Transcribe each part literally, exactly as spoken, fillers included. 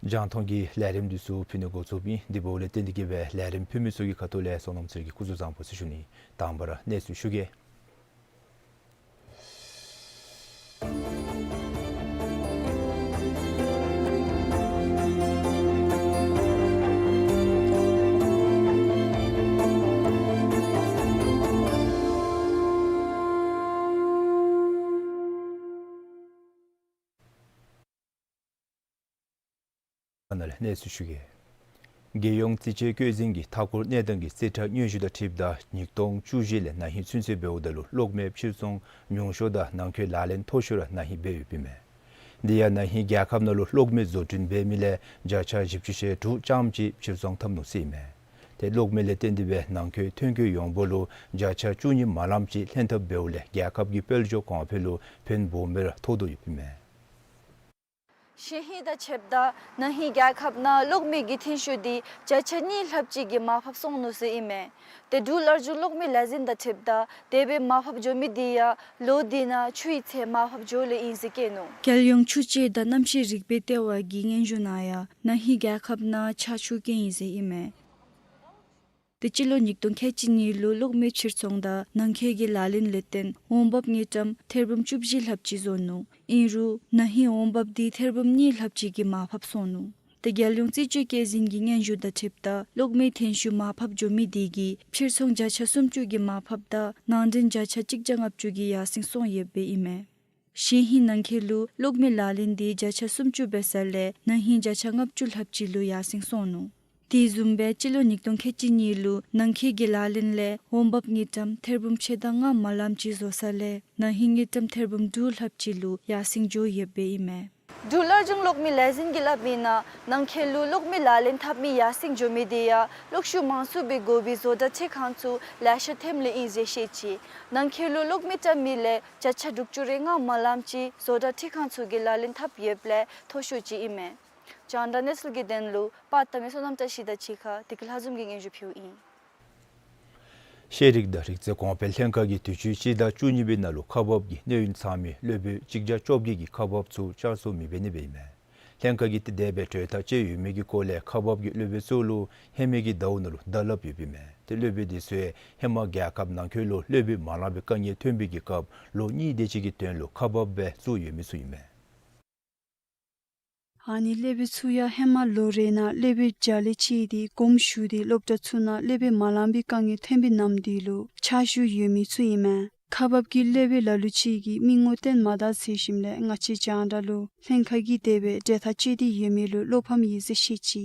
རྒྱང་མཐོང་གི་ལས་རིམ་འདི་ཚུ་ཕུལ་ནི་འགོ་བཙུགསཔ་ཨིན། དེ་འབདཝ་ལས་བརྟེན་ཏེ་གིས་སྦེ་ལས་རིམ་ཕུལ་མི་ཚུ་གི་ཁ་ཐུག་ལས་གསན་མི་ཚུ་གི་སྐུ་གཟུགས་བཟང་པོ་ཟེར་ཞུ་ནི། དང་པ་ར་གནས་ཚུལ་ཞུ་གེ། ནཱ་ལས་གནས་ཚུལ་ཞུ་གེ། རྒྱལ་ཡོངས་རྩིས་དཔྱད་བཀོད་འཛིན་གྱི་མཐའ་འཁོར་གནས་སྟངས་ཀྱི་རྩིས་ཁྲ་སྙན་ཞུ་དང་འཁྲིལཝ་ད་ཉིས་སྟོང་བཅུ་བཞི་ལས་ན་ཧིང་ཚུན་ཚོད་འབདཝ་ད་ལུ་གློག་མེ་ཕྱིར་ཚོང་ཉུང་ཤོས་དང་ནང་འཁོད་ལག་ལེན་མཐོ་ཤོས་ར་ན་ཧིང་འབད་ཡོདཔ་ཨིན་མས། དེ་ཡང་ན་ཧིང་རྒྱལ་ཁབ་ནང་ལུ་གློག་མེ་བཟོ་སྐྲུན་འབད་མི་ལས་བརྒྱ་ཆ་བཞི་བཅུ་ཞེ་དྲུག་ཙམ་ཅིག་ཕྱིར་ཚོང་འཐབ་ནུག་ཟེར་ཨིན་མས། ཏེ་གློག་མེ་ལས་བརྟེན་ཏེ་སྦེ་ནང་འཁོད་ཐོན་སྐྱེད་ཡོངས་འབོར་ལུ་བརྒྱ་ཆ་བཅུ་གཉིས་མ་ལམ་ཅིག་ལྷན་ཐབས་འབདཝ་ལས་རྒྱལ་ཁབ་ཀྱི་དཔལ་འབྱོར་གོང་འཕེལ་ལུ་ཕན་སྦོམ་སྦེ་ར་ཐོགས་དོ་ཡོདཔ་ཨིན་མས། ཤིང་ཧི་དང་ཕྱདཔ་ད་ན་ཧིང་རྒྱལ་ཁབ་ནང་གློག་མེ་གི་ཐོན་ཤུགས་འདི་བརྒྱ་ཆ་གཉིས་ལྷགཔ་ཅིག་གི་མར་ཕབ་སོང་ནུག་ཟེར་ཨིན་མས། ཏེ་འབྲུག་སླར་འབྱུང་གློག་མེ་ལས་འཛིན་དང་ཕྱདཔ་ད་དེ་སྦེ་མར་ཕབ་འགྱོ་མི་འདི་ཡང་ལོ་འདི་ནང་ཆུ་ཡི་ཚད་མར་ཕབ་འགྱོཝ་ལས་ཨིན་ཟེར་བཀོད་ནུག། རྒྱལ་ཡོངས་ཆུ་དཔྱད་དང་གནམ་གཤིས་རིག་པའི་ལྟེ་བ་གི་སྙན་ཞུ་ནང་ཡང་ན་ཧིང་རྒྱལ་ཁབ་ནང་ཆར་ཆུ་རྐྱེན་ཨིན་ཟེར་ཨིན་མས། ཏེ་སྤྱི་ལོ་ཉིས་སྟོང་ཁལ་གཅིག་གཉིས་ལུ་གློག་མེ་ཕྱིར་ཚོང་དང་ནང་འཁོད་ཀྱི་ལག་ལེན་ལས་བརྟེན་འོང་འབབ་དངུལ་ཀྲམ་ཐེར་འབུམ་བཅུ་བཞི་ལྷགཔ་ཅིག་བཟོ་ནུག། ཨིན་རུང་ན་ཧིང་འོང་འབབ་འདི་ཐེར་འབུམ་གཉིས་ལྷགཔ་ཅིག་གི་མར་ཕབ་སོང་ནུག། ཏེ་རྒྱལ་ཡོངས་རྩིས་དཔྱད་བཀོད་འཛིན་གྱི་སྙན་ཞུ་དང་ཕྱདཔ་ད་གློག་མེ་ཐོན་ཤུགས་མར་ཕབ་འགྱོ་མི་འདི་གིས་ཕྱིར་ཚོང་བརྒྱ་ཆ་སུམ་ཅུ་གི་མར་ཕབ་དང་ནང་འདྲེན་བརྒྱ་ཆ་གཅིག་བརྒྱ་ལྔ་བཅུ་གི་ཡར་སེང་སོང་ཡོདཔ་ཨིན་མས། ཤིང་ཧི་ནང་འཁོད་ལུ་གློག་མེ་ལག་ལེན་འདི་བརྒྱ་ཆ་སུམ་ཅུ་འབད་ས་ལས་ན་ཧིང་བརྒྱ་ཆ་ལྔ་བཅུ་ལྷགཔ་ཅིག་ལུ་ཡར་སེང་སོང་ནུག། དེ་བཟུམ་སྦེ་སྤྱི་ལོ་ཉིས་སྟོང་ཁལ་གཅིག་གཉིས་ལུ་ནང་འཁོད་ཀྱི་ལག་ལེན་ལས་འོང་འབབ་དངུལ་ཀྲམ་ཐེར་འབུམ་ཕྱེད་དང་ལྔ་མ་ལམ་ཅིག་བཟོ་ས་ལས་ན་ཧིང་དངུལ་ཀྲམ་ཐེར་འབུམ་དྲུག་ལྷགཔ་ཅིག་ལུ་ཡར་སེང་འགྱོ་ཡོདཔ་ཨིན་མས། འབྲུག་སླར་འབྱུང་གློག་མེ་ལས་འཛིན་གྱིས་སླབ་མིའི་ནང་ནང་འཁོད་ལུ་གློག་མེ་ལག་ལེན་འཐབ་མི་ཡར་སེང་འགྱོ་མི་དེ་ཡང་གློག་ཤུགས་མང་སུ་སྦེ་དགོ་པའི་བཟོ་གྲྭ་ཕྱེ་ཁང་ཚུ་ལེ་ཤ་ཐོནམ་ལས་ཨིན་ཟེར་བཤད་ཅི། ནང་འཁོད་ལུ་གློག་མེ་བཀྲམ་མི་ལས་བརྒྱ་ཆ་དྲུག་ཅུ་རེ་ལྔ་མ་ལམ་ཅིག་བཟོ་གྲྭ་ཕྱེ་ཁང་ཚུ་གིས་ལག་ལེན་འཐབ་ཡོདཔ་ལས་མཐོ་ཤོས་ཅིག་ཨིན་མས། རྒྱང་བསྒྲགས་གནས་ཚུལ་གྱི་དོན་ལུ་པར་བཏབ་མི་བསོད་ནམས་བཀྲ་ཤིས་དང་གཅིག་ཁར་བདེ་སྐྱིད་ལྷ་འཛོམས་ཀྱིས་སྙན་ཞུ་ཕུལཝ་ཨིན། ཤེས་རིག་དང་རིག་རྩལ་གོང་འཕེལ་ལྷན་ཁག་གིས་དུས་ཅི་སྤྱི་ཟླ་བཅུ་གཉིས་པའི་ནང་ལུ་ཁག་འབག་གི་གནས་ཡུན་ཚང་མི་སློབ་དཔོན་གཅིག་བརྒྱ་བཅོ་བརྒྱད་ཀྱི་ཁག་འབག་ཚུ་བསྐྱར་གསོ་མི་འབད་ནི་སྦེ་ཨིན་མས། ལྷན་ཁག་གིས་ཏེ་དེ་སྦེ་གྲོས་ཐག་བཅད་ཡོད་མི་གི་སྐོར་ལས་ཁག་འབག་གི་སློབ་དཔོན་ཚུ་ལུ་ཧེ་མའི་གི་ཟླཝ་ནང་ལུ་བརྡ་སླབ་ཡོདཔ་ཨིན་མས། ཏེ་སློབ་དཔོན་དེ་ཚུ་ཡང་ཧེ་མ་རྒྱལ་ཁབ་ནང་འཁོད་ལུ་སློབ་དཔོན་མ་ལང་པའི་དཀའ་ངལ་ཐོན་པའི་གི་སྐབས་ལོ་གཉིས་དེ་ཅིག་གི་དོན་ལུ་ཁག་འབག་སྦེ་བཙུགས་ཡོད་མི་ཚུ་ཨིན་མས། ཨ་ནི་སློབ་དཔོན་ཚུ་ཡང་ཧེ་མ་ལོ་རེ་ནང་སློབ་དཔོན་བརྒྱ་ལས་བཅད་དེ་དགོངསམ་ཞུ་སྟེ་སློབ་གྲྭ་ཚུ་ནང་སློབ་དཔོན་མ་ལང་པའི་དཀའ་ངལ་ཐོན་པའི་ནམ་དུས་ལུ་ཕྱག་ཞུ་ཡོད་མི་ཚུ་ཨིན་མས། ཁག་འབག་གི་སློབ་དཔོན་ལ་ལུ་ཅིག་གིས་མི་ངོ་བསྟན་མ་ད་ཟེར་ཞིནམ་ལས་ང་བཅས་རྒྱང་བསྒྲགས་ལུ་ལྷན་ཁག་གིས་དེ་སྦེ་གྲོས་ཐག་བཅད་དེ་ཡོད་མི་ལུ་བློ་ཕམ་ཡི་ཟེར་བཤད་ཅི།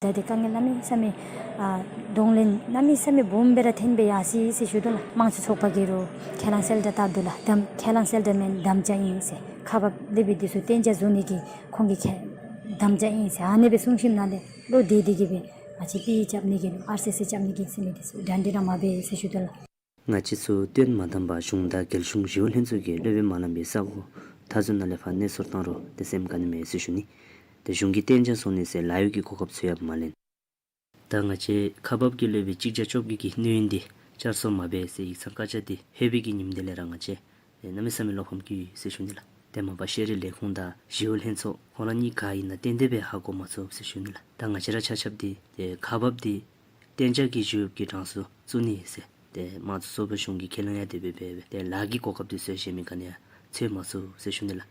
ད་དེ་དཀའ་ངལ་གནམ་མེད་ས་མེད་ཨ་གདོང་ལེན་གནམ་མེད་ས་མེད་སྦོམ་སྦེ་ར་ཐོན་སྦེ་ཡར་སོ་ཡི་ཟེར་ཞུ་དོ་ལགས། དམངས་གཙོའི་ཚོགས་པ་གིས་རུང་ཁས་བླངས་གསལ་བསྒྲགས་བཏབ་དོ་ལགས། དམ་ཁས་བླངས་གསལ་བསྒྲགས་མེན་དམ་བཅའ་ཨིན་ཟེར། ཁག་འབག་སློབ་དཔོན་འདི་ཚུ་གཏན་འཇགས་བཟོ་ནི་གི་ཁོང་གིས་ཁས་དམ་བཅའ་ཨིན་ཟེར་ཨ་ནི་སྦེ་གསུངས་ཞིནམ་ལས་བློ་བདེ་བདེ་གིས་སྦེ་ང་བཅས་པི་རྐྱབ་ནི་གི་ལུ་ཨར་སི་སི་རྐྱབ་ནི་གི་ཟེར་མི་འདི་ཚུ་འདྲན་འདྲ་ར་མ་འབད་ཟེར་ཞུ་དོ་ལགས། ང་བཅས་ཚུ་དོན་མ་དམ་པར་གཞུང་དང་རྒྱལ་གཞུང་ཞི་གཡོག་ལྷན་ཚོགས་ཀྱིས་སློབ་དཔོན་མ་ལངམ་པའི་ས་གོ་མཐའ་ཟུར་ནང་ལས་ཕར་གནས་སོར་བཏང་རུང་ཏེ་སེམས་དགའ་ནི་མས་ཟེར་ཞུ་ནི། ཏེ་གཞུང་གིས་གཏན་འཇགས་བཟོ་ནི་ཟེར་ལཱ་གཡོག་གི་གོ་སྐབས་ཚུ་ཡང་མ་ལེན། ད་ང་བཅས་ཁག་འབག་གི་སློབ་དཔོན་གཅིག་བརྒྱ་བཅོ་བརྒྱད་ཀྱི་སྣེ་ཡོད་འདི་བསྐྱར་གསོ་མ་འབད་ཟེར་ཡིག་ཚང་བཀའ་རྒྱ་འདི་ལྷོད་པའི་གི་ཉིནམ་དེ་ལས་ར་ང་བཅས་ཨེ་གནམ་མེད་ས་མེད་བློ་ཕམ་སྐྱེས་ཡི་ཟེར་ཞུ་ནི་ལགས། ཏེ་མ་པ་ཤེས་རིག་ལས་ཁུངས་དང་ཞི་གཡོག་ལྷན་ཚོགས་ཁོང་ར་གཉིས་ག་ཨིན་ན་ཏན་ཏན་སྦེ་ཧ་གོ་མ་ཚུགས་ཟེར་ཞུ་ནི་ལགས། ད་ང་བཅས་ར་ཆ་ཁྱབ་འདི་ཏེ་ཁག་འབག་འདི་གཏན་འཇགས་ཀྱི་ཞི་གཡོག་གི་གྲངས་སུ་བཙུགས་ནི་ཟེར་ཏེ་དམངས་གཙོའི་ཚོགས་པ་གཞུང་གིས་ཁས་ལེན་ཡང་དེ་སྦེ་འབད་སྦེ་ཏེ་ལཱ་གི་གོ་སྐབས་འདི་ཚུ་ཡང་གཞན་མི་ག་ནི་ཡང་འཚོལ་མ་ཚུགས་ཟེར་ཞུ་ནི་ལགས།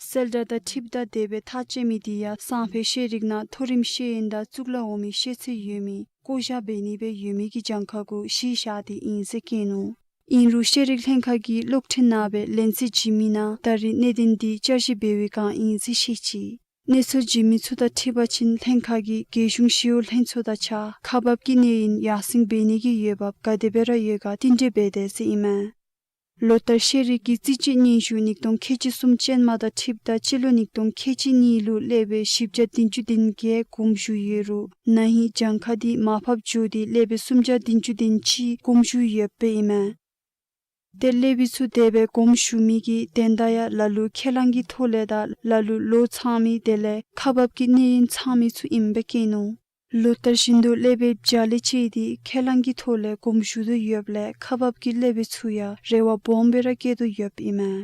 གསལ་བསྒྲགས་དང་འཁྲིལཝ་ད་དེ་སྦེ་ཐག་བཅད་མི་འདི་ཡང་སང་ཕོད་ཤེས་རིག་ནང་མཐོ་རིམ་ཤེས་ཡོན་དང་གཙུག་ལག་འོག་མའི་ཤེས་ཚད་ཡོད་མི་བསྐོ་བཞག་འབད་ནི་སྦེ་ཡོད་མི་གི་གྱངས་ཁ་གུ་གཞི་བཞག་སྟེ་ཨིན་ཟེར་བཀོད་ནུག། ཨིན་རུང་ཤེས་རིག་ལྷན་ཁག་གིས་གློག་འཕྲིན་ནང་སྦེ་ལན་རྩིས་བྱིན་མི་ནང་ད་རེས་གནད་དོན་འདི་བསྐྱར་ཞིབ་འབད་བའི་བསྒང་ཨིན་ཟེར་བཤད་ཅི། གནས་ཚུལ་བྱིན་མི་ཚུ་དང་འཁྲིལ་བ་ཅིན་ལྷན་ཁག་གིས་རྒྱལ་གཞུང་ཞི་གཡོག་ལྷན་ཚོགས་དང་གཅིག་ཁར་ཁག་འབག་གི་གནས་ཡུན་ཡར་སེང་འབད་ནི་གི་འོས་འབབ་ག་དེ་སྦེ་ར་ཡོད་ག་རྟིང་འབྲེལ་འབད་དེས་ཟེར་ཨིན་མས། ལོ་ལྟར་ཤེས་རིག་གི་རྩིས་དཔྱད་སྙན་ཞུ་ཉིས་སྟོང་ཁལ་གཅིག་གསུམ་ཅན་མ་དང་འཁྲིལཝ་ད་སྤྱི་ལོ་ཉིས་སྟོང་ཁལ་གཅིག་གཉིས་ལུ་སློབ་དཔོན་བཞི་བརྒྱ་བདུན་ཅུ་དོན་བརྒྱད་དགོངསམ་ཞུ་ཡོད་རུང་ན་ཧིང་གྱངས་ཁ་འདི་མར་ཕབ་འགྱོ་སྟེ་སློབ་དཔོན་སུམ་བརྒྱ་བདུན་ཅུ་དོན་གཅིག་དགོངསམ་ཞུ་ཡོདཔ་ཨིན་མས། ཏེ་སློབ་དཔོན་ཚུ་དེ་སྦེ་དགོངསམ་ཞུ་མི་གི་དོན་དག་ཡང་ལ་ལུ་ཁས་བླངས་ཀྱི་ཐོག་ལས་དང་ལ་ལུ་ལོ་ཚང་མི་དེ་ལས་ཁག་འབག་གི་གནས་ཡུན་ཚང་མི་ཚུ་ཨིནམ་སྦེ་བཀོད་ནུག། ལོ་ལྟར་བཞིན་དུ་སློབ་དཔོན་བརྒྱ་ལས་བཅད་དེ་ཁས་བླངས་ཀྱི་ཐོག་ལས་དགོངསམ་ཞུ་དོ་ཡོདཔ་ལས་ཁག་འབག་གི་སློབ་དཔོན་ཚུ་ཡང་རེ་བ་སྦོམ་སྦེ་ར་བསྐྱེད་དོ་ཡོདཔ་ཨིན་མས།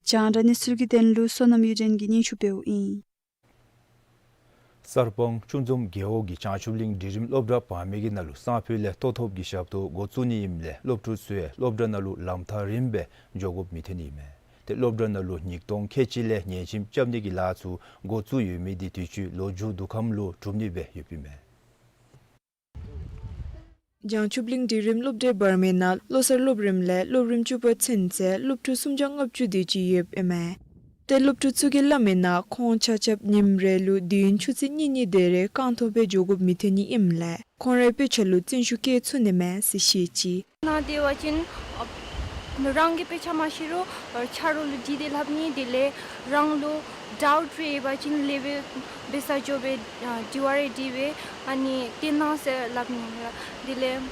རྒྱང་བསྒྲགས་གནས་ཚུལ་གྱི་དོན་ལུ་བསོད་ནམས་གཡུ་སྒྲོན་གྱིས་སྙན་ཞུ་འབདཝ་ཨིན། གསར་སྤང་ཆུ་འཛོམས་རྒེད་འོག་གི་བྱང་ཆུབ་གླིང་སྒྲིག་རིམ་སློབ་གྲྭ་བར་མའི་གི་ནང་ལུ་སང་ཕོད་ལས་ལྟོ་ཐོབ་ཀྱི་ཞབས་ཏོག་འགོ་བཙུགས་ནི་ཨིནམ་ལས་སློབ་ཕྲུག་ཚུ་ཡང་སློབ་གྲྭ་ནང་ལུ་ལམ་ཐག་རིངམོ་སྦེ་འགྱོ་དགོཔ་མི་ཐོན་ནི་ཨིན་མས། ཏེ་སློབ་གྲྭ་ནང་ལུ་ཉིས་སྟོང་ཁལ་གཅིག་ལས་ཉལ་ཁྱིམ་རྐྱབ་ནི་གི་ལཱ་ཚུ་འགོ་བཙུགས་ཡོད་མི་འདི་དུས་ཅི་ལོ་མཇུག་བསྡུ་ཁམས་ལུ་གྲུབ་ནི་སྦེ་ཡོདཔ་ཨིན་མས། བྱང་ཆུབ་གླིང་སྒྲིག་རིམ་སློབ་གྲྭའི་བར་མའི་ནང་བློ་གསར་སློབ་རིམ་ལས་སློབ་རིམ་བཅུ་པ་ཚུན་ཚོད་སློབ་ཕྲུག་སུམ་བརྒྱ་ལྔ་བཅུ་དེ་ཅིག་ཡོདཔ་ཨིན་མས། ཏེ་སློབ་ཕྲུག་ཚུ་གིས་སླབ་མིའི་ནང་ཁོང་ཆ་ཁྱབ་ཉིནམ་རེ་ལུ་དུས་ཡུན་ཆུ་ཚོད་གཉིས་གཉིས་དེ་རེ་རྐང་ཐང་སྦེ་འགྱོ་དགོཔ་མི་ཐོན་ནི་ཨིནམ་ལས་ཁོང་རའི་དཔེ་ཆ་ལུ་བརྩོན་ཤུགས་བསྐྱེད་ཚུགས་ནི་མས་ཟེར་བཤད་ཅི། ནང་སྡོད་པ་ཅིན་ཨ་རང་གི་དཔེ་ཆ་མ་ཤེས་རུང་ཆ་རོགས་ལུ་དྲིས་ཏེ་ལྷབ་ནི། དེ་ལས་རང་ལུ་ཌའུཊ་རེ་ཡོད་པ་ཅིན་ལས་སྦེ་འབད་ས་འགྱོ་སྦེ་ཨ་དྲི་བ་རེ་དྲིས་སྦེ་ཨ་ནི་བསྟན་གནང་ཟེར་སླབ་ནི། དེ་ལས་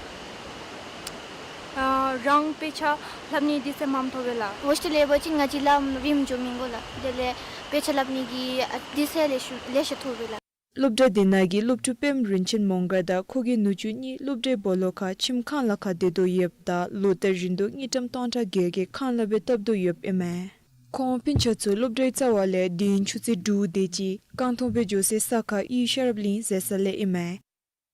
ཨ་རང་དཔེ་ཆ་ལྷབ་ནི་དུས་ཚོད་མངམ་ཐོབ་པས་ལགས། ཧོས་ཊེལ་ལས་ཡོད་པ་ཅིན་ང་བཅས་ལམ་རིངམོ་འགྱོ་མི་དགོ་ལགས། དེ་ལས་དཔེ་ཆ་ལྷབ་ནི་གི་ཨ་དུས་ཚོད་ལེ་ཤ་ལེ་ཤ་ཐོབ་པས་ལགས། སློབ་གྲྭ་འདི་ནང་གི་སློབ་ཕྲུག་དཔོནམ་རིན་ཆེན་མོང་སྒར་དང་ཁོ་གི་ནུ་གཅུང་གཉིས་སློབ་གྲྭའི་སྦོ་ལོགས་ཁར་ཁྱིམ་ཁང་ལཱ་ཁག་སྡོད་དོ་ཡོདཔ་ད་ལོ་ལྟར་བཞིན་དུ་དངུལ་ཀྲམ་སྟོང་ཕྲག་བརྒྱད་ཀྱི་ཁང་གླ་སྦེ་བཏབ་དོ་ཡོདཔ་ཨིན་མས། ཁོང་སྤུན་ཆ་ཚུ་སློབ་གྲྭའི་རྩ་བ་ལས་དུས་ཡུན་ཆུ་ཚོད་དྲུག་དེ་ཅིག་རྐང་ཐང་སྦེ་འགྱོ་སའི་ས་ཁར་གཡུས་ཤེས་རབ་གླིང་ཟེར་ས་ལས་ཨིན་མས།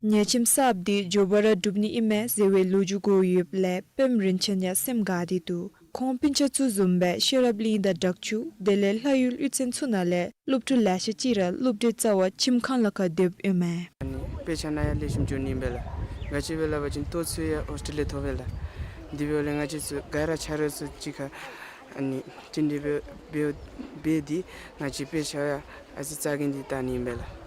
ཉལ་ཁྱིམ་གསརཔ་འདི་མགྱོགས་པ་ར་སྒྲུབ་ནི་ཨིན་མས་ཟེར་བའི་ལོ་རྒྱུས་གོ་ཡོདཔ་ལས་དཔོནམ་རིན་ཆེན་ཡང་སེམས་དགའ་སྟེ་འདུག། ཁོང་སྤུན་ཆ་ཚུ་བཟུམ་སྦེ་ཤེས་རབ་གླིང་དང་བྲག་ཆུ་དེ་ལས་ལྷ་ཡུལ་གཡུས་ཚན་ཚུ་ནང་ལས་སློབ་ཕྲུག་ལེ་ཤ་ཅིག་ར་སློབ་གྲྭའི་རྩ་བ་ཁྱིམ་ཁང་ལཱ་ཁག་སྡོདཔ་ཨིན་མས། ཨ་ནི་དཔེ་ཆ་ནང་ཡང་ལེགས་ཤོམ་འགྱོ་ནི་ཨིན་པས་ལགས། ག་ཅི་སྦེ་སླབ་པ་ཅིན་ལྟོ་ཚུ་ཡང་ཧོས་ཊེལ་ལས་ཐོབ་པས་ལགས། དེ་འབདཝ་ལས་ང་བཅས་ཚུ་ག་ར་ཆ་རོགས་ཚུ་གཅིག་ཁར་ཨ་ནི་བསྟུན་གྲོས་འབད་འབད་འབད་དེ་ང་བཅས་དཔེ་ཆ་ཡང་ཨ་ཙི་རྩ་འགེངས་ཏེ་བལྟ་ནི་ཨིན་པས་ལགས།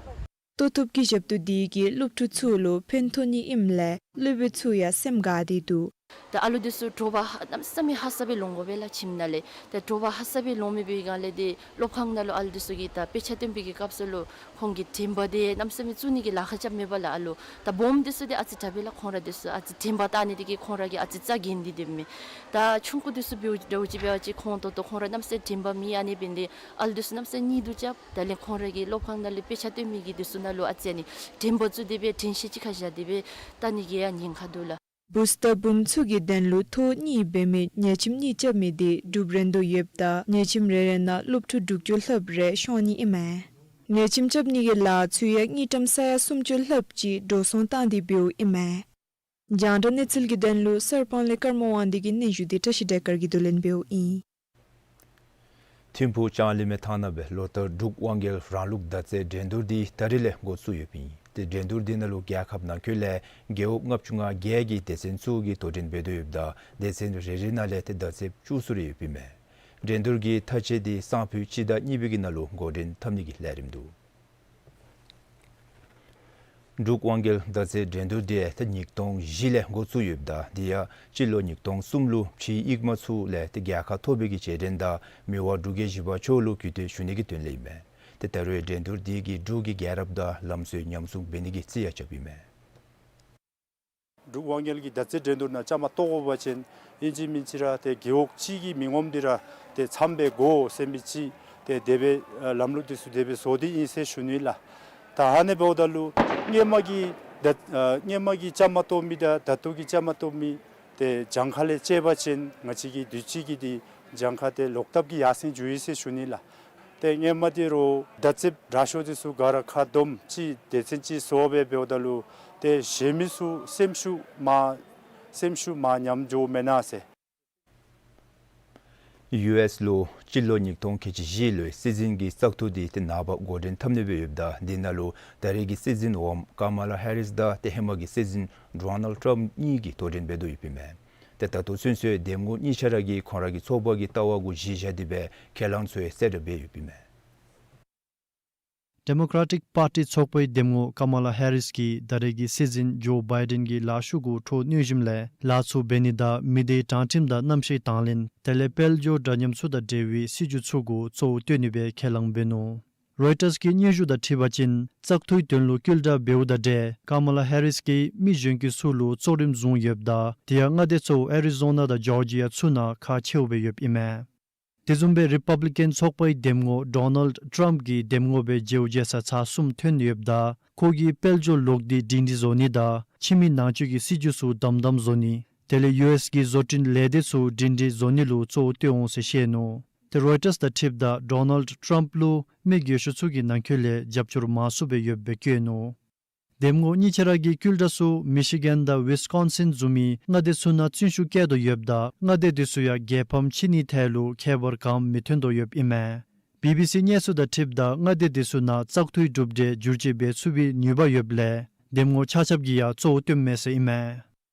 ལྟོ་ཐོབ་ཀྱི་ཞབས་ཏོག་འདི་གིས་སློབ་ཕྲུག་ཚུ་ལུ་ཕན་ཐོགས་ནི་ཨིནམ་ལས་སློབ་དཔོན་ཚུ་ཡང་སེམས་དགའ་སྟེ་འདུག། ད་ཨ་ལུ་འདི་ཚུ་དྲོ་པ་ཧ་གནམ་མེད་ས་མེད་ཧ་སག་སྦེ་ལོང་དགོ་པས་ལགས་ཁྱིམ་ནང་ལས། ད་དྲོ་པ་ཧ་སག་སྦེ་ལོང་མི་འབད་བའི་སྒང་ལས་ཏེ་སློབ་ཁང་ནང་ལུ་ཨ་ལུ་འདི་ཚུ་གིས་ད་དཔེ་ཆ་སྟོན་པའི་གི་སྐབས་སུ་ལུ་ཁོང་གིས་དྲན་པ་འདི་གནམ་མེད་ས་མེད་བཙུགས་ནི་གི་ལཱ་ཁག་རྐྱབ་མེད་པས་ལགས་ཨ་ལུ། ད་སྦོམ་འདི་ཚུ་འདི་ཨ་ཙི་དྲག་པས་ལགས། ཁོང་ར་འདི་ཚུ་ཨ་ཙི་དྲན་པ་བཏང་ནི་འདི་གིས་ཁོང་ར་གིས་ཨ་ཙི་རྩ་འགེངས་ཏེ་སྡོདཔ་མས། ད་ཆུང་ཀུ་འདི་ཚུ་འབདཝ་འདྲཝ་ཅིག་འབད་བ་ཅིན་ཁོང་ད་ལྟོ་ཁོང་ར་གནམ་མེད་ས་མེད་དྲན་པ་མེད། ཨ་ནི་འབད་ནི་འདི་ཨ་ལུ་འདི་ཚུ་གནམ་མེད་ས་མེད་གཉིད་དུ་རྐྱབ། ད་ལས་ཁོང་ར་གིས་སློབ་ཁང་ནང་ལས་དཔེ་ཆ་སྟོན་མི་གི་འདི་ཚུ་ནང་ལུ་ཨ་ཙི་ཨ་ནི་དྲན་པ་བཙུགས་ཏེ་སྦེ་དྲན་ཤེས་ཅིག་ཁར་བཞག་སྟེ་སྦེ་བལྟ་ནི་གི་ཡང་ཉེན་ཁ་འདུག་ལགས། བུཚ་དང་བུམོ་ཚུ་གི་དོན་ལུ་ཐོག་གཉིས་འབད་མི་ཉལ་ཁྱིམ་གཉིས་རྐྱབ་མི་འདི་གྲུབ་རན་དོ་ཡོདཔ་ད་ཉལ་ཁྱིམ་རེ་རེ་ནང་སློབ་ཕྲུག་དྲུག་ཅུ་ལྷགཔ་རེ་ཤོང་ནི་ཨིན་མས། ཉལ་ཁྱིམ་རྐྱབ་ནི་གི་ལཱ་ཚུ་ཡང་དངུལ་ཀྲམ་ས་ཡ་སུམ་ཅུ་ལྷགཔ་ཅིག་འགྲོ་སོང་བཏང་སྟེ་འབདཝ་ཨིན་མས། རྒྱང་བསྒྲགས་གནས་ཚུལ་གྱི་དོན་ལུ་གསར་སྤང་ལས་ཀརྨ་དབང་འདུས་ཀྱི་སྙན་ཞུ་འདི་བཀྲ་ཤིས་སྒྲོལ་དཀར་གྱིས་བསྡུ་ལེན་འབདཝ་ཨིན། ཐིམ་ཕུག་ལྕང་གླིང་མའི་ཐང་ནང་སྦེ་ལོ་ལྟར་འབྲུག་དབང་རྒྱལ་རང་ལུགས་མདའ་རྩེད་འགྲན་བསྡུར་འདི་ད་རིས་ལས་འགོ་བཙུགས་ཡོདཔ་ཨིན། ཏེ་འགྲན་བསྡུར་འདི་ནང་ལུ་རྒྱལ་ཁབ་ནང་འཁོད་ལས་རྒེད་འོག་ལྔ་བཅུ་ང་བརྒྱད་ཀྱི་སྡེ་ཚན་ཚུ་གིས་དོ་འགྲན་འབད་དོ་ཡོདཔ་ད་སྡེ་ཚན་རེ་རེ་ནང་ལས་ཏེ་མདའ་རྩེདཔ་བཅུ་གསུམ་རེ་ཡོདཔ་ཨིན་མས། འགྲན་བསྡུར་གྱི་མཐའ་དཔྱད་འདི་སང་ཕོད་སྤྱི་ཟླ་གཉིས་པའི་གི་ནང་ལུ་འགོ་འདྲེན་འཐབ་ནི་གི་ལས་རིམ་འདུག། འབྲུག་དབང་རྒྱལ་མདའ་རྩེད་འགྲན་བསྡུར་དེ་ཏེ་ཉིས་སྟོང་བཞི་ལས་འགོ་བཙུགས་ཡོདཔ་ད་དེ་ཡང་སྤྱི་ལོ་ཉིས་སྟོང་གསུམ་ལུ་ཕྱིའི་ཡིག་མ་ཚུ་ལས་ཏེ་རྒྱལ་ཁ་ཐོབ་པའི་གི་རྗེས་དྲན་དང་མི་དབང་འབྲུག་རྒྱལ་བཞི་པ་མཆོག་ལུ་གུས་བཏུད་ཞུ་ནི་གི་དོན་ལས་ཨིན་མས། ཏེ་ད་རུང་འགྲན་བསྡུར་དེ་གིས་འབྲུག་གི་རྒྱལ་རབས་དང་ལམ་སྲོལ་ཉམས་སྲུང་འབད་ནི་གི་རྩིས་ཡང་རྐྱབ་ཨིན་མས། འབྲུག་དབང་རྒྱལ་གྱི་མདའ་རྩེད་འགྲན་བསྡུར་ནང་བཅའ་མར་གཏོགས་དགོ་པ་ཅིན་ཨིན་ཅི་མིན་ཅི་ར་ཏེ་རྒེད་འོག་གཅིག་གི་མི་ངོམ་འདི་ར་ཏེ་འཚམས་སྦེ་དགོ་ཟེར་མི་ཅིག་ཏེ་དེ་སྦེ་ལམ་ལུགས་འདི་ཚུ་དེ་སྦེ་བཟོ་སྟེ་ཨིན་ཟེར་ཞུ་ནི་ལགས། ད་ཨ་ནི་འབདཝ་ད་ལུ་སྔོན་མ་གི་ད་ཨ་སྔོན་མ་གི་བཅའ་མར་གཏོགས་མི་དང་ད་ལྟོ་གི་བཅའ་མར་གཏོགས་མི་ཏེ་གྱངས་ཁ་ལས་དཔྱད་པ་ཅིན་ང་བཅས་ཀྱི་དུས་ཅི་གི་འདི་གྱངས་ཁ་དེ་ལོག་ལྟབ་ཀྱིས་ཡར་སེང་འགྱོ་ཡི་ཟེར་ཞུ་ནི་ལགས། ཏེ་སྔོན་མ་འདི་རུང་མདའ་རྩེདཔ་དྲག་ཤོས་འདི་ཚུ་ག་ར་ཁ་བསྡོམས་ཅིག་སྡེ་ཚན་ཅིག་བཟོ་སྦེ་འབདཝ་ད་ལུ་ཏེ་གཞན་མི་ཚུ་སེམས་ཤུགས་མར་སེམས་ཤུགས་མར་ཉམས་འགྱོཝ་མེན་ན་ཟེར། ཡུ་ཨེསི་ལུ་སྤྱི་ལོ་ཉིས་སྟོང་ཁལ་གཅིག་བཞི་ལོའི་སྲིད་འཛིན་གྱི་བཙག་འཐུ་འདི་ཏེ་ནངས་པ་འགོ་འདྲེན་འཐབ་ནི་སྦེ་ཡོདཔ་ད་དེ་ནང་ལུ་ད་རེས་ཀྱི་སྲིད་འཛིན་འོགམ་ཀ་མ་ལ་ཧེ་རིསི་དང་ཏེ་ཧེ་མ་གི་སྲིད་འཛིན་ཌོ་ནལཌ་ཊམཔ་གཉིས་ཀྱིས་དོ་འགྲན་འབད་དོ་ཡོདཔ་ཨིན་མས། ཏེ་ད་ལྟོ་ཚུན་ཚོད་འདེམས་ངོ་གཉིས་ཆ་ར་གིས་ཁོང་ར་གི་ཚོགས་པ་གི་ལྟ་བ་གུ་གཞི་བཞག་སྟེ་སྦེ་ཁས་བླངས་ཚུ་ཡང་གསལ་བསྒྲགས་འབད་ཡོདཔ་ཨིན་མས། ཌེ་མོ་ཀྲེ་ཊིཀ་པར་ཊི་ཚོགས་པའི་འདེམས་ངོ་ཀ་མ་ལ་ཧེ་རིསི་གིས་ད་རེས་ཀྱི་སྲིད་འཛིན་ཇོ་བའི་ཌེན་གྱི་ལཱ་ཤུགས་གུ་འཕྲོ་མནོ་ཞིནམ་ལས་ལཱ་ཚུ་འབད་ནི་དང་མི་སྡེའི་དྲང་ཁྲིམས་དང་གནམ་གཤིས་དང་ལེན་དེ་ལས་དཔལ་འབྱོར་འདྲ་མཉམ་ཚུ་དང་འབྲེལ་བའི་སྲིད་བྱུས་ཚུ་གུ་གཙོ་བོ་བཏོན་ནི་སྦེ་ཁས་བླངས་འབད་ནུག། རོའི་ཊརསི་གི་སྙན་ཞུ་དང་འཁྲིལ་བ་ཅིན་བཙག་འཐུའི་དོན་ལུ་བསྐུལ་བསྒྲགས་འབདཝ་དང་འབྲེལ་ཀ་མ་ལ་ཧེ་རིསི་གིས་མི་གཞོན་སྐྱེས་ཚུ་ལུ་གཙོ་རིམ་བཟུང་ཡོདཔ་ད་དེ་ཡང་མངའ་སྡེ་གཙོ་བོ་ཨེ་རི་ཛོ་ན་དང་ཇོར་ཇི་ཡ་ཚུ་ནང་ཁག་ཆེཝ་སྦེ་ཡོདཔ་ཨིན་མས། དེ་བཟུམ་སྦེ་རི་པབ་ལི་ཀཱན་ཚོགས་པའི་འདེམས་ངོ་ཌོ་ནལཌ་ཊམཔ་གི་འདེམས་ངོ་སྦེ་མཇལཝ་མཇལ་ས་ཚར་གསུམ་ཐོན་ཡོདཔ་ད་ཁོ་གིས་དཔལ་འབྱོར་ལོག་སྟེ་སྒྲིང་སྒྲིང་བཟོ་ནི་དང་ཕྱི་མི་ནང་འཛུལ་གྱི་སྲིད་བྱུས་ཚུ་དམ་དམ་བཟོ་ནི་དེ་ལས་ཡུ་ཨེསི་གི་བཟོ་སྐྲུན་ལས་སྡེ་ཚུ་སྒྲིང་སྒྲིང་བཟོ་ནི་ལུ་གཙོ་བོ་བཏོན་འོང་ཟེར་བཤད་ནུག། ཏེ་རོའི་ཊརསི་དང་འཁྲིལཝ་ད་ཌོ་ནལཌ་ཊམཔ་ལུ་མི་རྒས་ཤོས་ཚུ་གི་ནང་འཁོད་ལས་རྒྱབ་སྐྱོར་མང་སུ་སྦེ་ཡོདཔ་སྦེ་བཀོད་ནུག། འདེམས་ངོ་གཉིས་ཆ་ར་གི་བསྐུལ་བསྒྲགས་ཚུ་མི་ཤི་གན་དང་ཝིས་ཀོན་སིན་བཟུམ་མའི་མངའ་སྡེ་ཚུ་ནང་བརྩོན་ཤུགས་བསྐྱེད་དོ་ཡོདཔ་ད་མངའ་སྡེ་འདི་ཚུ་ཡང་རྒྱལ་ཕམ་ཕྱིན་ནིའི་ཐད་ལུ་ཁྱད་པར་གང་མི་ཐོན་དོ་ཡོདཔ་ཨིན་མས། བི་བི་སི་གནས་ཚུལ་དང་འཁྲིལཝ་ད་མངའ་སྡེ་འདི་ཚུ་ནང་བཙག་འཐུའི་གྲུབ་འབྲས་བསྒྱུར་བཅོས་འབད་ཚུགས་པའི་ནུས་པ་ཡོདཔ་ལས་འདེམས་ངོ་ཆ་ཁྱབ་ཀྱིས་ཡང་གཙོ་བོ་བཏོནམ་མས་ཟེར་ཨིན་མས།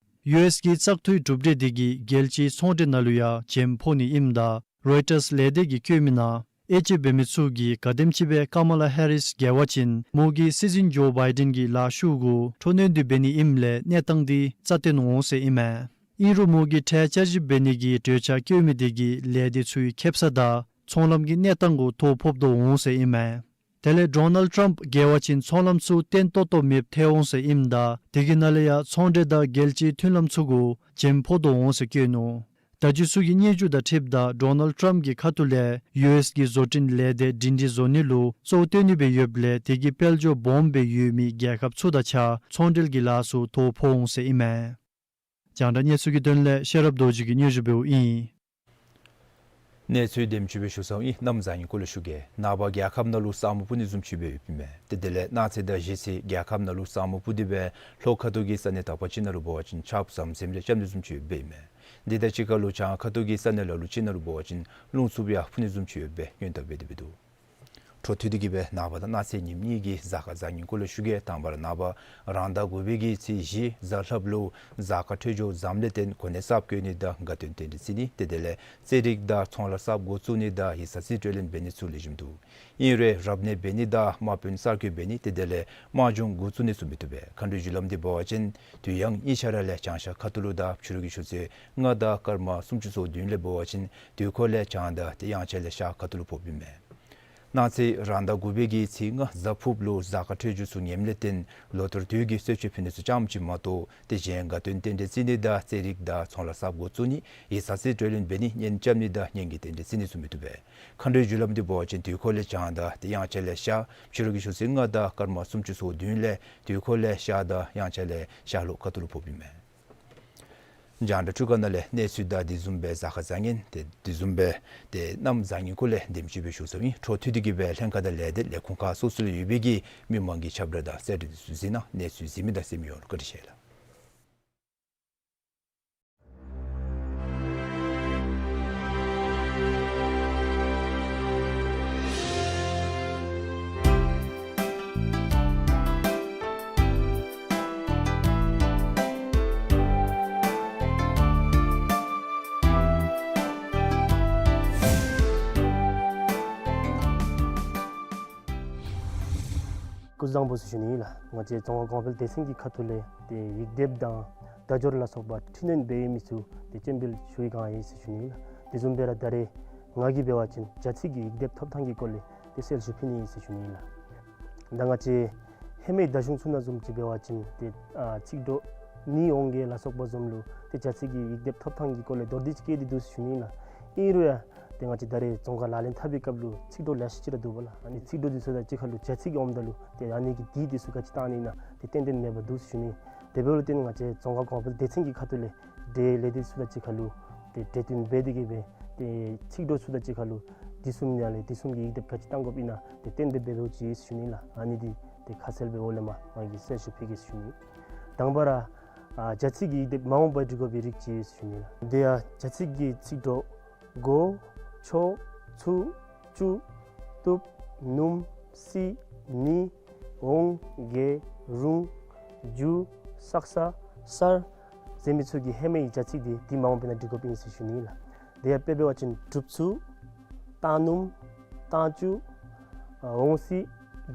ཡུ་ཨེསི་གི་བཙག་འཐུའི་གྲུབ་འབྲས་འདི་གིས་རྒྱལ་སྤྱིའི་ཚོང་འབྲེལ་ནང་ལུ་ཡང་བྱེམ་ཕོག་ནི་ཨིནམ་ད་རོའི་ཊརསི་ལས་སྡེ་གིས་བཀོད་མི་ནང་དབྱེ་འབྱེད་འབད་མི་ཚུ་གིས་ག་དེམ་ཅིག་སྦེ་ཀ་མ་ལ་ཧེ་རིསི་རྒྱལ་བ་ཅིན་མོ་གིས་སྲིད་འཛིན་ཇོ་བའི་ཌེན་གྱི་ལཱ་ཤུགས་གུ་འཕྲོ་མནོ་སྟེ་འབད་ནི་ཨིནམ་ལས་གནས་སྟངས་འདི་རྩ་བརྟན་འོང་ཟེར་ཨིན་མས། ཨིན་རུང་མོ་གིས་ཁྲལ་བསྐྱར་ཞིབ་འབད་ནི་གི་གྲོས་འཆར་བཀོད་མི་འདི་གིས་ལས་སྡེ་ཚུའི་ཁེ་སང་དང་ཚོང་ལམ་གྱི་གནས་སྟངས་གུ་ཐོ་ཕོག་དོ་འོང་ཟེར་ཨིན་མས། དེ་ལས་ཌོ་ནལཌ་ཊམཔ་རྒྱལ་བ་ཅིན་ཚོང་ལམ་ཚུ་བརྟན་ཏོག་ཏོ་མེདཔ་ཐལ་འོང་ཟེར་ཨིནམ་ད་དེ་གི་ནང་ལས་ཡང་ཚོང་འབྲེལ་དང་རྒྱལ་སྤྱིའི་མཐུན་ལམ་ཚུ་གུ་བྱེམ་ཕོག་དོ་འོང་ཟེར་བཀོད་ནུག། བརྡ་བརྒྱུད་ཚུ་གི་སྙན་ཞུ་དང་འཁྲིལཝ་ད་ཌོ་ནལཌ་ཊམཔ་གི་ཁ་ཐུག་ལས་ཡུ་ཨེསི་གི་བཟོ་སྐྲུན་ལས་སྡེ་སྒྲིང་སྒྲིང་བཟོ་ནི་ལུ་གཙོ་བོ་བཏོན་ནི་སྦེ་ཡོདཔ་ལས་དེ་གིས་དཔལ་འབྱོར་སྦོམ་སྦེ་ཡོད་མི་རྒྱལ་ཁབ་ཚུ་དང་གཅིག་ཁར་ཚོང་འབྲེལ་གྱི་ལཱ་ཚུ་ཐོ་ཕོག་འོང་ཟེར་ཨིན་མས། རྒྱང་བསྒྲགས་གནས་ཚུལ་གྱི་དོན་ལས་ཤེས་རབ་རྡོ་རྗེ་གིས་སྙན་ཞུ་འབདཝ་ཨིན། གནས་ཚུལ་འདེམས་སྤྱོད་འབད་ཞུ་ཚརཝ་ཨིན། གནམ་བཟང་ངན་སྐོར་ལས་ཞུ་གེ། ནངས་པ་རྒྱལ་ཁབ་ནང་ལུ་ས་སྨུག་སྤུབ་ནི་བཟུམ་ཅིག་སྦེ་ཡོདཔ་ཨིན་མས། ཏེ་དེ་ལས་གནངས་ཚེ་དང་གཞེས་ཚེ་རྒྱལ་ཁབ་ནང་ལུ་ས་སྨུག་སྤུབ་སྟེ་སྦེ་ལྷོ་ཁ་ཐུག་གི་ས་གནས་དག་པ་ཅིག་ནང་ལུ་འབད་བ་ཅིན་ཆརཔ་ཟམ་ཟིམ་རེ་རྐྱབ་ནི་བཟུམ་ཅིག་ཡོདཔ་ཨིན་མས། དེ་དང་གཅིག་ཁར་ལུ་བྱང་ཁ་ཐུག་གི་ས་གནས་ལ་ལུ་ཅིག་ནང་ལུ་འབད་བ་ཅིན་རླུང་འཚུབ་ཡང་འཕུ་ནི་བཟུམ་ཅིག་ཡོད་པའི་སྔོན་བརྡ་འབད་དེ་འབད་འདུག། འཕྲོ་མཐུད་དེ་གིས་སྦེ་ནངས་པ་དང་གནངས་ཚེ་ཉིནམ་གཉིས་ཀྱི་གཟའ་སྐར་གཟའ་ཉིམ་སྐོར་ལས་ཞུ་གེ། དང་པ་ར་ནངས་པ་རང་ཟླ་དགུ་པའི་གི་ཚེས་བཞི་གཟའ་ལྷགཔ་ལུ་གཟའ་སྐར་འཕྲོད་སྦྱོར་བཟངམ་ལས་བརྟེན་གོ་གནས་གསརཔ་བསྐོ་ནི་དང་དགའ་སྟོན་རྟེན་འབྲེལ་བརྩི་ནི། ཏེ་དེ་ལས་རྩེད་རིགས་དང་ཚོང་ལཱ་གསརཔ་འགོ་བཙུགས་ནི་དང་ཡིག་ཚང་རྩིས་སྤྲོད་ལེན་འབད་ནི་ཚུ་ལེགས་ཤོམ་འདུག། ཨིན་རུང་རབ་གནས་འབད་ནི་དང་དམག་དཔོན་གསར་བསྐོ་འབད་ནི་དེ་དེ་ལས་དམག་སྦྱོང་འགོ་བཙུགས་ནི་ཚུ་མི་བཏུབ་པས། མཁའ་འགྲོའི་རྒྱུ་ལམ་འདི་འབད་བ་ཅིན་དུས་ཡང་གཉིས་ཆ་ར་ལས་བྱང་ཤར་ཁ་ཐུག་ལུ་དང་ཕྱི་རུ་གི་ཆུ་ཚོད་ལྔ་དང་སྐར་མ་སུམ་ཅུ་སོ་བདུན་ལས་འབད་བ་ཅིན་དུས་འཁོར་ལས་བྱང་དང་དེ་དབྱངས་འཆར་ལས་ཤར་ཁ་ཐུག་ལུ་ཕོགཔ་ཨིན་མས། གནངས་ཚེ་རང་ཟླ་དགུ་པའི་གི་ཚེས་ལྔ་གཟའ་ཕུརཔ་ལུ་གཟའ་སྐར་འཕྲོད་སྦྱོར་ཚུ་ངནམ་ལས་བརྟེན་ལོ་ཐོར་དུས་ཀྱི་གསོལ་མཆོད་ཕུལ་ནི་ཚུ་ཙམ་ཅིག་མ་གཏོགས་དེ་གཞན་དགའ་སྟོན་རྟེན་འབྲེལ་བརྩི་ནི་དང་རྩེད་རིགས་དང་ཚོང་ལཱ་གསརཔ་འགོ་བཙུགས་ནི་ཡིག་ཚང་རྩིས་སྤྲོད་ལེན་འབད་ནི་གཉེན་རྐྱབ་ནི་དང་གཉེན་གྱི་རྟེན་འབྲེལ་བརྩི་ནི་ཚུ་མི་བཏུབ་པས། མཁའ་འགྲོའི་རྒྱུ་ལམ་འདི་འབད་བ་ཅིན་དུས་འཁོར་ལས་བྱང་དང་དེ་དབྱངས་འཆར་ལས་ཤར་ཕྱི་རུ་གི་ཆུ་ཚོད་ལྔ་དང་སྐར་མ་སུམ་ཅུ་སོ་བདུན་ལས་དུས་འཁོར་ལས་ཤར་དང་དབྱངས་འཆར་ལས་ཤར་ལྷོ་ཁ་ཐུག་ལུ་ཕོགཔ་ཨིན་མས། རྒྱང་བསྒྲགས་འཕྲུལ་ཁང་ནང་ལས་གནས་ཚུལ་དང་དེ་བཟུམ་སྦེ་གཟའ་སྐར་བཟང་ངན་དེ་དེ་བཟུམ་སྦེ་ཏེ་གནམ་བཟང་ངན་སྐོར་ལས་འདེམས་སྤྱོད་འབད་ཞུ་ཚརཝ་ཨིན། འཕྲོ་མཐུད་དེ་གིས་སྦེ་ལྷན་ཁག་དང་ལས་སྡེ་ལས་ཁུངས་ཁག་སོ་སོ་ལུ་ཡོད་པའི་གི་མི་མང་གི་ཁྱབ་བསྒྲགས་དང་གསལ་བསྒྲགས་འདི་ཚུ་གཟིགས་གནང་། གནས་ཚུལ་གཟིགས་མི་དང་གསན་མི་ཡོངས་ལུ་བཀའ་དྲིན་ཆེ་ལགས། སྐུ་གཟུགས་བཟང་པོ་ཟེར་ཞུ་ནི་ཨིན་ལགས། ང་བཅས་རྫོང་ཁ་གོང་འཕེལ་སྡེ་ཚན་གྱི་ཁ་ཐུག་ལས་ཏེ་ཡིག་སྡེབ་དང་བརྡ་སྦྱོར་ལ་སོགས་པ་འཕྲི་སྣོན་འབད་མི་ཚུ་ཏེ་སྤྱན་འབུལ་ཞུ་བའི་སྒང་ཨིན་ཟེར་ཞུ་ནི་ཨིན་ལགས། དེ་བཟུམ་སྦེ་ར་ད་རེས་ང་གིས་འབད་བ་ཅིན་བྱ་ཚིག་གི་ཡིག་སྡེབ་ཐོབ་ཐང་གི་སྐོར་ལས་ཏེ་གསལ་ཞུ་ཕུལ་ནི་ཨིན་ཟེར་ཞུ་ནི་ཨིན་ལགས། ད་ང་བཅས་ཧེ་མའི་ད་གཞུང་ཚུ་ནང་བཟུམ་ཅིག་འབད་བ་ཅིན་ཏེ་ཨ་ཚིག་གྲོགས་ནི་འོང་གེ་ལ་སོགས་པ་བཟུམ་ལུ་ཏེ་བྱ་ཚིག་གི་ཡིག་སྡེབ་ཐོབ་ཐང་གི་སྐོར་ལས་མདོར་བསྡུས་ཅིག་བཀོད་དེ་འདུག་ཟེར་ཞུ་ནི་ཨིན་ལགས། ཨིན་རུང་ཡང་ཏེ་ང་བཅས་ད་རེས་རྫོང་ཁ་ལག་ལེན་འཐབ་པའི་སྐབས་ལུ་ཚིག་གྲོགས་ལེ་ཤ་ཅིག་ར་འདུག་པ་ལགས། ཨ་ནི་ཚིག་གྲོགས་འདི་ཚུ་དང་གཅིག་ཁར་ལུ་བྱ་ཚིག་འོངམ་ད་ལུ་ཏེ་ཨ་ནི་གི་དེ་འདི་ཚུ་ག་ཅི་བཏང་ནི་ཨིན་ན་ཏེ་ཏན་ཏན་མེད་པར་འདུག་ཟེར་ཞུ་ནི། དེ་འབདཝ་ལས་བརྟེན་ང་བཅས་རྫོང་ཁ་གོང་འཕེལ་སྡེ་ཚན་གྱི་ཁ་ཐུག་ལས་འབྲེལ་ཡོད་ལས་སྡེ་ཚུ་དང་གཅིག་ཁར་ལུ་ཏེ་གྲོས་བསྟུན་འབད་དེ་གིས་སྦེ་ཏེ་ཚིག་གྲོགས་ཚུ་དང་གཅིག་ཁར་ལུ་དེ་བཟུམ་ནང་ལས་དེ་བཟུམ་གྱི་ཡིག་སྡེབ་ག་ཅི་བཏང་དགོཔ་ཨིན་ན་ཏེ་གཏན་འབེབས་འབད་འབདཝ་ཅིག་ཨིན་ཟེར་ཞུ་ནི་ལགས། ཨ་ནི་འདི་ཏེ་ཁ་གསལ་སྦེ་འོག་ལས་མར་ང་གིས་གསལ་ཞུ་ཕུལ་གེ་ཟེར་ཞུ་ནི། དང་པ་ར་ཨ་བྱ་ཚིག་གི་ཡིག་སྡེབ་མ་འོངས་པར་འབྲི་དགོ་པའི་རིགས་ཅིག་ཨིན་ཟེར་ཞུ་ནི་ལགས། དེ་ཡང་བྱ་ཚིག་གི་ཚིག་གྲོགས་གོ་ཆོ་ཚུ་ཅུ་བཏུབ་ནུམ་སྲིད་ནི་འོང་གེ་རུང་འགྱུ་སག་ས་སར་ཟེར་མི་ཚུ་གི་ཧེ་མའི་བྱ་ཚིག་འདི་འདི་མ་འོངས་པའི་ནང་འབྲི་དགོཔ་ཨིན་ཟེར་ཞུ་ནི་ལགས། དེ་ཡང་དཔེ་འབད་བ་ཅིན་གྲུབ་ཚུགས་བཏང་ནུམ་བཏང་བཅུག་འོང་སྲིད་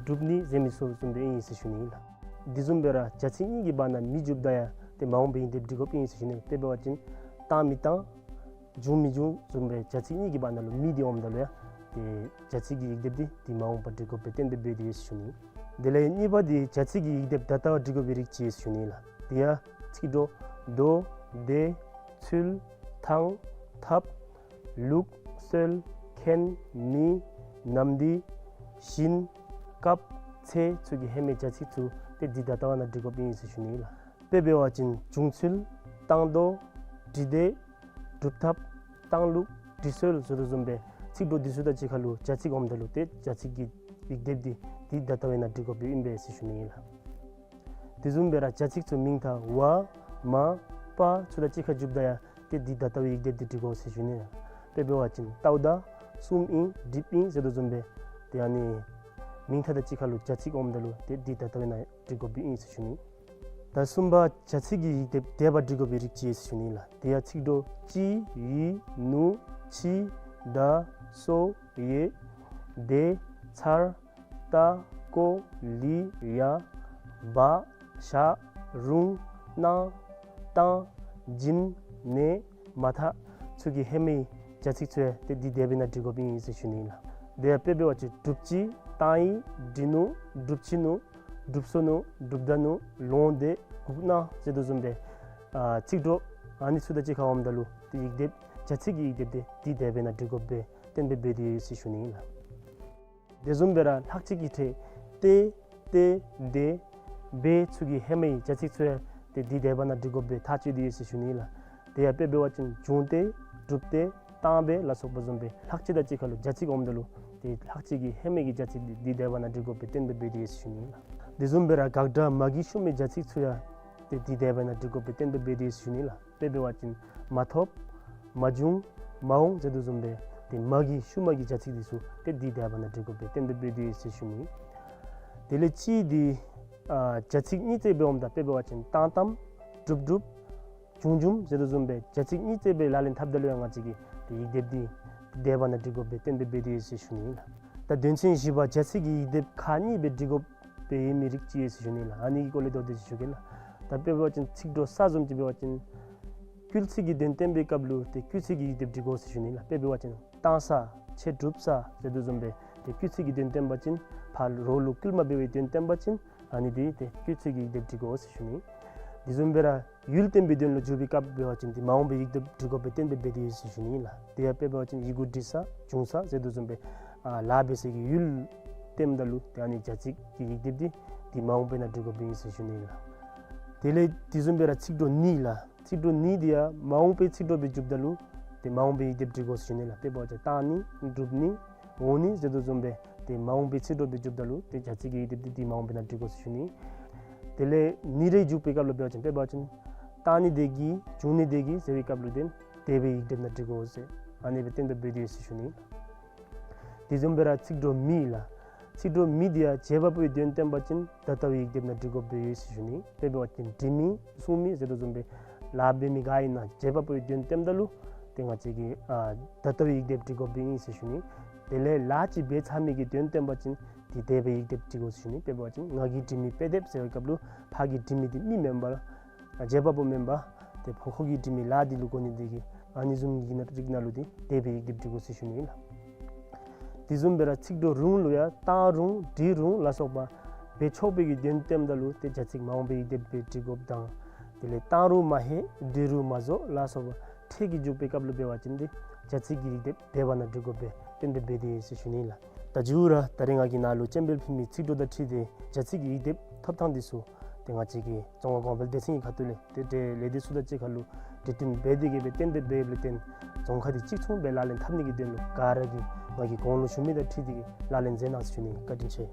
འགྲུབ་ནི་ཟེར་མི་ཚུ་བཟུམ་སྦེ་ཨིན་ཟེར་ཞུ་ནི་ལགས། དེ་བཟུམ་སྦེ་ར་བྱ་ཚིག་གཉིས་ཀྱི་བར་ན་མི་འཇུགཔ་ད་ཡང་ཏེ་མ་འོངས་པའི་ཡིག་སྡེབ་འབྲི་དགོཔ་ཨིན་ཟེར་ཞུ་ནི། དཔེ་འབད་བ་ཅིན་བཏང་མི་བཏང་འབྱུང་མི་འབྱུང་བཟུམ་སྦེ་བྱ་ཚིག་གཉིས་ཀྱི་བར་ན་ལུ་མི་འདི་འོངམ་ད་ལུ་ཡང་ཏེ་བྱ་ཚིག་གི་ཡིག་སྡེབ་འདི་འདི་མ་འོངས་པར་འབྲི་དགོཔ་སྦེ་གཏན་འབེབས་འབད་དེ་ཡོད་ཟེར་ཞུ་ནི། དེ་ལས་གཉིས་པ་འདི་བྱ་ཚིག་གི་ཡིག་སྡེབ་ད་ལྟ་བ་འབྲི་དགོ་པའི་རིགས་ཅིག་ཨིན་ཟེར་ཞུ་ནི་ལགས། དེ་ཡང་ཚིག་གྲོགས་དོ་དེ་ཚུལ་ཐང་ཐབས་ལུགས་སྲོལ་མཁན་མི་ནམ་དུས་བཞིན་སྐབས་ཚེས་ཚུ་གི་ཧེ་མའི་བྱ་ཚིག་ཚུ་ཏེ་འདི་ད་ལྟ་བ་ནང་འབྲི་དགོཔ་ཨིན་ཟེར་ཞུ་ནི་ལགས། དཔེ་འབད་བ་ཅིན་བྱུང་ཚུལ་བཏང་དོ་འབྲི་དེ་སྒྲུབ་ཐབས་བཏང་ལུགས་འབྲི་སྲོལ་ཟེར་དོ་བཟུམ་སྦེ་ཚིག་གྲོགས་འདི་ཚུ་དང་གཅིག་ཁར་ལུ་བྱ་ཚིག་འོངམ་ད་ལུ་ཏེ་བྱ་ཚིག་གི་ཡིག་སྡེབ་འདི་འདི་ད་ལྟ་བའི་ནང་འབྲི་དགོཔ་ཨིན་པས་ཟེར་ཞུ་ནི་ལགས། དེ་བཟུམ་སྦེ་ར་བྱ་ཚིག་ཚུ་མིང་མཐའ་བ་མ་པ་ཚུ་དང་གཅིག་ཁར་འཇུགཔ་ད་ཡང་ཏེ་འདི་ད་ལྟ་བའི་ཡིག་སྡེབ་འདི་འབྲི་དགོ་ཟེར་ཞུ་ནི་ལགས། དཔེ་འབད་བ་ཅིན་ལྟཝ་ད་གསུམ་ཨིན་འགྲིགཔ་ཨིན་ཟེར་དོ་བཟུམ་སྦེ་ཏེ་ཨ་ནི་མིང་མཐའ་དང་གཅིག་ཁར་ལུ་བྱ་ཚིག་འོངམ་ད་ལུ་ཏེ་འདི་ད་ལྟ་བའི་ནང་འབྲི་དགོཔ་ཨིན་ཟེར་ཞུ་ནི། ད་གསུམ་པ་བྱ་ཚིག་གི་ཡིག་སྡེབ་དེ་སྦེ་འབྲི་དགོ་པའི་རིགས་ཅིག་ཨིན་ཟེར་ཞུ་ནི་ལགས། དེ་ཡང་ཚིག་གྲོགས་ཅི་ཡི་ནུ་ཅི་ད་སོ་ཡེ་དེ་ཚར་ད་ཀོ་ལི་ཡ་བ་ཞ་རུང་ན་ཏང་བྱིན་ནེ་མ་ཐ་ཚུ་གི་ཧེ་མའི་བྱ་ཚིག་ཚུ་ཡང་ཏེ་འདི་དེ་སྦེ་ནང་འབྲི་དགོཔ་ཨིན་ཟེར་ཞུ་ནི་ལགས། དེ་ཡང་དཔེ་འབད་བ་ཅིན་གྲུབ་ཅི་བཏང་ཡི་འབྲི་ནུག་གྲུབ་ཅི་ནུག་གྲུབ་སོ་ནུག་གྲུབ་ད་ནུག་ལོང་དེ་གུག་ན་ཟེར་དོ་བཟུམ་སྦེ་ཨ་ཚིག་གྲོགས་ཨ་ནི་ཚུ་དང་གཅིག་ཁར་འོངམ་ད་ལུ་ཏེ་ཡིག་སྡེབ་བྱ་ཚིག་གི་ཡིག་སྡེབ་འདི་འདི་དེ་སྦེ་ནང་འབྲི་དགོཔ་སྦེ་གཏན་འབེབས་འབད་དེ་ཡོད་ཟེར་ཞུ་ནི་ལགས། དེ་བཟུམ་སྦེ་ར་ལྷག་བཅས་ཀྱི་ཕྲད་ཏེ་ཏེ་དེ་བེ་ཚུ་གི་ཧེ་མའི་བྱ་ཚིག་ཚུ་ཡང་ཏེ་འདི་དེ་སྦེ་ནང་འབྲི་དགོཔ་སྦེ་ཐག་བཅད་དེ་ཡོད་ཟེར་ཞུ་ནི་ལགས། དེ་ཡང་དཔེ་འབད་བ་ཅིན་བྱུང་སྟེ་གྲུབ་སྟེ་བཏང་སྦེ་ལ་སོགས་པ་བཟུམ་སྦེ་ལྷག་བཅས་དང་གཅིག་ཁར་ལུ་བྱ་ཚིག་འོངམ་ད་ལུ་ཏེ་ལྷག་བཅས་ཀྱི་ཧེ་མའི་གི་བྱ་ཚིག་འདི་འདི་དེ་སྦེ་ནང་འབྲི་དགོཔ་སྦེ་གཏན་འབེབས་འབད་དེ་ཡོད་ཟེར་ཞུ་ནི་ལགས། དེ་བཟུམ་སྦེ་ར་དགག་སྒྲ་མ་གི་ཤུལ་མའི་བྱ་ཚིག་ཚུ་ཡང་ཏེ་འདི་དེ་སྦེ་ནང་འབྲི་དགོཔ་སྦེ་གཏན་འབེབས་འབད་དེ་ཡོད་ཟེར་ཞུ་ནི་ལགས། དཔེ་འབད་བ་ཅིན་མ་ཐོབ་མ་བྱུང་མ་འོང་ཟེར་དོ་བཟུམ་སྦེ་ཏེ་མ་གི་ཤུལ་མ་གི་བྱ་ཚིག་འདི་ཚུ་ཏེ་འདི་དེ་སྦེ་ནང་འབྲི་དགོཔ་སྦེ་གཏན་འབེབས་འབད་དེ་ཡོད་ཟེར་ཞུ་ནི། དེ་ལས་ཅི་འདི་ཨ་བྱ་ཚིག་གཉིས་བརྩེགས་འབདཝ་ད་དཔེ་འབད་བ་ཅིན་བཏང་བཏངམ་གྲུབ་གྲུབ་བྱུང་བྱུངམ་ཟེར་དོ་བཟུམ་སྦེ་བྱ་ཚིག་གཉིས་བརྩེགས་སྦེ་ལག་ལེན་འཐབ་ད་ལུ་ཡང་ང་བཅས་ཀྱིས་ཏེ་ཡིག་སྡེབ་འདི་དེ་སྦེ་ནང་འབྲི་དགོཔ་སྦེ་གཏན་འབེབས་འབད་དེ་ཡོད་ཟེར་ཞུ་ནི་ལགས། ད་དོན་ཚན་བཞི་པ་བྱ་ཚིག་གི་ཡིག་སྡེབ་ཁག་གཉིས་སྦེ་འབྲི་དགོཔ་སྦེ་ཡོད་མི་རིགས་ཅིག་ཡོད་ཟེར་ཞུ་ནི་ལགས། ཨ་ནི་གི་སྐོར་ལས་མདོར་བསྡུས་ཅིག་ཞུ་གེ་ལགས། ད་དཔེ་འབད་བ་ཅིན་ཚིག་གྲོགས་ས་བཟུམ་ཅིག་འབད་བ་ཅིན་སྐུལ་ཚིག་གི་དོན་བསྟན་པའི་སྐབས་ལུ་ཏེ་སྐུལ་ཚིག་གི་ཡིག་སྡེབ་འབྲི་དགོ་ཟེར་ཞུ་ནི་ལགས། དཔེ་འབད་བ་ཅིན་བཏང་ས་ཆེ་གྲུབ་ས་ཟེར་དོ་བཟུམ་སྦེ་ཏེ་སྐུལ་ཚིག་གི་དོན་བསྟན་པ་ཅིན་ཕར་རོགས་ལུ་སྐུལ་མ་འབད་བའི་དོན་བསྟན་པ་ཅིན་ཨ་ནི་འདི་ཏེ་སྐུལ་ཚིག་གི་ཡིག་སྡེབ་འབྲི་དགོ་ཟེར་ཞུ་ནི། དེ་བཟུམ་སྦེ་ར་ཡུལ་བསྟན་པའི་དོན་ལུ་འཇུག་པའི་སྐབས་འབད་བ་ཅིན་ཏེ་མ་འོངས་པའི་ཡིག་སྡེབ་འབྲི་དགོཔ་སྦེ་གཏན་འབེབས་འབད་དེ་ཡོད་ཟེར་ཞུ་ནི་ལགས། དེ་ཡང་དཔེ་འབད་བ་ཅིན་ཡི་གུ་འབྲི་ས་བྱུང་ས་ཟེར་དོ་བཟུམ་སྦེ་ཨ་ལཱ་འབད་སའི་གི་ཡུལ་བསྟནམ་ད་ལུ་ཏེ་ཨ་ནི་བྱ་ཚིག་གི་ཡིག་སྡེབ་འདི་ཏེ་མ་འོངས་པའི་ནང་འབྲི་དགོཔ་ཨིན་ཟེར་ཞུ་ནི་ལགས། དེ་ལས་དེ་བཟུམ་སྦེ་ར་ཚིག་གྲོགས་ནི་ལགས། ཚིག་གྲོགས་ནི་འདི་ཡང་མ་འོངས་པའི་ཚིག་གྲོགས་སྦེ་འཇུགཔ་ད་ལུ་ཏེ་མ་འོངས་པའི་ཡིག་སྡེབ་འབྲི་དགོ་ཟེར་ཞུ་ནི་ལགས། དཔེ་འབད་བ་ཅིན་བཏང་ནི་གྲུབ་ནི་འོང་ནི་ཟེར་དོ་བཟུམ་སྦེ་ཏེ་མ་འོངས་པའི་ཚིག་གྲོགས་སྦེ་འཇུགཔ་ད་ལུ་ཏེ་བྱ་ཚིག་གི་ཡིག་སྡེབ་འདི་ཏེ་མ་འོངས་པའི་ནང་འབྲི་དགོ་ཟེར་ཞུ་ནི། དེ་ལས་ནི་རེ་འཇུག་པའི་སྐབས་ལུ་འབད་བ་ཅིན་དཔེ་འབད་བ་ཅིན་བཏང་ནི་དེ་གིས་བྱུང་ནི་དེ་གིས་ཟེར་བའི་སྐབས་ལུ་ཏེ་དེ་སྦེ་ཡིག་སྡེབ་ནང་འབྲི་དགོ་ཟེར་ཨ་ནི་སྦེ་གཏན་འབེབས་འབད་དེ་ཡོད་ཟེར་ཞུ་ནི། དེ་བཟུམ་སྦེ་ར་ཚིག་གྲོགས་མི་ལགས། ཚིག་གྲོགས་མི་འདི་ཡང་བྱེད་པ་པོའི་དོན་བསྟན་པ་ཅིན་ད་ལྟ་བའི་ཡིག་སྡེབ་ནང་འབྲི་དགོཔ་སྦེ་ཡོད་ཟེར་ཞུ་ནི། དཔེ་འབད་བ་ཅིན་འབྲི་མི་གསུང་མི་ཟེར་དོ་བཟུམ་སྦེ་ལཱ་འབད་མི་ག་ཨིན་ན་བྱེད་པ་པོའི་དོན་བསྟནམ་ད་ལུ་ ཏེ་ང་བཅས་ཀྱིས་ཨ་ད་ལྟ་བའི་ཡིག་སྡེབ་འབྲི་དགོཔ་སྦེ་ཨིན་ཟེར་ཞུ་ནི། དེ་ལས་ལཱ་ཅིག་འབད་ཚར་མི་གི་དོན་སྟོན་པ་ཅིན་ཏེ་འདས་པའི་ཡིག་སྡེབ་འབྲི་དགོ་ཟེར་ཞུ་ནི། དཔེ་འབད་བ་ཅིན་ང་གིས་འབྲི་མི་དཔེ་དེབ་ཟེར་བའི་སྐབས་ལུ་ཕ་གིས་འབྲི་མི་དེ་མི་མེན་པར་ཨ་བྱེད་པ་པོ་མེན་པར་ཏེ་ཕོ་ཁོ་གིས་འབྲི་མི་ལཱ་འདི་ལུ་གོ་ནི་དེ་གིས་ཨ་ནི་བཟུམ་གྱི་ནང་རིགས་ནང་ལུ་ཏེ་འདས་པའི་ཡིག་སྡེབ་འབྲི་དགོ་ཟེར་ཞུ་ནི་ཨིན་ལགས། དེ་བཟུམ་སྦེ་ར་ཚིག་གྲོགས་རུང་ལུ་ཡང་བཏང་རུང་འབྲི་རུང་ལ་སོགས་པ་འབད་ཆོག་པའི་གི་དོན་སྟོནམ་ད་ལུ་ཏེ་བྱ་ཚིག་མ་འོངས་པའི་ཡིག་སྡེབ་སྦེ་འབྲི་དགོཔ་དང་། དེ་ལས་བཏང་རུང་མ་ཧེ་འབྲི་རུང་མ་བཟོ་ལ་སོགས་པ་ཕྲད་ཀྱི་འཇུག་པའི་སྐབས་ལུ་འབད་བ་ཅིན་ཏེ་བྱ་ཚིག་གི་ཡིག་སྡེབ་འདས་པ་ནང་འབྲི་དགོཔ་སྦེ་གཏན་འབེབས་འབད་དེ་ཡོད་ཟེར་ཞུ་ནི་ལགས། ད་མཇུག་ར་ད་རེས་ང་གིས་ནཱ་ལུ་སྤྱན་འབུལ་ཕུལ་མི་ཚིག་གྲོགས་དང་འཁྲིལ་ཏེ་བྱ་ཚིག་གི་ཡིག་སྡེབ་ཐོབ་ཐང་འདི་ཚུ་ཏེ་ང་བཅས་ཀྱི་རྫོང་ཁ་གོང་འཕེལ་སྡེ་ཚན་གྱི་ཁ་ཐུག་ལས་ཏེ་ཏེ་ལས་སྡེ་ཚུ་དང་གཅིག་ཁར་ལུ་གྲོས་བསྟུན་འབད་དེ་གི་སྦེ་གཏན་འབེབས་འབད་ཡོདཔ་ལས་བརྟེན་རྫོང་ཁ་འདི་གཅིག་མཚུངས་སྦེ་ལག་ལེན་འཐབ་ནི་གི་དོན་ལུ་ག་ར་གིས་ང་གིས་གོང་ལུ་ཞུ་མི་དང་འཁྲིལ་ཏེ་གི་ལག་ལེན་མཛད་གནང་ཟེར་ཞུ་ནི། བཀའ་དྲིན་ཆེ།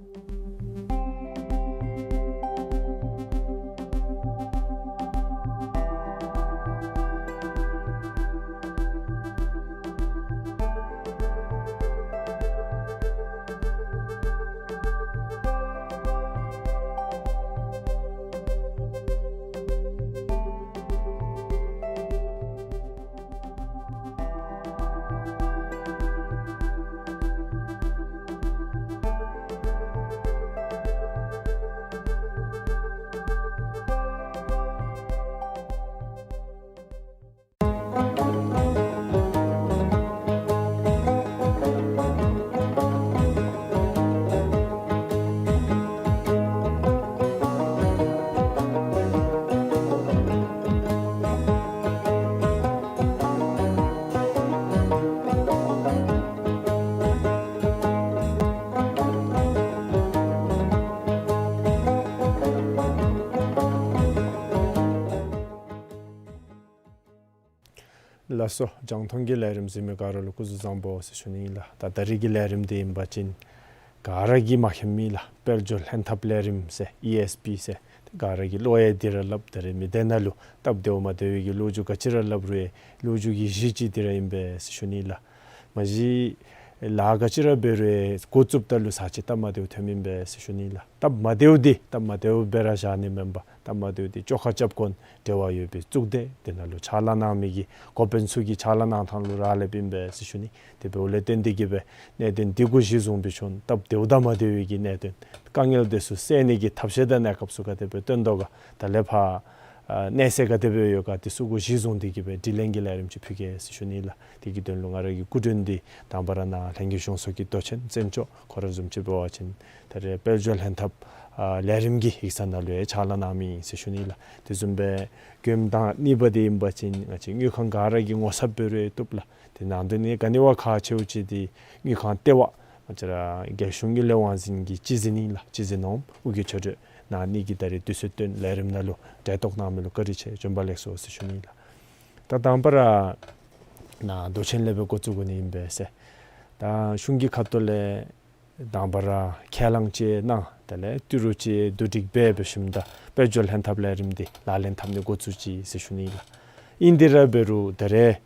ལགས་སོ། རྒྱང་མཐོང་གི་ལས་རིམ་གཟིགས་མི་ག་ར་ལུ་སྐུ་གཟུགས་བཟང་པོ་ཟེར་ཞུ་ནི་ཨིན་ལགས། ད་ད་རིས་ཀྱི་ལས་རིམ་འདི་ཨིན་པ་ཅིན་ག་ར་གིས་མ་མཁྱེནམ་མེད་ལགས། དཔལ་འབྱོར་ལྷན་ཐབས་ལས་རིམ་ཟེར་ཨི་ཨེསི་པི་ཟེར་ག་ར་གིས་ལོ་ཡང་འདི་ར་སླབ། ད་རེས་མི་སྡེ་ནང་ལུ་སྟབས་བདེཝ་མ་བདེ་བའི་གི་ལོ་རྒྱུས་ག་ཅི་ར་སླབ་རུང་ལོ་རྒྱུས་ཀྱི་གཞི་ཅིག་འདི་ར་ཨིན་པས་ཟེར་ཞུ་ནི་ལགས། མ་གཞི་ལཱ་ག་ཅི་ར་འབད་རུང་འགོ་བཙུགསཔ་ད་ལུ་ཚར་ཅིག་སྟབས་མ་བདེཝ་ཐོནམ་ཨིན་པས་ཟེར་ཞུ་ནི་ལགས། སྟབས་མ་བདེཝ་འདི་སྟབས་མ་བདེཝ་སྦེ་ར་བཞག་ནི་མེན་པར་སྟབས་མ་བདེཝ་འདི་བཅོ་ཁ་རྐྱབ་དགོ་ནི་འབྲེལ་བ་ཡོད་པའི་གཙུག་སྡེ་འདི་ནང་ལུ་ཕྱག་ལཱ་གནང་མི་གི་འགོ་དཔོན་ཚུ་གིས་ཕྱག་ལཱ་གནང་ཐངས་ལུ་རག་ལསཔ་ཨིན་པས་ཟེར་ཞུ་ནི། དེ་འབདཝ་ལས་བརྟེན་ཏེ་གི་སྦེ་གནད་དོན་འདི་གུ་གཞི་བཟུང་སྦེ་བྱོན་སྟབས་བདེཝ་དང་མ་བདེ་བའི་གི་གནད་དོན་དཀའ་ངལ་འདི་ཚུ་སེལ་ནི་གི་ཐབས་ཤེས་དང་གནས་སྐབས་ཚུ་ག་དེ་སྦེ་སྟོན་དོ་ག་དེ་ལས་ཕར་ཨ་གནས་ཚད་ག་དེ་སྦེ་ཡོད་ག་དེ་ཚུ་གུ་གཞི་བཟུང་སྟེ་གི་སྦེ་དྲི་ལན་གྱི་ལས་རིམ་ཅིག་ཕུལ་གེ་ཟེར་ཞུ་ནི་ལགས། དེ་གི་དོན་ལུ་ང་ར་གི་སྐུ་མགྲོན་འདི་དང་པ་ར་ནཱ་ལྷན་རྒྱས་གཞུང་ཚོགས་ཀྱི་མདོ་ཆེན་བཙན་སྐྱོགས་ཁོ་ར་བཟུམ་ཅིག་འབད་བ་ཅིན་ད་རེས་དཔལ་འབྱོར་ལྷན་ཐབས་ཨ་ལས་རིམ་གྱི་ཡིག་ཚང་ནང་ལུ་ཡང་ཕྱག་ལཱ་གནང་མི་ཨིན་ཟེར་ཞུ་ནི་ལགས། དེ་བཟུམ་སྦེ་དགོངསམ་དང་གཉིས་པ་འདི་ཨིན་པ་ཅིན་ང་བཅས་དངུལ་ཁང་ག་ར་གིས་ངོ་ཚབ་འབད་རུང་བཏུབ་ལགས། དེ་ནང་དོན་ནི་ག་ནི་བ་ཁག་ཆེཝ་ཅིག་འདི་དངུལ་ཁང་ལྟེ་བ་ང་བཅས་ར་རྒྱལ་གཞུང་གི་ལས་དབང་འཛིན་གྱི་སྤྱི་འཛིན་ཨིན་ལགས། སྤྱི་འཛིན་འོགམ་ཨོ་རྒྱན་ཆོས་སྒྲོན་ནཱ་གཉིས་ཀྱིས་ད་རེས་དུས་ཚོད་བཏོན་ལས་རིམ་ནང་ལུ་གྲལ་གཏོགས་གནང་མི་ལུ་བཀའ་དྲིན་ཆེ། བྱོན་པ་ལེགས་སོ་ཟེར་ཞུ་ནི་ལགས། ད་དང་པ་ར་ནཱ་མདོ་ཆེན་ལས་སྦེ་འགོ་བཙུགས་དགོ་ནི་ཨིན་པས་ཟེར། ད་གཞུང་གི་ཁ་ཐུག་ལས་དང་པ་ར་ཁས་བླངས་ཅིག་གནང་། དེ་ལས་ཏི་རུ་ཅིག་བསྡུ་སྒྲིག་འབད་འབད་ཞིནམ་ད་དཔལ་འབྱོར་ལྷན་ཐབས་ལས་རིམ་འདི་ལག་ལེན་འཐབ་ནི་འགོ་བཙུགས་ཅི་ཟེར་ཞུ་ནི་ལགས། ཨིན་དེ་ར་འབད་རུང་ད་རེས་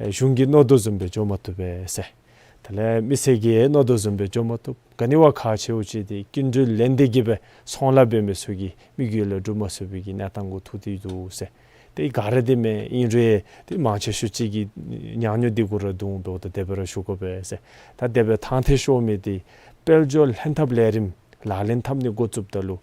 ཨེ་གཞུང་གིས་མནོ་དོ་བཟུམ་སྦེ་འགྱོ་མ་བཏུབ་པས་ཟེར། དེ་ལས་མི་སེར་གྱིས་མནོ་དོ་བཟུམ་སྦེ་འགྱོ་མ་བཏུབ། ག་ནི་བ་ཁག་ཆེཝ་ཅིག་འདི་སྐྱིན་འགྲུལ་ལེན་ཏེ་གི་སྦེ་ཚོང་ལཱ་འབད་མི་ཚུ་གི་དམིགས་ཡུལ་ལུ་འགྲུབ་མ་ཚུགས་པའི་གི་གནས་སྟངས་གུ་ཐུག་སྟེ་འདུག་ཟེར། ཏེ་ག་ར་འདི་མེན། ཨིན་རུང་ཏེ་མང་ཆེ་ཤོས་ཅིག་གིས་ཉག་ཉོག་འདི་གུ་ར་བརྡུང་འབདཝ་ད་དེ་སྦེ་ར་ཞུ་དགོ་པས་ཟེར། ད་དེ་སྦེ་ཐང་ཐད་ཤོར་མི་འདི་དཔལ་འབྱོར་ལྷན་ཐབས་ལས་རིམ་ལག་ལེན་འཐབ་ནི་འགོ་བཙུགསཔ་ད་ལུ་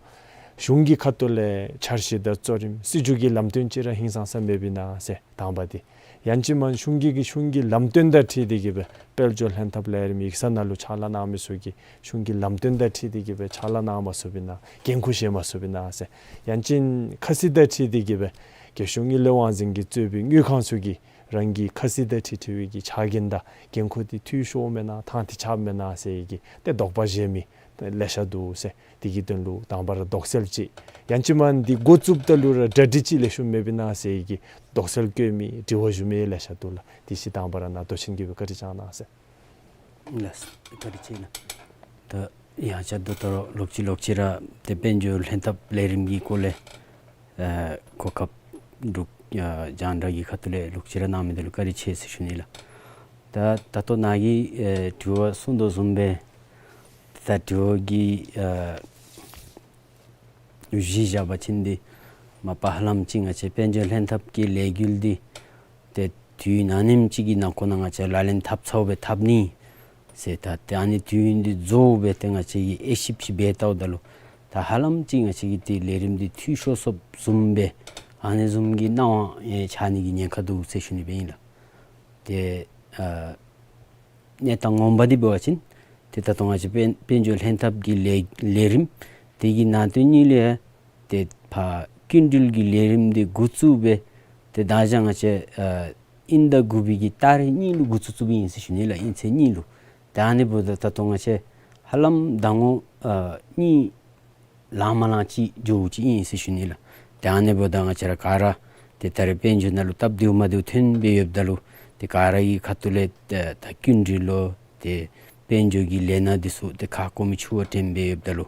གཞུང་གི་ཁ་ཐུག་ལས་འཆར་གཞི་དང་གཙོ་རིམ་སྲིད་བྱུས་ཀྱི་ལམ་སྟོན་ཅིག་ར་ཧིང་སངས་ས་མེདཔ་ཨིན་ན་ཟེར་དང་པ་འདི། ཡང་ཅིན་མ་གཞུང་གི་གཞུང་གི་ལམ་སྟོན་དང་འཁྲིལ་ཏེ་གི་སྦེ་དཔལ་འབྱོར་ལྷན་ཐབས་ལས་རིམ་ཡིག་ཚང་ནང་ལུ་ཕྱག་ལཱ་གནང་མི་ཚུ་གིས་གཞུང་གི་ལམ་སྟོན་དང་འཁྲིལ་ཏེ་གི་སྦེ་ཕྱག་ལཱ་གནང་མ་ཚུགསཔ་ཨིན་ན། འགན་ཁུར་བཞེས་མ་ཚུགསཔ་ཨིན་ན་ཟེར། ཡང་ཅིན་ཁ་གསལ་དང་འཁྲིལ་ཏེ་གི་སྦེ་རྒྱལ་གཞུང་གི་ལས་དབང་འཛིན་གྱིས་གཙོས་པའི་དངུལ་ཁང་ཚུ་གིས་རང་གི་ཁ་གསལ་དང་འཁྲིལ་འཁྲིལ་བའི་གི་ཕྱག་འགན་དང་འགན་ཁུར་འདི་འཐུས་ཤོརཝ་མེན་ན་ཐང་འདི་ཆགསཔ་མེན་ན་ཟེར་གྱི་ཏེ་དོགས་པ་བཞེས་མི་ལེ་ཤ་འདུག་ཟེར། དེ་གི་དོན་ལུ་དང་པ་ར་དོགས་སེལ་ཅིག། ཡང་ཅིན་མ་འདི་འགོ་བཙུགསཔ་ད་ལུ་ར་གྲ་སྒྲིག་ཅིག་ལེགས་ཤོམ་མེདཔ་ཨིན་ན་ཟེར་གྱི་དོགས་སེལ་བཀོད་མི་དྲི་བ་ཞུ་མི་ལེ་ཤ་འདུག་ལགས། དེ་ཅིག་དང་པ་ར་ནཱ་མདོ་ཆེན་གྱིས་སྦེ་བཀའ་དྲིན་བསྐྱང་གནང་ཟེར། ལགས་སོ། བཀའ་དྲིན་ཆེ་ལགས། ད་ཡང་ཆ་དོ་ད་རུང་ལོག་ཅི་ལོག་ཅི་ར་ཏེ་དཔལ་འབྱོར་ལྷན་ཐབས་ལས་རིམ་གྱི་སྐོར་ལས་ཨེ་གོ་སྐབས་འབྲུག་ཨེ་རྒྱང་བསྒྲགས་ཀྱི་ཁ་ཐུག་ལས་ལོག་ཅི་ར་གནང་མི་འདི་ལུ་བཀའ་དྲིན་ཆེ་ཟེར་ཞུ་ནི་ལགས། ད་ད་ལྟོ་ནཱ་གིས་ཨེ་དྲི་བ་གསུངས་དོ་བཟུམ་སྦེ་ད་དྲི་བ་གི་ཨེ་གཞི་བཞག་པ་ཅིན་འདི་མ་པ་ཧ་ལམ་ཅིག་ང་བཅས་དཔལ་འབྱོར་ལྷན་ཐབས་ཀྱི་ལས་འགུལ་འདི་ཏེ་ དུས་ཡུན་ཨ་ནེམ་ཅིག་གི་ནང་འཁོད་ནང་ང་བཅས་ལག་ལེན་འཐབ་ཚརཝ་སྦེ་འཐབ་ནི་ཟེར། ད་ཏེ་ཨ་ནི་དུས་ཡུན་འདི་རྫོགས་སྦེ་ཏེ་ང་བཅས་ཀྱིས་དབྱེ་ཞིབ་ཅིག་འབད་བལྟཝ་ད་ལུ་ད་ཧ་ལམ་ཅིག་ང་བཅས་ཀྱི་ཏེ་ལས་རིམ་འདི་འཐུས་ཤོར་སོཔ་བཟུམ་སྦེ་ཨ་ནི་བཟུམ་གྱི་སྣང་བ་ཡང་ཆགས་ནི་གི་ཉེན་ཁ་འདུག་ཟེར་ཞུ་ནི་སྦེ་ཨིན་ལགས། ཏེ་ཨ་གནས་སྟངས་ངོ་མ་འདི་འབད་བ་ཅིན་ཏེ་ད་ལྟོ་ང་བཅས་དཔལ་དཔལ་འབྱོར་ལྷན་ཐབས་ཀྱི་ལས་ལས་རིམ་དེ་གི་ནང་དོན་གཉིས་ལས་ཏེ་ཕར་སྐྱིན་འགྲུལ་གྱི་ལས་རིམ་འདི་འགོ་བཙུགས་སྦེ་ཏེ་ད་ཅི་ང་བཅས་ཨ་དབྱིན་ཟླ་དགུ་པའི་གི་ཏ་རིག་གཉིས་ལུ་འགོ་བཙུགས་བཙུགསཔ་ཨིན་ཟེར་ཞུ་ནི་ལགས། དབྱིན་ཚེས་གཉིས་ལུ། ཏེ་ཨ་ནི་འབདཝ་ད་ད་ལྟོ་ང་བཅས་ཧ་ལམ་ཟླ་ངོ་ཨ་གཉིས་ལང་མ་ལང་ཅིག་འགྱོཝ་ཅིག་ཨིན་ཟེར་ཞུ་ནི་ལགས། ཏེ་ཨ་ནི་འབདཝ་ད་ང་བཅས་ར་ག་ར་ཏེ་ད་རེས་དཔལ་འབྱོར་ནང་ལུ་སྟབས་བདེཝ་མ་བདེཝ་ཐོན་སྦེ་ཡོདཔ་ད་ལུ་ཏེ་ག་ར་གི་ཁ་ཐུག་ལས་ཏེ་ད་སྐྱིན་འགྲུལ་ལུ་ཏེ་དཔལ་འབྱོར་གྱི་ལས་སྣ་འདི་ཚུ་ཏེ་ཁ་སྐོམ་མི་ཆུ་བ་འདྲེན་སྦེ་ཡོདཔ་ད་ལུ་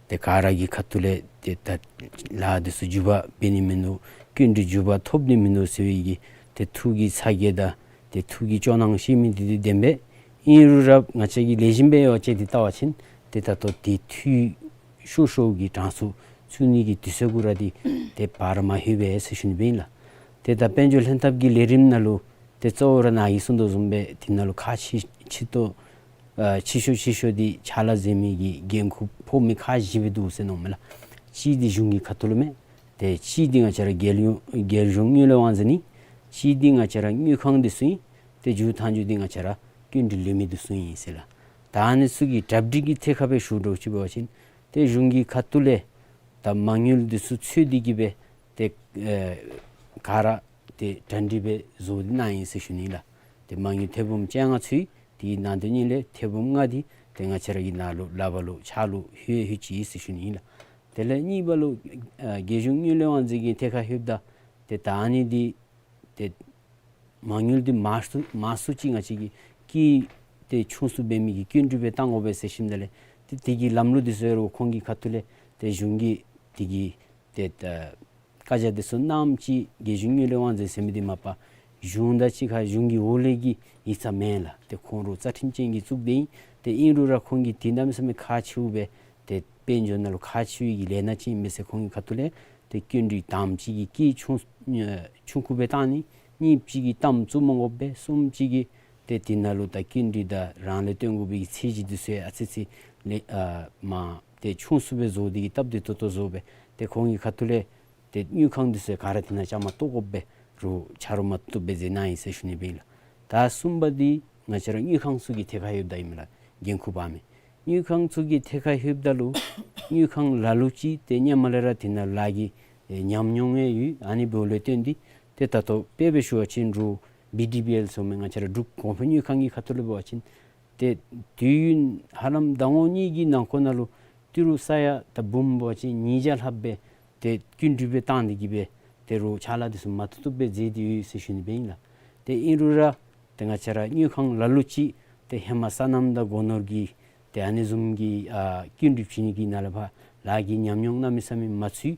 ཏེ་ག་ར་གི་ཁ་ཐུག་ལས་ཏེ་ད་ལཱ་འདི་ཚུ་མཇུག་མ་འབད་ནི་མིན་འདུག། སྐྱིན་འགྲུལ་མཇུག་མ་ཐོབ་ནི་མིན་འདུག་ཟེར་བའི་གི་ཏེ་ཐུགས་ཀྱི་ཚ་གྱང་དང་ཏེ་ཐུགས་ཀྱི་སྐྱོ་སྣང་བཤད་མི་འདི་འདི་བདེན་པས། ཨིན་རུང་ར་ང་བཅས་ཀྱི་ལེགས་ཤོམ་སྦེ་ཡོ་བྱད་འདི་བལྟ་བ་ཅིན་ཏེ་ད་ལྟོ་ཏེ་འཐུས་ཤོར་ཤོར་གྱི་གྲངས་སུ་ཚུད་ནི་གི་དུས་ཚོད་གུ་ར་འདི་ཏེ་བར་མ་ལྷོད་པས་ཟེར་ཞུ་ནི་སྦེ་ཨིན་ལགས། ཏེ་ད་དཔལ་འབྱོར་ལྷན་ཐབས་ཀྱི་ལས་རིམ་ནང་ལུ་ཏེ་གཙོ་བོ་ར་ནཱ་གིས་གསུངས་དོ་བཟུམ་སྦེ་འདི་ནང་ལུ་ཁག་ཆེ་ཆེ་ཏོག་ཨ་ཆེ་ཤོས་ཆེ་ཤོས་འདི་ཕྱག་ལཱ་མཛད་མི་གི་འགན་ཁུར་ཕོག་མི་ཁག་བཞི་སྦེ་འདུག་ཟེར་མནོཝ་མས་ལགས། གཅིག་འདི་གཞུང་གི་ཁ་ཐུག་ལུ་མས། ཏེ་གཅིག་འདི་ང་བཅས་ར་རྒྱལ་ཡོངས་རྒྱལ་གཞུང་དངུལ་ལས་དབང་འཛིན་ཨིན། གཅིག་འདི་ང་བཅས་ར་དངུལ་ཁང་འདི་ཚུ་ཨིན། ཏེ་མཇུག་མཐའ་མཇུག་འདི་ང་བཅས་ར་སྐྱིན་འགྲུལ་ལེན་མི་འདི་ཚུ་ཨིན་ཟེར་ལགས། ད་ཨ་ནི་ཚུ་གི་གྲ་སྒྲིག་གི་ཐད་ཁར་སྦེ་ཞུ་དོ་ཅིག་འབད་བ་ཅིན་ཏེ་གཞུང་གི་ཁ་ཐུག་ལས་ད་མ་དངུལ་འདི་ཚུ་འཚོལ་ཏེ་གི་སྦེ་ཏེ་ཨེ་ག་ར་ཏེ་གྲ་སྒྲིག་སྦེ་བཟོ་སྟེ་གནང་ཡི་ཟེར་ཞུ་ནི་ལགས། ཏེ་མ་དངུལ་ཐེར་འབུམ་བཅོ་ལྔ་ཚུད་དེ་ནང་དོན་གཉིས་ལས་ཐེར་འབུམ་ལྔ་འདི་ཏེ་ང་བཅས་ར་གི་ནང་ལུ་ལག་པར་ལུ་ཕྱག་ལུ་ལྷོད་ལྷོད་ཅི་ཟེར་ཞུ་ནི་ཨིན་ལགས། དེ་ལས་གཉིས་པ་ལུ་ཨ་རྒྱལ་གཞུང་དངུལ་ལས་དབང་འཛིན་གྱི་ཐད་ཁར་ལྷོདཔ་ད་ཏེ་ད་ཨ་ནི་འདི་ཏེ་མ་དངུལ་འདི་མང་སུ་མང་སུ་ཅིག་ང་བཅས་ཀྱི་སྐྱིད་ཏེ་ཆུང་སུ་འབད་མི་གི་སྐྱིན་འགྲུལ་སྦེ་བཏང་དགོ་པས་ཟེར་ཞིནམ་ད་ལས་ཏེ་དེ་གི་ལམ་ལུགས་འདི་ཚུ་ཡོད་རུང་ཁོང་གི་ཁ་ཐུག་ལས་ཏེ་གཞུང་གི་དེ་གི་ཏེ་ད་བཀའ་རྒྱ་འདི་ཚུ་གནངམ་ཅིག་རྒྱལ་གཞུང་དངུལ་ལས་དབང་འཛིན་ཟེར་མི་འདི་མ་པ་གཞུང་དང་གཅིག་ཁར་གཞུང་གི་འོག་ལས་ཀྱི་ཡིག་ཚང་མེན་ལགས། ཏེ་ཁོང་ར་རྩ་ཁྲིམས་ཅན་གྱི་གཙུག་སྡེ་ཨིན། ཏེ་ཨིན་རུང་ར་ཁོང་གིས་དེ་གནམ་མེད་ས་མེད་ཁག་ཆེཝ་སྦེ་ཏེ་དཔལ་འབྱོར་ནང་ལུ་ཁག་ཆེ་བའི་གི་ལས་སྣ་ཅིག་ཨིན་མས་ཟེར་ཁོང་གི་ཁ་ཐུག་ལས་ཏེ་སྐྱིན་འགྲུལ་དངམ་ཅིག་གིས་སྐྱིད་ཆུང་ཆུང་ཀུ་སྦེ་བཏང་ནི། གཉིསཔ་ཅིག་གིས་གཏའམ་བཙུགས་མ་དགོ་པས། གསུམཔ་ཅིག་གིས་ཏེ་དེ་ནང་ལུ་ད་སྐྱིན་འགྲུལ་དང་རང་ལས་བཏོན་དགོ་པའི་གི་ཚད་གཞི་འདི་ཚུ་ཡང་ཨ་ཙི་ཙི་ལས་ཨ་མ་ཏེ་ཆུང་སུ་སྦེ་བཟོ་སྟེ་གི་སྟབས་བདེ་ཏོག་ཏོ་བཟོ་སྦེ་ཏེ་ཁོང་གི་ཁ་ཐུག་ལས་ཏེ་དངུལ་ཁང་འདི་ཚུ་ག་ར་དེ་ནང་བཅའ་མར་གཏོགས་དགོ་པས། རོགས་ཆ་རོགས་མ་བཏུབ་སྦེ་མཛད་གནང་ཡི་ཟེར་ཞུ་ནི་སྦེ་ཨིན་ལགས། ད་གསུམ་པ་འདི་ང་བཅས་ར་དངུལ་ཁང་ཚུ་གི་ཐད་ཁར་ཡོདཔ་ད་ཨིན་མས་ལགས། འགན་ཁུར་འབག་མི་དངུལ་ཁང་ཚུ་གི་ཐད་ཁར་ལྷོདཔ་ད་ལུ་དངུལ་ཁང་ལ་ལུ་ཅིག་ཏེ་སྔོན་མ་ལས་ར་དེ་ནང་ལཱ་གི་ཨེ་ཉམས་མྱོང་ཡང་ཡོད། ཨ་ནི་འབདཝ་ལས་བརྟེན་ཏེ་ཏེ་ད་ལྟོ་དཔེ་སྦེ་ཞུ་བ་ཅིན་རོགས་བི་ཌི་བི་ཨེལ་ཟེར་མི་ང་བཅས་ར་འབྲུག་གོང་འཕེལ་དངུལ་ཁང་གི་ཁ་ཐུག་ལས་འབད་བ་ཅིན་ཏེ་དུས་ཡུན་ཧ་ལམ་ཟླ་ངོ་གཉིས་ཀྱི་ནང་འཁོད་ནང་ལུ་ཏི་རུ་ས་ཡ་ད་འབུམ་འབད་བ་ཅིན་ཉིས་བརྒྱ་ལྷགཔ་སྦེ་ཏེ་སྐྱིན་འགྲུལ་སྦེ་བཏང་སྟེ་གི་སྦེ་ཏེ་རོགས་ཕྱག་ལཱ་འདི་ཚུ་མ་བཏུབ་བཏུབ་སྦེ་མཛད་དེ་ཡོད་ཟེར་ཞུ་ནི་སྦེ་ཨིན་ལགས། ཏེ་ཨིན་རུང་ར་ཏེ་ང་བཅས་ར་དངུལ་ཁང་ལ་ལུ་ཅིག་ཏེ་ཧེ་མ་སོ་ནམ་དང་སྒོ་ནོར་གྱི་ཏེ་ཨ་ནི་བཟུམ་གྱི་ཨ་སྐྱིན་འགྲུལ་བྱིན་ནི་གི་ནང་ལས་ཕར་ལཱ་གི་ཉམས་མྱོང་གནམ་མེད་ས་མེད་མ་ཚུད།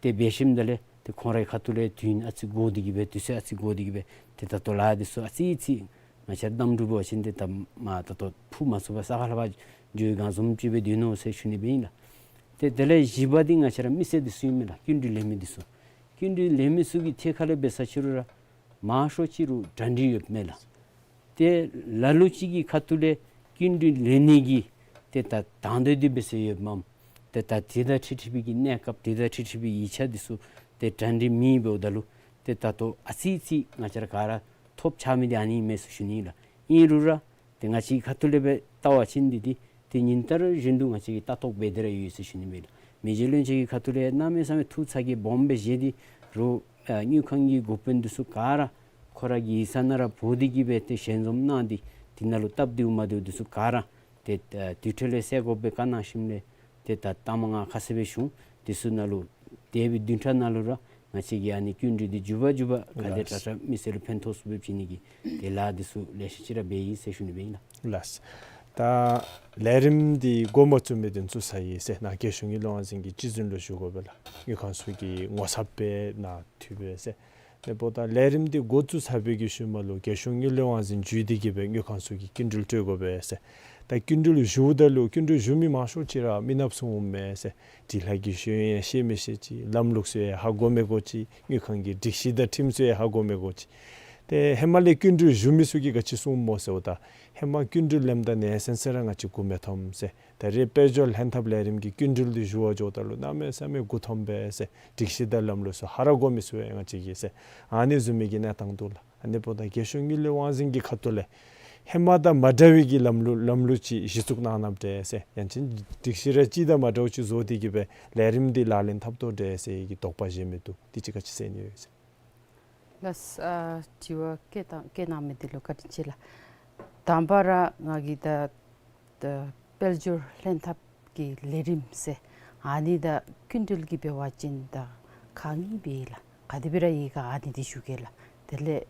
ཏེ་འབད་ཞིནམ་ད་ལས་ཏེ་ཁོང་རའི་ཁ་ཐུག་ལས་དུས་ཡུན་ཨ་ཙི་འགོར་ཏེ་གི་སྦེ་དུས་ཚོད་ཨ་ཙི་འགོར་ཏེ་གི་སྦེ་ཏེ་ད་ལྟོ་ལཱ་འདི་ཚུ་ཨ་ཙི་ཙི་ང་བཅས་ར་གནམ་གྲུ་འབད་བ་ཅིན་ཏེ་ད་མ་ད་ལྟོ་འཕུར་མ་ཚུགས་པར་ས་ཁ་ལས་ཕར་འགྱོ་བའི་སྒང་བཟུམ་ཅིག་སྦེ་སྡོད་ནུག་ཟེར་ཞུ་ནི་སྦེ་ཨིན་ལགས། ཏེ་དེ་ལས་བཞི་པ་འདི་ང་བཅས་ར་མི་སེར་འདི་ཚུ་ཨིན་མས་ལགས། སྐྱིན་འགྲུལ་ལེན་མི་འདི་ཚུ་སྐྱིན་འགྲུལ་ལེན་མི་ཚུ་གི་ཐད་ཁ་ལས་འབད་ས་ཅིག་རུང་ར་མང་ཤོས་ཅིག་རུང་གྲ་སྒྲིག་ཡོདཔ་མས་ལགས། ཏེ་ལ་ལུ་ཅིག་གི་ཁ་ཐུག་ལས་སྐྱིན་འགྲུལ་ལེན་ནི་གི་ཏེ་ད་དང་འདོད་འདི་འབད་སར་ཡོདཔ་མས། ཏེ་ད་དེ་དང་འཁྲིལ་འཁྲིལ་བའི་གི་གནས་སྐབས་དེ་དང་འཁྲིལ་འཁྲིལ་བའི་ཡིག་ཆ་འདི་ཚུ་ཏེ་གྲ་སྒྲིག་མེད་འབདཝ་ད་ལུ་ཏེ་ད་ལྟོ་ཨ་ཙི་ཙི་ང་བཅས་ར་ག་ར་ཐོབ་ཆགས་མི་འདི་ཨ་ནི་ཨིན་མས་ཟེར་ཞུ་ནི་ལགས། ཨིན་རུང་ར་ཏེ་ང་བཅས་ཀྱི་ཁ་ཐུག་ལས་འབད་བལྟ་བ་ཅིན་འདི་འདི་ཏེ་ཉིན་ལྟར་བཞིན་དུ་ང་བཅས་ཀྱིས་ལྟ་རྟོག་འབད་དེ་ར་ཡོད་ཟེར་ཞུ་ནི་མས་ལགས། མི་རྗེ་བློན་ཆེན་གྱི་ཁ་ཐུག་ལས་གནམ་མེད་ས་མེད་ཐུགས་ཚ་གྱང་སྦོམ་སྦེ་བཞེས་ཏེ་རོགས་ཨ་དངུལ་ཁང་གི་འགོ་དཔོན་འདི་ཚུ་ག་ར་ཁོ་ར་གི་ཡིག་ཚང་ནང་ར་འབོ་སྟེ་གི་སྦེ་ཏེ་ཞལ་འཛོམས་གནང་སྟེ་དེ་ནང་ལུ་སྟབས་བདེཝ་མ་བདེཝ་འདི་ཚུ་ག་ར་ཏེ་ཨ་དེ་འཕྲལ་ལས་སེལ་དགོ་པའི་བཀའ་གནང་ཞིནམ་ལས་ཏེ་ད་ལྟ་མ་ང་ཁ་གསལ་སྦེ་ཞུ་འོང་། དེ་ཚུ་ནང་ལུ་འདས་པའི་བདུན་ཕྲག་ནང་ལུ་ར་ང་བཅས་ཀྱིས་ཨ་ནི་སྐྱིན་འགྲུལ་འདི་མགྱོགས་པ་མགྱོགས་པ་ག་དེ་དྲག་དྲག་མི་སེར་ལུ་ཕན་ཐོགས་ཚུགསཔ་སྦེ་བྱིན་ནི་གི་ཏེ་ལཱ་འདི་ཚུ་ལེ་ཤ་ཅིག་ར་འབད་ཡི་ཟེར་ཞུ་ནི་སྦེ་ཨིན་ལགས། ལགས། ད་ལས་རིམ་འདི་འགོ་མ་བཙུགས་མི་འདི་ཚུ་ཚར་ཡི་ཟེར་ནཱ་རྒྱལ་གཞུང་དངུལ་ལས་དབང་འཛིན་གྱི་སྤྱི་འཛིན་ལུ་ཞུ་དགོ་པས་ལགས། དངུལ་ཁང་ཚུ་གི་ངོ་ཚབ་སྦེ་ནཱ་འཐུས་སྦེ་ཟེར། དེ་འབདཝ་ད་ལས་རིམ་འདི་འགོ་བཙུགས་ཚར་བའི་གི་ཤུལ་མ་ལུ་རྒྱལ་གཞུང་དངུལ་ལས་དབང་འཛིན་བརྒྱུད་དེ་གི་སྦེ་དངུལ་ཁང་ཚུ་གི་སྐྱིན་འགྲུལ་སྤྲོད་དགོ་པས་ཟེར། ད་སྐྱིན་འགྲུལ་ཞུཝ་ད་ལུ་སྐྱིན་འགྲུལ་ཞུ་མི་མང་ཤོས་ཅིག་ར་མི་ནགཔ་ཚུ་འོང་མས་ཟེར། སྒྲིག་ལྷག་གི་ཤེས་ཡོན་ཡང་ཤེས་མི་ཤེས་ཅིག། ལམ་ལུགས་ཚུ་ཡང་ཧ་གོ་མི་གོ་ཅིག། དངུལ་ཁང་གི་སྒྲིག་གཞི་དང་ཁྲིམས་ཚུ་ཡང་ཧ་གོ་མི་གོ་ཅིག། ཏེ་ཧེ་མ་ལས་སྐྱིན་འགྲུལ་ཞུ་མི་ཚུ་གིས་ག་ཅི་གསུངམ་སྨོ་ཟེརཝ་ད་ཧེ་མ་སྐྱིན་འགྲུལ་ལེནམ་ད་ནེ་སེམས་སེ་ར་ང་བཅས་མགུ་མི་འཐོམ་ཟེར། ད་རེས་དཔལ་འབྱོར་ལྷན་ཐབས་ལས་རིམ་གྱི་སྐྱིན་འགྲུལ་འདི་ཞུ་བར་འགྱོཝ་ད་ལུ་གནམ་མེད་ས་མེད་མགུ་འཐོམ་པས་ཟེར། སྒྲིག་གཞི་དང་ལམ་ལུགས་ཚུ་ཧ་ར་གོ་མི་ཚུ་ཡང་ང་བཅས་ཀྱིས་ཟེར། ཨ་ནི་བཟུམ་མའི་གི་གནས་སྟངས་འདུག་ལགས། ཨ་ནི་འབདཝ་ད་རྒྱལ་གཞུང་དངུལ་ལས་དབང་འཛིན་གྱི་ཁ་ཐུག་ལས་ཧེ་མ་དང་མ་འདྲ་བའི་གི་ལམ་ལུགས་ལམ་ལུགས་ཅིག་གཞི་བཙུགས་གནང་ནུག་པ་འདྲས་ཟེར། ཡང་ཅིན་སྒྲིག་གཞི་ར་གཅིག་དང་མ་འདྲཝ་ཅིག་བཟོ་སྟེ་གི་སྦེ་ལས་རིམ་འདི་ལག་ལེན་འཐབ་དོ་འདྲས་ཟེར་གྱི་དོགས་པ་བཞེས་མི་འདུག། འདི་ཅིག་ག་ཅི་ཟེར་ནི་ཡོད་ཟེར། ལགས། ཨ་དྲི་བ་བཀོད་བཏང་བཀོད་གནང་མི་འདི་ལུ་བཀའ་དྲིན་ཆེ་ལགས། དང་པ་ར་ང་གིས་ད་ད་དཔལ་འབྱོར་ལྷན་ཐབས་ཀྱི་ལས་རིམ་ཟེར་ཨ་ནི་ད་སྐྱིན་འགྲུལ་གྱི་འབད་བ་ཅིན་ད་ཁག་གཉིས་སྦེ་ལགས། ག་དེ་སྦེ་ར་ཡོད་ག་ཨ་ནི་འདི་ཞུ་གེ་ལགས། དེ་ལས་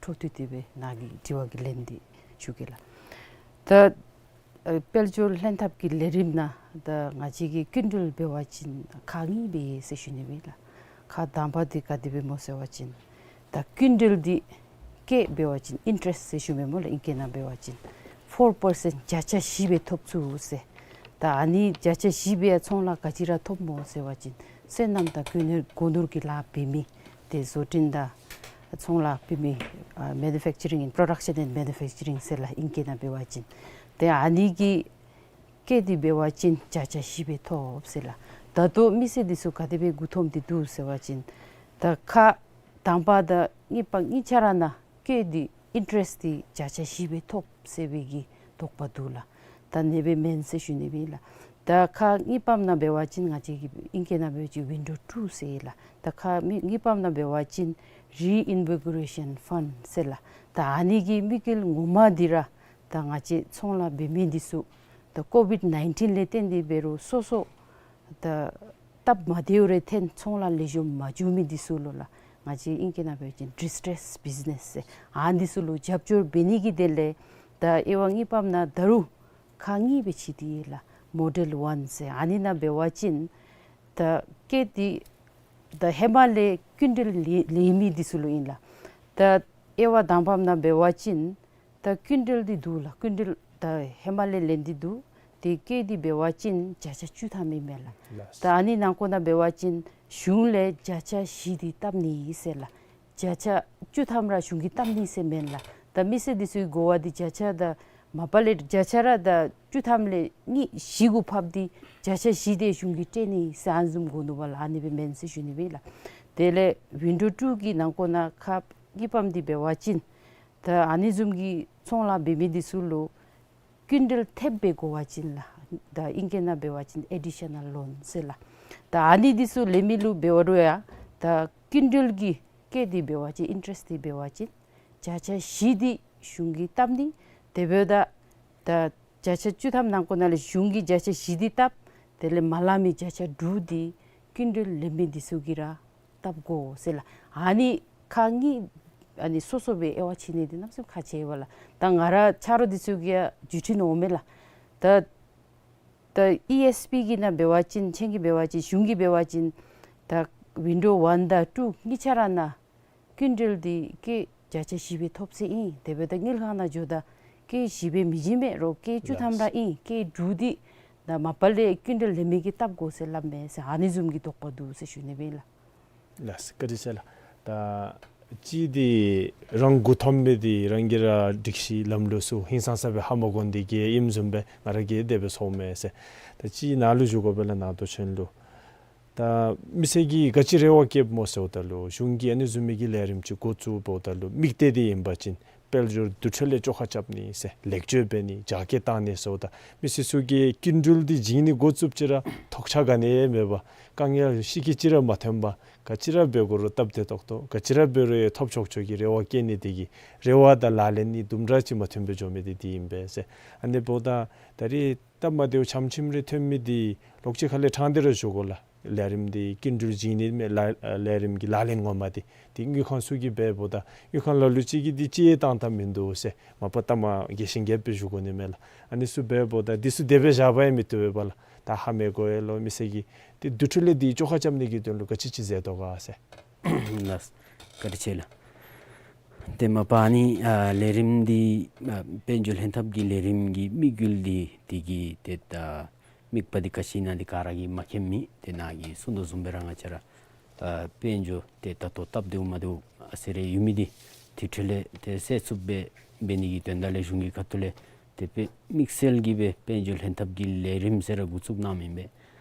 འཕྲོ་མཐུད་དེ་སྦེ་ནཱ་གི་དྲི་བ་གི་ལན་འདི་ཞུ་གེ་ལགས། ད་ཨ་དཔལ་འབྱོར་ལྷན་ཐབས་ཀྱི་ལས་རིམ་ནང་ད་ང་བཅས་ཀྱི་སྐྱིན་འགྲུལ་འབད་བ་ཅིན་ཁག་གཉིས་སྦེ་ཡོད་ཟེར་ཞུ་ནི་ཨིན་ལགས། ཁག་དང་པ་འདི་ག་དེ་སྦེ་སྨོ་ཟེར་བ་ཅིན་ད་སྐྱིན་འགྲུལ་འདི་སྐྱེད་འབད་བ་ཅིན་ཨིན་ཊ་རེསཊ་ཟེར་ཞུ་མི་སྨོ་ལགས། ཨིང་སྐད་ནང་འབད་བ་ཅིན་ཕོར་པར་སེནཊ་བརྒྱ་ཆ་བཞི་སྦེ་ཐོབ་ཚུགས་ཟེར། ད་ཨ་ནི་བརྒྱ་ཆ་བཞི་སྦེ་ཚོང་ལཱ་ག་ཅི་ར་ཐོབ་སྨོ་ཟེར་བ་ཅིན་སོ་ནམ་དང་སྒོ་ནོར་སྒོ་ནོར་གྱི་ལཱ་འབད་མི་ཏེ་བཟོ་སྐྲུན་དང་ཚོང་ལཱ་འབད་མི་ཨ་མེ་ནུ་ཕེཀ་ཅ་རིང་ཨེནཌ་པྲོ་ཌག་ཤཱན་ཨེནཌ་མེ་ནུ་ཕེཀ་ཅ་རིང་ཟེར་ལགས། ཨིང་སྐད་ནང་འབད་བ་ཅིན་ཏེ་ཨ་ནི་གི་སྐྱེད་དེ་འབད་བ་ཅིན་བརྒྱ་ཆ་བཞི་སྦེ་ཐོབ་ཟེར་ལགས། ད་ལྟོ་མི་སེར་འདི་ཚུ་ག་དེ་སྦེ་མགུ་འཐོམ་སྟེ་འདུག་ཟེར་བ་ཅིན་ད་ཁག་དང་པ་དང་གཉིས་པ་གཉིས་ཆ་ར་ནང་སྐྱེད་དེ་ཨིན་ཊ་རེསཊ་འདི་བརྒྱ་ཆ་བཞི་སྦེ་ཐོབ་ཟེར་བའི་གི་དོགས་པ་འདུག་ལགས། ད་ཨ་ནི་སྦེ་མེན་ཟེར་ཞུ་ནི་ཨིན་ལགས། ད་ཁག་གཉིས་པམ་ནང་འབད་བ་ཅིན་ང་བཅས་ཀྱི་ཨིང་སྐད་ནང་འབད་བ་ཅིན་ཝིན་ཌོ་ཊུ་ཟེར་ལགས། ད་ཁག་མི་གཉིས་པམ་ནང་འབད་བ་ཅིན་རི་ཨིན་བི་གོ་རེ་ཤཱན་ཕཱནཌ་ཟེར་ལགས། ད་ཨ་ནི་གི་དམིགས་ཡུལ་ངོ་མ་འདི་ར་ད་ང་བཅས་ཚོང་ལཱ་འབད་མི་འདི་ཚུ་ད་ཀོ་ཝིཌ་ནའིན་ཊིན་ལས་བརྟེན་ཏེ་འབད་རུང་སོ་སོ་ད་སྟབས་མ་བདེཝ་རེ་ཐོན་ཚོང་ལཱ་ལེགས་ཤོམ་མ་འགྱོ་མི་འདི་ཚུ་ལུ་ལགས་ང་བཅས་ཨིང་སྐད་ནང་འབད་བ་ཅིན་ཌིས་ཊྲེསཌ་བིཛ་ནེསི་ཟེར་ཨ་ནི་འདི་ཚུ་ལུ་རྒྱབ་སྐྱོར་འབད་ནི་གི་དོན་ལས་ད་དབྱེ་བ་གཉིས་པམ་ནང་ད་རུང་ཁག་གཉིས་སྦེ་ཕྱེ་སྟེ་ཡོད་ལགས། མོ་ཌེལ་ཝན་ཟེར་ཨ་ནི་ནང་འབད་བ་ཅིན་ད་སྐྱེད་དེ་ད་ཧེ་མ་ལས་སྐྱིན་འགྲུལ་ལེན་ལེན་མི་འདི་ཚུ་ལུ་ཨིན་ལགས། ད་དབྱེ་བ་དང་པམ་ནང་འབད་བ་ཅིན་ད་སྐྱིན་འགྲུལ་འདི་འདུག་ལགས། སྐྱིན་འགྲུལ་ད་ཧེ་མ་ལས་ལེན་ཏེ་འདུག། ཏེ་སྐྱེད་དེ་འབད་བ་ཅིན་བརྒྱ་ཆ་བཅུ་ཐམ་ཨིན་མས་ལགས། ལགས། ད་ཨ་ནི་ནང་འཁོད་ནང་འབད་བ་ཅིན་གཞུང་ལས་བརྒྱ་ཆ་བཞི་འདི་བཏབ་ནི་ཟེར་ལགས། བརྒྱ་ཆ་བཅུ་ཐམ་ར་གཞུང་གིས་བཏབ་ནི་ཟེར་མེན་ལགས། ད་མི་སེར་འདི་ཚུ་གི་གོ་བ་འདི་བརྒྱ་ཆ་ད་མ་པ་ལས་བརྒྱ་ཆ་ར་ད་བཅུ་ཐམ་ལས་གཉིས་བཞི་གུ་ཕབ་སྟེ་བརྒྱ་ཆ་བཞི་འདི་གཞུང་གིས་སྤྲོད་ནི་ཟེར་ཨ་ནི་བཟུམ་གོ་ནུག་པ་ལགས། ཨ་ནི་སྦེ་མེན་ཟེར་ཞུ་ནི་ཨིན་ལགས། དེ་ལས་ཝིན་ཌོ་ཊུ་གི་ནང་འཁོད་ནང་ཁག་གཉིས་པམ་འདི་འབད་བ་ཅིན་ད་ཨ་ནི་བཟུམ་གྱི་ཚོང་ལཱ་འབད་མི་འདི་ཚུ་ལུ་སྐྱིན་འགྲུལ་ཐེབས་སྦེ་དགོ་པ་ཅིན་ལགས། ད་ཨིང་སྐད་ནང་འབད་བ་ཅིན་ཨེ་ཌི་ཤ་ནཱལ་ལོན་ཟེར་ལགས། ད་ཨ་ནི་འདི་ཚུ་ལེན་མི་ལུ་འབད་རུང་ཡང་ད་སྐྱིན་འགྲུལ་གྱི་སྐྱེད་དེ་འབད་བ་ཅིན་ཨིན་ཊྲེསཊ་འདི་འབད་བ་ཅིན་བརྒྱ་ཆ་བཞི་འདི་གཞུང་གིས་བཏབ་ནི། དེ་འབདཝ་ད་ད་བརྒྱ་ཆ་བཅུ་ཐམ་ནང་འཁོད་ནང་ལས་གཞུང་གིས་བརྒྱ་ཆ་བཞི་འདི་བཏབ། དེ་ལས་མ་ལང་མི་བརྒྱ་ཆ་དྲུག་འདི་སྐྱིན་འགྲུལ་ལེན་མི་འདི་ཚུ་གིས་ར་བཏབ་དགོ་ཟེར་ལགས། ཨ་ནི་ཁག་གཉིས་ཨ་ནི་སོ་སོ་སྦེ་དབྱེ་བ་ཕྱེ་ནི་འདི་གནམ་མེད་ས་མེད་ཁག་ཆེ་བས་ལགས། ད་ང་ར་ཆ་རོགས་འདི་ཚུ་གིས་ཡང་བརྒྱུད་འཕྲིན་འོང་མས་ལགས། ད་ད་ཨི་ཨེསི་པི་གི་ནང་འབད་བ་ཅིན་ཁྱེད་ཀྱིས་འབད་བ་ཅིན་གཞུང་གིས་འབད་བ་ཅིན་ད་ཝིན་ཌོ་ཝན་དང་ཊུ་གཉིས་ཆ་ར་ནང་སྐྱིན་འགྲུལ་འདི་སྐྱེད་བརྒྱ་ཆ་བཞི་སྦེ་ཐོབ་ཟེར་ཨིན། དེ་འབདཝ་ད་དངུལ་ཁང་ནང་འགྱོཝ་ད་སྐྱེད་བཞི་སྦེ་མི་བྱིན་པས། རོགས་སྐྱེད་བཅུ་ཐམ་ར་ཨིན། སྐྱེད་དྲུག་འདི་ད་མ་པ་ལས་སྐྱིན་འགྲུལ་ལེན་མི་གིས་བཏབ་དགོ་ཟེར་སླབ་མས་ཟེར་ཨ་ནི་བཟུམ་གྱི་དོགས་པ་འདུག་ཟེར་ཞུ་ནི་ཨིན་ལགས། ལགས་སོ། བཀའ་དྲིན་ཆེ་ལགས། ད་གཅིག་འདི་རང་མགུ་འཐོམ་མི་འདི་རང་གིས་ར་སྒྲིག་གཞི་ལམ་ལུགས་ཚུ་ཧིང་སངས་ས་སྦེ་ཧ་མ་གོ་ནི་འདི་གིས་ཨིནམ་བཟུམ་སྦེ་ང་ར་གིས་དེ་སྦེ་ཚོརཝ་མས་ཟེར། ད་གཅིག་ནཱ་ལུ་ཞུ་དགོ་པས་ལགས། ནང་དོན་ཅན་ལུ་ད་མི་སེར་གྱིས་ག་ཅི་རེ་བ་བསྐྱེདཔ་སྨོ་ཟེརཝ་ད་ལུ་གཞུང་གིས་ཨ་ནི་བཟུམ་མའི་གི་ལས་རིམ་ཅིག་འགོ་བཙུགསཔ་ད་ལུ་དམིགས་གཏད་འདི་ཨིན་པ་ཅིན་དཔལ་འབྱོར་འདུ་འཕྲོད་ལས་བཅོ་ཁ་རྐྱབ་ནི་ཟེར། ལེགས་བཅོས་འབད་ནི། རྒྱ་སྐྱེད་བཏང་ནི་ཟེརཝ་ད་མི་སེར་ཚུ་གིས་སྐྱིན་འགྲུལ་འདི་བྱིན་ནི་འགོ་བཙུགསཔ་ཅིག་ར་ཐོགས་ཆགས་ག་ནི་ཡང་མེད་པར་དཀའ་ངལ་ཤི་ཁྱི་ཅིག་ར་མ་ཐོན་པར་ག་ཅི་ར་འབད་དགོ་རུང་སྟབས་བདེ་ཏོག་ཏོ་ག་ཅི་ར་འབད་རུང་ཡང་ཐོབ་ཆོག་ཆོག་གི་རེ་བ་བསྐྱེད་ནི་འདི་གིས་རེ་བ་དང་ལག་ལེན་གཉིས་དུམ་གྲ་ཅིག་མ་མཐུན་པར་འགྱོ་མི་འདི་འདི་ཨིན་པས་ཟེར། ཨ་ནི་འབདཝ་ད་ད་རེས་སྟབས་མ་བདེཝ་ཆམ་ཆིམ་རེ་ཐོན་མི་འདི་ལོག་ཅིག་ཁ་ལས་དྲང་སྟེ་ར་ཞུ་དགོ་ལགས། ལས་རིམ་འདི་སྐྱིན་འགྲུལ་བྱིན་ནི་མེན་ལགས། ལས་རིམ་གྱི་ལག་ལེན་ངོ་མ་འདི་འདི་དངུལ་ཁང་ཚུ་གིས་འབདཝ་ད་དངུལ་ཁང་ལ་ལུ་ཅིག་གིས་འདི་ཅིག་ཡང་བཏང་བཏངམ་མིན་འདུག་ཟེར་མ་པ་ལྟ་མ་རྒྱས་ཤིང་རྒྱསཔ་སྦེ་ཞུ་དགོ་ནི་མས་ལགས། ཨ་ནི་ཚུ་འབདཝ་ད་འདི་ཚུ་དེ་སྦེ་བཞག་པ་ཡང་མི་བཏུབ་པས་ལགས། ད་ཧ་མི་གོ་བས་ལོ། མི་སེར་གྱིས་འདི་འདུ་འཕྲོད་ལས་འདི་བཅོ་ཁ་རྐྱབ་ནི་གི་དོན་ལུ་ག་ཅི་ཅིག་མཛད་དོ་ག་ཟེར། ལགས། བཀའ་དྲིན་ཆེ་ལགས། ཏེ་མ་པ་ཨ་ནི་ཨ་ལས་རིམ་འདི་ཨ་དཔལ་འབྱོར་ལྷན་ཐབས་ཀྱི་ལས་རིམ་གྱི་དམིགས་ཡུལ་འདི་འདི་གི་ཏེ་ད་དམིགས་པ་འདི་ག་ཅི་ཨིན་ན་འདི་ག་ར་གིས་མ་མཁྱེན་མི། ཏེ་ནཱ་གིས་གསུངས་དོ་བཟུམ་སྦེ་ར་ང་བཅས་ར་ཨ་དཔལ་འབྱོར་ཏེ་ད་ལྟོ་སྟབས་བདེཝ་མ་བདེཝ་ཨ་ཙི་རེ་ཡོད་མི་འདི་ དེ་འཕྲོ་ལས་ཏེ་སེལ་ཚུགསཔ་སྦེ་འབད་ནི་གི་དོན་དག་ལས་གཞུང་གི་ཁ་ཐུག་ལས་ཏེ་དཔེ་དམིགས་བསལ་གྱི་སྦེ་དཔལ་འབྱོར་ལྷན་ཐབས་ཀྱི་ལས་རིམ་ཟེར་ར་འགོ་བཙུགས་གནངམ་ཨིན་པས།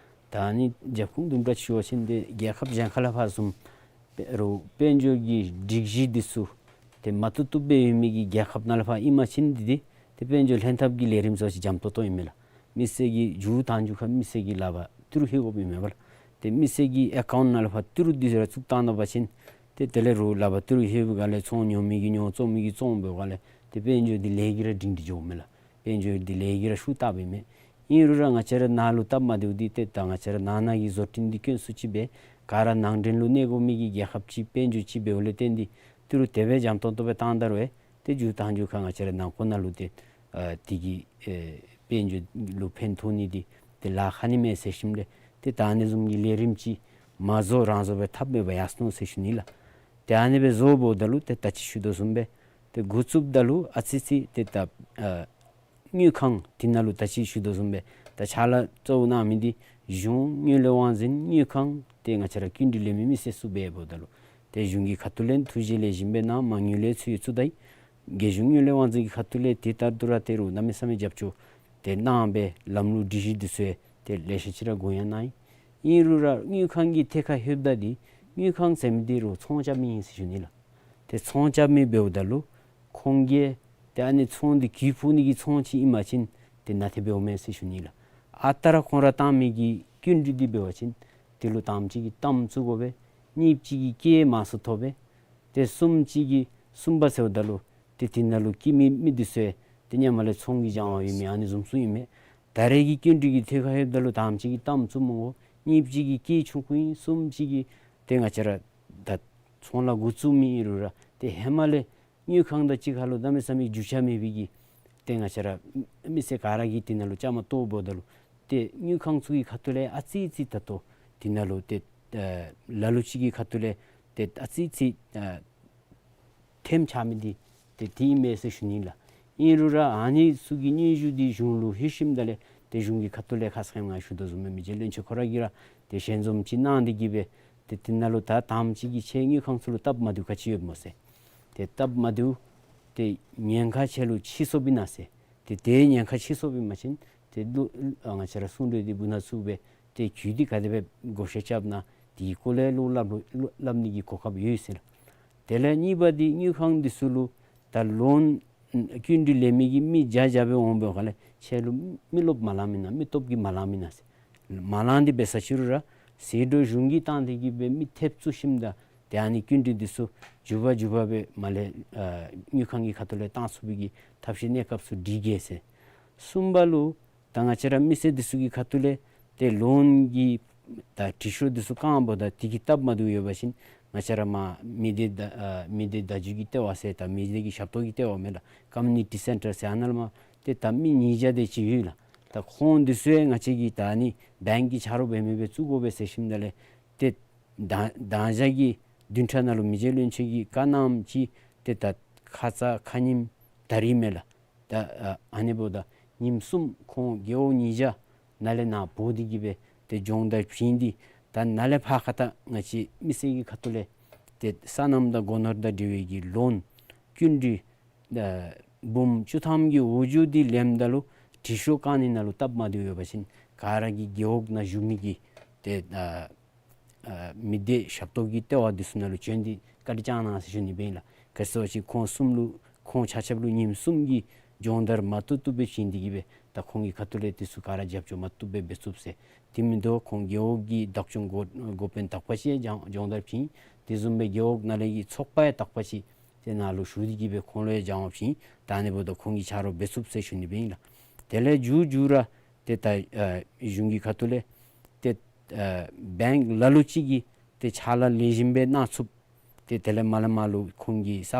ད་ཨ་ནི་རྒྱབ་ཁུངས་དུམ་གྲ་ཅིག་ཞུ་བ་ཅིན་ཏེ་རྒྱལ་ཁབ་གཞན་ཁ་ལས་ཕར་བཟུམ་དཔེ་རུ་དཔལ་འབྱོར་གྱི་སྒྲིག་གཞི་འདི་ཚུ་ཏེ་མ་བཏུབ་བཏུབ་སྦེ་ཡོད་མི་གི་རྒྱལ་ཁབ་ནང་ལས་ཕར་ཨིན་པ་ཅིན་འདི་ཏེ་ཏེ་དཔལ་འབྱོར་ལྷན་ཐབས་ཀྱི་ལས་རིམ་ཟེར་བ་ཅིན་འཇམ་ཏོང་ཏོ་ཨིན་མས་ལགས། མི་སེར་གྱི་མཇུག་དང་མཇུག་ཁར་མི་སེར་གྱི་ལག་པར་ཏི་རུ་ལྷོད་དགོཔ་ཨིན་མས་པ་ལགས། ཏེ་མི་སེར་གྱི་ཨེ་ཀའུནཊ་ནང་ལས་ཕར་ཏི་རུ་འདི་ཚུ་ར་བཙུགས་བཏང་ད་པ་ཅིན་ཏེ་དེ་ལས་རུང་ལག་པར་ཏི་རུ་ལྷོད་པའི་སྒང་ལས་ཚོང་ཉོ་མི་གིས་ཉོ་བཙོང་མི་གིས་བཙོང་འབད་བའི་སྒང་ལས་ཏེ་དཔལ་འབྱོར་འདི་ལས་ཀྱིས་ར་སྒྲིང་སྒྲི་འགྱོཝ་མས་ལགས། དཔལ་འབྱོར་འདི་ལས་ཀྱིས་ར་ཤུགས་བཏབ་ཨིན་མས། ཨིན་རུང་ར་ང་བཅས་ར་ནང་ལུ་སྟབས་མ་བདེཝ་འདི་ཏེ་ད་ང་བཅས་ར་ནང་ན་གི་བཟོ་སྐྲུན་འདི་སྐྱོན་ཚུ་ཅིག་སྦེ་ག་ར་ནང་འདྲེན་ལུ་གནས་དགོ་མི་གི་རྒྱལ་ཁབ་ཅིག་དཔལ་འབྱོར་ཅིག་འབདཝ་ལས་བརྟེན་ཏེ་ཏི་རུ་དེ་སྦེ་འཇམ་ཏོང་ཏོ་སྦེ་བཏང་ད་རུང་ཨེ་ཏེ་མཇུག་དང་མཇུག་ཁར་ང་བཅས་ར་ནང་འཁོད་ནང་ལུ་ཏེ་ཨ་དེ་གི་ཨེ་དཔལ་འབྱོར་ལུ་ཕན་ཐོགས་ནི་འདི་ཏེ་ལཱ་ཁག་ནི་མས་ཟེར་ཞིནམ་ལས་ཏེ་ད་ཨ་ནི་བཟུམ་གྱི་ལས་རིམ་ཅིག་མ་བཟོ་རང་བཟོ་སྦེ་འཐབ་མི་འབད་ཡར་སོ་ནུག་ཟེར་ཞུ་ནི་ལགས། ཏེ་ཨ་ནི་སྦེ་བཟོ་འབདཝ་ད་ལུ་ཏེ་ད་ཅི་ཞུ་དོ་བཟུམ་སྦེ་ཏེ་འགོ་བཙུགསཔ་ད་ལུ་ཨ་ཙི་ཙི་ཏེ་ད་ཨ་དངུལ་ཁང་དེ་ནང་ལུ་ད་ཅི་ཞུ་དོ་བཟུམ་སྦེ་ད་ཕྱག་ལཱ་གཙོ་བོ་གནང་མི་འདི་གཞུང་དངུལ་ལས་དབང་འཛིན་དངུལ་ཁང་ཏེ་ང་བཅས་ར་སྐྱིན་འགྲུལ་ལེན་མི་མི་སེར་ཚུ་འབདཝ་ད་ལུ་ཏེ་གཞུང་གི་ཁ་ཐུག་ལས་ཐུགས་རྗེ་ལེགས་ཤོམ་སྦེ་གནང་། མ་དངུལ་ལས་ཚུ་ཡོད་ཚུ་ད་ཡི། རྒྱལ་གཞུང་དངུལ་ལས་དབང་འཛིན་གྱི་ཁ་ཐུག་ལས་དེ་ལྟར་དུ་ར་ཏེ་རུང་གནམ་མེད་ས་མེད་རྒྱབ་སྐྱོར་ཏེ་གནང་སྦེ་ལམ་ལུགས་སྒྲིག་གཞི་འདི་ཚུ་ཡང་ཏེ་ལེ་ཤ་ཅིག་ར་དགོངས་ཡངས་གནང་ཡི། ཨིན་རུང་ར་དངུལ་ཁང་གི་ཐད་ཁར་ལྷོདཔ་ད་འདི་དངུལ་ཁང་ཟེར་མི་འདི་རུང་ཚོང་རྐྱབ་མི་ཨིན་ཟེར་ཞུ་ནི་ལགས། ཏེ་ཚོང་རྐྱབ་མི་འབདཝ་ད་ལུ་ཁོང་གིས་ཏེ་ཨ་ནི་ཚོང་འདི་གྱོང་ཕོག་ནི་གི་ཚོང་ཅིག་ཨིན་པ་ཅིན་ཏེ་ནན་ཏན་འབདཝ་མས་ཟེར་ཞུ་ནི་ལགས། ཨ་རྟག་ར་ཁོང་ར་བཏང་མི་གི་སྐྱིན་འགྲུལ་འདི་འབད་བ་ཅིན་དེ་ལུ་དང་པ་ཅིག་གིས་གཏའམ་བཙུགས་དགོ་པས། གཉིས་པ་ཅིག་གིས་སྐྱེད་མང་སུ་ཐོབ་པས། ཏེ་གསུམ་པ་ཅིག་གིས་གསུམ་པ་ཟེརཝ་ད་ལུ་ཏེ་དེ་ནང་ལུ་སྐྱེད་མི་མི་འདི་ཚུ་ཡང་ཏེ་ཧེ་མ་ལས་ཚོང་གི་སྦྱང་བ་ཡོད་མི་ཨ་ནི་བཟུམ་ཚུ་ཨིན་མས། ད་རེས་ཀྱི་སྐྱིན་འགྲུལ་གྱི་ཐད་ཁར་ལྷོདཔ་ད་ལུ་དང་པ་ཅིག་གིས་གཏའམ་བཙུགས་མི་དགོ། གཉིས་པ་ཅིག་གིས་སྐྱེད་ཆུང་ཀུ་ཨིན། གསུམ་པ་ཅིག་གིས་ཏེ་ང་བཅས་ར་ད་ཚོང་ལཱ་འགོ་བཙུགས་མི་ཨིན་རུང་ར་ཏེ་ཧེ་མ་ལས་དངུལ་ཁང་དང་གཅིག་ཁར་ལུ་གནམ་མེད་ས་མེད་རྒྱུས་ཆ་མེད་པའི་གི་ཏེ་ང་བཅས་ར་མི་སེར་ག་ར་གིས་དེ་ནང་ལུ་བཅའ་མར་གཏོགས་འབདཝ་ད་ལུ་ཏེ་དངུལ་ཁང་ཚུ་གི་ཁ་ཐུག་ལས་ཨ་ཙི་ཙི་ད་ལྟོ་དེ་ནང་ལུ་ཏེ་ཨ་ལ་ལུ་ཅིག་གི་ཁ་ཐུག་ལས་ཏེ་ཨ་ཙི་ཙི་ཨ་ཐེམ་ཆགས་མི་འདི་ཏེ་དེ་ཨིན་མས་ཟེར་ཞུ་ནི་ལགས། ཨིན་རུང་ར་ཨ་ནི་ཚུ་གི་སྙན་ཞུ་འདི་གཞུང་ལུ་ལྷོད་ཞིནམ་ད་ལས་ཏེ་གཞུང་གི་ཁ་ཐུག་ལས་ཁ་ཙ་ཁ་ཉིནམ་ང་ཞུ་དོ་བཟུམ་སྦེ་མི་རྗེ་བློན་ཆེན་ཁོ་ར་གིས་ར་ཏེ་ཞལ་འཛོམས་ཅིག་གནང་སྟེ་གི་སྦེ་ཏེ་དེ་ནང་ལུ་ད་དང་པ་ཅིག་གིས་ཁྱེད་དངུལ་ཁང་ཚུ་ལུ་སྟབས་མ་བདེཝ་ག་ཅི་ཡོདཔ་སྨོ་ཟེར། ཏེ་སྟབས་མ་བདེཝ་ཏེ་ཉེན་ཁ་ཁྱེད་ལུ་ཕྱིས་སོཔ་ཨིན་ན་ཟེར། ཏེ་དེ་ཉེན་ཁ་ཕྱིས་སོཔ་ཨིན་པ་ཅིན་ཏེ་ལུ་ཨ་ང་བཅས་ར་གསུང་གྲོས་འདི་སྦུག་ན་བཙུགས་སྦེ་ཏེ་གྱོད་འདི་ག་དེ་སྦེ་བགོ་བཤའ་རྐྱབ་ན་དེའི་སྐོར་ལས་ལོག་སླབ་སླབ་ནི་གི་གོ་སྐབས་ཡོད་ཟེར། དེ་ལས་གཉིས་པ་འདི་དངུལ་ཁང་འདི་ཚུ་ལུ་ད་ལོན་སྐྱིན་འགྲུལ་ལེན་མི་གི་མི་བརྒྱ་བརྒྱ་སྦེ་འོང་འབདཝ་ལས་ཁྱེད་ལུ་མི་རློབས་མ་ལང་མེན་ན། མི་སྟོབས་ཀྱིས་མ་ལང་མེན་ན་ཟེར། མ་ལང་སྟེ་འབད་ས་ཅིག་རུང་ར་ཟད་འགྲོ་གཞུང་གིས་བཏང་སྟེ་གི་སྦེ་མི་ཐེབས་བཙུགས་ཞིནམ་ད་ཏེ་ཨ་ནི་སྐྱིན་འགྲུལ་འདི་ཚུ་མགྱོགས་པ་མགྱོགས་པ་སྦེ་མར་ལས་ཨ་དངུལ་ཁང་གི་ཁ་ཐུག་ལས་བཏང་ཚུགས་པའི་གི་ཐབས་ཤེས་གནས་སྐབས་སུ་སྒྲིག་གེ་ཟེར། གསུམ་པ་ལུ་ད་ང་བཅས་ར་མི་སེར་འདི་ཚུ་གི་ཁ་ཐུག་ལས་ཏེ་ལོན་གྱི་ད་དྲི་ཤོག་འདི་ཚུ་བཀང་འབདཝ་ད་དེ་གི་སྟབས་མ་བདེཝ་ཡོད་པ་ཅིན་ང་བཅས་ར་མར་མི་སྡེ་བརྡ་ཨ་མི་སྡེ་བརྡ་བརྒྱུད་ཀྱི་ལྟེ་བ་ཟེར་ད་མི་སྡེ་གི་ཞབས་ཏོག་གི་ལྟེ་བ་མས་ལགས། ཀོ་མིའུ་ནི་ཊི་སེན་ཊར་ཟེར་ཨ་ནཱ་ལས་མར་ཏེ་ད་མི་ཉིས་བརྒྱ་དེ་ཅིག་ཡོད་ལགས། ད་ཁོང་འདི་ཚུ་ཡང་ང་བཅས་ཀྱིས་ད་ཨ་ནི་བེངཀ་གི་ཆ་རོགས་འབད་མི་སྦེ་བཙུགས་དགོ་པས་ཟེར་ཞིནམ་ད་ལས་ཏེ་ད་ད་ཞག་གི་བདུན་ཕྲག་ནང་ལུ་མི་རྗེ་བློན་ཆེན་གྱིས་བཀའ་གནངམ་ཅིག་ཏེ་ད་ཁ་ཙ་ཁ་ཉིནམ་ད་རིས་མས་ལགས། ད་ཨ་ཨ་ནི་འབདཝ་ད་ཉིནམ་གསུམ་ཁོང་རྒེད་འོག་ཉིས་བརྒྱ་ནཱ་ལས་ནཱ་འབོ་སྟེ་གི་སྦེ་ཏེ་སྦྱོང་བརྡར་བྱིན་ཏེ་ད་ནཱ་ལས་ཕར་ཁ་ད་ང་བཅས་མི་སེར་གྱི་ཁ་ཐུག་ལས་ཏེ་སོ་ནམ་དང་སྒོ་ནོར་དང་འབྲེལ་བའི་གི་ལོན་སྐྱིན་འགྲུལ་ཨ་འབུམ་བཅུ་ཐམ་གྱི་འོག་འགྱོ་སྟེ་ལེནམ་ད་ལུ་དྲི་ཤོག་བཀང་ནི་ནང་ལུ་སྟབས་མ་བདེཝ་ཡོད་པ་ཅིན་ག་ར་གིས་རྒེད་འོག་ནང་བཞུགས་མི་གི་ཏེ་ཨ་ཨ་མི་སྡེ་ཞབས་ཏོག་གི་ལྟེ་བ་འདི་ཚུ་ནང་ལུ་བྱོན་ཏེ་བཀའ་དྲིན་བསྐྱང་གནང་ཟེར་ཞུ་ནི་སྦེ་ཨིན་ལགས། ག་ཅི་ཟེར་བ་ཅིན་ཁོང་གསུམ་ལུ་ཁོང་ཆ་ཁྱབ་ལུ་ཉིནམ་གསུམ་གྱི་སྦྱོང་བརྡར་མ་བཏུབ་བཏུབ་སྦེ་བྱིན་ཏེ་གི་སྦེ་ད་ཁོང་གི་ཁ་ཐུག་ལས་དེ་ཚུ་ག་ར་རྒྱབ་སྐྱོར་མ་བཏུབ་སྦེ་འབད་ཚུགས་ཟེར། དེ་མིན་འདུག་ཁོང་རྒེད་འོག་གི་བདག་སྐྱོང་འགོ་འགོ་དཔོན་དག་པ་ཅིག་ཡང་སྦྱོང་བརྡར་བྱིན། དེ་བཟུམ་སྦེ་རྒེད་འོག་ནང་ལས་ཀྱི་ཚོགས་པ་ཡང་དག་པ་ཅིག་དེ་ནང་ལུ་ཞུགས་ཏེ་གི་སྦེ་ཁོང་ལུ་ཡང་སྦྱང་བ་བྱིན། ད་ཨ་ནི་འབདཝ་ད་ཁོང་གིས་ཆ་རོགས་འབད་ཚུགས་ཟེར་ཞུ་ནི་སྦེ་ཨིན་ལགས། དེ་ལས་མཇུག་མཇུག་ར་ཏེ་ད་ཨ་གཞུང་གི་ཁ་ཐུག་ལས་ཏེ་ཨ་བེངཀ་ལ་ལུ་ཅིག་གིས་ཏེ་ཕྱག་ལཱ་ལེགས་ཤོམ་སྦེ་གནང་ཚུགསཔ་ཏེ་དེ་ལས་མར་ལས་མར་ལུ་ཁོང་གི་ས་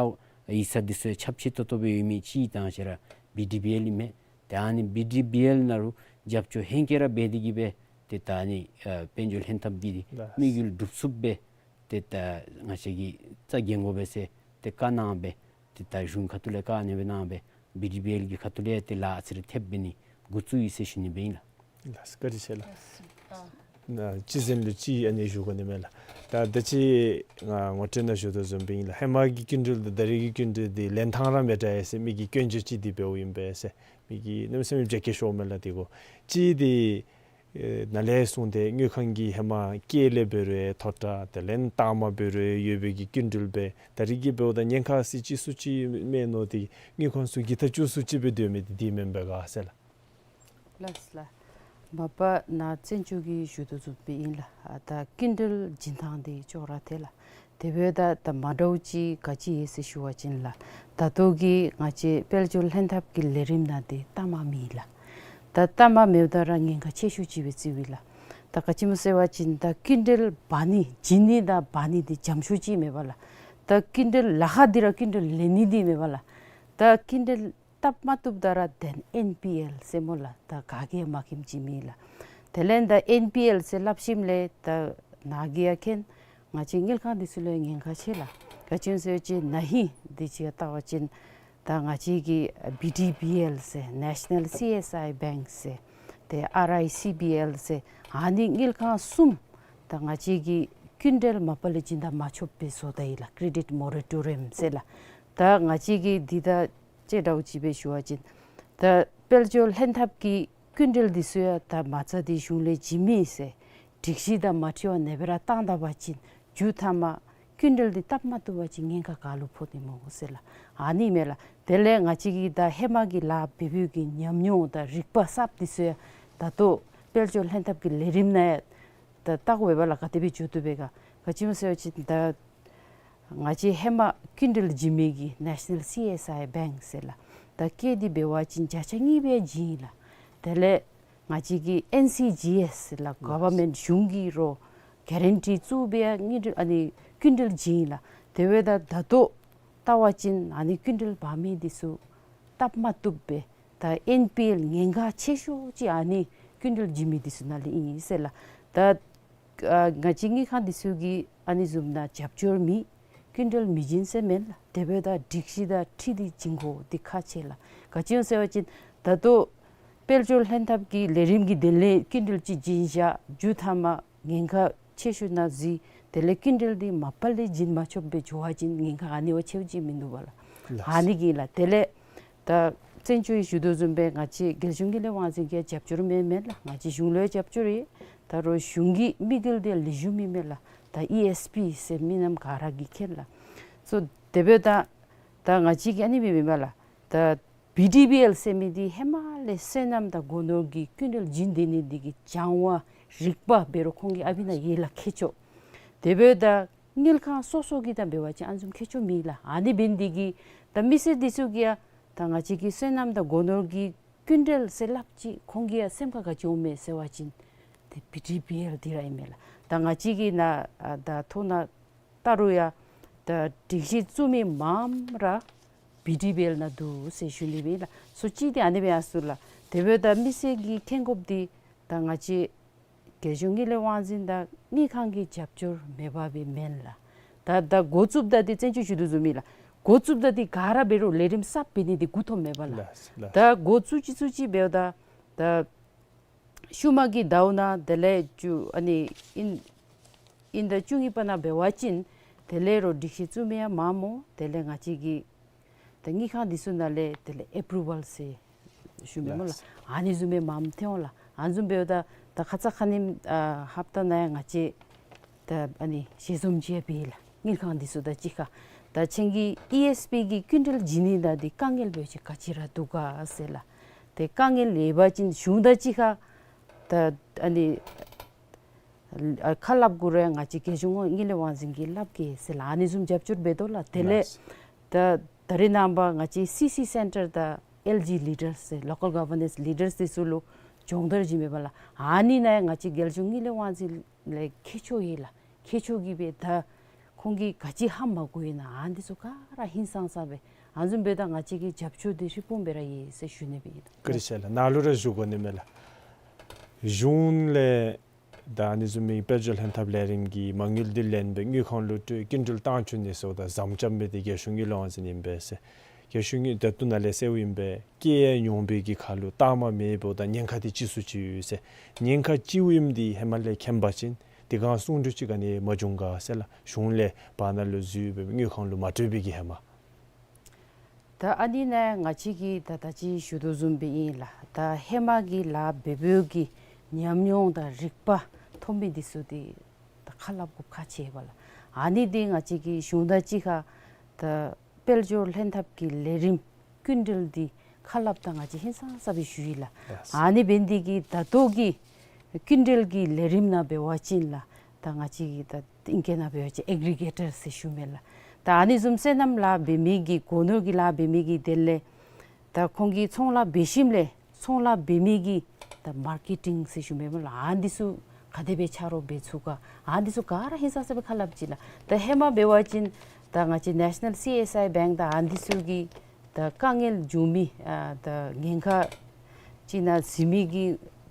ཡིག་ཚང་འདི་ཚུ་ཡང་ཁྱབ་ཆེ་ཏོག་ཏོ་སྦེ་ཡོད་མི་ཅིག་ད་ང་བཅས་ར་བི་ཌི་བི་ཨེལ་ཨིན་མས། ཏེ་ཨ་ནི་བི་ཌི་བི་ཨེལ་ནང་ལུ་རྒྱབ་སྐྱོར་ཧེང་སྐལ་ར་འབད་དེ་གི་སྦེ་ཏེ་ད་ཨ་ནི་ཨ་དཔལ་འབྱོར་ལྷན་ཐབས་ཀྱི་དམིགས་ཡུལ་འགྲུབ་ཚུགསཔ་སྦེ་ཏེ་ད་ང་བཅས་ཀྱིས་རྩ་འགེངས་དགོ་པས་ཟེར་ཏེ་བཀའ་གནང་སྦེ་ཏེ་ད་གཞུང་ཁ་ཐུག་ལས་བཀའ་ཨ་ནི་སྦེ་གནང་སྦེ་བི་ཌི་བི་ཨེལ་གྱི་ཁ་ཐུག་ལས་ཏེ་ལཱ་ཨ་ཙི་རེ་ཐེབས་འབད་ནི་འགོ་བཙུགས་ཡི་ཟེར་ཞུ་ནི་སྦེ་ཨིན་ལགས། ལགས་སོ། བཀའ་དྲིན་ཆེ་ལགས། ལགས་སོ། ཨ་ ཨ་གཅིག་ཟེར་ལུ་གཅིག་ཨ་ནི་ཞུ་དགོ་ནི་མས་ལགས། ད་ད་ཅི་ང་ངོ་སྤྲོད་ནང་ཞུ་དོ་བཟུམ་སྦེ་ཨིན་ལགས། ཧེ་མ་གི་སྐྱིན་འགྲུལ་དང་ད་རེས་ཀྱི་སྐྱིན་འགྲུལ་འདི་ལེན་ཐངས་ར་མེན་ན་ཟེར་མི་གི་སྐྱོན་བརྗོད་ཅིག་འདི་འབདཝ་ཨིན་པས་ཟེར་མི་གི་གནམ་མེད་ས་མེད་བརྗེད་སྐྱོ་ཤོརཝ་མས་ལགས། དེ་གུ་གཅིག་འདི་ཨེ་ནཱ་ལས་བཟུང་སྟེ་དངུལ་ཁང་གིས་ཧེ་མ་སྐྱེད་ལས་འབད་རུང་མཐོ་དྲགས་དེ་ལས་ལྟག་མ་འབད་རུང་ཡོད་པའི་གི་སྐྱིན་འགྲུལ་སྦེ་ད་རེས་ཀྱི་འབདཝ་ད་ཉེན་ཁ་ཟེར་ཅིག་སུ་ཅིག་མེད་མནོ་སྟེ་དངུལ་ཁང་ཚུ་གིས་ཐག་བཅད་སུ་ཅིག་སྦེ་སྡོད་མི་འདི་འདི་མེན་པས་ག་ཟེར་ལགས། ལགས་ལགས། མ་པ་ནཱ་བཙན་སྐྱོགས་ཀྱིས་ཞུ་དོ་བཟུམ་སྦེ་ཨིན་ལགས། ཨ་ད་སྐྱིན་འགྲུལ་བྱིན་ཐངས་འདི་ཅོག་ར་འཐད་ལགས། དེ་འབདཝ་ད་ད་མ་འདྲཝ་ཅིག་ག་ཅི་ཡོད་ཟེར་ཞུ་བ་ཅིན་ལགས། ད་ལྟོ་གི་ང་བཅས་དཔལ་འབྱོར་ལྷན་ཐབས་ཀྱི་ལས་རིམ་ནང་འདི་གཏའ་མ་མེད་ལགས། ད་གཏའ་མ་མེདཔ་ད་ར་ཉེན་ཁ་ཆེ་ཤོས་ཅིག་སྦེ་བརྩིཝ་ཨིན་ལགས། ད་ག་ཅི་སྨོ་ཟེར་བ་ཅིན་ད་སྐྱིན་འགྲུལ་འབག་ནི་བྱིན་ནི་དང་འབག་ནི་འདི་འཇམ་ཤོས་ཅིག་མེད་པས་ལགས། ད་སྐྱིན་འགྲུལ་ལཱ་ཁག་འདི་ར་སྐྱིན་འགྲུལ་ལེན་ནི་འདི་མེད་པས་ལགས། ད་སྐྱིན་འགྲུལ་བཏབ་མ་བཏུབ་ད་ར་དེ་ལས་ཨེན་པི་ཨེལ་ཟེར་སྨོ་ལགས། ད་ག་གིས་མ་མཁྱེནམ་ཅིག་མེད་ལགས། དེ་ལས་ད་ཨེན་པི་ཨེལ་ཟེར་སླབ་ཞིནམ་ལས་ད་ནཱ་གིས་ཡང་མཁྱེན། ང་བཅས་དངུལ་ཁང་འདི་ཚུ་ལུ་ཉེན་ཁ་ཆེ་ལགས། ག་ཅི་སྨོ་ཟེར་བ་ཅིན་ན་ཧིང་འདི་ཅིག་བལྟ་བ་ཅིན་ད་ང་བཅས་ཀྱི་བི་ཌི་བི་ཨེལ་ཟེར་ནེ་ཤ་ནཱལ་སི་ཨེསི་ཨའི་བེངཀ་ཟེར་ཏེ་ཨར་ཨའི་སི་བི་ཨེལ་ཟེར་ཨ་ནི་དངུལ་ཁང་གསུམ་ད་ང་བཅས་ཀྱིས་སྐྱིན་འགྲུལ་མ་པ་ལས་བྱིན་ད་མ་ཆོགཔ་སྦེ་བཟོ་ད་ཡི་ལགས། ཀེ་རེ་ཌིཊ་མོ་ར་ཊོ་རི་ཡམ་ཟེར་ལགས། ད་ང་བཅས་ཀྱིས་འདི་ད་ཅི་འདྲཝ་ཅིག་སྦེ་ཞུ་བ་ཅིན་ད་དཔལ་འབྱོར་ལྷན་ཐབས་ཀྱི་སྐྱིན་འགྲུལ་འདི་ཚུ་ཡང་ད་མ་རྩ་འདི་གཞུང་ལས་བྱིན་མི་ཟེར་སྒྲིག་གཞི་དང་མ་འཁྲིལ་བར་ཨ་ནེ་སྦེ་ར་བཏང་ད་པ་ཅིན་མཇུག་མཐའ་མ་སྐྱིན་འགྲུལ་འདི་བཏབ་མ་བཏུབ་པ་ཅིན་ཉེན་ཁ་ག་ལུ་ཕོག་ནི་སྨོ་ཟེར་ལགས། ཨ་ནི་མས་ལགས། དེ་ལས་ང་བཅས་ཀྱིས་ད་ཧེ་མ་གི་ལཱ་འབད་འབདཝ་གི་ཉམས་མྱོང་དང་རིག་པ་གསརཔ་འདི་ཚུ་ཡང་ད་ལྟོ་དཔལ་འབྱོར་ལྷན་ཐབས་ཀྱི་ལས་རིམ་ནང་ཡང་ད་བལྟ་དགོ་པས་ལགས། ག་དེ་སྦེ་འགྱོ་དོ་བས་ག། ག་ཅི་སྨོ་ཟེར་བ་ཅིན་ད་ང་བཅས་ཧེ་མ་སྐྱིན་འགྲུལ་བྱིན་མི་གི་ནེ་ཤ་ནཱལ་སི་ཨེསི་ཨའི་བེངཀ་ཟེར་ལགས། ད་སྐྱེད་འདི་འབད་བ་ཅིན་བརྒྱ་ཆ་གཉིས་སྦེ་བྱིན་ཡི་ལགས། དེ་ལས་ང་བཅས་ཀྱི་ཨེན་སི་ཇི་ཨེསི་ཟེར་ལགས། གོ་ཝར་མེནཊ་གཞུང་གིས་རོགས་གེ་རན་ཊི་བཙུགས་སྦེ་ཡང་སྐྱིན་འགྲུལ་ཨ་ནི་སྐྱིན་འགྲུལ་བྱིན་ཡི་ལགས། དེ་འབདཝ་ད་ད་ལྟོ་བལྟ་བ་ཅིན་ཨ་ནི་སྐྱིན་འགྲུལ་འབག་མི་འདི་ཚུ་བཏབ་མ་བཏུབ་པས། ད་ཨེན་པི་ཨེལ་ཉེན་ཁ་ཆེ་ཤོས་ཅིག་ཨ་ནི་སྐྱིན་འགྲུལ་བྱིན་མི་འདི་ཚུ་ནང་ལས་ཨིན་ཟེར་ལགས། ད་ཨ་ང་བཅས་དངུལ་ཁང་འདི་ཚུ་གིས་ཨ་ནི་བཟུམ་ནང་རྒྱབ་སྐྱོར་མེད། སྐྱིན་འགྲུལ་མི་བྱིན་ཟེར་མེན་ལགས། དེ་འབདཝ་ད་སྒྲིག་གཞི་དང་འཁྲིལ་ཏེ་བྱིན་དགོཔ་འདི་ཁག་ཆེ་ལགས། ག་ཅི་སྨོ་ཟེར་བ་ཅིན་ད་ལྟོ་དཔལ་འབྱོར་ལྷན་ཐབས་ཀྱི་ལས་རིམ་གྱི་དོན་ལས་སྐྱིན་འགྲུལ་ཅིག་བྱིན་བཞག་མཇུག་མཐའ་མ་ཉེན་ཁ་ཆེ་ཤོས་ནང་འཛུལ། དེ་ལས་སྐྱིན་འགྲུལ་འདི་མ་པ་ལས་བྱིན་མ་ཆོགཔ་སྦེ་འགྱོ་བ་ཅིན་ཉེན་ཁ་ཨ་ནི་བ་ཆེཝ་ཅིག་མིན་འདུག་པ་ལགས། ལགས། ཨ་ནི་གིས་ལགས། དེ་ལས་ད་བཙན་སྐྱོགས་ཀྱིས་ཞུ་དོ་བཟུམ་སྦེ་ང་བཅས་རྒྱལ་གཞུང་དངུལ་ལས་དབང་འཛིན་གྱིས་རྒྱབ་སྐྱོར་མེན་མེན་ལགས། ང་བཅས་གཞུང་ལུ་ཡང་རྒྱབ་སྐྱོར་ཡོད། ད་རུང་གཞུང་གི་དམིགས་ཡུལ་འདི་ལེགས་ཤོམ་ཨིན་མས་ལགས། ད་ཨི་ཨེསི་པི་ཟེར་མི་རྣམས་ག་ར་གིས་མཁྱེན་ལགས། སོ་དེ་འབདཝ་ད་ད་ང་བཅས་ཀྱིས་ཨ་ནི་སྦེ་མེན་མས་ལགས། ད་བི་ཌི་བི་ཨེལ་ཟེར་མི་འདི་ཧེ་མ་ལས་སོ་ནམ་དང་སྒོ་ནོར་གྱི་སྐྱིན་འགྲུལ་བྱིན་སྡོད་ནི་འདི་གི་སྦྱང་བ་རིག་པ་འབད་རུང་ཁོང་གི་ཨ་བི་ནང་ཡོད་ལགས་མཁས་མཆོག། དེ་འབདཝ་ད་དངུལ་ཁང་སོ་སོ་གི་དང་འབད་བ་ཅིན་ཨ་ནི་བཟུམ་མཁས་མཆོག་མེད་ལགས། ཨ་ནི་འབད་ནི་འདི་གིས་ད་མི་སེར་འདི་ཚུ་གིས་ཡང་ད་ང་བཅས་ཀྱི་སོ་ནམ་དང་སྒོ་ནོར་གྱི་སྐྱིན་འགྲུལ་ཟེར་སླབ་ཅི་ཁོང་གི་ཡང་སེམས་ཁར་ག་ཅི་འོང་མས་ཟེར་བ་ཅིན་ཏེ་བི་ཌི་བི་ཨེལ་འདི་ར་ཨིན་མས་ལགས། ད་ང་བཅས་ཀྱིས་ནཱ་ཨ་ད་ཐོ་ནང་བལྟ་རུང་ཡང་ད་སྒྲིག་གཞི་བཙུགས་མི་མངམ་ར་བི་ཌི་བི་ཨེལ་ནང་འདུག་ཟེར་ཞུ་ནི་སྦེ་ཨིན་ལགས། སོ་ཅིག་འདི་ཨ་ནི་སྦེ་ཡར་སོང་ལགས། དེ་འབདཝ་ད་མི་སེར་གྱིས་མཁྱེན་དགོཔ་འདི་ད་ང་བཅས་རྒྱལ་གཞུང་དངུལ་ལས་དབང་འཛིན་དང་དངུལ་ཁང་གི་རྒྱབ་སྐྱོར་མེད་པ་སྦེ་མེན་ལགས། ད་ད་འགོ་བཙུགསཔ་ད་འདི་བཙན་སྐྱོགས་ཞུ་དོ་བཟུམ་ཨིན་ལགས། འགོ་བཙུགསཔ་ད་འདི་ག་ར་འབད་རུང་ལས་རིམ་གསརཔ་འབད་ནི་འདི་འགོ་ཐོག་མེན་པས་ལགས། ལགས་ལགས། ད་འགོ་བཙུགས་ཅི་བཙུགས་ཅི་འབདཝ་ད་ད་ཤུལ་མ་གི་ཟླཝ་ནང་དེ་ལས་བཅུ་ཨ་ནི་དབྱིན་དབྱིན་ཟླ་བཅུ་གཉིས་པ་ནང་འབད་བ་ཅིན་དེ་ལས་རོགས་སྒྲིག་གཞི་བཙུགས་མི་ཡང་མངམ་སྨོ། དེ་ལས་ང་བཅས་ཀྱི་ད་དངུལ་ཁང་འདི་ཚུ་ནང་ལས་དེ་ལས་ཨེ་པུ་རུ་ཝལ་ཟེར་ཞུ་མི་སྨོ་ལགས། ལགས། ཨ་ནི་བཟུམ་མའི་མངམ་ཐོན་འོང་ལགས། ཨ་ནི་བཟུམ་འབདཝ་ད་ད་ཁ་ཙ་ཁ་ཉིནམ་ཨ་ཧབ་ཏ་ནང་ཡང་ང་བཅས་ད་ཨ་ནི་ཞལ་འཛོམས་ཅིག་ཡང་འབད་ཡི་ལགས། དངུལ་ཁང་འདི་ཚུ་དང་གཅིག་ཁར་ད་ཁྱེད་ཀྱིས་ཨི་ཨེསི་པི་གི་སྐྱིན་འགྲུལ་བྱིན་ནི་ནང་འདི་དཀའ་ངལ་འབད་བ་ཅིན་ག་ཅི་ར་འདུག་ག་ཟེར་ལགས། ཏེ་དཀའ་ངལ་ཡོད་པ་ཅིན་གཞུང་དང་གཅིག་ཁར་ད་ཨ་ནི་ཨ་ཁ་སླབ་དགོ་རུང་ང་བཅས་རྒྱལ་གཞུང་དངུལ་ལས་དབང་འཛིན་གྱིས་སླབ་གེ་ཟེར་ལགས། ཨ་ནི་བཟུམ་རྒྱབ་སྐྱོར་འབད་དོ་ལགས། དེ་ལས་ལགས། ད་ད་རེས་ནངས་པ་ང་བཅས་སི་སི་སེན་ཊར་དང་ཨེལ་ཇི་ལི་ཌར་ཟེར་ལོ་ཀལ་གོ་ཝར་ནེནསི་ལི་ཌར་འདི་ཚུ་ལུ་སྦྱོང་བརྡར་བྱིན་མས་པ་ལགས། ཨ་ནི་ནང་ཡང་ང་བཅས་རྒྱལ་གཞུང་དངུལ་ལས་དབང་འཛིན་ལས་མཁས་མཆོག་ཡོད་ལགས། མཁས་མཆོག་གིས་སྦེ་ད་ཁོང་གིས་ག་ཅི་ཧ་མ་གོ་ཡི་ན་ཨ་ནི་འདི་ཚུ་ག་ར་ཧིང་སངས་ས་སྦེ་ཨ་ནི་བཟུམ་འབདཝ་ད་ང་བཅས་ཀྱི་རྒྱབ་སྐྱོར་འདི་ཧྲིལ་བུམ་སྦེ་ར་ཡོད་ཟེར་ཞུ་ནི་སྦེ་ཨིན། བཀའ་དྲིན་ཆེ་ལགས། ནཱ་ལུ་ར་ཞུ་དགོ་ནི་མས་ལགས། གཞུང་ལས་ད་ཨ་ནི་བཟུམ་མའི་དཔལ་འབྱོར་ལྷན་ཐབས་ལས་རིམ་གྱི་མ་དངུལ་འདི་ལེན་སྦེ་དངུལ་ཁང་ལུ་སྤྲོད་སྐྱིན་འགྲུལ་བཏང་བཅུག་ནི་ཟེརཝ་ད་ཟམ་འཆམ་འབད་དེ་རྒྱལ་གཞུང་དངུལ་ལས་དབང་འཛིན་ཨིན་པས་ཟེར། རྒྱལ་གཞུང་གིས་ད་ལྟོ་ནཱ་ལས་ཟེརཝ་ཨིན་པས། སྐྱེད་ཡོང་བའི་གི་ཁར་ལུ་རྟགས་མ་མེད་འབདཝ་ད་ཉེན་ཁ་འདི་ཅིག་སུ་ཅིག་ཡོད་ཟེར། ཉེན་ཁ་ཅིག་ཨིནམ་འདི་ཧེ་མ་ལས་མཁྱེན་པ་ཅིན་དེ་སྒང་སྲུང་སྐྱོབ་ཅིག་ག་ནི་མ་བྱུང་ག་ཟེར་ལགས། གཞུང་ལས་བར་ན་ལུ་འཛུལ་སྦེ་དངུལ་ཁང་ལུ་མ་སྤྲོད་པའི་གི་ཧེ་མ། ད་ཨ་ནི་ནང་ང་བཅས་ཀྱིས་ད་ད་ཅི་ཞུ་དོ་བཟུམ་སྦེ་ཨིན་ལགས། ད་ཧེ་མ་གི་ལཱ་འབད་འབདཝ་གི་ཉམས་མྱོང་དང་རིག་པ་ཐོབ་མི་འདི་ཚུ་འདི་ད་ཁ་སླབ་དགོཔ་ཁག་ཆེ་བས་ལགས། ཨ་ནི་འདི་ང་བཅས་ཀྱིས་གཞུང་དང་གཅིག་ཁར་ད་དཔལ་འབྱོར་ལྷན་ཐབས་ཀྱི་ལས་རིམ་སྐྱིན་འགྲུལ་འདི་ཁ་སླབ་ད་ང་བཅས་ཧིང་སངས་ས་སྦེ་ཞུ་ཡི་ལགས། ལགས། ཨ་ནི་འབད་ནི་འདི་གིས་ད་ལྟོ་གི་སྐྱིན་འགྲུལ་གྱི་ལས་རིམ་ནང་འབད་བ་ཅིན་ལགས། ད་ང་བཅས་ཀྱིས་ད་ཨིང་སྐད་ནང་འབད་བ་ཅིན་ཨེག་རི་གེ་ཊར་ཟེར་ཞུཝ་མས་ལགས། ད་ཨ་ནི་བཟུམ་སོ་ནམ་ལཱ་འབད་མི་གི་སྒོ་ནོར་གྱི་ལཱ་འབད་མི་གི་དེ་ལས་ད་ཁོང་གིས་ཚོང་ལཱ་འབད་ཞིནམ་ལས་ཚོང་ལཱ་འབད་མི་གི་ད་མར་ཀེ་ཊིང་ཟེར་ཞུཝ་མས་ལགས། ཨ་ནི་འདི་ཚུ་ག་དེ་སྦེ་ཆ་རོགས་འབད་ཚུགས་ག། ཨ་ནི་འདི་ཚུ་ག་ར་ཧིང་སངས་ས་སྦེ་ཁ་སླབ་ཅི་ལགས། ད་ཧེ་མ་འབད་བ་ཅིན་ད་ང་བཅས་ནེ་ཤ་ནཱལ་སི་ཨེསི་ཨའི་བེངཀ་དང་ཨ་ནི་འདི་ཚུ་གིས་ད་དཀའ་ངལ་བྱུང་མི་ཨ་ད་ཉེན་ཁ་ཅིག་ནང་འཛུལ་མི་གི་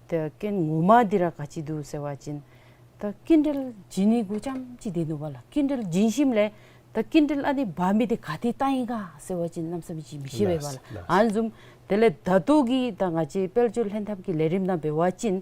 ད་རྐྱེན་ངོ་མ་འདི་ར་ག་ཅི་འདུག་ཟེར་བ་ཅིན་ད་སྐྱིན་འགྲུལ་བྱིན་ནི་གུ་རྐྱངམ་ཅིག་སྡོད་ནུག་པ་ལགས། སྐྱིན་འགྲུལ་བྱིན་ཞིནམ་ལས་ད་སྐྱིན་འགྲུལ་ཨ་ནི་འབག་མི་འདི་ག་ཏེ་བཏང་ཡི་ག་ཟེར་བ་ཅིན་གནམ་མེད་ས་མེད་ཅིག་མི་ཤེས་པས་པ་ལགས། ལགས། ཨ་ནི་བཟུམ་དེ་ལས་ད་ལྟོ་གི་ད་ང་བཅས་དཔལ་འབྱོར་ལྷན་ཐབས་ཀྱི་ལས་རིམ་ནང་འབད་བ་ཅིན་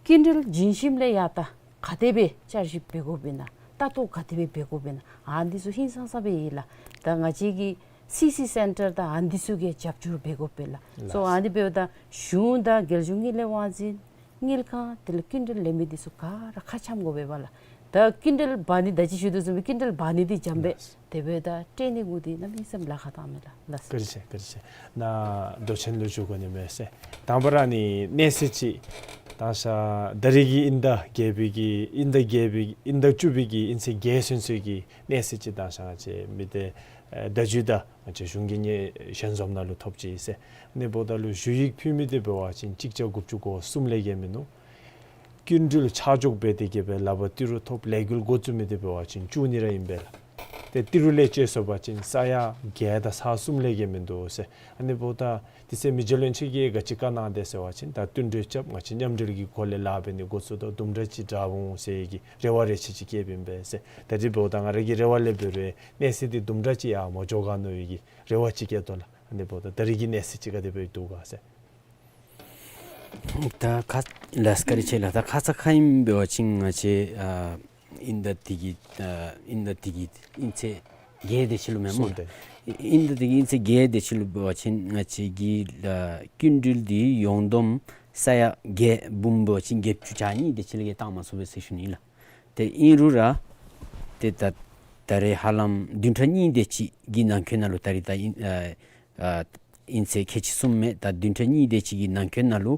སྐྱིན་འགྲུལ་བྱིན་ཞིནམ་ལས་ཡང་ད་ག་དེ་སྦེ་བསྐྱར་ཞིབ་འབད་དགོཔ་ཨིན་ན་ལྟ་རྟོག་ག་དེ་སྦེ་འབད་དགོཔ་ཨིན་ན་ཨ་ནི་འདི་ཚུ་ཧིང་སངས་ས་སྦེ་ཡོད་ལགས། ད་ང་བཅས་ཀྱི་སི་སི་སེན་ཊར་དང་ཨ་ནི་འདི་ཚུ་གིས་རྒྱབ་སྐྱོར་འབད་དགོཔ་ཨིན་ལགས། ལགས། སོ་ཨ་ནི་འབདཝ་ད་གཞུང་དང་རྒྱལ་གཞུང་དངུལ་ལས་དབང་འཛིན་དངུལ་ཁང་དེ་ལས་སྐྱིན་འགྲུལ་ལེན་མི་འདི་ཚུ་ག་ར་ཁ་འཆམ་དགོ་པས་པ་ལགས། ད་སྐྱིན་འགྲུལ་འབག་ནི་ད་ཅི་ཞུ་དོ་བཟུམ་སྦེ་སྐྱིན་འགྲུལ་འབག་ནི་འདི་འཇམ་པས། ལགས། དེ་འབདཝ་ད་སྤྲོད་ནི་གུ་འདི་གནམ་མེད་ས་མེད་ལཱ་ཁག་བཏངམ་མས་ལགས། ལགས། བཀའ་དྲིན་ཆེ། བཀའ་དྲིན་ཆེ། ནཱ་མདོ་ཆེན་ལུ་འགྱོ་དགོ་ནི་མས་ཟེར། དང་པ་ར་ནི་གནས་ཚུལ་ཅིག་ད་ཤ་ད་རིས་ཀྱི་དབྱིན་ཟླ་བརྒྱད་པའི་གི་དབྱིན་ཟླ་བརྒྱད་པའི་དབྱིན་ཟླ་བཅུ་པའི་གི་དབྱིན་ཚེས་བརྒྱད་ཚུན་ཚོད་ཀྱི་གནས་ཚུལ་ཅིག་ད་ཤ་ང་བཅས་མི་སྡེ་ཨེ་བརྡ་བརྒྱུད་དང་ང་བཅས་གཞུང་གི་ཉེ་ཞལ་འཛོམས་ནང་ལུ་ཐོབ་ཅི་ཟེར། ཨ་ནི་འབདཝ་ད་ལུ་ཞུ་ཡིག་ཕུལ་མི་འདི་འབད་བ་ཅིན་གཅིག་བརྒྱ་དགུ་བཅུ་གོ་གསུམ་ལས་བརྒལ་མིན་ནུག། སྐྱིན་འགྲུལ་ཆ་འཇོག་འབད་དེ་གིས་སྦེ་ལག་པར་ཏི་རུ་ཐོབ་ལས་འགུལ་འགོ་བཙུགས་མི་འདི་འབད་བ་ཅིན་བཅུ་གཉིས་ར་ཨིན་པས་ལགས། ཏེ་ཏི་རུ་ལས་བཅད་སོང་པ་ཅིན་ས་ཡ་བརྒྱད་དང་ས་ཡ་གསུམ་ལས་བརྒལ་མིན་འདུག་ཟེར། ཨ་ནི་འབདཝ་ད་དེ་ཚེ་མི་རྗེ་བློན་ཆེན་གྱིས་ག་ཅི་བཀའ་གནང་དེས་ཟེར་བ་ཅིན་ད་བསྟུན་གྲོས་རྐྱབ་ང་བཅས་མཉམ་འབྲེལ་གྱི་སྒོ་ལས་ལཱ་འབད་ནི་འགོ་བཙུགས་དོ། དུམ་གྲ་ཅིག་དྲག་འོང་ཟེར་གྱི་རེ་བ་རེ་ཆེ་ཅིག་བསྐྱེདཔ་ཨིན་པས་ཟེར། ད་རིས་འབདཝ་ད་ང་ར་གི་རེ་བ་ལས་འབད་རུང་གནས་ཚུལ་འདི་དུམ་གྲ་ཅིག་ཡར་མ་འགྱོ་ག་མནོ་བའི་གི་རེ་བ་ཅིག་བསྐྱེད་དོ་ལགས། ཨ་ནི་འབདཝ་ད་ད་རིས་ཀྱི་གནས་ཚུལ་ཅིག་ག་དེ་སྦེ་འདུག་ག་ཟེར། ད་ཁ་ལགས་བཀའ་དྲིན་ཆེ་ལགས། ད་ཁ་ཙ་ཁ་ཉིནམ་འབད་བ་ཅིན་ང་བཅས་ཨ་དབྱིན་ཟླ་འདི་གི་ཨ་དབྱིན་ཟླ་འདི་གི་དབྱིན་ཚེས་བརྒྱད་དེ་ཅིག་ལུ་མེན་སྨོ། སོང་སྟེ། དབྱིན་ཟླ་འདི་གི་དབྱིན་ཚེས་བརྒྱད་དེ་ཅིག་ལུ་འབད་བ་ཅིན་ང་བཅས་ཀྱི་ཨ་སྐྱིན་འགྲུལ་འདི་ཡོངས་བསྡོམས་ས་ཡ་བརྒྱད་འབུམ་འབད་བ་ཅིན་བརྒྱད་ཅུ་གྱ་གཉིས་དེ་ཅིག་ལས་བཏང་མ་ཚུགས་པས་ཟེར་ཞུ་ནི་ལགས། ཏེ་ཨིན་རུང་ར་ཏེ་ད་ད་རེས་ཧ་ལམ་བདུན་ཕྲག་གཉིས་དེ་ཅིག་གི་ནང་འཁོད་ནང་ལུ་ད་རིས་ད་ཨིན་ཨ་ཨ་དབྱིན་ཚེས་ཁལ་གཅིག་གསུམ་མས། ད་བདུན་ཕྲག་གཉིས་དེ་ཅིག་གི་ནང་འཁོད་ནང་ལུ་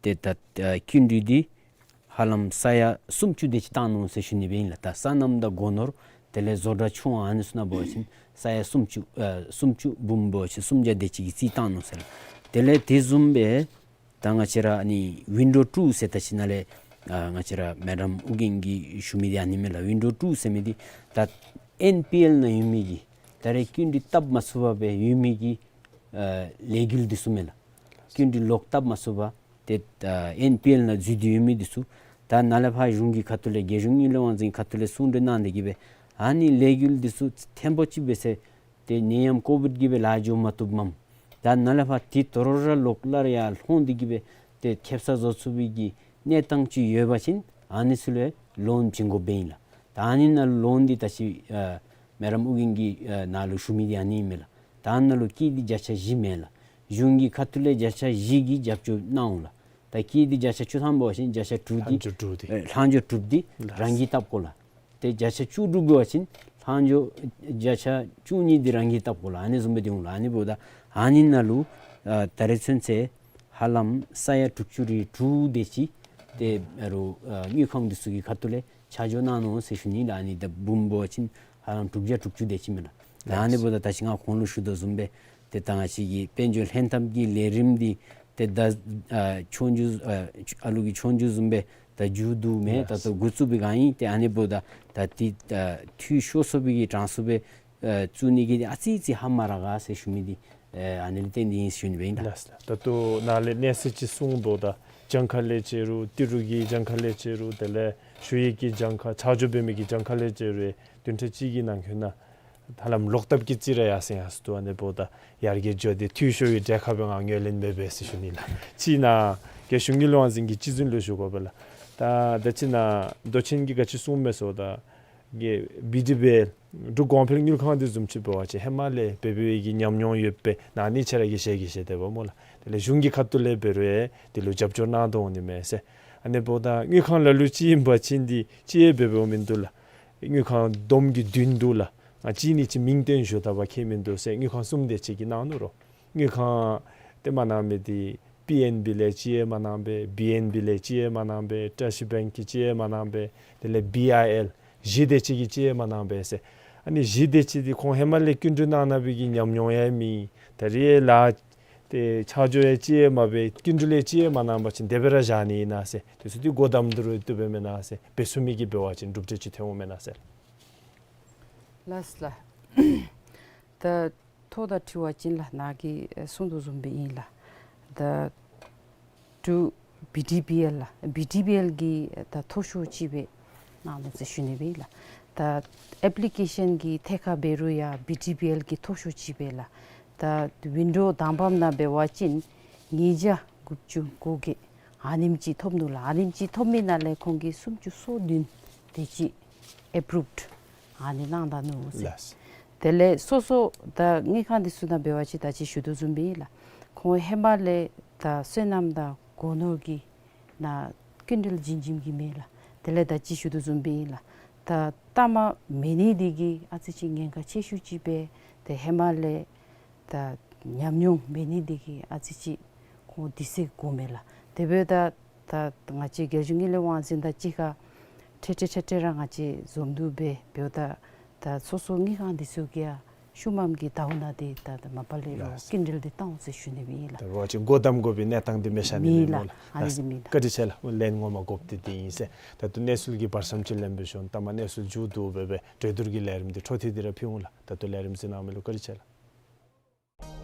ཏེ་ད་ཨ་སྐྱིན་འགྲུལ་འདི་ཧ་ལམ་ས་ཡ་སུམ་ཅུ་དེ་ཅིག་བཏང་ནུག་ཟེར་ཞུ་ནི་སྦེ་ཨིན་ལགས། ད་སོ་ནམ་དང་སྒོ་ནོར་དེ་ལས་བཟོ་གྲྭ་ཆུང་བ་ཨ་ནི་ཚུ་ནང་འབད་བ་ཅིན་ས་ཡ་སུམ་ཅུ་ཨ་སུམ་ཅུ་འབུམ་འབད་བ་ཅིན་སུམ་བརྒྱ་དེ་ཅིག་གི་རྩིས་བཏང་ནུག་ཟེར་ལགས། དེ་ལས་དེ་བཟུམ་སྦེ་ད་ང་བཅས་ར་ཨ་ནི་ཝིན་ཌོ་ཊུ་ཟེར་ད་ཅི་ནཱ་ལས་ཨ་ང་བཅས་ར་མེ་ཌམ་ཨོ་རྒྱན་གྱིས་ཞུ་མི་འདི་ཨ་ནི་མས་ལགས། ཝིན་ཌོ་ཊུ་ཟེར་མི་འདི་ད་ཨེན་པི་ཨེལ་ནང་ཡོད་མི་གི་ད་རེས་སྐྱིན་འགྲུལ་བཏབ་མ་ཚུགས་པར་སྦེ་ཡོད་མི་གི་ཨ་ལས་འགུལ་འདི་ཚུ་མས་ལགས། སྐྱིན་འགྲུལ་ལོག་བཏབ་མ་ཚུགས་པར་ཏེ་ཨ་ཨེན་པི་ཨེལ་ནང་འཛུལ་ཏེ་ཡོད་མི་འདི་ཚུ་ད་ནཱ་ལས་ཕར་གཞུང་གི་ཁ་ཐུག་ལས་རྒྱལ་གཞུང་དངུལ་ལས་དབང་འཛིན་ཁ་ཐུག་ལས་གསུང་གྲོས་གནང་སྟེ་གིས་སྦེ་ཨ་ནི་ལས་འགུལ་འདི་ཚུ་ཐེངས་པོ་ཅིག་འབད་ཚེ་ཏེ་ནད་ཡམས་ཀོ་བིཌ་ཀྱིས་སྦེ་ལཱ་འགྱོ་མ་བཏུབ་མས། ད་ནཱ་ལས་ཕར་དེ་དོ་རུང་ར་ལོག་སླར་ཡར་ལྷོང་སྟེ་གིས་སྦེ་ཏེ་ཁེ་སང་བཟོ་ཚུགས་པའི་གི་གནས་སྟངས་ཅིག་ཡོད་པ་ཅིན་ཨ་ནི་ཚུ་ལུ་ལོན་བྱིན་དགོཔ་ཨིན་ལགས། ད་ཨ་ནི་ནང་ལོན་འདི་ད་ཅི་ཨ་མེ་ཌམ་ཨོ་རྒྱན་གྱིས་ཨ་ནཱ་ལུ་ཞུ་མི་འདི་ཨ་ནི་ཨིན་མས་ལགས། ད་ནཱ་ལུ་ཀིསཊ་འདི་བརྒྱ་ཆ་བཞི་མས་ལགས། གཞུང་གི་ཁ་ཐུག་ལས་བརྒྱ་ཆ་བཞི་གི་རྒྱབ་སྐྱོར་གནང་འོང་ལགས། ད་ཀིསཊ་འདི་བརྒྱ་ཆ་བཅུ་ཐམ་འབད་བ་ཅིན་བརྒྱ་ཆ་དྲུག་འདི་ལྷག་འཕྲོ་དྲུག་འདི་ཨེ་ལྷག་འཕྲོ་དྲུག་འདི་ལགས། རང་གིས་བཏབ་དགོ་ལགས། ཏེ་བརྒྱ་ཆ་བཅུ་དྲུག་འབད་བ་ཅིན་ལྷག་འཕྲོ་བརྒྱ་ཆ་བཅུ་གཉིས་འདི་རང་གིས་བཏབ་དགོ་ལགས། ཨ་ནི་བཟུམ་སྦེ་འདི་འོང་ལགས། ཨ་ནི་འབདཝ་ད་ཨ་ནི་ནང་ལུ་ཨ་ད་རེས་ཚུན་ཚོད་ཧ་ལམ་ས་ཡ་དྲུག་ཅུ་རེ་དྲུག་དེ་ཅིག་ཏེ་ཨ་རུ་ཨ་དངུལ་ཁང་འདི་ཚུ་གི་ཁ་ཐུག་ལས་ཆ་འཇོག་གནང་ནུག་ཟེར་ཞུ་ནི་ལགས། ཨ་ནི་ད་འབུམ་འབད་བ་ཅིན་ཧ་ལམ་དྲུག་བརྒྱ་དྲུག་ཅུ་དེ་ཅིག་མས་ལགས། ད་ཨ་ནི་འབདཝ་ད་ད་ཅི་ང་གོང་ལུ་ཞུ་དོ་བཟུམ་སྦེ་ཏེ་ད་ང་བཅས་ཀྱི་དཔལ་འབྱོར་ལྷན་ཐབས་ཀྱི་ལས་རིམ་འདི་ཏེ་ད་ཨ་ཆོས་རྒྱུགས་ཨ་ཨ་ལུ་གི་ཆོས་རྒྱུགས་བཟུམ་སྦེ་ད་མཇུག་བསྡུ་མི་ད་ལྟོ་འགོ་བཙུགས་པའི་སྒང་ཨིན། ཏེ་ཨ་ནི་འབདཝ་ད་ད་འདི་ཨ་འཐུས་ཤོར་སོང་བའི་གི་གྲངས་སུ་སྦེ་ཨ་བཙུགས་ནི་གི་ཨ་ཙི་ཙི་ཧ་མ་ར་ག་ཟེར་ཞུ་མི་འདི་ཨ་ཨ་ནི་ལས་བརྟེན་ཏེ་ཨིན་ཟེར་ཞུ་ནི་སྦེ་ཨིན་ལགས། ལགས་ལགས། ད་ལྟོ་ནཱ་ལས་གནས་ཚུལ་ཅིག་གསུངས་དོ། ད་གྱངས་ཁ་ལས་བཅད་རུང་ཏི་རུ་གི་གྱངས་ཁ་ལས་བཅད་རུང་དེ་ལས་ཞུ་ཡིག་གི་གྱངས་ཁ་ཆ་འཇོག་འབད་མི་གི་གྱངས་ཁ་ལས་བཅད་རུང་བདུན་ཕྲག་གཅིག་གི་ནང་འཁོད་ནང་ ད་ལམ་ལོག་ཐབས་ཀྱི་རྩིས་ར་ཡར་སེང་ཡར་སོང་འདུག། ཨ་ནི་འབདཝ་ད་ཡར་རྒྱས་འགྱོ་སྟེ་འཐུས་ཤོར་བའི་གྲལ་ཁར་སྦེ་ང་ངོས་ལེན་མེད་པས་ཟེར་ཞུ་ནི་ལགས། གཅིག་ནཱ་རྒྱལ་གཞུང་དངུལ་ལས་དབང་འཛིན་གྱི་སྤྱི་ཟུར་ལུ་ཞུ་དགོ་པས་ལགས། ད་ད་ཅི་ནཱ་མདོ་ཆེན་གྱིས་ག་ཅི་གསུངམ་མས་ཟེརཝ་ད་གི་བི་ཌི་བི་ཨེལ་འབྲུག་གོང་འཕེལ་དངུལ་ཁང་འདི་བཟུམ་ཅིག་འབད་བ་ཅིན་ཧེ་མ་ལས་འབད་འབད་བའི་གི་ཉམས་མྱོང་ཡོད་པའི་ནང་ནི་ཁྱེད་ར་གིས་ཤེས་གིས་ཤེས་དེས་པ་སྨོ་ལགས། དེ་ལས་གཞུང་གི་ཁ་ཐུག་ལས་འབད་རུང་ཡང་འདི་ལུ་རྒྱབ་སྐྱོར་གནང་དོ་འོང་ནི་མས་ཟེར། ཨ་ནི་འབདཝ་ད་དངུལ་ཁང་ལ་ལུ་ཅིག་ཨིན་པ་ཅིན་འདི་ཅིག་ཡང་འབད་འབདཝ་མིན་འདུག་ལགས། དངུལ་ཁང་བསྡོམས་ཀྱིས་བདུན་འདུག་ལགས། ང་གཅིག་ནི་ཅིག་མིང་བཏོན་ཞུ་ད་པ་ཁྱད་མིན་འདུག་ཟེར། དངུལ་ཁང་གསུམ་དེ་ཅིག་གིས་གནང་ནུག་རོ། དངུལ་ཁང་དེ་མ་གནང་མི་འདི་པི་ཨེན་བི་ལས་ཅིག་ཡང་མ་གནང་པས། བི་ཨེན་བི་ལས་ཅིག་ཡང་མ་གནང་པས། བཀྲ་ཤིས་བེངཀ་གིས་ཅིག་ཡང་མ་གནང་པས། དེ་ལས་བི་ཨའི་ཨེལ་གཞི་དེ་ཅིག་གིས་ཅིག་ཡང་མ་གནང་པས་ཟེར། ཨ་ནི་གཞི་དེ་ཅིག་འདི་ཁོང་ཧེ་མ་ལས་སྐྱིན་འགྲུལ་གནང་གནང་བའི་གི་ཉམས་མྱོང་ཡང་མེད། ད་རིས་ལཱ་ཏེ་ཆ་འཇོག་ཡང་ཅིག་ཡང་མ་འབད། སྐྱིན་འགྲུལ་ཡང་ཅིག་ཡང་མ་གནང་པ་ཅིན་དེ་སྦེ་ར་བཞག་ནི་ཨིན་ན་ཟེར། དེ་ཚུ་འདི་སྒོ་བསྡམ་ད་རུང་བཏུབ་པས་མེན་ན་ཟེར། འབད་ཚུགས་མི་གིས་འབད་བ་ཅིན་གྲུབ་འབྲས་ཅིག་ཐོན་འོང་མེན་ན་ཟེར། ལགས་སོ་ལགས། ད་ཐོག་ད་དྲི་བ་ཅིན་ལགས་ནཱ་གིས་གསུངས་དོ་བཟུམ་སྦེ་ཨིན་ལགས། ད་འབྲུག་བི་ཌི་བི་ཨེལ་ལགས། བི་ཌི་བི་ཨེལ་གི་ད་མཐོ་ཤོས་ཅིག་སྦེ་གནང་ནུག་ཟེར་ཞུ་ནི་སྦེ་ལགས། ད་ཨེཔ་ལི་ཀེ་ཤཱན་གྱི་ཐད་ཁར་འབད་རུང་ཡང་བི་ཌི་བི་ཨེལ་གྱི་མཐོ་ཤོས་ཅིག་སྦེ་ལགས། ད་ཝིན་ཌོ་དང་པམ་ནང་འབད་བ་ཅིན་ཉིས་བརྒྱ་དགུ་བཅུ་གོ་བརྒྱད་ཨ་ནེམ་ཅིག་ཐོབ་ནུག་ལགས། ཨ་ནེམ་ཅིག་ཐོབ་མི་ནང་ལས་ཁོང་གིས་སུམ་ཅུ་སོ་བདུན་དེ་ཅིག་ཨེཔ་རུབཌ་ཨ་ནི་གནང་ད་ནུག་ཟེར། ལགས། དེ་ལས་སོ་སོ་ད་དངུལ་ཁང་འདི་ཚུ་ནང་འབད་བ་ཅིན་ད་ཅི་ཞུ་དོ་བཟུམ་སྦེ་ལགས། ཁོང་ཧེ་མ་ལས་ད་སོ་ནམ་དང་སྒོ་ནོར་གྱི་ནང་སྐྱིན་འགྲུལ་བྱིན་བྱིནམ་གྱི་མས་ལགས། དེ་ལས་ད་ཅི་ཞུ་དོ་བཟུམ་སྦེ་ལགས། ད་ལྟ་མ་མེད་ནི་འདི་གིས་ཨ་ཙི་ཅིག་ཉེན་ཁ་ཆེ་ཤོས་ཅིག་སྦེ་ཏེ་ཧེ་མ་ལས་ད་ཉམས་མྱོང་མེད་ནི་འདི་གིས་ཨ་ཙི་ཅིག་ཁོང་དུས་ཚོད་འགོརཝ་མས་ལགས། དེ་འབདཝ་ད་ད་ང་བཅས་རྒྱལ་གཞུང་དངུལ་ལས་དབང་འཛིན་དང་གཅིག་ཁར་འཕྲལ་འཕྲལ་འཕྲལ་འཕྲལ་ར་ང་བཅས་འཛོམས་འདུ་འབད་འབདཝ་ད་ད་སོ་སོ་དངུལ་ཁང་འདི་ཚུ་གིས་ཡང་ཤུལ་མམ་གྱི་ཟླཝ་ནང་འདི་ད་ད་མ་པ་ལས་རོགས་ལགས། སྐྱིན་འགྲུལ་འདི་བཏང་འོང་ཟེར་ཞུ་ནི་སྦེ་ཨིན་ལགས། ད་འབད་བ་ཅིན་སྒོ་བསྡམ་དགོ་པའི་གནས་སྟངས་འདི་མེད་ཤ་ནི་མེད་ལགས། མེན་ལགས། ཨ་ནི་ལགས། འདི་མེན་ལགས། བཀའ་དྲིན་ཆེ་ལགས། ལན་ངོ་མ་དགོཔ་འདི་འདི་ཨིན་ཟེར། ད་ལྟོ་གནས་ཚུལ་གྱི་བར་མཚམས་ཅིག་ལེན་པའི་ཤུལ་ད་མ་གནས་ཚུལ་མཇུག་བསྡུ་སྦེ་སྦེ་གྲོས་བསྡུར་གྱི་ལས་རིམ་འདི་འཕྲོ་མཐུད་དེ་ར་ཕུལ་འོང་ལགས། ད་ལྟོ་ལས་རིམ་གཟིགས་གནང་མི་ལུ་བཀའ་དྲིན་ཆེ་ལགས།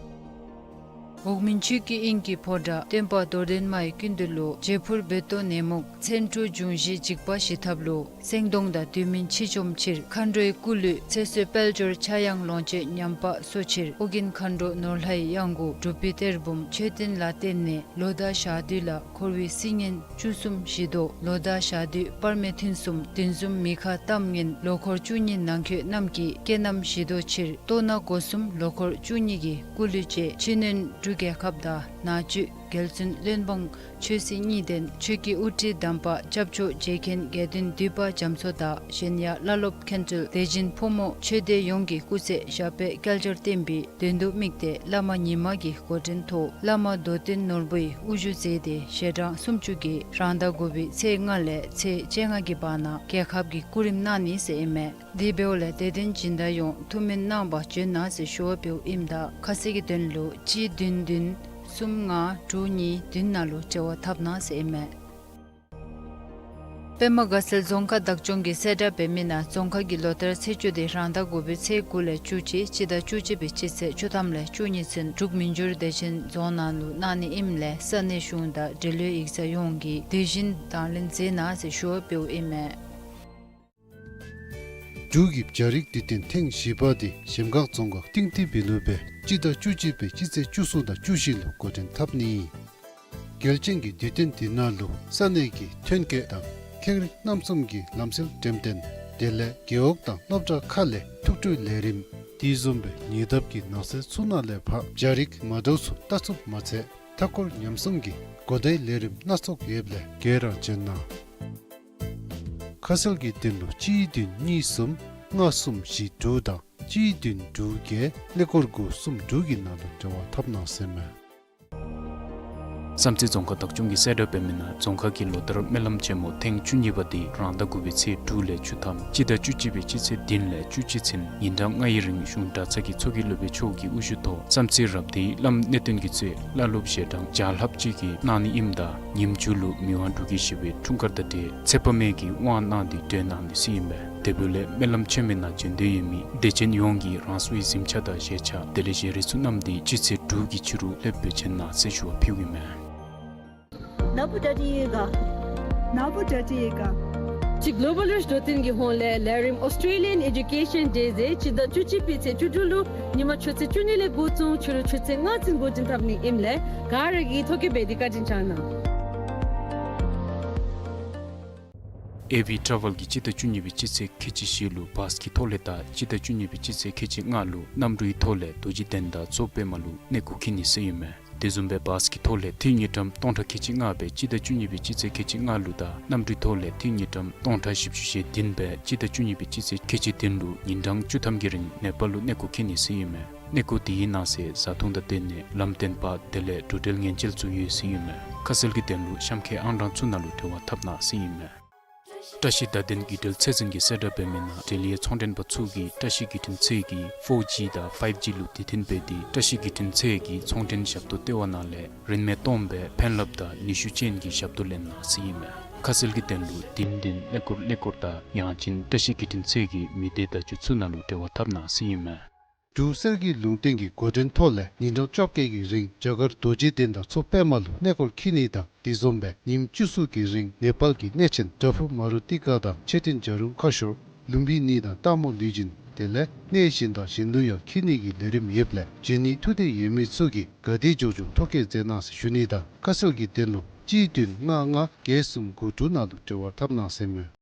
འོག་མིན་ཆོས་ཀྱི་དབྱིངས་ཀྱི་ཕོ་བྲང་། སྟོན་པ་རྡོར་གདན་མ་ཡི་སྐུ་མདུན་ལུ། བྱད་ཕུར་རྦོད་གཏོང་ནད་མུག་མཚོན་འཁྲུགས་འབྱུང་བཞིའི་འཇིགས་པ་ཞི་ཐབས་ལུ། སེང་གདོང་དང་དུས་མིན་འཆི་བཅོམ་ཕྱིར། མཁའ་འགྲོའི་སྐུ་གླུད་ཚེ་བསོད་དཔལ་འབྱོར་ཕྱྭ་གཡང་ལོངས་སྤྱོད་ཉམས་པ་གསོ་ཕྱིར། ཨོ་རྒྱན་མཁའ་འགྲོ་ནོར་ལྷའི་གཡང་འགུགས། སྒྲུབ་པའི་གཏེར་བུམ་མཆོད་རྟེན་ལ་བརྟེན་ནས། ལོ་ཟླ་ཞག་དུས་ལ་འཁོར་བའི་སྲི་ངན་བཅུ་གསུམ་ཞི་བཟློག། ལོ་ཟླ་ཞག་དུས་སྤར་སྨེ་ཐུན་གསུམ་བདུན་ཟུམ་མི་ཁ་གཏམ་ངན། ལོ་འཁོར་བཅུ་གཉིས་ནང་ཁྱོད་རྣམས་ཀྱི། སྐྱེ་རྣམས་ཞི་བཟློག་ཕྱིར། གཏོར་ནག་སྒོ་གསུམ་ལོ་འཁོར་བཅུ་གཉིས་ཀྱི། སྐུ་གླུད་བཅས་ཕྱི་སྣོད་འབྲུག་རྒྱལ་ཁབ་དང་། ནང་བཅུད་རྒྱལ་བཙུན་བློན་འབངས་ཆོས་སྲིད་གཉིས་ལྡན། ཆོས་ཀྱི་དབུ་ཁྲིད་དམ་པ་སྐྱབས་མཆོག་རྗེ་མཁན་དགེ་འདུན་འདུས་པ་རྒྱ་མཚོ་དང་། གཞན་ཡང་བླ་སློབ་མཁན་སྤྲུལ་དེ་བཞིན་ཕོ་མོ་ཆོས་སྡེ་ཡོངས་ཀྱི་སྐུ་ཚེ་ཞབས་པད་བསྐལ་བརྒྱར་བརྟན་པའི་དོན་དུ་དམིགས་ཏེ་བླ་མ་ཉི་མ་གི་འགོ་འདྲེན་ཐོག་བླ་མ་རྡོར་གདན་ནོར་བུའི་དབུ་བཞུགས་མཛད་དེ་ཞལ་གྲངས་སུམ་ཅུ་གིས་རང་ཟླ་དགུ་པའི་ཚེས་ལྔ་ལས་ཚེས་བཅོ་ལྔ་གི་བར་ན་རྒྱལ་ཁབ་ཀྱི་སྐུ་རིམ་གནང་ནི་ཟེར་ཨིན་མས། དེ་འབདཝ་ལས་དད་ལྡན་སྦྱིན་བདག་ཡོངས་ཐུགས་སྨོན་གནང་བར་བྱོན་གནང་ཟེར་ཞུ་བ་འབདཝ་ཨིནམ་ད་ཁ་གསལ་གྱི་དོན་ལུ་གཅིག་བདུན་བདུན་གསུམ་ལྔ་དྲུག་གཉིས་བདུན་ནང་ལུ་འབྲེལ་བ་འཐབ་གནང་ཟེར་ཨིན་མས། པདྨ་དགའ་ཚལ་རྫོང་ཁག་བདག་སྐྱོང་གིས་གསལ་བསྒྲགས་འབད་མི་ནང་རྫོང་ཁག་གི་ལོ་ལྟར་ཚེས་བཅུ་དེ་རང་ཟླ་དགུ་པའི་ཚེས་དགུ་ལས་བཅུ་གཅིག་སྤྱི་ཟླ་བཅུ་གཅིག་པའི་སྤྱི་ཚེས་བཅུ་ཐམ་ལས་བཅུ་གཉིས་ཚུན་འབྲུག་མི་འགྱུར་བདེ་ཆེན་རྫོང་ནང་ལུ་གནང་ནི་ཨིནམ་ལས་ས་གནས་གཞུང་དང་འབྲེལ་ཡོད་ཡིག་ཚང་ཡོངས་ཀྱིས་དེ་བཞིན་དང་ལེན་མཛད་གནང་ཟེར་ཞུ་བ་འབདཝ་ཨིན་མས། འབྲུག་གི་བྱ་རིགས་འདུལ་སྟོན་ཐེངས་བཞི་པ་དེ་གཞལམ་སྒང་རྫོང་ཁག་ཏིང་ཏི་བི་ལུ་སྦེ་སྤྱི་ཟླ་བཅུ་གཅིག་པའི་སྤྱི་ཚེས་བཅུ་གསུམ་དང་བཅུ་བཞི་ལུ་འགོ་འདྲེན་འཐབ་ནི། གལ་ཅན་གྱི་འདུལ་སྟོན་དེ་ནང་ལུ་ས་གནས་ཀྱི་ཐོན་སྐྱེད་དང་ཁེངས་རིགས་རྣམ་གསུམ་གྱི་ལམ་སྲོལ་འགྲེམས་སྟོན་དེ་ལས་རྒེད་འོག་དང་སློབ་གྲྭ་ཁག་ལས་ཐུགས་སྤྲོའི་ལས་རིམ་དེ་བཟུམ་སྦེ་ཉེ་འདབས་ཀྱི་ནགས་ཚལ་ཚུ་ནང་ལས་ཕར་བྱ་རིགས་མ་འདྲཝ་ཚུ་བལྟ་ཚུགསཔ་མ་ཚད་མཐའ་འཁོར་ཉམས་སྲུང་གི་གོ་བརྡའི་ལས་རིམ་སྣ་ཚོགས་ཡོདཔ་ལས་འགྱོ་ར་བྱོན་གནང་། ཁ་གསལ་གྱི་དོན་ལུ་གཅིག་བདུན་གཉིས་གསུམ་ལྔ་གསུམ་བཞི་དྲུག་དང་གཅིག་བདུན་དྲུག་བརྒྱད་ཀླད་ཀོར་དགུ་གསུམ་དྲུག་གི་ནང་ལུ་འབྲེལ་བ་འཐབ་གནང་ཟེར་མས། བསམ་རྩེ་རྫོང་ཁག་བདག་སྐྱོང་གིས་གསལ་བསྒྲགས་འབད་མི་ནང་རྫོང་ཁག་གི་ལོ་ལྟར་སྨོན་ལམ་ཆེན་མོ་ཐེངས་བཅུ་གཉིས་པ་དེ་རང་ཟླ་དགུ་པའི་ཚེས་དྲུག་ལས་བཅུ་ཐམ་སྤྱི་ཟླ་བཅུ་གཅིག་པའི་སྤྱི་ཚེས་བདུན་ལས་བཅུ་གཅིག་ཚུན་ཉིན་གྲངས་ལྔའི་རིང་གཞུང་གྲྭ་ཚང་གི་ཚོགས་ཀྱི་སློབ་དཔོན་མཆོག་གི་དབུ་བཞུགས་ཐོག་བསམ་རྩེ་རབ་སྡེའི་བླམ་གནས་བརྟན་གྱིས་གཙོས་བླ་སློབ་ཞལ་གྲངས་བརྒྱ་ལྷགཔ་ཅིག་གིས་གནང་ནི་ཨིནམ་ད་ཉིནམ་མཇུག་ལུ་མི་དབང་འབྲུག་རྒྱལ་བཞི་པའི་འཁྲུངས་སྐར་དང་འབྲེལ་ཚེ་དཔག་མེད་ཀྱི་དབང་གནང་སྟེ་སྒྲོན་གནང་ནི་ཟེར་ཨིན་པས། དེ་འབདཝ་ལས་སྨོན་ལམ་ཆེན་མོའི་ནང་བྱོན་འདོད་ཡོད་མི་དད་ཅན་ཡོངས་ཀྱིས་རང་སོའི་གཟིམ་ཆས་དང་བཞེས་ཆས་དེ་ལས་བཞེས་རིགས་ཚུ་བསྣམས་ཏེ་སྤྱི་ཚེས་དྲུག་གི་ཕྱི་རུ་ལྷོདཔ་སྦེ་བྱོན་གནང་ཟེར་ཞུ་བ་ཕུལཝ་ཨིན་མས། ནཱ་བུ་ཌ་ཌི་ཡེ་ག་ནཱ་བུ་ཌ་ཌི་ཡེ་ག་ཅིག་གོ་ལོ་བཱལ་རིཆ་འདོད་བརྟན་གྱི་ཧོངས་ལས་ལས་རིམ་ཨོསི་ཊྲེ་ལི་ཡཱན་ཨེ་ཌུ་ཀེ་ཤཱན་ཌེ་ཟེར་སྤྱི་ཟླ་བཅུ་གཅིག་པའི་ཚེས་བཅུ་དྲུག་ལུ་ཉིན་མ་ཆུ་ཚོད་བཅུ་གཉིས་ལས་འགོ་བཙུགས་ཕྱི་རུ་ཆུ་ཚོད་ལྔ་ཚུན་འགོ་འདྲེན་འཐབ་ནི་ཨིནམ་ལས་ག་ར་གིས་ཐོ་བཀོད་འབད་དེ་བཀའ་དྲིན་བསྐྱང་གནང་། ཨེ་ཝི་ཊ་རེ་ཝཱལ་གྱིས་སྤྱི་ཟླ་བཅུ་གཉིས་པའི་སྤྱི་ཚེས་ཁལ་གཅིག་བཞི་ལུ་བཱསི་གི་ཐོག་ལས་དང་སྤྱི་ཟླ་བཅུ་གཉིས་པའི་སྤྱི་ཚེས་ཁལ་གཅིག་ལྔ་ལུ་གནམ་གྲུའི་ཐོག་ལས་རྡོ་རྗེ་གདན་དང་མཚོ་པདྨ་ལུ་གནས་སྐོར་འཁྱིད་ནི་ཟེར་ཨིན་མས། དེ་བཟུམ་སྦེ་བཱསི་གི་ཐོག་ལས་འཐུས་དངུལ་ཀྲམ་སྟོང་ཕྲག་ཁལ་གཅིག་ལྔ་སྦེ་སྤྱི་ཟླ་བཅུ་གཉིས་པའི་སྤྱི་ཚེས་ཁལ་གཅིག་ལྔ་ལུ་དང་གནམ་གྲུའི་ཐོག་ལས་འཐུས་དངུལ་ཀྲམ་སྟོང་ཕྲག་བཞི་བཅུ་ཞེ་བདུན་སྦེ་སྤྱི་ཟླ་བཅུ་གཉིས་པའི་སྤྱི་ཚེས་ཁལ་གཅིག་བདུན་ལུ་ཉིན་གྲངས་བཅུ་ཐམ་གྱི་རིང་ནེ་པཱལ་ལུ་གནས་སྐོར་འཁྱིད་ནི་ཟེར་ཨིན་མས། གནས་སྐོར་དེའི་ནང་གསེས་བཟའ་འཐུང་དང་སྡོད་གནས་ལམ་སྟོན་པ་དེ་ལས་འགྲོ་འགྲུལ་ཉེན་བཅོལ་ཚུ་ཡོད་ཟེར་ཨིན་མས། ཁ་གསལ་གྱི་དོན་ལུ་གཤམ་ཁའི་ཨང་གྲངས་ཚུ་ནང་ལུ་འབྲེལ་བ་འཐབ་གནང་ཟེར་ཨིན་མས། བཀྲ་ཤིས་བརྡ་དོན་བརྒྱུད་འབྲེལ་ཚད་འཛིན་གྱིས་གསལ་བསྒྲགས་འབད་མི་ནང་འབྲེལ་ཡོད་ཚོང་མགྲོན་པ་ཚུ་གིས་བཀྲ་ཤིས་བརྒྱུད་འཕྲིན་ཚད་ཀྱི་ཕོར་ཇི་དང་ཕའིབ་ཇི་ལུ་དེ་བརྟེན་འབད་དེ་བཀྲ་ཤིས་བརྒྱུད་འཕྲིན་ཚད་ཀྱི་ཚོང་མགྲོན་ཞབས་ཏོག་ལྟེ་བ་ནང་ལས་རིན་མེད་སྟོངམ་སྦེ་ཕན་རླབས་དང་ནུས་ཤུགས་ཅན་གྱི་ཞབས་ཏོག་ལེན་གནང་ཟེར་ཨིན་མས། ཁ་གསལ་གྱི་དོན་ལུ་དུས་བདུན་ཀླད་ཀོར་ཀླད་ཀོར་དང་ཡང་ཅིན་བཀྲ་ཤིས་བརྒྱུད་འཕྲིན་ཚད་ཀྱི་མི་སྡེ་བརྡ་བརྒྱུད་ཚུ་ནང་ལུ་འབྲེལ་བ་འཐབ་གནང་ཟེར་ཨིན་མས། འབྲུག་གསེར་གྱི་ལུང་བསྟན་གྱིས་འགོ་འདྲེན་ཐོག་ལས་ཉིན་གྲངས་བཅོ་བརྒྱད་ཀྱི་རིང་རྒྱ་གར་རྡོ་རྗེ་གདན་དང་མཚོ་པདྨ་ལུ་གནས་སྐོར་འཁྱིད་ནི་དང་དེ་བཟུམ་སྦེ་ཉིནམ་བཅུ་གསུམ་གྱི་རིང་ནེ་པཱལ་གྱི་གནས་ཆེན་པྲ་ཕུ་མ་རུ་ཏི་ཀ་དང་མཆོད་རྟེན་བྱ་རུང་ཁ་ཤོར་ལུམ་བི་ནི་དང་སྟག་མོ་ལུས་སྦྱིན་དེ་ལས་གནས་གཞན་དང་གཞན་ལུ་ཡང་འཁྱིད་ནི་གི་ལས་རིམ་ཡོདཔ་ལས་འབྱོན་ནི་ཐུགས་འདོད་ཡོད་མི་ཚུ་གིས་ག་དེ་མགྱོགས་མགྱོགས་ཐོ་བཀོད་མཛད་གནང་ཟེར་ཞུ་ནི་དང་ཁ་གསལ་གྱི་དོན་ལུ་གཅིག་བདུན་ལྔ་ལྔ་བརྒྱད་གསུམ་དགུ་དྲུག་ནང་ལུ་འབྲེལ་བ་འཐབ་གནང་ཟེར་མས།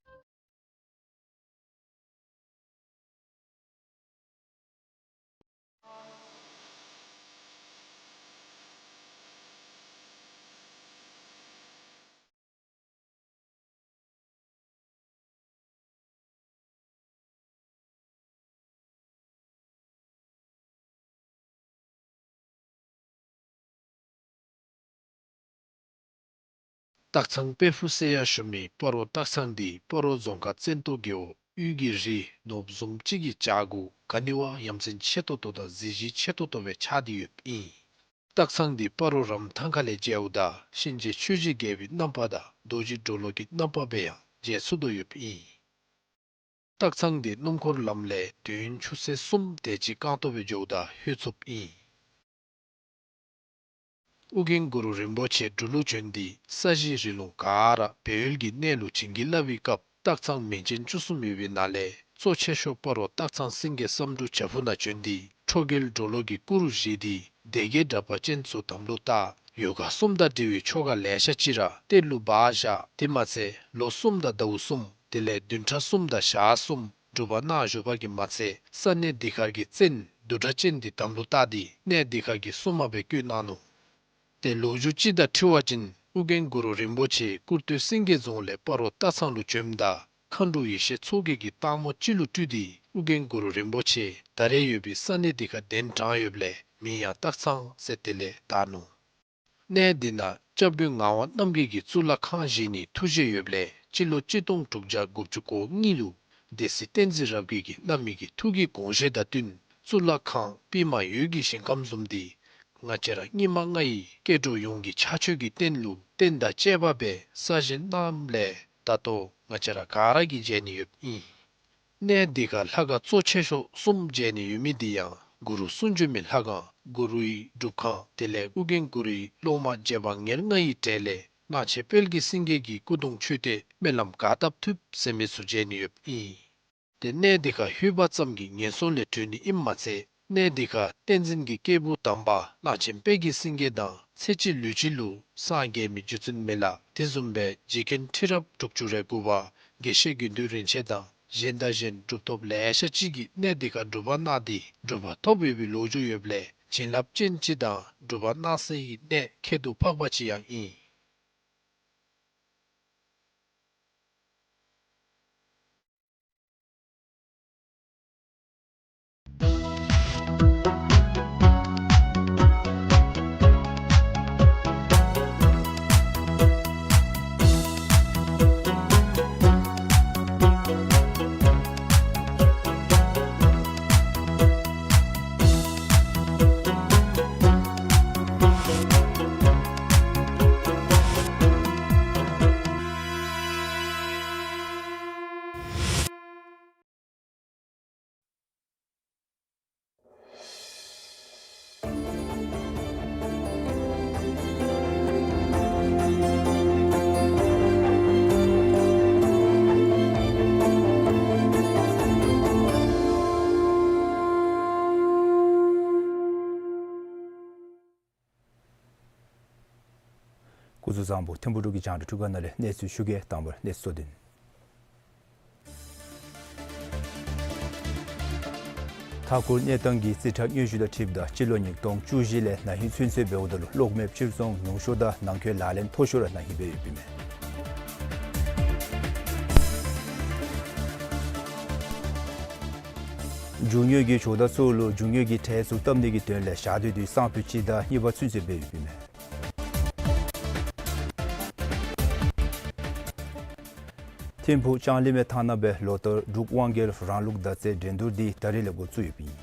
སྟག་ཚང་དཔལ་ཕུག་ཟེར་ཡང་ཞུ་མི་སྤ་རོ་སྟག་ཚང་འདི་སྤ་རོ་རྫོང་ཁག་བཙན་ཏོ་རྒེད་འོག་དབུས་ཀྱི་རི་ནོར་བུ་བཟུམ་ཅིག་གི་བྱག་གུ་ག་ནི་བ་ཡ་མཚན་ཆེ་ཏོག་ཏོ་དང་གཟི་བརྗིད་ཆེ་ཏོག་ཏོ་སྦེ་ཆགས་ཏེ་ཡོདཔ་ཨིན། སྟག་ཚང་འདི་སྤ་རོ་རམ་ཐང་ཁ་ལས་མཇལཝ་ད་གཤིན་རྗེ་ཆོས་ཀྱི་རྒྱལ་པོའི་རྣམ་པ་དང་རྡོ་རྗེ་གྲོ་ལོད་ཀྱི་རྣམ་པ་སྦེ་ཡང་མཇལ་ཚུགས་དོ་ཡོདཔ་ཨིན། སྟག་ཚང་འདི་སྣུམ་འཁོར་ལམ་ལས་དུས་ཡུན་ཆུ་ཚོད་གསུམ་དེ་ཅིག་རྐང་ཐང་སྦེ་འགྱོཝ་ད་ལྷོད་ཚུགསཔ་ཨིན། ཨོ་རྒྱན་གུ་རུ་རིན་པོ་ཆེ་འབྲུག་ལུ་བྱོན་ཏེ་ས་གཞི་རི་ལུང་ག་ར་སྦས་ཡུལ་གྱི་གནས་ལུ་བྱིན་གྱིས་བརླབས་པའི་སྐབས་སྟག་ཚང་མིང་ཅན་བཅུ་གསུམ་ཡོད་པའི་ནང་ལས་གཙོ་ཆེ་ཤོས་སྤ་རོ་སྟག་ཚང་སེང་གེ་བསམ་འགྲུབ་བྱག་ཕུག་ནང་བྱོན་ཏེ་ཁྲོ་རྒྱལ་གྲོ་ལོད་ཀྱི་སྐུ་རུ་བཞེངས་ཏེ་སྡེ་བརྒྱད་དྲེགས་པ་ཅན་ཚུ་དམ་ལུ་བཏགས། ཡོ་ག་གསུམ་དང་འབྲེལ་བའི་ཆོ་ག་ལེ་ཤ་ཅིག་ར་གཏེར་ལུ་སྦ་བཞག། དེ་མ་ཚད་ལོ་གསུམ་དང་ཟླཝ་གསུམ་དེ་ལས་བདུན་ཕྲག་གསུམ་དང་ཞག་གསུམ་སྒྲུབ་པ་གནང་བཞུགས་པ་གིས་མ་ཚད་ས་གནས་འདི་ཁར་གྱི་བཙན་བདུད་དྲེགས་ཅན་འདི་དམ་ལུ་བཏགས་ཏེ་གནས་འདི་ཁར་གྱི་སྲུང་མ་སྦེ་བསྐོས་གནང་ནུག། ཏེ་ལོ་རྒྱུས་ཅིག་དང་འཁྲིལ་བ་ཅིན་ཨོ་རྒྱན་གུ་རུ་རིན་པོ་ཆེ་ཀུར་སྟོད་སེང་གེ་རྫོང་ལས་སྤ་རོ་སྟག་ཚང་ལུ་བྱོནམ་ད་མཁའ་འགྲོ་ཡེ་ཤེས་མཚོ་རྒྱལ་གྱིས་སྟག་མོ་ཅིག་ལུ་སྤྲུལ་ཏེ་ཨོ་རྒྱན་གུ་རུ་རིན་པོ་ཆེ་ད་རེས་ཡོད་པའི་ས་གནས་འདི་ཁར་གདན་དྲངས་ཡོདཔ་ལས་མིང་ཡང་སྟག་ཚང་ཟེར་དེ་ལས་བཏགས་ནུག། གནས་འདི་ནང་སྐྱབས་མགོན་ངག་དབང་རྣམ་རྒྱལ་གྱིས་གཙུག་ལག་ཁང་བཞེངས་ནིའི་ཐུགས་བཞེད་ཡོདཔ་ལས་སྤྱི་ལོ་གཅིག་སྟོང་དྲུག་བརྒྱ་དགུ་བཅུ་གོ་གཉིས་ལུ་སྡེ་སྲིད་བསྟན་འཛིན་རབ་རྒྱས་ཀྱིས་གནང་མི་གི་ཐུགས་ཀྱི་དགོངས་བཞེད་དང་བསྟུན་གཙུག་ལག་ཁང་པདྨ་འོད་ཀྱི་ཞིང་ཁམས་བཟུམ་འདི་ང་བཅས་ར་སྙིགས་མ་ལྔ་ཡི་སྐྱེ་འགྲོ་ཡོངས་ཀྱི་ཕྱག་མཆོད་ཀྱི་རྟེན་ལུ་རྟེན་དང་བཅས་པ་སྦེ་གསར་བཞེངས་གནངམ་ལས་ད་ལྟོ་ང་བཅས་ར་ག་ར་གིས་མཇལ་ནི་ཡོདཔ་ཨིན། གནས་འདི་ཁར་ལྷ་ཁང་གཙོ་ཆེ་ཤོས་གསུམ་མཇལ་ནི་ཡོད་མི་འདི་ཡང་གུ་རུ་གསུང་བྱོན་མའི་ལྷ་ཁང་གུ་རུའི་སྒྲུབ་ཁང་དེ་ལས་ཨོ་རྒྱན་གུ་རུའི་སློབ་མ་རྗེ་འབངས་ཉེར་ལྔ་ཡི་གྲས་ལས་གླང་ཆེན་དཔལ་གྱི་སེང་གེ་གི་སྐུ་གདུང་མཆོད་རྟེན་སྨོན་ལམ་ག་བཏབ་ཐུབ་ཟེར་མི་ཚུ་མཇལ་ནི་ཡོདཔ་ཨིན། ཏེ་གནས་འདི་ཁར་ལྷོད་པ་ཙམ་གྱིས་ངན་སོང་ལས་གྲོལ་ནི་ཨིནམ་མ་ཚད་གནས་འདི་ཁར་བསྟན་འཛིན་གྱི་སྐྱེས་བུ་དམ་པ་གླང་ཆེན་དཔལ་གྱི་སེང་གེ་དང་ཚེ་གཅིག་ལུས་གཅིག་ལུ་སངས་རྒྱས་མི་རྒྱུ་མཚན་མེད་ལ། དེ་བཟུམ་སྦེ་རྗེ་མཁན་ཁྲི་རབས་དྲུག་ཅུ་རེ་དགུ་པ་དགེ་བཤེས་དགེ་འདུན་རིན་ཆེན་དང་གཞན་དང་གཞན་གྲུབ་ཐོབ་ལེ་ཤ་ཅིག་གིས་གནས་འདི་ཁར་སྒྲུབ་པ་གནང་སྟེ་གྲུབ་པ་ཐོབ་ཡོད་པའི་ལོ་རྒྱུས་ཡོདཔ་ལས་བྱིན་རླབས་ཅན་ཅིག་དང་སྒྲུབ་པ་གནང་སའི་གནས་ཁྱད་དུ་འཕགས་པ་ཅིག་ཡང་ཨིན། སྐུ་གཟུགས་བཟང་པོ། ཐིམ་ཕུག་འབྲུག་གི་རྒྱང་བསྒྲགས་འཕྲུལ་ཁང་ནང་ལས་གནས་ཚུལ་ཞུ་གེ། དང་པར་གནས་ཚུལ་གཙོ་དོན། མཐའ་འཁོར་གནས་སྟངས་ཀྱི་རྩིས་ཁྲ་སྙན་ཞུ་དང་འཁྲིལཝ་ད་སྤྱི་ལོ་ཉིས་སྟོང་བཅུ་བཞི་ལས་ན་ཧིང་ཚུན་ཚོད་འབདཝ་ད་ལུ་གློག་མེ་ཕྱིར་ཚོང་ཉུང་ཤོས་དང་ནང་འཁོད་ལག་ལེན་མཐོ་ཤོས་ར་ན་ཧིང་སྦེ་ཡོདཔ་ཨིན་མས། རྒྱུ་དངོས་ཀྱི་ཇོ་བདག་ཚུ་ལུ་རྒྱུ་དངོས་ཀྱི་ཁྲལ་ཚུ་བཏབ་ནི་གི་དོན་ལས་ཞག་དུས་དེ་སང་ཕོད་སྤྱི་ཟླ་གཉིས་པ་ཚུན་ཚོད་སྦེ་ཡོདཔ་ཨིན་མས། ཐིམ་ཕུག་ལྕང་གླིང་མའི་ཐང་ནང་སྦེ་ལོ་ལྟར་འབྲུག་དབང་རྒྱལ་རང་ལུགས་མདའ་རྩེད་འགྲན་བསྡུར་འདི་ད་རིས་ལས་འགོ་བཙུགས་ཡོདཔ་ཨིན།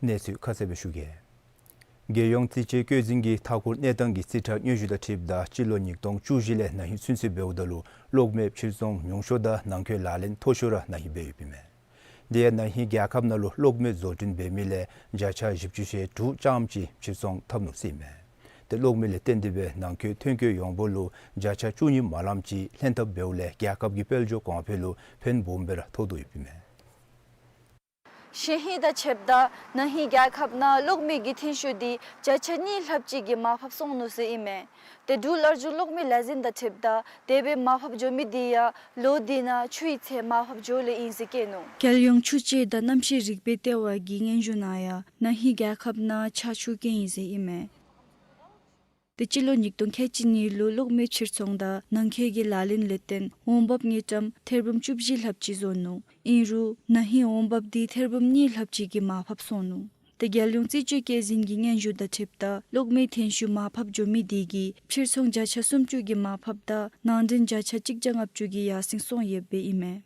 གནས་ཚུལ་ཁ་གསལ་སྦེ་ཞུ་གེ། རྒྱལ་ཡོངས་རྩིས་དཔྱད་བཀོད་འཛིན་གྱིས་མཐའ་འཁོར་གནས་སྟངས་ཀྱི་རྩིས་ཁྲ་སྙན་ཞུ་དང་འཁྲིལཝ་ད་སྤྱི་ལོ་ཉིས་སྟོང་བཅུ་བཞི་ལས་ན་ཧིང་ཚུན་ཚོད་འབདཝ་ད་ལུ་གློག་མེ་ཕྱིར་ཚོང་ཉུང་ཤོས་དང་ནང་འཁོད་ལག་ལེན་མཐོ་ཤོས་ར་ན་ཧིང་སྦེ་ཡོདཔ་ཨིན་མས། དེ་ཡང་ན་ཧིང་རྒྱལ་ཁབ་ནང་ལུ་གློག་མེ་བཟོ་སྐྲུན་འབད་མི་ལས་བརྒྱ་ཆ་བཞི་བཅུ་ཞེ་དྲུག་ཙམ་ཅིག་ཕྱིར་ཚོང་འཐབ་ནུག་ཟེར་ཨིན་མས། ཏེ་གློག་མེ་ལས་བརྟེན་ཏེ་སྦེ་ནང་འཁོད་ཐོན་སྐྱེད་ཡོངས་འབོར་ལུ་བརྒྱ་ཆ་བཅུ་གཉིས་མ་ལངམ་ཅིག་ལྷན་ཐབས་འབདཝ་ལས་རྒྱལ་ཁབ་ཀྱི་དཔལ་འབྱོར་གོང་འཕེལ་ལུ་ཕན་སྦོམ་སྦེ་ར་ཐོགས་དོ་ཡོདཔ་ཨིན་མས། ཞེ་ཧིང་དང་ཕྱདཔ་ད་ན་ཧིང་རྒྱལ་ཁབ་ནང་གློག་མེ་གི་ཐོན་ཤུགས་འདི་བརྒྱ་ཆ་གཉིས་ལྷགཔ་ཅིག་གིས་མར་ཕབ་སོང་ནུག་ཟེར་ཨིན་མས། ཏེ་འབྲུག་སླར་འབྱུང་གློག་མེ་ལས་འཛིན་དང་འཁྲིལཝ་ད་དེ་སྦེ་མར་ཕབ་འགྱོ་མི་འདི་ཡང་ལོ་འདི་ནང་ཆུ་ཡི་ཚད་མར་ཕབ་འགྱོཝ་ལས་ཨིན་ཟེར་བཀོད་ནུག། རྒྱལ་ཡོངས་ཆུ་དཔྱད་དང་གནམ་གཤིས་རིག་པའི་ལྟེ་བ་གི་སྙན་ཞུ་ནང་ཡང་ན་ཧིང་རྒྱལ་ཁབ་ནང་ཆར་ཆུ་རྐྱེན་ཨིན་ཟེར་ཨིན་མས། ཏེ་སྤྱི་ལོ་ཉིས་སྟོང་ཁལ་གཅིག་གཉིས་ལུ་གློག་མེ་ཕྱིར་ཚོང་དང་ནང་འཁོད་ཀྱི་ལག་ལེན་ལས་བརྟེན་འོང་འབབ་དངུལ་ཀྲམ་ཐེར་འབུམ་བཅུ་བཞི་ལྷགཔ་ཅིག་བཟོ་ནུག། ཨིན་རུང་ན་ཧིང་འོང་འབབ་འདི་ཐེར་འབུམ་གཉིས་ལྷགཔ་ཅིག་གིས་མར་ཕབ་སོང་ནུག། ཏེ་རྒྱལ་ཡོངས་རྩིས་དཔྱད་བཀོད་འཛིན་གྱི་སྙན་ཞུ་དང་འཁྲིལཝ་ད་གློག་མེ་ཐོན་ཤུགས་མར་ཕབ་འགྱོ་མི་འདི་གིས་ཕྱིར་ཚོང་བརྒྱ་ཆ་སུམ་ཅུ་གིས་མར་ཕབ་དང་ནང་འདྲེན་བརྒྱ་ཆ་གཅིག་བརྒྱ་ལྔ་བཅུ་གིས་ཡར་སེང་སོང་ཡོདཔ་ཨིན་མས།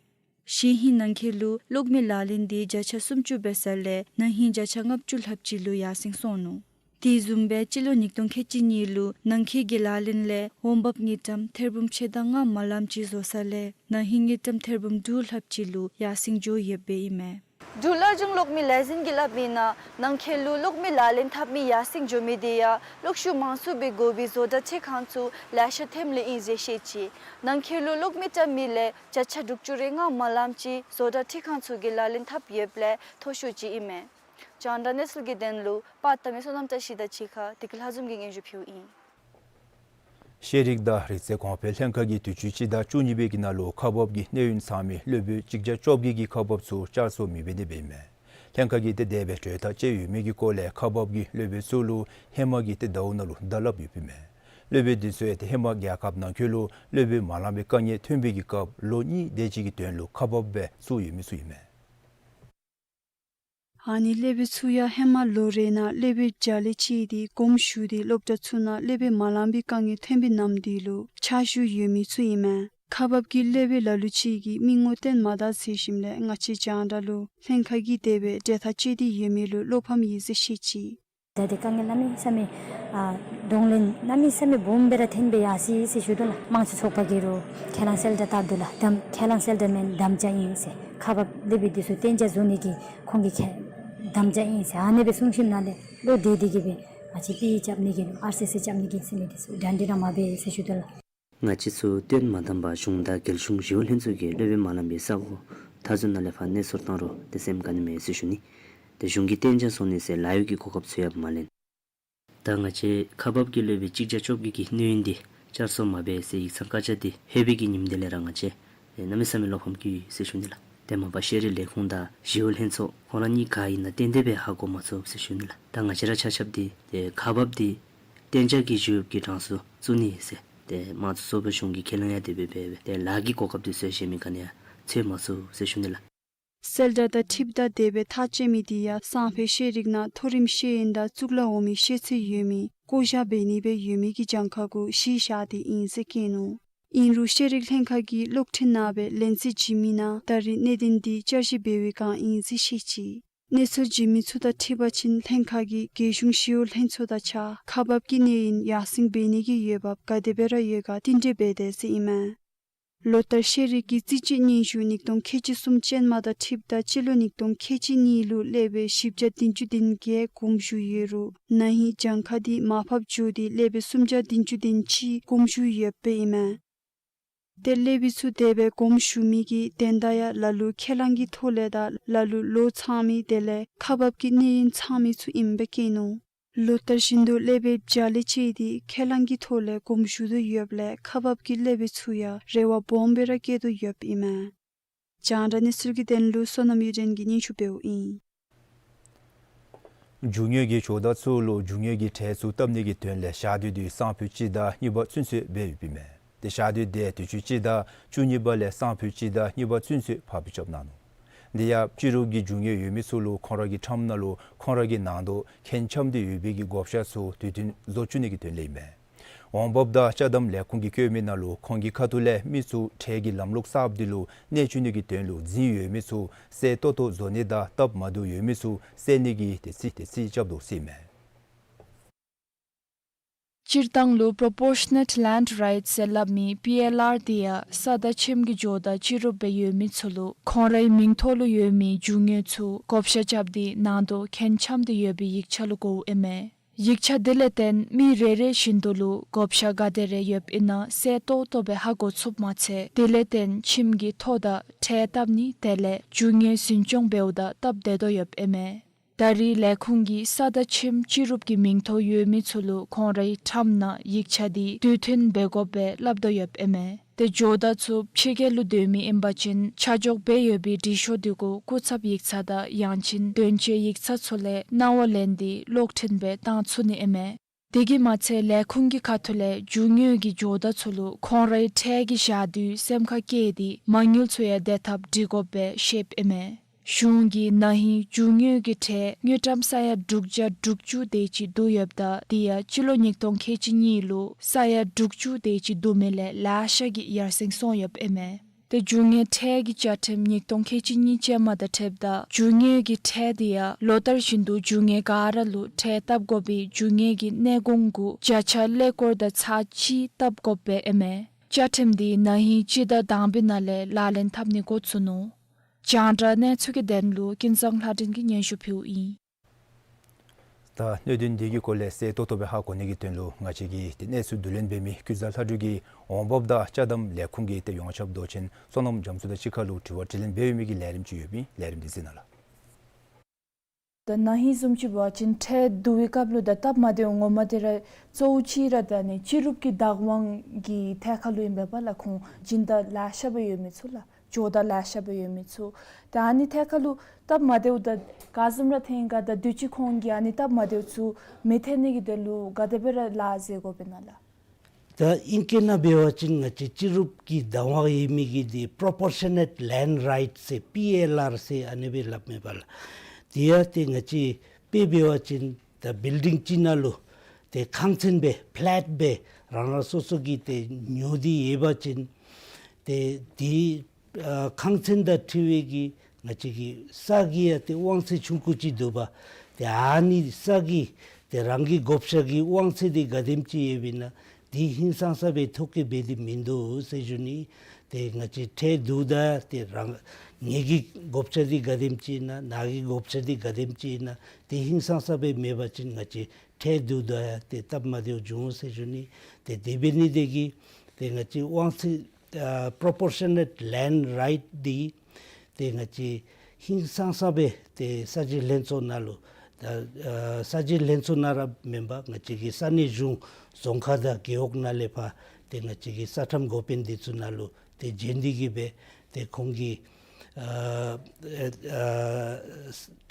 ཞེ་ཧིང་ནང་འཁོད་ལུ་གློག་མེ་ལག་ལེན་འདི་བརྒྱ་ཆ་སུམ་ཅུ་འབད་ས་ལས་ན་ཧིང་བརྒྱ་ཆ་ལྔ་བཅུ་ལྷགཔ་ཅིག་ལུ་ཡར་སེང་སོང་ནུག། དེ་བཟུམ་སྦེ་སྤྱི་ལོ་ཉིས་སྟོང་ཁལ་གཅིག་གཉིས་ལུ་ནང་འཁོད་ཀྱི་ལག་ལེན་ལས་འོང་འབབ་དངུལ་ཀྲམ་ཐེར་འབུམ་ཕྱེད་དང་ལྔ་མ་ལངམ་ཅིག་བཟོ་ས་ལས་ན་ཧིང་དངུལ་ཀྲམ་ཐེར་འབུམ་དྲུག་ལྷགཔ་ཅིག་ལུ་ཡར་སེང་འགྱོ་ཡོདཔ་ཨིན་མས། འབྲུག་སླར་འབྱུང་གློག་མེ་ལས་འཛིན་གྱིས་སླབ་མིའི་ནང་ནང་འཁོད་ལུ་གློག་མེ་ལག་ལེན་འཐབ་མི་ཡར་སེང་འགྱོ་མི་དེ་ཡང་གློག་ཤུགས་མང་སུ་སྦེ་དགོ་པའི་བཟོ་གྲྭ་འཕྲུལ་ཁང་ཚུ་ལེ་ཤ་ཐོནམ་ལས་ཨིན་ཟེར་བཤད་ཅི། ནང་འཁོད་ལུ་གློག་མེ་བཀྲམ་མི་ལས་བརྒྱ་ཆ་དྲུག་ཅུ་རེ་ལྔ་མ་ལངམ་ཅིག་བཟོ་གྲྭ་འཕྲུལ་ཁང་ཚུ་གིས་ལག་ལེན་འཐབ་ཡོདཔ་ལས་མཐོ་ཤོས་ཅིག་ཨིན་མས། རྒྱང་བསྒྲགས་གནས་ཚུལ་གྱི་དོན་ལུ་པར་བཏབ་མི་བསོད་ནམས་བཀྲ་ཤིས་དང་གཅིག་ཁར་བདེ་སྐྱིད་ལྷ་འཛོམས་ཀྱིས་སྙན་ཞུ་ཕུལཝ་ཨིན། ཤེས་རིག་དང་རིག་རྩལ་གོང་འཕེལ་ལྷན་ཁག་གིས་དུས་ཅི་སྤྱི་ཟླ་བཅུ་གཉིས་པའི་གི་ནང་ལུ་ཁག་འབག་གི་གནས་ཡུན་ཚང་མི་སློབ་དཔོན་གཅིག་བརྒྱ་བཅོ་བརྒྱད་ཀྱི་ཁག་འབག་ཚུ་བསྐྱར་གསོ་མི་འབད་ནི་སྦེ་ཨིན་མས། ལྷན་ཁག་གིས་ཏེ་དེ་སྦེ་གྲོས་ཐག་བཅད་ཡོད་མི་གི་སྐོར་ལས་ཁག་འབག་གི་སློབ་དཔོན་ཚུ་ལུ་ཧེ་མ་གི་ཏེ་ཟླཝ་ནང་ལུ་བརྡ་སླབ་ཡོདཔ་ཨིན་མས། སློབ་དཔོན་འདི་ཚུ་ཡང་ཏེ་ཧེ་མ་རྒྱལ་ཁབ་ནང་འཁོད་ལུ་སློབ་དཔོན་མ་ལང་པའི་དཀའ་ངལ་ཐོན་པའི་གི་སྐབས་ལོ་གཉིས་དེ་ཅིག་གི་དོན་ལུ་ཁག་འབག་སྦེ་བཙུགས་ཡོད་མི་ཚུ་ཨིན་མས། ཨ་ནི་སློབ་དཔོན་ཚུ་ཡང་ཧེ་མ་ལོ་རེ་ནང་སློབ་དཔོན་བརྒྱ་ལས་བཅད་དེ་དགོངསམ་ཞུ་སྟེ་སློབ་གྲྭ་ཚུ་ནང་སློབ་དཔོན་མ་ལང་པའི་དཀའ་ངལ་ཐོན་པའི་ནམ་དུས་ལུ་ཕྱག་ཞུ་ཡོད་མི་ཚུ་ཨིན་མས། ཁག་འབག་གི་སློབ་དཔོན་ལ་ལུ་ཅིག་གིས་མི་ངོ་སྟོན་མ་ད་ཟེར་ཞིནམ་ལས་ང་བཅས་རྒྱང་བསྒྲགས་ལུ་ལྷན་ཁག་གིས་དེ་སྦེ་གྲོས་ཐག་བཅད་དེ་ཡོད་མི་ལུ་བློ་ཕམ་ཡི་ཟེར་བཤད་ཅི། ད་དེ་དཀའ་ངལ་གནམ་མེད་ས་མེད་ཨ་གདོང་ལེན་གནམ་མེད་ས་མེད་སྦོམ་སྦེ་ར་ཐོན་སྦེ་ཡར་སོ་ཡི་ཟེར་ཞུ་དོ་ལགས། དམངས་གཙོ་ཚོགས་པ་གིས་རུང་ཁས་བླངས་གསལ་བསྒྲགས་བཏབ་དོ་ལགས། དམ་ཁས་བླངས་གསལ་བསྒྲགས་མེན་དམ་བཅའ་ཨིན་ཟེར། ཁག་འབག་སློབ་དཔོན་འདི་ཚུ་གཏན་འཇགས་བཟོ་ནི་གི་ཁོང་གིས་ཁས་དམ་བཅའ་ཨིན་ཟེར་ཨ་ནེ་སྦེ་གསུངས་ཞིནམ་ལས་བློ་བདེ་བདེ་གིས་སྦེ་ང་བཅས་པི་རྐྱབ་ནི་གི་ལུ་ཨར་སི་སི་རྐྱབ་ནི་གི་ཟེར་མི་འདི་ཚུ་འདྲན་འདྲ་ར་མ་འབད་ཟེར་ཞུ་དོ་ལགས། ང་བཅས་ཚུ་བཏོན་མ་བཏང་པར་གཞུང་དང་རྒྱལ་གཞུང་ཞི་གཡོག་ལྷན་ཚོགས་ཀྱིས་སློབ་དཔོན་མ་ལང་པའི་ས་གོ་མཐའ་ཟུར་ནང་ལས་ཕར་གནས་ཚུར་བཏང་རུང་ཏེ་སེམས་དགའ་ནི་མེད་ཟེར་ཞུ་ནི། ཏེ་གཞུང་གིས་གཏན་འཇགས་བཟོ་ནི་ཟེར་ལཱ་གཡོག་གི་གོ་སྐབས་ཚུ་ཡང་མ་ལེན། ད་ང་བཅས་ཁག་འབག་གི་སློབ་དཔོན་གཅིག་བརྒྱ་བཅོ་བརྒྱད་ཀྱི་གནས་ཡུན་འདི་བསྐྱར་གསོ་མ་འབད་ཟེར་ཡིག་ཚང་བཀའ་རྒྱ་འདི་ལྷོད་པའི་གི་ཉིནམ་དེ་ལས་ར་ང་བཅས་ཨེ་གནམ་མེད་ས་མེད་བློ་ཕམ་བསྐྱེད་ཡི་ཟེར་ཞུ་ནི་ལགས། ཏེ་མ་པ་ཤེས་རིག་ལས་ཁུངས་དང་ཞི་གཡོག་ལྷན་ཚོགས་ཁོང་ར་གཉིས་ག་ཨིན་ན་ཏན་ཏན་སྦེ་ཧ་གོ་མ་ཚུགས་ཟེར་ཞུ་ནི་ལགས། ད་ང་བཅས་ར་ཆ་ཁྱབ་འདི་ཏེ་ཁག་འབག་འདི་གཏན་འཇགས་ཀྱི་ཞི་གཡོག་གི་གྲངས་སུ་བཙུགས་ནི་ཟེར་ཏེ་དམངས་གཙོ་ཚོགས་པའི་གཞུང་གིས་ཁས་ལེན་ཡང་དེ་སྦེ་འབད་སྦེ་ཏེ་ལཱ་གི་གོ་སྐབས་འདི་ཚུ་ཡང་གཞན་མི་ག་ནི་ཡང་འཚོལ་མ་ཚུགས་ཟེར་ཞུ་ནི་ལགས། གསལ་བསྒྲགས་དང་འཁྲིལཝ་ད་དེ་སྦེ་ཐག་བཅད་མི་འདི་ཡང་སང་ཕོད་ཤེས་རིག་ནང་མཐོ་རིམ་ཤེས་ཡོན་དང་གཙུག་ལག་འོག་མའི་ཤེས་ཚད་ཡོད་མི་བསྐོ་བཞག་འབད་ནི་སྦེ་ཡོད་མི་གི་གྱངས་ཁ་གུ་གཞི་བཞག་སྟེ་ཨིན་ཟེར་བཀོད་ནུག། ཨིན་རུང་ཤེས་རིག་ལྷན་ཁག་གིས་གློག་འཕྲིན་ནང་སྦེ་ལན་རྩིས་བྱིན་མི་ནང་ད་རེས་གནད་དོན་འདི་བསྐྱར་ཞིབ་འབད་བའི་བསྒང་ཨིན་ཟེར་བཤད་ཅི། གནས་ཚུལ་བྱིན་མི་ཚུ་དང་འཁྲིལ་བ་ཅིན་ལྷན་ཁག་གིས་རྒྱལ་གཞུང་ཞི་གཡོག་ལྷན་ཚོགས་དང་གཅིག་ཁར་ཁག་འབག་གི་གནས་ཡུན་ཡར་སེང་འབད་ནི་གི་འོས་འབབ་ག་དེ་སྦེ་ར་ཡོད་ག་རྟིང་སྒྲིག་འབད་དེས་ཟེར་ཨིན་མས། ལོ་ལྟར་ཤེས་རིག་གི་རྩིས་དཔྱད་སྙན་ཞུ་ཉིས་སྟོང་ཁལ་གཅིག་གསུམ་ཅན་མ་དང་འཁྲིལཝ་ད་སྤྱི་ལོ་ཉིས་སྟོང་ཁལ་གཅིག་གཉིས་ལུ་སློབ་དཔོན་བཞི་བརྒྱ་བདུན་ཅུ་དོན་བརྒྱད་དགོངསམ་ཞུ་ཡོད་རུང་ན་ཧིང་གྱངས་ཁ་འདི་མར་ཕབ་འགྱོ་སྟེ་སློབ་དཔོན་སུམ་བརྒྱ་བདུན་ཅུ་དོན་གཅིག་དགོངསམ་ཞུ་ཡོདཔ་ཨིན་མས། ཏེ་སློབ་དཔོན་ཚུ་དེ་སྦེ་དགོངསམ་ཞུ་མི་གི་དོན་དག་ཡང་ལ་ལུ་ཁས་བླངས་ཀྱི་ཐོག་ལས་དང་ལ་ལུ་ལོ་ཚང་མི་དེ་ལས་ཁག་འབག་གི་གནས་ཡུན་ཚང་མི་ཚུ་ཨིནམ་སྦེ་བཀོད་ནུག། ལོ་ལྟར་བཞིན་དུ་སློབ་དཔོན་མཇལ་ལེ་ཅིག་འདི་ཁས་བླངས་ཀྱི་ཐོག་ལས་དགོངསམ་ཞུ་དོ་ཡོདཔ་ལས་ཁག་འབག་གི་སློབ་དཔོན་ཚུ་ཡང་རེ་བ་སྦོམ་སྦེ་ར་བསྐྱེད་དོ་ཡོདཔ་ཨིན་མས། རྒྱང་བསྒྲགས་གནས་ཚུལ་གྱི་དོན་ལུ་བསོད་ནམས་གཡུ་སྒྲོན་གྱིས་སྙན་ཞུ་འབདཝ་ཨིན། རྒྱུ་དངོས་ཀྱི་ཇོ་བདག་ཚུ་ལུ་རྒྱུ་དངོས་ཀྱི་ཁྲལ་ཚུ་བཏབ་ནི་གི་དོན་ལས་ཞག་དུས་འདི་སང་ཕོད་སྤྱི་ཟླ་གཉིས་པ་ཚུན་ཚོད་འབད་ཡོདཔ་ཨིན་མས། ཏེ་ཞག་དུས་འདི་དུས་ཅི་སྤྱི་ཟླ་བཅུ་གཉིས་པ་ལས་སང་ཕོད་སྤྱི་ཟླ་གཉིས་པ་ཚུན་ཚོད་ཕར་འགྱངས་རྐྱབ་གནང་ནུག། དེ་ཡང་སྤྱི་རུབ་ཀྱི་རྒྱུ་དངོས་ཡོད་མི་ཚུ་ལུ་ཁོང་ར་གི་ཁྲམ་ནང་ལུ་ཁོང་ར་གི་ནང་དོག་ཁྱད་མཚར་དེ་ཡོད་པའི་གི་བགོ་བཤའ་ཚུ་དུས་མཐུན་བཟོ་བཅུག་ནི་གི་དོན་ལས་ཨིན་མས། འོང་འབབ་དང་ཅ་དམ་ལས་ཁུངས་ཀྱིས་བཀོད་མི་ནང་ལུ་ཁོང་གི་ཁ་ཐུག་ལས་མི་ཚུ་ཁྲལ་གྱི་ལམ་ལུགས་གསརཔ་འདི་ལུ་གནས་བཅུག་ནི་གི་དོན་ལུ་འཛིན་ཡོད་མི་ཚུ་གསལ་ཏོག་ཏོ་བཟོ་ནི་དང་སྟབས་མ་བདེཝ་ཡོད་མི་ཚུ་སེལ་ནི་གི་དེ་ཅིག་དེ་ཅིག་རྐྱབ་དོ་ཟེར་ཨིན་མས། སྤྱིར་བཏང་ལུ་Proportionate Land Rights ཟེར་སླབ་མི་པི་ཨེལ་ཨར་འདི་ཡང་ས་དང་ཁྱིམ་གྱི་ཇོ་བདག་སྤྱི་རུབ་སྦེ་ཡོད་མི་ཚུ་ལུ་ཁོང་རའི་མིང་ཐོག་ལུ་ཡོད་མི་རྒྱུ་དངོས་ཚུ་བགོ་བཤའ་རྐྱབ་སྟེ་ནང་དོག་ཁྱད་མཚར་དེ་ཡོད་པའི་ཡིག་ཆ་ལུ་གོཝ་ཨིན་མས། ཡིག་ཆ་དེ་ལས་བརྟེན་མི་རེ་རེ་བཞིན་དུ་ལུ་བགོ་བཤའ་ག་དེ་རེ་ཡོདཔ་ཨིན་ན་གསལ་ཏོག་ཏོ་སྦེ་ཧ་གོ་ཚུགསཔ་མ་ཚད་དེ་ལས་བརྟེན་ཁྱིམ་གྱི་ཐོ་དང་ཁྲལ་བཏབ་ནི་དེ་ལས་རྒྱུ་དངོས་འཛིན་སྐྱོང་འབདཝ་ད་སྟབས་བདེ་དོ་ཡོདཔ་ཨིན་མས། ད་རེས་ལས་ཁུངས་ཀྱིས་ས་དང་ཁྱིམ་སྤྱི་རུབ་ཀྱི་མིང་ཐོག་ཡོད་མི་ཚུ་ལུ་ཁོང་རའི་ཁྲམ་ནང་ཡིག་ཆ་འདི་དུས་མཐུན་འབད་དགོཔ་སྦེ་སླབ་དོ་ཡོདཔ་ཨིན་མས། ཏེ་ཇོ་བདག་ཚུ་ཕྱི་རྒྱལ་ལུ་སྡོད་མི་ཨིན་པ་ཅིན་ཆ་འཇོག་འབད་ཡོད་པའི་འབྲི་ཤོག་འདི་གུ་སྐུ་ཚབ་ཡིག་ཚང་དང་ཡང་ཅིན་དོན་གཅོད་ཡིག་ཚང་ཚུ་ལས་གནང་བ་ལེན་ཏེ་གློག་འཕྲིན་སྦེ་བཏང་ཚུགས་ནི་ཨིན་མས། དེ་གིས་མ་ཚད་ལས་ཁུངས་ཀྱི་ཁ་ཐུག་ལས་རྒྱུ་དངོས་ཀྱི་ཇོ་བདག་ཚུ་ལུ་ཁོང་རའི་ཁྲལ་གྱི་ཞག་དུས་སེམས་ཁར་བཀལ་ཏེ་མ་དངུལ་ཚུ་ཡང་བདེ་ཐབས་སྒྲིག་དགོཔ་སྦེ་བཤདཔ་ཨིན་མས། གཞུང་གིས་ན་ཧིང་རྒྱུ་དངོས་ཀྱི་ཁྲལ་དངུལ་ཀྲམ་ས་ཡ་དྲུག་བརྒྱ་དྲུག་ཅུ་དེ་ཅིག་བསྡུ་ཡོདཔ་ད་དེ་ཡང་སྤྱི་ལོ་ཉིས་སྟོང་ཁལ་གཅིག་གཉིས་ལུ་ས་ཡ་དྲུག་ཅུ་དེ་ཅིག་བསྡུ་མི་ལས་ལེ་ཤ་གིས་ཡར་སེང་སོང་ཡོདཔ་ཨིན་མས། ཏེ་རྒྱུ་དངོས་ཁྲལ་གྱི་བཅའ་ཁྲིམས་ཉིས་སྟོང་ཁལ་གཅིག་གཉིས་ཅན་མ་དང་འཁྲིལཝ་ད་རྒྱུ་དངོས་ཀྱི་ཁྲལ་དེ་ཡང་ལོ་ལྟར་བཞིན་དུ་རྒྱུ་དངོས་ག་ར་ལུ་ཁྲལ་བཏབ་དགོ་པའི་རྒྱུ་དངོས་ཀྱི་གནས་གོང་གུ་བརྒྱ་ཆ་ཀླད་ཀོར་དང་ཚག་གཅིག་བཏབ་དགོཔ་སྦེ་ཨིན་མས། བཅའ་ཁྲིམས་དེ་ན་ཧིང་སྤྱི་ཟླ་དང་པའི་ནང་ལས་ལག་ལེན་འཐབ་ནི་འགོ་བཙུགས་ནུག། རྒྱང་བསྒྲགས་གནས་ཚུལ་གྱི་དོན་ལུ་ཀུན་བཟང་ལྷ་སྒྲོན་གྱིས་སྙན་ཞུ་ཕུལཝ་ཨིན། ད་གནད་དོན་འདི་གི་སྐོར་ལས་གསལ་ཏོག་ཏོ་སྦེ་ཧ་གོ་ནི་གི་དོན་ལུ་ང་བཅས་ཀྱི་ཏེ་གནས་ཚུལ་བསྡུ་ལེན་འབད་མི་ཀུན་བཟང་ལྷ་སྒྲོན་གྱིས་འོང་འབབ་དང་ཅ་དམ་ལས་ཁུངས་ཀྱི་ཏེ་ཡོངས་ཁྱབ་མདོ་ཆེན་བསོད་ནམས་རྒྱ་མཚོ་དང་གཅིག་ཁར་ལུ་དྲི་བ་དྲིས་ལན་འབད་མི་གི་ལས་རིམ་ཅིག་ཡོདཔ་ཨིན། ལས་རིམ་འདི་གཟིགས་གནང་ལགས། ད་ན་ཧིང་བཟུམ་ཅིག་འབད་བ་ཅིན་ཁྲལ་བསྡུ་བའི་སྐབས་ལུ་ད་སྟབས་མ་བདེཝ་ངོ་མ་འདི་ར་གཙོ་བོ་ཅིག་ར་ད་ནི་སྤྱི་རུབ་ཀྱི་བདག་དབང་གི་ཐད་ཁར་ལུ་ཨིན་པས་ལགས། ཁོང་སྦྱིན་བདག་ལེ་ཤ་སྦེ་ཡོད་མི་ཚུ་ལགས། ཇོ་བདག་ལེ་ཤ་སྦེ་ཡོད་མི་ཚུ། ད་ཨ་ནི་ཐད་ཁར་ལུ་སྟབས་མ་བདེཝ་ད་ག་བཟུམ་ར་ཐོན་ག། ད་དུས་ཅི་ཁོང་གིས་ཨ་ནི་སྟབས་མ་བདེཝ་ཚུ་མི་ཐོན་ནི་གི་དོན་ལུ་ག་དེ་སྦེ་ར་ལཱ་མཛད་དགོཔ་ཨིན་ན་ལགས། ད་ཨིང་སྐད་ནང་འབད་བ་ཅིན་ང་བཅས་སྤྱི་རུབ་ཀྱི་བདག་དབང་ཡོད་མི་གི་འདི་Proportionate Land Rights ཟེར་པི་ཨེལ་ཨར་ཟེར་ཨ་ནི་སྦེ་སླབ་མས་པ་ལགས། དེ་ཡང་ཏེ་ང་བཅས་དཔེ་འབད་བ་ཅིན་ད་བིལ་ཌིང་ཅིག་ནང་ལུ་ཏེ་ཁང་ཚན་སྦེ་ཕ་ལེཊ་སྦེ་རང་རང་སོ་སོ་གིས་ཏེ་ཉོ་སྟེ་ཡོད་པ་ཅིན་ཏེ་དེ་ཨ་ཁང་ཚན་དང་འཁྲིལ་བའི་གི་ང་བཅས་ཀྱི་ས་གི་ཡང་ཏེ་དབང་ཚད་ཆུང་ཀུ་ཅིག་འདུག་པ། ཏེ་ཨ་ནི་ས་གི་ཏེ་རང་གི་བགོ་བཤའ་གི་དབང་ཚད་འདི་ག་དེམ་ཅིག་ཡོདཔ་ཨིན་ན་དེ་ཧིང་སངས་ས་སྦེ་ཐོ་བཀོད་འབད་དེ་མིན་འདུག་ཟེར་ཞུ་ནི། ཏེ་ང་བཅས་ཁྲལ་བསྡུཝ་ད་ཏེ་རང་ངེ་གི་བགོ་བཤའ་འདི་ག་དེམ་ཅིག་ཨིན་ན་ནཱ་གི་བགོ་བཤའ་འདི་ག་དེམ་ཅིག་ཨིན་ན་དེ་ཧིང་སངས་ས་སྦེ་མེད་པ་ཅིན་ང་བཅས་ཁྲལ་བསྡུཝ་ད་ཡང་ཏེ་སྟབས་མ་བདེཝ་འབྱུང་ཟེར་ཞུ་ནི། ཏེ་དེ་འབད་ནི་དེ་གིས་ཏེ་ང་བཅས་དབང་ཚད་ཨ་Proportionate Land Right འདི་ཏེ་ང་བཅས་ཧིང་སངས་ས་སྦེ་ཏེ་ས་འཇལ་ལྷན་ཚོགས་ནང་ལུ་ད་ཨ་ས་འཇལ་ལྷན་ཚོགས་ནང་ར་མེན་པར་ང་བཅས་ཀྱི་ས་གནས་གཞུང་རྫོང་ཁག་དང་རྒེད་འོག་ནང་ལས་ཕར་ཏེ་ང་བཅས་ཀྱི་ས་ཁྲམ་འགོ་དཔོན་འདི་ཚུ་ནང་ལུ་ཏེ་བྱོན་ཏེ་གིས་སྦེ་ཏེ་ཁོང་གི་ཨ་ཨ་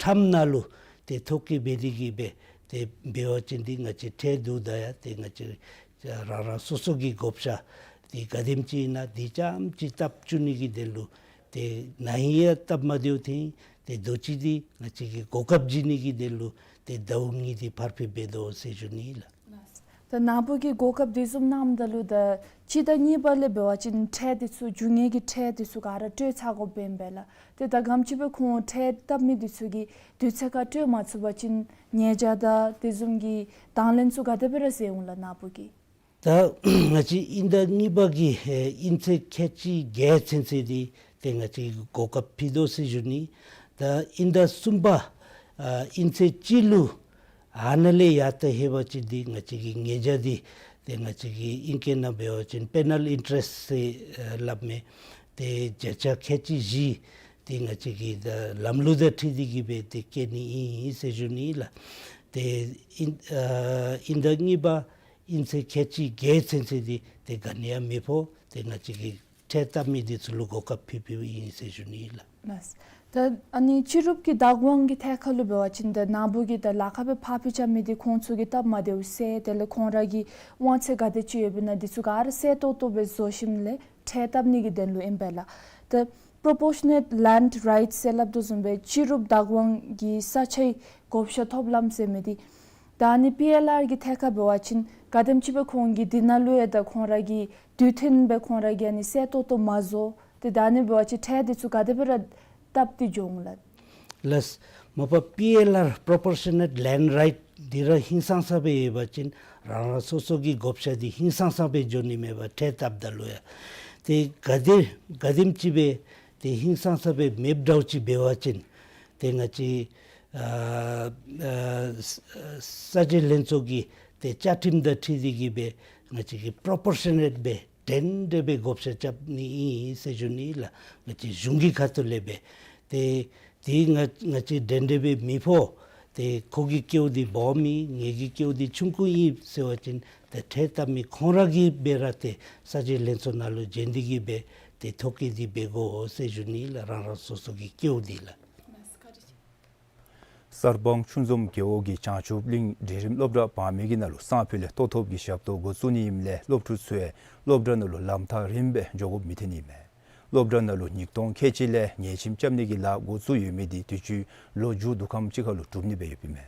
ཁྲམ་ནང་ལུ་ཏེ་ཐོ་བཀོད་འབད་དེ་གིས་སྦེ་ཏེ་འབད་བ་ཅིན་འདི་ང་བཅས་ཁྲལ་བསྡུཝ་ད་ཡང་ཏེ་ང་བཅས་རང་རང་སོ་སོ་གི་བགོ་བཤའ་འདི་ག་དེམ་ཅིག་ཨིན་ན་འདི་རྐྱངམ་ཅིག་སྟབས་བཅུག་ནི་གི་དོན་ལུ་ཏེ་ན་ཧིང་ཡང་སྟབས་མ་བདེཝ་ཐོན། ཏེ་དུས་ཅི་འདི་ང་བཅས་ཀྱི་གོ་སྐབས་བྱིན་ནི་གི་དོན་ལུ་ཏེ་ཟླཝ་གཉིས་འདི་ཕར་འཕུལ་འབད་དོ་ཟེར་ཞུ་ནི་ལགས། ད་ནཱ་བུ་གིས་གོ་སྐབས་དེ་བཟུམ་གནངམ་ད་ལུ་ད་སྤྱི་ཟླ་གཉིས་པ་ལས་འབད་བ་ཅིན་ཁྲལ་དེ་ཚུ་རྒྱུ་དངོས་ཀྱི་ཁྲལ་དེ་ཚུ་ག་ར་སྤྲོད་ཚར་དགོཔ་ཨིན་པས་ལགས། ཏེ་ད་ག་དེམ་ཅིག་སྦེ་ཁོང་ཁྲལ་བཏབ་མི་དེ་ཚུ་གིས་དུས་ཚོད་ཁར་སྤྲོད་མ་ཚུགས་པ་ཅིན་ཉེས་བྱ་དང་དེ་བཟུམ་གྱི་དང་ལེན་ཚུ་ག་དེ་སྦེ་ར་མཛད་འོང་ལགས་ནཱ་བུ་གིས། ད་ང་བཅས་དབྱིན་ཟླ་གཉིས་པ་གི་ཨེ་དབྱིན་ཚེས་ཁལ་གཅིག་བརྒྱད་ཚུན་ཚོད་འདི་ཏེ་ང་བཅས་གོ་སྐབས་ཕུལ་དོ་ཟེར་ཞུ་ནི། ད་དབྱིན་ཟླ་གསུམ་པ་ཨ་དབྱིན་ཚེས་གཅིག་ལུ་ཨ་ནཱ་ལས་ཡར་ད་ལྷོད་པ་ཅིན་འདི་ང་བཅས་ཀྱི་ཉེས་བྱ་འདི་ ཏེ་ང་བཅས་ཀྱི་ཨིང་སྐད་ནང་འབད་བ་ཅིན་པེ་ནཱལ་ཨིན་ཊ་རེསཊ་ཟེར་ཨ་སླབ་མས། ཏེ་བརྒྱ་ཆ་ཁལ་གཅིག་བཞི་ཏེ་ང་བཅས་ཀྱི་ད་ལམ་ལུགས་དང་འཁྲིལ་ཏེ་གིས་སྦེ་ཏེ་བཀལ་ནི་ཨིན་ཟེར་ཞུ་ནི་ལགས། ཏེ་ཨིན་ཨ་ཨིན་ཟླ་གཉིས་པ་ཨིན་ཚེས་ཁལ་གཅིག་བརྒྱད་ཚུན་ཚོད་འདི་ཏེ་ག་ནི་ཡང་མི་ཕོག། ཏེ་ང་བཅས་ཀྱིས་ཁྲལ་བཏབ་མི་འདི་ཚུ་ལུ་གོ་སྐབས་ཕུལ་ཕུལཝ་ཨིན་ཟེར་ཞུ་ནི་ལགས། ལགས། ད་ཨ་ནི་ཕྱི་རུབ་ཀྱི་བདག་དབང་གི་ཐད་ཁར་ལུ་འབད་བ་ཅིན་ད་ནཱ་བུ་གིས་ད་ལཱ་ཁག་སྦེ་ཕར་འཕུལ་རྐྱབ་མི་འདི་ཁོང་ཚུ་གིས་སྟབས་མ་བདེཝ་སེལ། དེ་ལས་ཁོང་ར་གི་དབང་ཚད་ག་དེ་ཅིག་ཡོདཔ་ཨིན་ན་འདི་ཚུ་ག་ར་གསལ་ཏོག་ཏོ་སྦེ་བཟོ་ཞིནམ་ལས་ཁྲལ་བཏབ་ནི་གི་དོན་ལུ་ཨིན་པས་ལགས། ད་པོརོ་པོར་ཤ་ནེཊ་ལེནཌ་རའིཊ་ཟེར་སླབ་དོ་བཟུམ་སྦེ་ཕྱི་རུབ་བདག་དབང་གི་ས་ཆའི་བགོ་བཤའ་ཐོབ་ལམ་ཟེར་མི་འདི་ད་ཨ་ནི་པི་ཨེལ་ཨར་གྱི་ཐད་ཁར་འབད་བ་ཅིན་ག་དེམ་ཅིག་སྦེ་ཁོང་གིས་འདི་ནང་ལུ་ཡང་ད་ཁོང་ར་གི་དུས་མཐུན་སྦེ་ཁོང་ར་གིས་ཨ་ནི་གསལ་ཏོག་ཏོ་མ་བཟོ། ཏེ་ད་ཨ་ནི་འབད་བ་ཅིན་ཁྲལ་འདི་ཚུ་ག་དེ་སྦེ་ར་བཏབ་སྟེ་འགྱོ་འོང་ལགས། ལགས། མ་པ་པི་ཨེལ་ཨར་པོརོ་པོར་ཤ་ནེཊ་ལེནཌ་རའིཊ་འདི་ར་ཧིང་སངས་ས་སྦེ་ཡོད་པ་ཅིན་རང་རང་སོ་སོ་གི་བགོ་བཤའ་འདི་ཧིང་སངས་ས་སྦེ་འགྱོ་ནི་མེད་པར་ཁྲལ་བཏབ་ད་ལུ་ཡང་ཏེ་ག་དེ་ག་དེམ་ཅིག་སྦེ་ཏེ་ཧིང་སངས་ས་སྦེ་མེདཔ་འདྲཝ་ཅིག་འབད་བ་ཅིན་ཏེ་ང་བཅས་ཨ་ཨ་ས་ས་འབྱེད་ལྷན་ཚོགས་ཀྱི་ཏེ་བཅའ་ཁྲིམས་དང་འཁྲིལ་ཏེ་གིས་སྦེ་ང་བཅས་ཀྱིས་པོརོ་པོར་ཤ་ནེཊ་སྦེ་འདྲན་འདྲ་སྦེ་བགོ་བཤའ་རྐྱབ་ནི་ཨིན་ཟེར་ཞུ་ནི་ལགས། ང་བཅས་གཞུང་གི་ཁ་ཐུག་ལས་སྦེ་ཏེ་དེ་ང་ང་བཅས་འདྲན་འདྲ་སྦེ་མི་ཕོག། ཏེ་ཁོ་གི་སྐལཝ་འདི་སྦོམ་ཨིན། ངེ་གི་སྐལཝ་འདི་ཆུང་ཀུ་ཨིན་ཟེར་བ་ཅིན་ཏེ་ཁྲལ་བཏབ་མི་ཁོང་ར་གིས་སྦེ་ར་ཏེ་ས་འབྱེད་ལྷན་ཚོགས་ནང་ལུ་བྱོན་ཏེ་གིས་སྦེ་ཏེ་ཐོ་བཀོད་འདི་འབད་དགོ་ཟེར་ཞུ་ནི་ལགས། རང་རང་སོ་སོ་གི་སྐལཝ་འདི་ལགས། གསར་སྤང་ཆུ་འཛོམས་རྒེད་འོག་གི་བྱང་ཆུབ་གླིང་འབྲིང་རིམ་སློབ་གྲྭ་བར་མའི་གི་ནང་ལུ་སང་ཕོད་ལས་ལྟོ་ཐོབ་ཀྱི་ཞབས་ཏོག་འགོ་བཙུགས་ནི་ཨིནམ་ལས་སློབ་ཕྲུག་ཚུ་ཡང་སློབ་གྲྭ་ནང་ལུ་ལམ་ཐག་རིངམོ་སྦེ་འགྱོ་དགོཔ་མི་ཐོན་ནི་ཨིན་མས། སློབ་གྲྭ་ནང་ལུ་ཉིས་སྟོང་ཁལ་གཅིག་ལས་ཉལ་ཁྱིམ་རྐྱབ་ནི་གི་ལཱ་འགོ་བཙུགས་ཡོད་མི་འདི་དུས་ཅི་ལོ་མཇུག་བསྡུ་ཁམས་ཅིག་ཁར་ལུ་གྲུབ་ནི་སྦེ་ཡོདཔ་ཨིན་མས།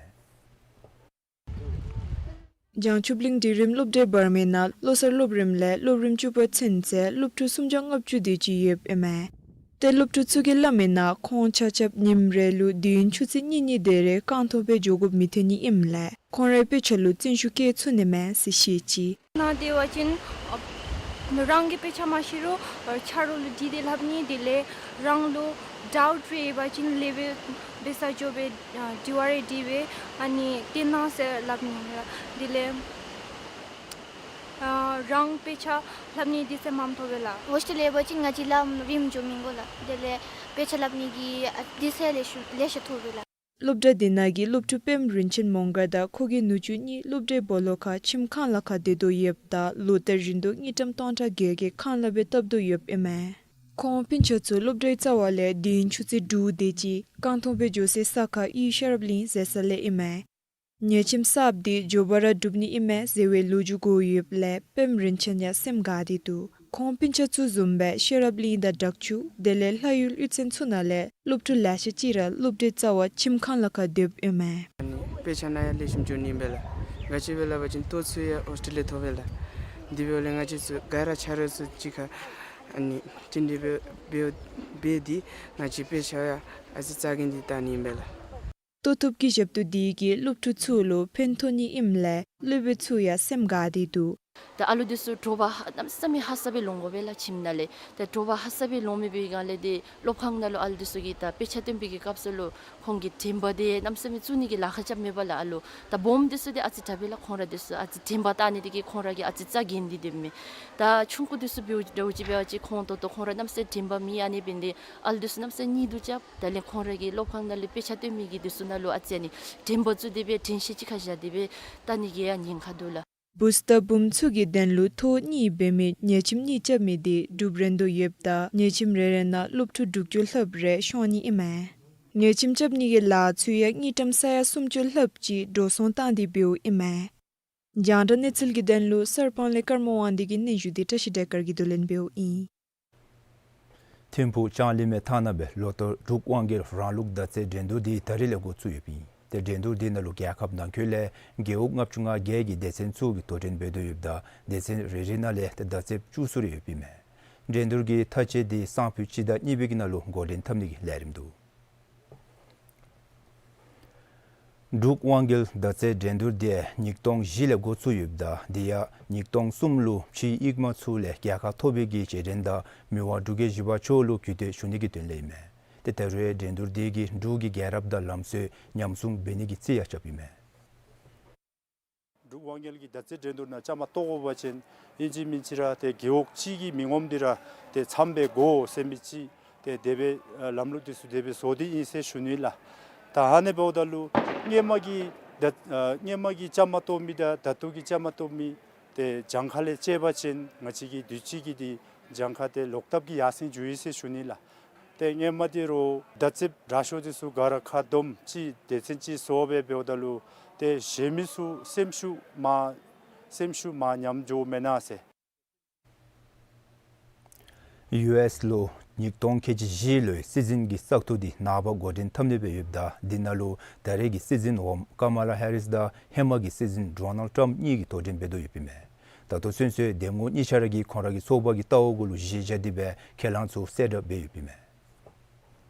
བྱང་ཆུབ་གླིང་འབྲིང་རིམ་སློབ་གྲྭའི་བར་མའི་ནང་ལོ་གསར་སློབ་རིམ་ལས་སློབ་རིམ་བཅུ་པ་ཚུན་ཚོད་སློབ་ཕྲུག་སུམ་བརྒྱ་ལྔ་བཅུ་དེ་ཅིག་ཡོདཔ་ཨིན་མས། ཏེ་སློབ་ཕྲུག་ཚུ་གིས་སླབ་མིའི་ནང་ཁོང་ཆ་ཁྱབ་ཉིནམ་རེ་ལུ་དུས་ཡུན་ཆུ་ཚོད་གཉིས་གཉིས་དེ་རེ་རྐང་ཐང་སྦེ་འགྱོ་དགོཔ་མི་ཐོན་ནི་ཨིནམ་ལས་ཁོང་རའི་དཔེ་ཆ་ལུ་བརྩོན་ཤུགས་བསྐྱེད་ཚུགས་ནི་མས་ཟེར་བཤད་ཅི། ནཱ་སྡོད་པ་ཅིན་ཨ་རང་གི་དཔེ་ཆ་མ་ཤེས་རུང་ཆ་རོགས་ལུ་དྲིས་ཏེ་སླབ་ནི། དེ་ལས་རང་ལུ་ཌའུཊ་རེ་ཡོད་པ་ཅིན་ལས་སྦེ་འབད་ས་འགྱོ་སྦེ་ཨ་དྲི་བ་རེ་དྲིས་སྦེ་ཨ་ནི་སྟོན་གནང་ཟེར་སླབ་ནི་ལགས། དེ་ལས་ཨ་རང་དཔེ་ཆ་ལྷབ་ནི་དུས་ཚོད་མངམ་ཐོབ་པས་ལགས། ཧོས་ཊེལ་ཡོད་པ་ཅིན་ང་བཅས་ལམ་རིངམོ་འགྱོ་མི་དགོ་ལགས། དེ་ལས་དཔེ་ཆ་ལྷབ་ནི་གི་ཨ་དུས་ཚོད་ལེ་ཤ་ལེ་ཤ་ཐོབ་པས་ལགས། སློབ་གྲྭ་དེ་ནང་གི་སློབ་ཕྲུག་པདྨ་རིན་ཆེན་མོང་སྒར་དང་ཁོ་གི་ནུ་གཅུང་གཉིས་སློབ་གྲྭའི་སྦོ་ལོགས་ཁར་ཁྱིམ་ཁང་ལཱ་ཁག་འདེད་དོ་ཡོདཔ་ད་ལོ་ལྟར་བཞིན་དུ་དངུལ་ཀྲམ་སྟོང་ཕྲག་བརྒྱད་བརྒྱ་ཁང་གླ་སྦེ་བཏབ་དོ་ཡོདཔ་ཨིན་མས། ཁོང་སྤུན་ཆ་ཚུ་སློབ་གྲྭའི་རྩ་བ་ལས་དུས་ཡུན་ཆུ་ཚོད་དྲུག་དེ་ཅིག་རྐང་ཐང་སྦེ་འགྱོ་སའི་ས་ཁར་གཡུས་ཤེས་རབ་གླིང་ཟེར་ས་ལས་ཨིན་མས། ཉལ་ཁྱིམ་གསརཔ་འདི་མགྱོགས་པ་ར་འགྲུབ་ནི་ཨིན་མས་ཟེར་བའི་ལོ་རྒྱུས་གོ་ཡོདཔ་ལས་པདྨ་རིན་ཆེན་ཡང་སེམས་དགའ་སྟེ་འདུག། ཁོང་སྤུན་ཆ་ཚུ་བཟུམ་སྦེ་ཤེས་རབ་གླིང་དང་བྲག་ཆུ་དེ་ལས་ལྷ་ཡུལ་གཡུས་ཚན་ཚུ་ནང་ལས་སློབ་ཕྲུག་ལེ་ཤ་ཅིག་ར་སློབ་གྲྭའི་རྩ་བ་ཁྱིམ་ཁང་ལཱ་ཁར་སྡོདཔ་ཨིན་མས། ཨ་ནི་དཔེ་ཆ་ནང་ཡང་ལེགས་ཤོམ་འགྱོ་ནི་ཨིན་པས་ལགས། ག་ཅི་སྦེ་སླབ་པ་ཅིན་ལྟོ་ཚུ་ཡང་ཧོས་ཊེལ་ལས་ཐོབ་པས་ལགས། དེ་འབདཝ་ལས་ང་བཅས་ཚུ་ག་ར་ཆ་རོགས་ཚུ་གཅིག་ཁར་ཨ་ནི་བསྟུན་ཏེ་འབད་འབད་འབད་དེ་ང་བཅས་དཔེ་ཆ་ཡང་ཨ་ཙི་རྩ་འགེངས་ཏེ་བལྟ་ནི་ཨིན་པས་ལགས། ལྟོ་ཐོབ་ཀྱི་ཞབས་ཏོག་འདི་གིས་སློབ་ཕྲུག་ཚུ་ལུ་ཕན་ཐོགས་ནི་ཨིནམ་ལས་སློབ་དཔོན་ཚུ་ཡང་སེམས་དགའ་སྟེ་འདུག། ད་ཨ་ལུ་འདི་ཚུ་དྲོ་པ་གནམ་མེད་ས་མེད་ཧ་སག་སྦེ་ལོང་དགོ་པས་ལགས་ཁྱིམ་ནང་ལས། ད་དྲོ་པ་ཧ་སག་སྦེ་ལོང་མི་འབད་བའི་སྒང་ལས་ཏེ་སློབ་ཁང་ནང་ལུ་ཨ་ལུ་འདི་ཚུ་གིས་ད་དཔེ་ཆ་སྟོན་པའི་གི་སྐབས་སུ་ལུ་ཁོང་གི་དྲན་པ་འདི་གནམ་མེད་ས་མེད་བཙུགས་ནི་གི་ལཱ་ཁག་རྐྱབ་མེད་པས་ལགས་ཨ་ལུ། ད་སྦོམ་འདི་ཚུ་འདི་ཨ་ཙི་དྲག་པས་ལགས། ཁོང་ར་འདི་ཚུ་ཨ་ཙི་དྲན་པ་བཏང་ནི་འདི་གིས་ཁོང་ར་གིས་ཨ་ཙི་རྩ་འགེངས་ཏེ་སྡོདཔ་མས། ད་ཆུང་ཀུ་འདི་ཚུ་འབདཝ་འདྲཝ་ཅིག་འབད་བ་ཅིན་ཁོང་ད་ལྟོ་ཁོང་ར་གནམ་མེད་ས་མེད་དྲན་པ་མེད། ཨ་ནི་འབད་ནི་འདི་ཨ་ལུ་འདི་ཚུ་གནམ་མེད་ས་མེད་གཉིད་དུ་རྐྱབ། དེ་ལས་ཁོང་ར་གིས་སློབ་ཁང་ནང་ལས་དཔེ་ཆ་སྟོན་མི་གི་འདི་ཚུ་ནང་ལུ་ཨ་ཙི་ཨ་ནི་དྲན་པ་བཙུགས་ཏེ་སྦེ་དྲན་ཤེས་ཅིག་ཁར་བཞག་སྟེ་སྦེ་བལྟ་ནི་གི་ཡང་ཉེན་ཁ་འདུག་ལགས། བུཚ་དང་བུམོ་ཚུ་གི་དོན་ལུ་ཐོག་གཉིས་འབད་མི་ཉལ་ཁྱིམ་གཉིས་རྐྱབ་མི་འདི་འགྲུབ་རན་དོ་ཡོདཔ་ད་ཉལ་ཁྱིམ་རེ་རེ་ནང་སློབ་ཕྲུག་དྲུག་ཅུ་ལྷགཔ་རེ་ཤོང་ནི་ཨིན་མས། ཉལ་ཁྱིམ་རྐྱབ་ནི་གི་ལཱ་ཚུ་ཡང་དངུལ་ཀྲམ་ས་ཡ་སུམ་ཅུ་ལྷགཔ་ཅིག་འགྲོ་སོང་བཏང་སྟེ་འབདཝ་ཨིན་མས། རྒྱང་བསྒྲགས་གནས་ཚུལ་གྱི་དོན་ལུ་གསར་སྤང་ལས་ཀརྨ་དབང་འདུས་ཀྱི་སྙན་ཞུ་འདི་བཀྲ་ཤིས་བདེ་དཀར་གྱིས་བསྡུ་ལེན་འབདཝ་ཨིན། ཐིམ་ཕུག་ལྕང་གླིང་མའི་མཐའ་ན་སྦེ་ལོ་ལྟར་འབྲུག་དབང་རྒྱལ་རང་ལུགས་མདའ་རྩེད་འགྲན་བསྡུར་འདི་ད་རིས་ལས་འགོ་བཙུགས་ཡོདཔ་ཨིན། ཏེ་འགྲན་བསྡུར་འདི་ནང་ལུ་རྒྱལ་ཁབ་ནང་འཁོད་ལས་རྒེད་འོག་ལྔ་བཅུ་ང་བརྒྱད་ཀྱི་སྡེ་ཚན་ཚུ་གིས་དོ་འགྲན་འབད་དོ་ཡོདཔ་ད་སྡེ་ཚན་རེ་རེ་ནང་ལས་ཏེ་མདའ་རྩེདཔ་བཅུ་གསུམ་རེ་ཡོདཔ་ཨིན་མས། འགྲན་བསྡུར་གྱི་མཐའ་དཔྱད་འདི་སང་ཕོད་སྤྱི་ཟླ་གཉིས་པའི་གི་ནང་ལུ་འགོ་འདྲེན་འཐབ་ནི་གི་ལས་རིམ་འདུག། འབྲུག་དབང་རྒྱལ་མདའ་རྩེད་འགྲན་བསྡུར་འདི་ཉིས་སྟོང་བཞི་ལས་འགོ་བཙུགས་ཡོདཔ་ད་འདི་ཡང་ཉིས་སྟོང་གསུམ་ལུ་ཕྱིའི་ཡིག་མ་ཚུ་ལས་རྒྱལ་ཁ་ཐོབ་པའི་གི་རྗེས་དྲན་དང་མི་དབང་འབྲུག་རྒྱལ་བཞི་པ་མཆོག་ལུ་གུས་བཏུད་ཞུ་ནི་གི་དོན་ལས་ཨིན་མས། ཏེ་ད་རུང་འགྲན་བསྡུར་འདི་གིས་འབྲུག་གི་རྒྱལ་རབས་དང་ལམ་སྲོལ་ཉམས་སྲུང་འབད་ནི་གི་རྩིས་ཡང་རྐྱབ་ཨིན་མས། འབྲུག་དབང་རྒྱལ་གྱིས་མདའ་རྩེད་འགྲན་བསྡུར་ནང་བཅའ་མར་གཏོགས་དགོ་པ་ཅིན་ཨིན་ཅི་མིན་ཅི་ར་ཏེ་རྒེད་འོག་གཅིག་གི་མི་ངོམ་འདི་ར་ཏེ་ཚངམ་སྦེ་དགོ་ཟེར་མི་ཅིག་ཏེ་དེ་སྦེ་ཨ་ལམ་ལུགས་འདི་ཚུ་དེ་སྦེ་བཟོ་སྟེ་ཨིན་ཟེར་ཞུ་ནི་ལགས། ད་ཨ་ནི་འབདཝ་ད་ལུ་སྔོན་མ་གི་ད་ཨ་སྔོན་མ་གི་བཅའ་མར་གཏོགས་མི་དང་ད་ལྟོ་གི་བཅའ་མར་གཏོགས་མི་ཏེ་གྱངས་ཁ་ལས་བཅད་པ་ཅིན་ང་བཅས་ཀྱི་དུས་ཅི་གི་འདི་གྱངས་ཁ་འདི་ལོག་ལྟབ་ཀྱིས་ཡར་སེང་འགྱོ་ཡི་ཟེར་ཞུ་ནི་ལགས། ཏེ་སྔོན་མ་འདི་རུང་མདའ་རྩེདཔ་དྲག་ཤོས་འདི་ཚུ་ག་ར་ཁ་བསྡོམས་ཅིག་སྡེ་ཚན་ཅིག་བཟོ་སྦེ་འབདཝ་ད་ལུ་ཏེ་གཞན་མི་ཚུ་སེམས་ཤུགས་མར་སེམས་ཤུགས་མར་ཉམས་འགྱོཝ་མེན་ན་ཟེར། ཡུ་ཨེསི་ལུ་ཉིས་སྟོང་ཁལ་གཅིག་བཞི་ལོའི་སྲིད་འཛིན་གྱི་བཙག་འཐུ་འདི་ནངས་པ་འགོ་འདྲེན་འཐབ་ནི་སྦེ་ཡོདཔ་ད་འདི་ནང་ལུ་ད་རེས་ཀྱི་སྲིད་འཛིན་འོགམ་ཀ་མ་ལ་ཧེ་རིསི་དང་ཧེ་མ་གི་སྲིད་འཛིན་ཌོ་ནལ་ཊམཔ་གཉིས་ཀྱིས་དོ་འགྲན་འབད་དོ་ཡོདཔ་ཨིན་མས། ད་ལྟོ་ཚུན་ཚོད་འདེམས་ངོ་གཉིས་ཆ་ར་གིས་ཁོང་ར་གི་ཚོགས་པ་གི་ལྟ་བ་གུ་ལུ་གཞི་བཞག་སྟེ་སྦེ་ཁས་བླངས་ཚུ་གསལ་བསྒྲགས་འབད་ཡོདཔ་ཨིན་མས།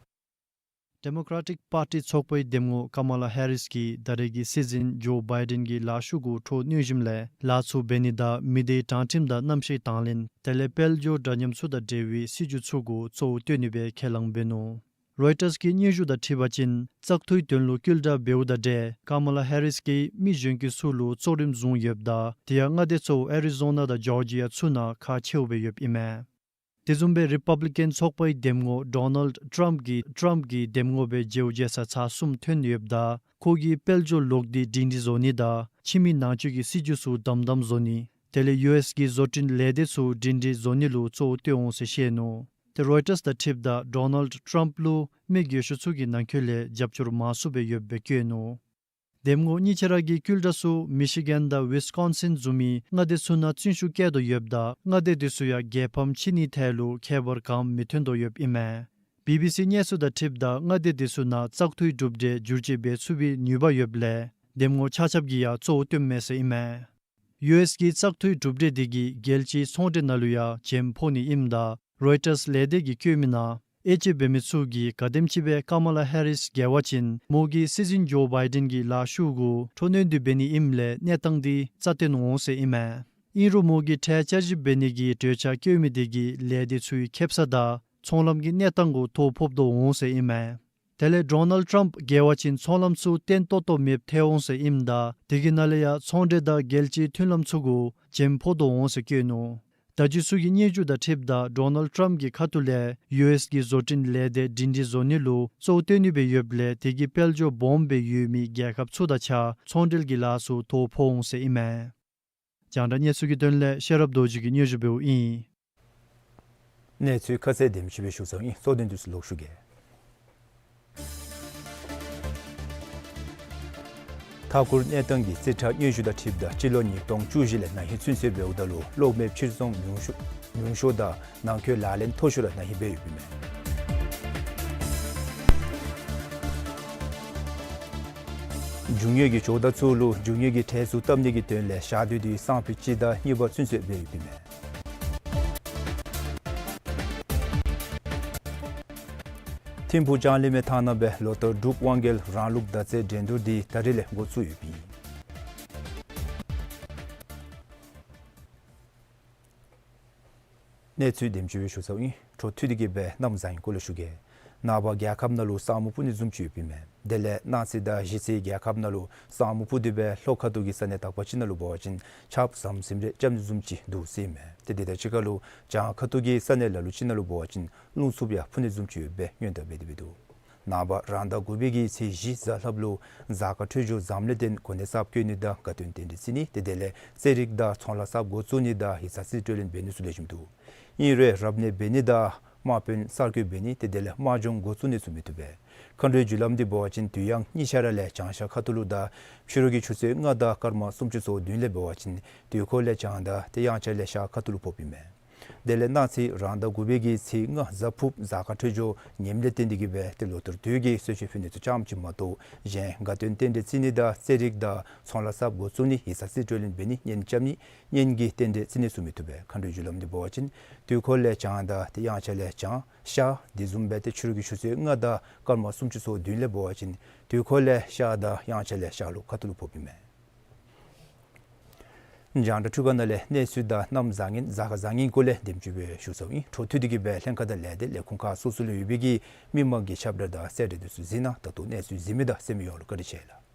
ཌེ་མོ་ཀྲེ་ཊིཀ་པར་ཊི་ཚོགས་པའི་འདེམས་ངོ་ཀ་མ་ལ་ཧེ་རིསི་གིས་ད་རེས་ཀྱི་སྲིད་འཛིན་ཇོ་བའི་ཌེན་གྱི་ལཱ་ཤུགས་གུ་ཁྲོ་གནོན་ཞིནམ་ལས་ལཱ་ཚུ་འབད་ནི་དང་མི་སྡེའི་དྲང་ཁྲིམས་དང་གནམ་གཤིས་དང་ལེན་དེ་ལས་དཔལ་འབྱོར་འདྲ་མཉམ་ཚུ་དང་འབྲེལ་བའི་སྲིད་བྱུས་ཚུ་གུ་གཙོ་བོ་བཏོན་ནི་སྦེ་ཁས་བླངས་འབད་ནུག། རོའི་ཊརསི་གི་སྙན་ཞུ་དང་འཁྲིལ་བ་ཅིན་བཙག་འཐུའི་དོན་ལུ་བསྐུལ་བསྒྲགས་འབདཝ་དང་འབྲེལ་ཀ་མ་ལ་ཧེ་རིསི་གིས་མི་གཞོན་སྐྱེས་ཚུ་ལུ་གཙོ་རིམ་བཟུང་ཡོདཔ་ད་དེ་ཡང་མངའ་སྡེ་གཙོ་བོ་ཨེ་རི་ཛོ་ན་དང་ཇོར་ཇི་ཡ་ཚུ་ནང་ཁག་ཆེཝ་སྦེ་ཡོདཔ་ཨིན་མས། དེ་བཟུམ་སྦེ་རི་པབ་ལི་ཀན་ཚོགས་པའི་འདེམས་ངོ་ཌོ་ནལ་ཊམཔ་གིས་ཊམཔ་གི་འདེམས་ངོ་སྦེ་མཇལཝ་མཇལ་ས་ཚར་གསུམ་ཐོན་ཡོདཔ་ད་ཁོ་གིས་དཔལ་འབྱོར་ལོག་སྟེ་སྒྲིང་སྒྲིང་བཟོ་ནི་དང་ཕྱི་མི་ནང་འཛུལ་གྱི་སྲིད་བྱུས་ཚུ་དམ་དམ་བཟོ་ནི་དེ་ལས་ཡུ་ཨེསི་གི་བཟོ་སྐྲུན་ལས་སྡེ་ཚུ་སྒྲིང་སྒྲིང་བཟོ་ནི་ལུ་གཙོ་བོ་བཏོན་འོང་ཟེར་བཤད་ནུག། ཏེ་རོའི་ཊརསི་དང་འཁྲིལཝ་ད་ཌོ་ནལ་ཊམཔ་ལུ་མི་རྒས་ཤོས་ཚུ་གི་ནང་འཁོད་ལས་རྒྱབ་སྐྱོར་མང་སུ་སྦེ་ཡོདཔ་སྦེ་བཀོད་ནུག། འདེམས་ངོ་གཉིས་ཆ་ར་གི་བསྐུལ་བསྒྲགས་ཚུ་མི་ཤི་གན་དང་ཝིས་ཀོན་སིན་བཟུམ་མའི་མངའ་སྡེ་ཚུ་ནང་བརྩོན་ཤུགས་བསྐྱེད་དོ་ཡོདཔ་ད་མངའ་སྡེ་འདི་ཚུ་ཡང་རྒྱལ་ཕམ་ཕྱིན་ནི་ཐད་ལུ་ཁྱད་པར་གང་མི་ཐོན་དོ་ཡོདཔ་ཨིན་མས། བི་བི་སི་གནས་ཚུལ་དང་འཁྲིལཝ་ད་མངའ་སྡེ་འདི་ཚུ་ནང་བཙག་འཐུའི་གྲུབ་འབྲས་བསྒྱུར་བཅོས་འབད་ཚུགས་པའི་ནུས་པ་ཡོདཔ་ལས་འདེམས་ངོ་ཆ་ཁྱབ་ཀྱིས་ཡང་གཙོ་བོ་བཏོནམ་མས་ཟེར་ཨིན་མས། ཡུ་ཨེསི་གི་བཙག་འཐུའི་གྲུབ་འབྲས་འདི་གིས་རྒྱལ་སྤྱིའི་ཚོང་འབྲེལ་ནང་ལུ་ཡང་བྱེམ་ཕོག་ནི་ཨིནམ་ད་རོའི་ཊརསི་ལས་སྡེ་གིས་བཀོད་མི་ནང་དབྱེ་དཔྱད་འབད་མི་ཚུ་གིས་ག་དེམ་ཅིག་སྦེ་ཀ་མ་ལ་ཧེ་རིསི་རྒྱལ་བ་ཅིན་མོ་གིས་སྲིད་འཛིན་ཇོ་བའི་ཌེན་གྱི་ལཱ་ཤུགས་གུ་ཁྲོ་གནོན་འདི་འབད་ནི་ཨིནམ་ལས་གནས་སྟངས་འདི་རྩ་བརྟན་འོང་ཟེར་ཨིན་མས། ཨིན་རུང་མོ་གིས་ཁྲལ་བསྐྱར་ཞིབ་འབད་ནི་གི་གྲོས་འཆར་བཀོད་མི་འདི་གིས་ལས་སྡེ་ཚུའི་ཁེབ་ས་དང་ཚོང་ལམ་གྱི་གནས་སྟངས་གུ་ཐོ་ཕོག་དོ་འོང་ཟེར་ཨིན་མས། དེ་ལས་ཌོ་ནལ་ཊམཔ་རྒྱལ་བ་ཅིན་ཚོང་ལམ་ཚུ་བརྟན་ཏོག་ཏོ་མེདཔ་ཐལ་འོང་ཟེར་ཨིནམ་ད་དེ་གི་ནང་ལས་ཡང་ཚོང་འབྲེལ་དང་རྒྱལ་སྤྱིའི་མཐུན་ལམ་ཚུ་གུ་བྱེམ་ཕོག་དོ་འོང་ཟེར་བཀོད་ནུག། བརྡ་བརྒྱུད་ཚུ་གི་སྙན་ཞུ་དང་འཁྲིལཝ་ད་ཌོ་ནལ་ཊམཔ་གི་ཁ་ཐུག་ལས་ཡུ་ཨེསི་གི་བཟོ་སྐྲུན་ལས་སྡེ་སྒྲིང་སྒྲིང་བཟོ་ནི་ལུ་གཙོ་བོ་བཏོན་ནི་སྦེ་ཡོདཔ་ལས་དེ་གིས་དཔལ་འབྱོར་སྦོམ་སྦེ་ཡོད་མི་རྒྱལ་ཁབ་ཚུ་དང་གཅིག་ཁར་ཚོང་འབྲེལ་གྱི་ལཱ་ཚུ་ཐོ་ཕོག་འོང་ཟེར་ཨིན་མས། རྒྱང་བསྒྲགས་གནས་ཚུལ་གྱི་དོན་ལས་ཤེས་རབ་རྡོ་རྗེ་གིས་སྙན་ཞུ་འབདཝ་ཨིན། གནས་ཚུལ་ཁ་གསལ་དེམ་ཅིག་སྦེ་ཞུ་ཚརཝ་ཨིན། གཙོ་དོན་འདི་ཚུ་ལོག་ཞུ་གེ། མཐའ་འཁོར་གནས་སྟངས་ཀྱི་རྩིས་ཁྲ་སྙན་ཞུ་དང་འཁྲིལཝ་ད་སྤྱི་ལོ་ཉིས་སྟོང་བཅུ་བཞི་ལས་ན་ཧིང་ཚུན་ཚོད་འབདཝ་ད་ལུ་གློག་མེ་ཕྱིར་ཚོང་ཉུང་ཤོས་ཉུང་ཤོས་དང་ནང་འཁོད་ལག་ལེན་མཐོ་ཤོས་ར་ན་ཧིང་སྦེ་ཡོདཔ་ཨིན་མས། རྒྱུ་དངོས་ཀྱི་ཇོ་བདག་ཚུ་ལུ་རྒྱུ་དངོས་ཀྱི་ཁྲལ་ཚུ་བཏབ་ནི་གི་དོན་ལས་ཞག་དུས་དུས་སང་ཕོད་སྤྱི་ཟླ་གཉིས་པ་ཚུན་ཚོད་སྦེ་ཡོདཔ་ཨིན་མས། ཐིམ་ཕུག་ལྕང་གླིང་མའི་ཐང་ནང་སྦེ་ལོ་ལྟར་འབྲུག་དབང་རྒྱལ་རང་ལུགས་མདའ་རྩེད་འགྲན་བསྡུར་འདི་ད་རིས་ལས་འགོ་བཙུགས་ཡོདཔ་ཨིན། གནས་ཚུལ་དེམ་ཅིག་སྦེ་ཞུ་ཚརཝ་ཨིན། འཕྲོ་མཐུད་དེ་གིས་སྦེ་གནམ་བཟང་ངན་སྐོར་ལས་ཞུ་གེ། ནངས་པ་རྒྱལ་ཁབ་ནང་ལུ་ས་སྨུག་སྤུབ་ནི་བཟུམ་ཅིག་ཡོདཔ་ཨིན་མས། དེ་ལས་གནངས་ཚེ་དང་གཞེས་ཚེ་རྒྱལ་ཁབ་ནང་ལུ་ས་སྨུག་སྤུབ་སྟེ་སྦེ་ལྷོ་ཁ་ཐུག་གི་ས་གནས་དག་པ་ཅིག་ནང་ལུ་འབད་བ་ཅིན་ཆརཔ་ཟམ་ཟིམ་རེ་རྐྱབ་ནི་བཟུམ་ཅིག་འདུག་ཟེར་ཨིན་མས། ཏེ་དེ་དང་གཅིག་ཁར་ལུ་བྱང་ཁ་ཐུག་གི་ས་གནས་ལ་ལུ་ཅིག་ནང་ལུ་འབད་བ་ཅིན་རླུང་འཚུབ་ཡང་འཕུ་ནི་བཟུམ་ཅིག་ཡོད་པའི་སྔོན་བརྡ་འབད་དེ་སྦེ་འདུག། ནངས་པ་རང་ཟླ་དགུ་པའི་གི་ཚེས་བཞི་གཟའ་ལྷགཔ་ལུ་གཟའ་སྐར་འཕྲོད་སྦྱོར་འཛམ་གླིང་སྟེང་གོ་གནས་གསརཔ་བཀོད་ནི་དང་དགའ་སྟོན་རྟེན་འབྲེལ་བརྩི་ནི་ཏེ་དེ་ལས་རྩེད་རིགས་དང་ཚོང་ལཱ་གསརཔ་འགོ་བཙུགས་ནི་དང་ཡིག་ཚང་རྩིས་སྤྲོད་ལེན་འབད་ནི་ཚུ་ལེགས་ཤོམ་འདུག། ཨིན་རུང་རབ་གནས་འབད་ནི་དང་དམག་དཔོན་གསར་བསྐོ་འབད་ནི་ཏེ་དེ་ལས་དམག་སྦྱོང་འགོ་བཙུགས་ནི་ཚུ་མི་བཏུབ་པས། མཁའ་འགྲོའི་རྒྱུ་ལམ་འདི་འབད་བ་ཅིན་དུས་ཡང་གཉིས་ཆ་ར་ལས་བྱང་ཤར་ཁ་ཐུག་ལུ་དང་ཕྱི་རུ་གི་ཆུ་ཚོད་ལྔ་དང་སྐར་མ་སུམ་ཅུ་སོ་བདུན་ལས་འབད་བ་ཅིན་དུས་འཁོར་ལས་བྱང་དང་ཏེ་དབྱངས་འཆར་ལས་ཤར་ཁ་ཐུག་ལུ་ཕོགཔ་ཨིན་མས། དེ་ལས་གནངས་ཚེ་རང་ཟླ་དགུ་པའི་གི་ཚེས་ལྔ་གཟའ་ཕུརཔ་གཟའ་སྐར་འཕྲོད་སྦྱོར་ངནམ་ལས་བརྟེན་ཏེ་གིས་སྦེ་ཏེ་ལོ་ལྟར་དུས་ཀྱི་གསོལ་མཆོད་ཕུལ་ནི་ཚུ་ཙམ་ཅིག་མ་གཏོགས་གཞན་དགའ་སྟོན་རྟེན་འབྲེལ་བརྩི་ནི་དང་རྩེད་རིགས་དང་ཚོང་ལཱ་གསརཔ་འགོ་བཙུགས་ནི་ཡིག་ཚང་རྩིས་སྤྲོད་ལེན་འབད་ནི་གཉེན་རྐྱབ་ནི་གཉེན་གྱི་རྟེན་འབྲེལ་བརྩི་ནི་ཚུ་མི་བཏུབ་པས། མཁའ་འགྲོའི་རྒྱུ་ལམ་འདི་འབད་བ་ཅིན་དུས་འཁོར་ལས་བྱང་དང་ཏེ་དབྱངས་འཆར་ལས་བྱང་ཤར་དེ་བཟུམ་སྦེ་ཏེ་ཕྱི་རུ་གི་ཆུ་ཚོད་ལྔ་དང་སྐར་མ་སུམ་ཅུ་སོ་བདུན་ལས་འབད་བ་ཅིན་དུས་འཁོར་ལས་ཤར་དང་དབྱངས་འཆར་ལས་ཤར་ལུ་ཁ་ཐུག་ལུ་ཕོགཔ་ཨིན་མས། རྒྱང་བསྒྲགས་འཕྲུལ་ཁང་ནང་ལས་གནས་ཚུལ་དང་གནམ་བཟང་ངན་གཟའ་སྐར་བཟང་ངན་སྐོར་ལས་དེམ་ཅིག་སྦེ་ཞུ་ཚརཝ་ཨིན། འཕྲོ་མཐུད་དེ་གིས་སྦེ་ལྷན་ཁག་དང་ལས་སྡེ་ལས་ཁུངས་ཁག་སོ་སོ་ལུ་ཡོད་པའི་གི་མི་མང་གི་ཁྱབ་བསྒྲགས་དང་གསལ་བསྒྲགས་འདི་ཚུ་གཟིགས་གནང་། ད་ལྟོ་གནས་ཚུལ་གཟིགས་མི་དང་གསན་མི་ཡོངས་ལུ་བཀའ་དྲིན་ཆེ་ལགས།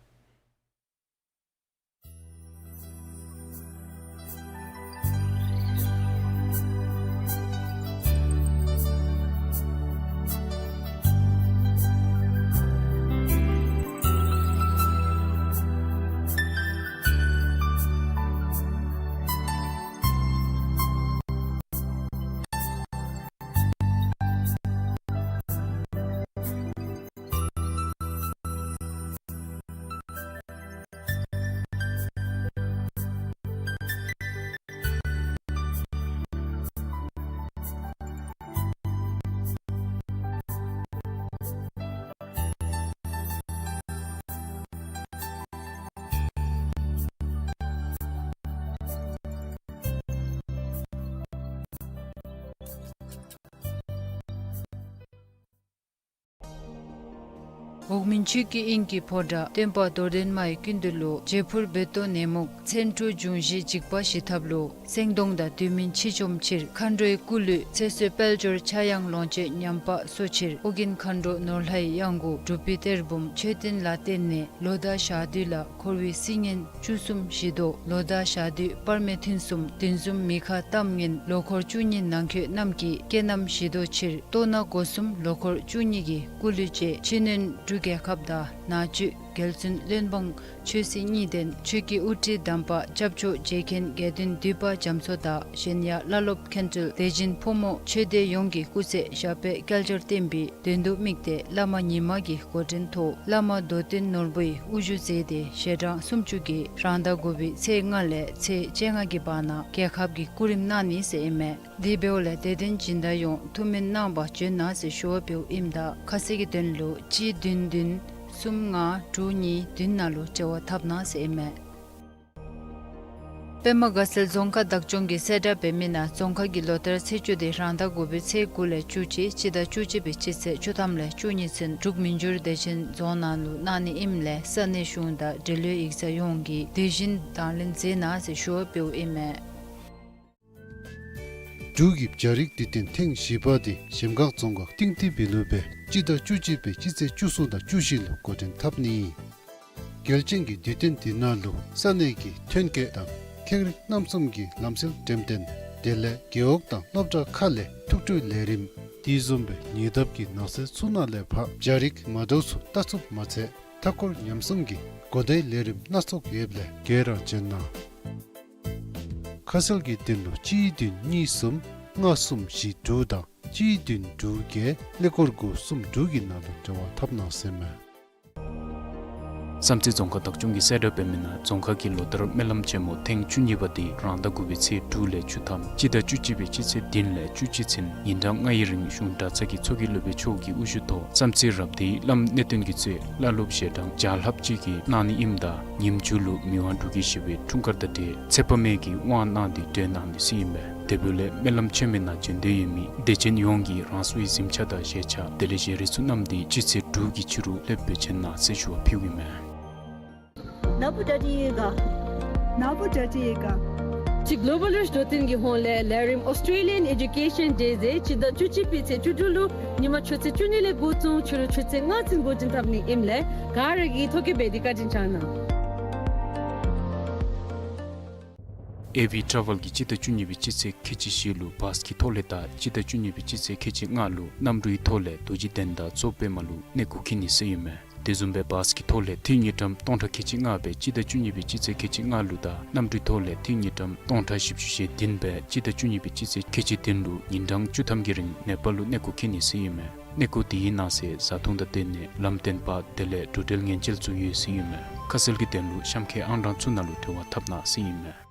འོག་མིན་ཆོས་ཀྱི་དབྱིངས་ཀྱི་ཕོ་བྲང་སྟོན་པ་རྡོར་གདན་མའི་སྐུ་མདུན་ལུ་བྱད་ཕུར་རྦོད་གཏོང་ནད་མུག་མཚོན་འཁྲུགས་འབྱུང་བཞིའི་འཇིགས་པ་ཞི་ཐབས་ལུ་སེང་གདོང་དང་དུས་མིན་འཆི་བཅོམ་ཕྱིར་མཁའ་འགྲོའི་སྐུ་ལུས་ཚེ་བསོད་དཔལ་འབྱོར་ཕྱྭ་གཡང་ལོངས་སྤྱོད་ཉམས་པ་གསོ་ཕྱིར་ཨོ་རྒྱན་མཁའ་འགྲོ་ནོར་ལྷའི་གཡང་འགུགས་སྒྲུབ་པའི་གཏེར་བུམ་མཆོད་རྟེན་ལ་བརྟེན་ནས་ལོ་ཟླ་ཞག་དུས་ལ་འཁོར་བའི་སྲི་ངན་བཅུ་གསུམ་ཞི་དོ། ལོ་ཟླ་ཞག་དུས་སྤར་སྨེ་ཐུན་གསུམ་བདུན་ཟུམ་མི་ཁ་གཏམ་ངན་ལོ་འཁོར་བཅུ་གཉིས་ནང་འཁོད་རྣམས་ཀྱི་སྐེག་རྣམས་ཞི་དོ་ཕྱིར་ལྟོ་ན་སྒོ་གསུམ་ལོ་འཁོར་བཅུ་གཉིས་ཀྱི་སྐུ་ལུས་བཅས་ཕྱི་སྣོད་འབྲུག་རྒྱལ་ཁབ་དང་ནང་བཅུད་རྒྱལ་བཙུན་བློན་འབངས་ཆོས་སྲིད་གཉིས་ལྡན་ཆོས་ཀྱི་དབུ་ཁྲིད་དམ་པ་སྐྱབས་མཆོག་རྗེ་མཁན་དགེ་འདུན་འདུས་པ་རྒྱ་མཚོ་དང་གཞན་ཡང་བླ་སློབ་མཁན་སྤྲུལ་དེ་བཞིན་ཕོ་མོ་ཆོས་སྡེ་ཡོངས་ཀྱི་སྐུ་ཚེ་ཞབས་པད་བསྐལ་བརྒྱར་བརྟན་པའི་དོན་དུ་དམིགས་ཏེ་བླ་མ་ཉི་མ་གི་འགོ་འདྲེན་ཐོག་བླ་མ་རྡོར་བསྟན་ནོར་བུའི་དབུ་བཞུགས་མཛད་དེ་ཞལ་གྲངས་སུམ་ཅུ་གི་རང་ཟླ་དགུ་པའི་ཚེས་ལྔ་ལས་ཚེས་བཅོ་ལྔ་གི་བར་ན་རྒྱལ་ཁབ་ཀྱི་སྐུ་རིམ་གནང་ནི་ཟེར་ཨིན་མས། དེ་འབདཝ་ལས་དད་ལྡན་སྦྱིན་བདག་ཡོངས་ཐུགས་སྨོན་གནང་བར་བྱོན་གནང་ཟེར་ཞུ་བ་འབདཝ་ཨིནམ་ད་ཁ་གསལ་གྱི་དོན་ལུ་གཅིག་བདུན་བདུན་གསུམ་ལྔ་དྲུག་གཉིས་བདུན་ནང་ལུ་འབྲེལ་བ་འཐབ་གནང་ཟེར་ཨིན་མས། པདྨ་དགའ་ཚལ་རྫོང་ཁག་བདག་སྐྱོང་གིས་གསལ་བསྒྲགས་འབད་མི་ནང་རྫོང་ཁག་གི་ལོ་ལྟར་ཚེས་བཅུ་དེ་རང་ཟླ་དགུ་པའི་ཚེས་དགུ་ལས་བཅུ་གཅིག་སྤྱི་ཟླ་བཅུ་གཅིག་པའི་སྤྱི་ཚེས་བཅུ་ཐམ་ལས་བཅུ་གཉིས་ཚུན་འབྲུག་མི་འགྱུར་བདེ་ཆེན་རྫོང་ནང་ལུ་གནང་ནི་ཨིནམ་ལས་ས་གནས་གཞུང་དང་འབྲེལ་ཡོད་ཡིག་ཚང་ཡོངས་ཀྱིས་དེ་བཞིན་དང་ལེན་མཛད་གནང་ཟེར་ཞུ་བ་འབདཝ་ཨིན་མས། འབྲུག་གི་བྱ་རིགས་འདུལ་སྟོན་ཐེངས་བཞི་པ་དེ་གཞལམ་སྒང་རྫོང་ཁག་སྟེང་ཏི་བི་ལུ་སྦེ་སྤྱི་ཟླ་བཅུ་གཅིག་པའི་སྤྱི་ཚེས་བཅུ་གསུམ་དང་བཅུ་བཞི་ལུ་འགོ་འདྲེན་འཐབ་ནི། གལ་ཅན་གྱི་འདུལ་སྟོན་དེ་ནང་ལུ་ས་གནས་ཀྱི་ཐོན་སྐྱེད་དང་ཁེངས་རིགས་རྣམ་གསུམ་གྱི་ལམ་སྲོལ་འགྲེམས་སྟོན་དེ་ལས་རྒེད་འོག་དང་སློབ་གྲྭ་ཁག་ལས་ཐུགས་སྤྲོའི་ལས་རིམ་དེ་བཟུམ་སྦེ་ཉེ་འདབས་ཀྱི་ནགས་ཚལ་ཚུ་ནང་ལས་ཕར་བྱ་རིགས་མ་འདྲཝ་ཚུ་བལྟ་ཚུགསཔ་མ་ཚད་མཐའ་འཁོར་ཉམས་སྲུང་གི་གོ་བརྡའི་ལས་རིམ་སྣ་ཚོགས་ཡོདཔ་ལས་འགྱོ་ར་འབྱོན་གནང་། ཁ་གསལ་གྱི་དོན་ལུ་གཅིག་བདུན་གཉིས་གསུམ་ལྔ་གསུམ་བཞི་དྲུག་དང་གཅིག་བདུན་དྲུག་བརྒྱད་ཀླད་ཀོར་དགུ་གསུམ་དྲུག་གི་ནང་ལུ་འབྲེལ་བ་འཐབ་གནང་ཟེར་མས། བསམ་རྩེ་རྫོང་ཁག་བདག་སྐྱོང་གིས་གསལ་བསྒྲགས་འབད་མི་ནང་རྫོང་ཁག་གི་ལོ་ལྟར་སྨོན་ལམ་ཆེན་མོ་ཐེངས་བཅུ་གཉིས་པ་དེ་རང་ཟླ་དགུ་པའི་ཚེས་དྲུག་ལས་བཅུ་ཐམ་སྤྱི་ཟླ་བཅུ་གཅིག་པའི་སྤྱི་ཚེས་བདུན་ལས་བཅུ་གཅིག་ཚུན་ཉིན་གྲངས་ལྔའི་རིང་གཞུང་གྲྭ་ཚང་གི་ཚོགས་ཀྱི་སློབ་དཔོན་མཆོག་གི་དབུ་བཞུགས་ཐོག་བསམ་རྩེ་རབ་སྡེའི་བླམ་གནས་བརྟན་གྱིས་གཙོས་བླ་སློབ་ཞལ་གྲངས་བརྒྱ་ལྷགཔ་ཅིག་གིས་གནང་ནི་ཨིནམ་ད་ཉིནམ་མཇུག་ལུ་མི་དབང་འབྲུག་རྒྱལ་བཞི་པའི་འཁྲུངས་སྐར་དང་འབྲེལ་ཚེ་དཔག་མེད་ཀྱི་དབང་གནང་སྟེ་གྲོལ་གནང་ནི་ཟེར་ཨིན་མས། དེ་འབདཝ་ལས་སྨོན་ལམ་ཆེན་མོའི་ནང་བྱོན་འདོད་ཡོད་མི་དད་ཅན་ཡོངས་ཀྱིས་རང་སོའི་གཟིམ་ཆས་དང་བཞེས་ཆས་དེ་ལས་བཞེས་རིགས་ཚུ་བསྣམས་ཏེ་སྤྱི་ཚེས་དྲུག་གི་ཕྱི་རུ་ལྷོདཔ་སྦེ་བྱོན་གནང་ཟེར་ཞུ་བ་ཕུལཝ་ཨིན་མས། ན་བུ་ཌ་ཌི་ཡེ་ག། ན་བུ་ཌ་ཌི་ཡེ་ག། ཅིག་གློ་བཱལ་རིཆ་ཌོཊ་ཨིན་གི་ཧོངས་ལས་ལས་རིམ་Australian Education Day ཟེར་སྤྱི་ཟླ་བཅུ་གཅིག་པའི་ཚེས་བཅུ་དྲུག་ལུ་ཉིནམ་ཆུ་ཚོད་བཅུ་གཉིས་ལས་འགོ་བཙུགས་ཕྱི་རུ་ཆུ་ཚོད་ལྔ་ཚུན་འགོ་འདྲེན་འཐབ་ནི་ཨིནམ་ལས་ག་ར་གིས་ཐོ་བཀོད་འབད་དེ་བཀའ་དྲིན་བསྐྱང་གནང་། ཨེ་ཝི་ཊ་རེ་ཝེལ་གྱིས་སྤྱི་ཟླ་བཅུ་གཉིས་པའི་སྤྱི་ཚེས་ཁལ་གཅིག་བཞི་ལུ་བཱས་ཀྱི་ཐོག་ལས་དང་སྤྱི་ཟླ་བཅུ་གཉིས་པའི་སྤྱི་ཚེས་ཁལ་གཅིག་ལྔ་ལུ་གནམ་གྲུའི་ཐོག་ལས་རྡོ་རྗེ་གདན་དང་མཚོ་པདྨ་ལུ་གནས་སྐོར་འཁྱིད་ནི་ཟེར་ཨིན་མས། དེ་བཟུམ་སྦེ་བཱས་ཀྱི་ཐོག་ལས་འཐུས་དངུལ་ཀྲམ་སྟོང་ཕྲག་ཁལ་གཅིག་ལྔ་སྦེ་སྤྱི་ཟླ་བཅུ་གཉིས་པའི་སྤྱི་ཚེས་ཁལ་གཅིག་ལྔ་ལུ་དང་གནམ་གྲུའི་ཐོག་ལས་འཐུས་དངུལ་ཀྲམ་སྟོང་ཕྲག་བཞི་བཅུ་ཞེ་བདུན་སྦེ་སྤྱི་ཟླ་བཅུ་གཉིས་པའི་སྤྱི་ཚེས་ཁལ་གཅིག་བདུན་ལུ་ཉིན་གྲངས་བཅུ་ཐམ་གྱི་རིང་ནེ་པཱལ་ལུ་གནས་སྐོར་འཁྱིད་ནི་ཟེར་ཨིན་མས། གནས་སྐོར་དེའི་ནང་གསེས་བཟའ་འཐུང་དང་སྡོད་གནས་ལམ་སྟོན་པ་དེ་ལས་འགྲུལ་འཕྲིན་ངན་བྱེལ་ཚུ་ཡོད་ཟེར་ཨིན་མས། ཁ་གསལ་གྱི་དོན་ལུ་གཤམ་འཁོད་ཨང་གྲངས་ཚུ་ནང་ལུ་འབྲེལ་བ་འཐབ་གནང་ཟེར་ཨིན་མས།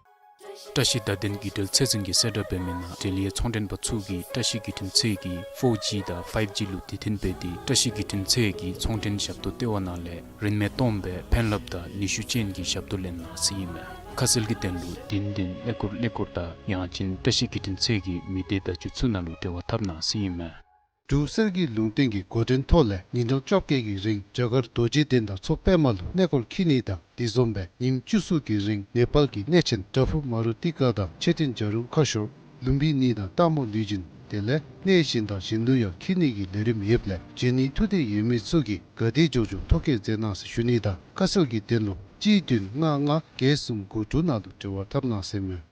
བཀྲ་ཤིས་བརྡ་དོན་བརྒྱུད་འབྲེལ་ཚད་འཛིན་གྱིས་གསལ་བསྒྲགས་འབད་མི་ནང་འབྲེལ་ཡོད་ཚོང་མགྲོན་པ་ཚུ་གིས་བཀྲ་ཤིས་བརྒྱུད་འཕྲིན་ཚད་ཀྱི་ཕོར་ཇི་དང་ཕའིབ་ཇི་ལུ་དུས་མཐུན་འབད་དེ་བཀྲ་ཤིས་བརྒྱུད་འཕྲིན་ཚད་ཀྱི་ཚོང་མགྲོན་ཞབས་ཏོག་ལྟེ་བ་ནང་ལས་རིན་མེད་སྟོངམ་སྦེ་ཕན་རླབས་དང་ནུས་ཤུགས་ཅན་གྱི་ཞབས་ཏོག་ལེན་གནང་ཟེར་ཨིན་མས། ཁ་གསལ་གྱི་དོན་ལུ་བདུན་བདུན་ཀླད་ཀོར་ཀླད་ཀོར་དང་ཡང་ཅིན་བཀྲ་ཤིས་བརྒྱུད་འཕྲིན་ཚད་ཀྱི་མི་སྡེ་བརྡ་བརྒྱུད་ཚུ་ནང་ལུ་འབྲེལ་བ་འཐབ་གནང་ཟེར་ཨིན་མས། འབྲུག་གསེར་གྱི་ལུང་བསྟན་གྱི་འགོ་འདྲེན་ཐོག་ལས་ཉིན་གྲངས་བཅོ་བརྒྱད་ཀྱི་རིང་རྒྱ་གར་རྡོ་རྗེ་གདན་དང་མཚོ་པདྨ་ལུ་གནས་སྐོར་འཁྱིད་ནི་དང་དེ་བཟུམ་སྦེ་ཉིནམ་བཅུ་གསུམ་གྱི་རིང་ནེ་པཱལ་གྱི་གནས་ཆེན་པྲ་ཕུ་མ་རུ་ཏི་ཀ་དང་མཆོད་རྟེན་བྱ་རུང་ཁ་ཤོར་ལུམ་བི་ནི་དང་སྟག་མོ་ལུས་སྦྱིན་དེ་ལས་གནས་གཞན་དང་གཞན་ལུ་ཡང་འཁྱིད་ནི་གི་ལས་རིམ་ཡོདཔ་ལས་འབྱོན་ནིའི་ཐུགས་འདོད་ཡོད་མི་ཚུ་གིས་ག་དེ་མགྱོགས་མགྱོགས་ཐོ་བཀོད་མཛད་གནང་ཟེར་ཞུ་ནི་དང་ཁ་གསལ་གྱི་དོན་ལུ་གཅིག་བདུན་ལྔ་ལྔ་བརྒྱད་གསུམ་དགུ་དྲུག་ནང་ལུ་འབྲེལ་བ་འཐབ་གནང་ཟེར་མས།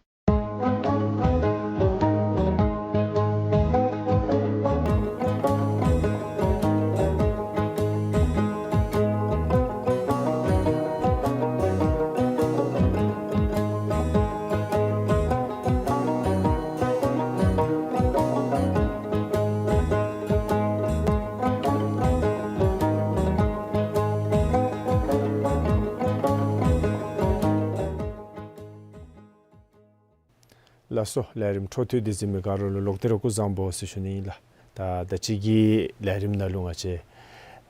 ལགས་སོ། ལས་རིམ་འཕྲོ་མཐུད་དེ་གཟིགས་མི་ག་ར་ལུ་ལོག་སྟེ་ར་སྐུ་གཟུགས་བཟང་པོ་ཟེར་ཞུ་ནི་ཨིན་ལགས། ད་ད་ཅི་གི་ལས་རིམ་ནང་ལུ་ང་བཅས་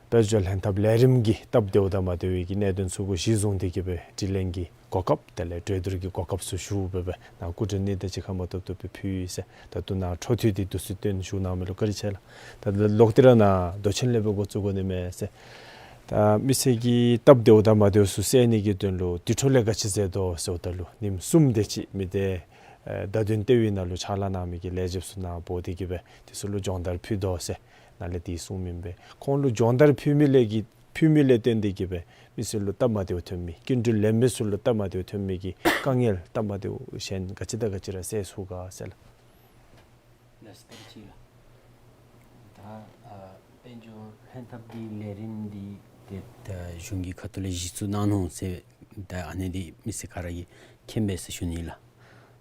དཔལ་འབྱོར་ལྷན་ཐབས་ལས་རིམ་གྱི་སྟབས་བདེཝ་དང་མ་བདེ་བའི་གི་གནད་དོན་ཚུ་གུ་གཞི་བཟུང་སྟེ་གི་སྦེ་དྲི་ལན་གྱི་གོ་སྐབས་དེ་ལས་གྲོས་བསྡུར་གྱི་གོ་སྐབས་ཚུ་ཞུ་སྦེ་སྦེ་ནཱ་སྐུ་མགྲོན་གཉིས་དང་གཅིག་ཁར་མ་ཐུབ་ཐུབ་སྦེ་ཕུལ་ཡི་ཟེར། ད་ལྟོ་ནཱ་འཕྲོ་མཐུད་དེ་དུས་ཚོད་བཏོན་བཞུགས་གནང་མི་ལུ་བཀའ་དྲིན་ཆེ་ལགས། ད་ལོག་སྟེ་ར་ནཱ་མདོ་ཆེན་ལས་སྦེ་འགོ་བཙུགས་དགོ་ནི་མས་ཟེར། ད་མི་སེར་གྱི་སྟབས་བདེཝ་དང་མ་བདེཝ་ཚུ་སེལ་ནི་གི་དོན་ལུ་དེ་འཕྲོ་ལས་ག་ཅི་མཛད་དོ་ཟེརཝ་ད་ལུ་ཉིནམ་གསུམ་དེ་ཅིག་མི་སྡེ་ཨེ་བརྡ་དོན་ལྟེ་བའི་ནང་ལུ་ཕྱག་ལཱ་གནང་མི་གི་ལས་བྱེདཔ་ཚུ་ནཱ་འབོ་སྟེ་གི་སྦེ་དེ་ཚུ་ལུ་སྦྱོང་བརྡར་ཕུལ་དོ་ཟེར་ནཱ་ལས་དེ་གསུངམ་ཨིན་པས། ཁོང་ལུ་སྦྱོང་བརྡར་ཕུལ་མི་ལས་ཀྱི་ཕུལ་མི་ལས་བརྟེན་ཏེ་གི་སྦེ་མི་སེར་ལུ་སྟབས་མ་བདེཝ་ཐོན་མི་སྐྱིན་འགྲུལ་ལེན་མི་ཚུ་ལུ་སྟབས་མ་བདེཝ་ཐོན་མི་གི་དཀའ་ངལ་སྟབས་མ་བདེཝ་གཞན་ག་ཅི་དང་ག་ཅི་ར་སེལ་ཚུགས་ག་ཟེར་ལགས། ལགས་སོ་བཀའ་དྲིན་ཆེ་ལགས། ད་ཨ་དཔལ་འབྱོར་ལྷན་ཐབས་ཀྱི་ལས་རིམ་འདི་ཏེ་ད་གཞུང་གི་ཁ་ཐུག་ལས་གཞི་བཙུགས་གནང་ནུག་ཟེར་ད་ཨ་ནི་འདི་མི་སེར་ག་ར་གིས་མཁྱེན་པས་ཟེར་ཞུ་ནི་ལགས།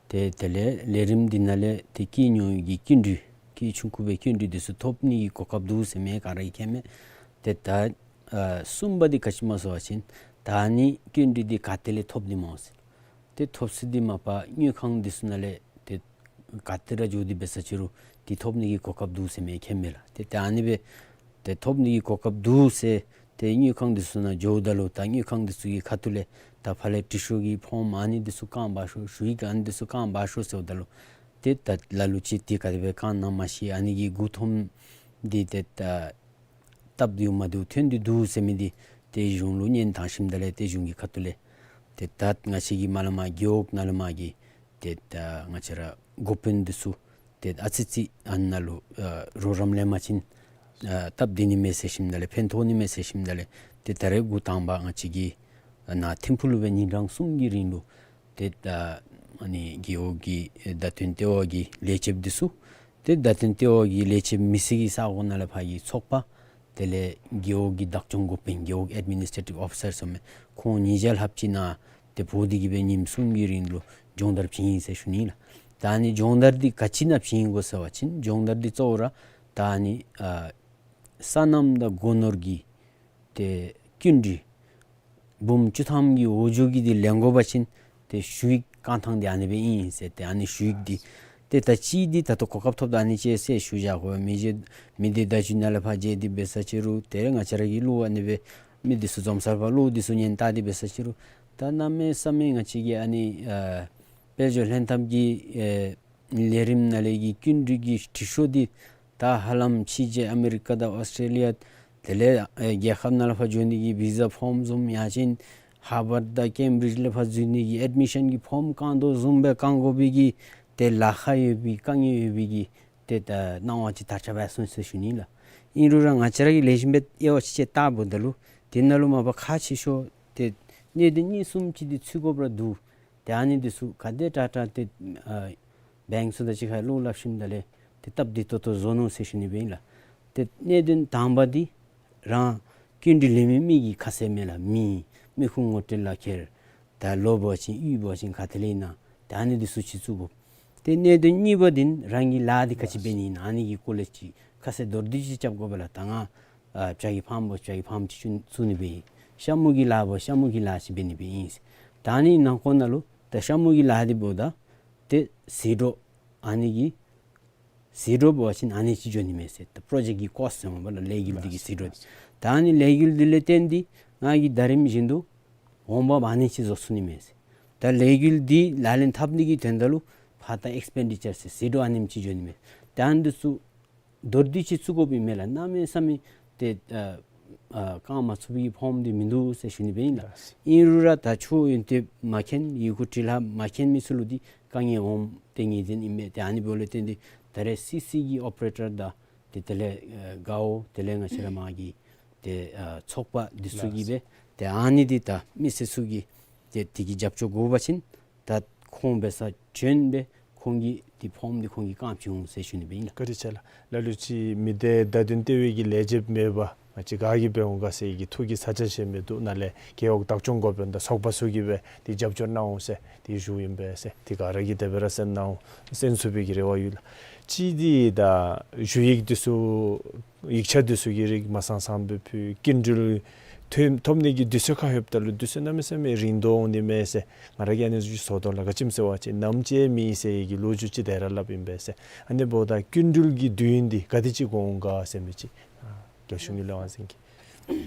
ཏེ་དེ་ལས་ལས་རིམ་འདི་ནང་ལས་ཏེ་སྐྱེད་ཉོ་གི་སྐྱིན་འགྲུལ་སྐྱེད་ཆུང་ཀུ་སྦེ་སྐྱིན་འགྲུལ་འདི་ཚུ་ཐོབ་ནི་གི་གོ་སྐབས་འདུག་ཟེར་མི་ག་ར་གིས་མཁྱེན་མས། ཏེ་ད་ཨ་གསུམ་པ་འདི་ག་ཅི་སྨོ་ཟེར་བ་ཅིན་ད་ཨ་ནི་སྐྱིན་འགྲུལ་འདི་ག་ཏེ་ལས་ཐོབ་ནི་སྨོ་ཟེར། ཏེ་ཐོབ་ས་འདི་མ་པ་དངུལ་ཁང་འདི་ཚུ་ནང་ལས་ཏེ་ག་ཏེ་ར་འགྱོ་སྟེ་འབད་ས་ཅིག་རུང་ཏེ་ཐོབ་ནི་གི་གོ་སྐབས་འདུག་ཟེར་མི་མཁྱེན་མས་ལགས། ཏེ་ད་ཨ་ནི་སྦེ་ཏེ་ཐོབ་ནི་གི་གོ་སྐབས་འདུག་ཟེར་ཏེ་དངུལ་ཁང་འདི་ཚུ་ནང་འགྱོཝ་ད་ལུ་ད་དངུལ་ཁང་འདི་ཚུ་གི་ཁ་ཐུག་ལས་ད་ཕར་ལས་དྲི་ཤོག་གི་ཕོརམ་ཨ་ནི་འདི་ཚུ་བཀང་འབག་ཤོག་ཞུ་ཡིག་ཨ་ནི་འདི་ཚུ་བཀང་འབག་ཤོག་ཟེརཝ་ད་ལུ་ཏེ་ད་ལ་ལུ་ཅིག་ཏེ་ག་དེ་སྦེ་བཀང་ན་མ་ཤེས། ཨ་ནི་གི་མགུ་འཐོམ་འདི་ཏེ་ད་སྟབས་བདེཝ་མ་བདེཝ་ཐོན་ཏེ་འདུག་ཟེར་མི་འདི་ཏེ་གཞུང་ལུ་སྙན་བཏང་ཞིནམ་ད་ལས་ཏེ་གཞུང་གི་ཁ་ཐུག་ལས་ཏེ་ད་ང་བཅས་ཀྱི་མ་ལ་མ་རྒེད་འོག་ནང་ལུ་མ་གི་ཏེ་ད་ང་བཅས་ར་འགོ་དཔོན་འདི་ཚུ་ཏེ་ཨ་ཙི་ཅིག་ཨ་ནཱ་ལུ་ཨ་རོགས་རམ་ལེན་པ་ཅིན་ཨ་སྟབས་བདེ་ནི་མས་ཟེར་ཞིནམ་ད་ལས་ཕན་ཐོགས་ནི་མས་ཟེར་ཞིནམ་ད་ལས་ཏེ་ད་རེས་འགོ་དང་པ་ང་བཅས་ཀྱིས་ཨ་ནཱ་ཐིམ་ཕུག་ལུ་སྦེ་ཉིན་གྲངས་གསུམ་གྱི་རིང་ལུ་ཏེ་ད་ཨ་ནི་རྒེད་འོག་གི་བརྡ་དོན་ལྟེ་བ་གི་ལས་བྱེདཔ་འདི་ཚུ་ཏེ་བརྡ་དོན་ལྟེ་བ་གི་ལས་བྱེདཔ་མི་སེར་གྱི་ས་གོ་ནང་ལས་ཕར་གྱི་ཚོགས་པ་དེ་ལས་རྒེད་འོག་གི་བདག་སྐྱོང་འགོ་དཔོན་རྒེད་འོག་ཨེཌ་མི་ནིས་ཊེ་ཊིབ་ཨོ་ཕི་སར་ཟེར་མི་ཁོང་ཉིས་བརྒྱ་ལྷགཔ་ཅིག་ནཱ་ཏེ་འབོ་སྟེ་གི་སྦེ་ཉིནམ་གསུམ་གྱི་རིང་ལུ་སྦྱོང་བརྡར་བྱིན་ཡི་ཟེར་ཞུ་ནི་ལགས། ད་ཨ་ནི་སྦྱོང་བརྡར་འདི་ག་ཅི་ནང་བྱིན་དགོ་ཟེར་བ་ཅིན་སྦྱོང་བརྡར་འདི་གཙོ་བོ་ར་ད་ཨ་ནི་ཨ་སོ་ནམ་དང་སྒོ་ནོར་གྱི་ཏེ་སྐྱིན་འགྲུལ་འབུམ་བཅུ་ཐམ་གྱི་འོག་འགྱོ་གི་འདི་ལེན་དགོ་པ་ཅིན་ཏེ་ཞུ་ཡིག་བཀང་ཐངས་འདི་ཨ་ནི་སྦེ་ཨིན་ཟེར། ཏེ་ཨ་ནི་ཞུ་ཡིག་འདི་ཏེ་ད་ཅི་འདི་ད་ལྟོ་གོ་སྐབས་ཐོབ་ད་ཨ་ནི་ཅིག་ཟེར་ཞུ་བཞག་དགོ་པས། མི་རྗེ་མི་སྡེ་བརྡ་བརྒྱུད་ནང་ལས་ཕར་མཇལ་ཏེ་འབད་ས་ཅིག་རུང་ཏེ་ར་ང་བཅས་ར་གི་བློ་ཨ་ནི་སྦེ་མི་འདི་ཚུ་འཛོམས་སར་ཕར་བློ་འདི་ཚུ་ཉན་བལྟ་སྟེ་འབད་ས་ཅིག་རུང་ད་གནམ་མེད་ས་མེད་ང་བཅས་ཀྱི་ཨ་ནི་ཨ་དཔལ་འབྱོར་ལྷན་ཐབས་ཀྱི་ཨེ་ལས་རིམ་ནང་ལས་ཀྱི་སྐྱིན་འགྲུལ་གྱི་དྲི་ཤོག་འདི་ད་ཧ་ལམ་ཕྱི་རྒྱལ་ཨ་མི་རི་ཀ་དང་ཨོསི་ཊྲེ་ལི་ཡ་དེ་ལས་ཨེ་རྒྱལ་ཁབ་ནང་ལས་ཕར་འགྱོ་ནི་གི་བི་ཟ་ཕོརམ་བཟུམ་ཡང་ཅིན་ཧར་ཝརཌ་དང་ཀེམ་བི་རིཇ་ལས་ཕར་འཛུལ་ནི་གི་ཨེཌ་མི་ཤཱན་གྱི་ཕོརམ་བཀང་དོ་བཟུམ་སྦེ་བཀང་དགོ་པའི་གི་ཏེ་ལཱ་ཁག་ཡོད་པའི་དཀའ་ངལ་ཡོད་པའི་གི་ཏེ་ད་སྣང་བ་ཅིག་དར་ཁྱབ་སྦེ་སོང་ཟེར་ཞུ་ནི་ལགས། ཨིན་རུང་ར་ང་བཅས་ར་གིས་ལེགས་ཤོམ་སྦེ་དབྱེ་བ་ཕྱེ་བལྟཝ་ད་ལུ་དེ་ནང་ལུ་མ་པ་ཁག་ཆེ་ཤོས་ཏེ་གནད་དོན་གཉིས་གསུམ་ཅིག་འདི་ཚུད་དགོཔ་ར་འདུག། ཏེ་ཨ་ནི་འདི་ཚུ་ག་དེ་དྲག་དྲག་ཏེ་ཨ་བེངཀ་ཚུ་དང་གཅིག་ཁར་བློ་སླབ་ཞིནམ་ད་ལས་ཏེ་སྟབས་བདེ་ཏོག་ཏོ་བཟོ་ནུག་ཟེར་ཞུ་ནི་སྦེ་ཨིན་ལགས། ཏེ་གནད་དོན་དང་པ་འདི་རང་སྐྱིན་འགྲུལ་ལེན་མི་མི་གི་ཁ་གསལ་མས་ལགས། མི་མི་ཁུངས་ངོ་སྤྲོད་ལག་ཁྱེར་ད་ལོ་འབད་བ་ཅིན་གཡུས་འབད་བ་ཅིན་ག་ཏེ་ལས་ཨིན་ན་ཏེ་ཨ་ནི་འདི་ཚུ་ཅིག་བཙུགས་དགོ། ཏེ་གནད་དོན་གཉིས་པ་འདི་རང་གི་ལཱ་འདི་ག་ཅི་འབད་ནི་ཨིན་ན་ཨ་ནི་གི་སྐོར་ལས་ཅིག་ཁ་གསལ་མདོར་བསྡུས་ཅིག་རྐྱབ་དགོ་པས་ལགས། ད་ང་ཨ་བྱ་གི་ཕམ་འབད་བ་བྱ་གི་ཕམ་ཅིག་བཙུགས་ནི་སྦེ་ཨིན། ཤ་མུ་གི་ལཱ་འབད་བ་ཤ་མུ་གི་ལཱ་ཅིག་འབད་ནི་སྦེ་ཨིན། ད་ཨ་ནི་ནང་འཁོད་ནང་ལུ་ད་ཤ་མུ་གི་ལཱ་འདི་འབདཝ་ད་ཏེ་ཟད་འགྲོ་ཨ་ནི་གི་ཟད་འགྲོ་འབད་བ་ཅིན་ཨ་ནི་ཅིག་འགྱོ་ནི་མས་ཟེར། ད་པྲོ་ཇེཀཊ་གི་ཀོསཊ་ཟེར་མས་པ་ལགས། ལས་འགུལ་འདི་གི་ཟད་འགྲོ་འདི། ད་ཨ་ནི་ལས་འགུལ་འདི་ལས་བརྟེན་ཏེ་ང་གིས་ད་རིམ་བཞིན་དུ་འོང་འབབ་ཨ་ནི་ཅིག་བཟོ་ཚུགས་ནི་མས་ཟེར། ད་ལས་འགུལ་འདི་ལག་ལེན་འཐབ་ནི་གི་དོན་དག་ལུ་ཕར་ད་ཨེགསི་པེན་ཌི་ཅར་ཟེར་ཟད་འགྲོ་ཨ་ནེམ་ཅིག་འགྱོ་ནི་མས། ད་ཨ་ནི་འདི་ཚུ་མདོར་བསྡུས་ཅིག་བཙུགས་དགོཔ་ཨིན་མས་ལགས། གནམ་མེད་ས་མེད་ཏེ་ཨ་ཨ་བཀང་མ་ཚུགས་པའི་ཕོརམ་འདི་མིན་འདུག་ཟེར་ཞུ་ནི་སྦེ་ཨིན་ལགས། ཨིན་རུང་ར་ད་ཁྱོད་ཡོན་ཏན་མ་མཁྱེན་ཡི་གུ་འབྲི་ལྷག་མ་མཁྱེན་མི་ཚུ་ལུ་འདི་དཀའ་ངལ་འོངམ་ཏེ་ངེས་བདེན་ཨིན་མས། ཏེ་ཨ་ནི་འབདཝ་ལས་བརྟེན་ཏེ་ད་རེས་སི་སི་གི་ཨོ་པ་རེ་ཊར་དང་ཏེ་དེ་ལས་ཨ་དགའ་བོ་དེ་ལས་ང་བཅས་ར་མ་གི་ཏེ་ཨ་ཚོགས་པ་འདི་ཚུ་གིས་སྦེ་ཏེ་ཨ་ནི་འདི་ད་མི་སེར་ཚུ་གིས་ཏེ་དེ་གི་རྒྱབ་སྐྱོར་དགོ་པ་ཅིན་ད་ཁོང་འབད་ས་བྱོན་སྦེ་ཁོང་གིས་འདི་ཕོརམ་འདི་ཁོང་གིས་བཀང་བྱིན་འོང་ཟེར་ཞུ་ནི་སྦེ་ཨིན་ལགས། བཀའ་དྲིན་ཆེ་ལགས། ལ་ལུ་ཅིག་མི་སྡེ་བརྡ་དོན་ལྟེ་བའི་གི་ལས་བྱེདཔ་མེད་པར་ང་བཅས་ག་གིས་འབད་འོང་ག་ཟེར་གྱི་ཐུགས་ཀྱི་ཚ་གྱང་བཞེས་མི་འདུག། ནཱ་ལས་རྒེད་འོག་བདག་སྐྱོང་འགོ་དཔོན་དང་ཚོགས་པ་ཚུ་གིས་སྦེ་འདི་རྒྱབ་སྐྱོར་གནང་འོང་ཟེར་འདི་ཞུཝ་ཨིན་པས་ཟེར། འདི་ག་ར་གིས་དེ་སྦེ་ར་གསན་གནང་འོང་གསན་ཚུགས་པའི་གི་རེ་བ་ཡོད་ལགས། ཅིག་འདི་ད་ཞུ་ཡིག་འདི་ཚུ་ཡིག་ཆ་འདི་ཚུ་གི་རིགས་མ་ཚང་ཚངམ་སྦེ་ཕུལ། སྐྱིན་འགྲུལ་ཐོབ་ཐོབ་ནི་གི་དུས་ཚོད་ཁར་ལྷོདཔ་ད་ལུ་དུས་ཚོད་གནམ་མེད་ས་མེད་རིང་དོ་འོང་ནི་མས་ཟེར་ང་ར་གིས་ཨ་ནི་ཚུ་ཞུ་དོ་ལགས། ག་ཅི་སྨོ་ཟེར་བ་ཅིན་ནམ་ཅིག་མེད་ཟེར་གྱི་ལོ་རྒྱུས་ཅིག་དེ་ར་སླབ་ཨིན་པས་ཟེར། ཨ་ནི་འབདཝ་ད་སྐྱིན་འགྲུལ་གྱི་དུས་ཡུན་འདི་ག་དེ་ཅིག་འགོར་འོང་ག་ཟེར་མི་ཅིག་ཨ་རྒྱལ་གཞུང་གི་ལས་དབང་འཛིན་གྱིས།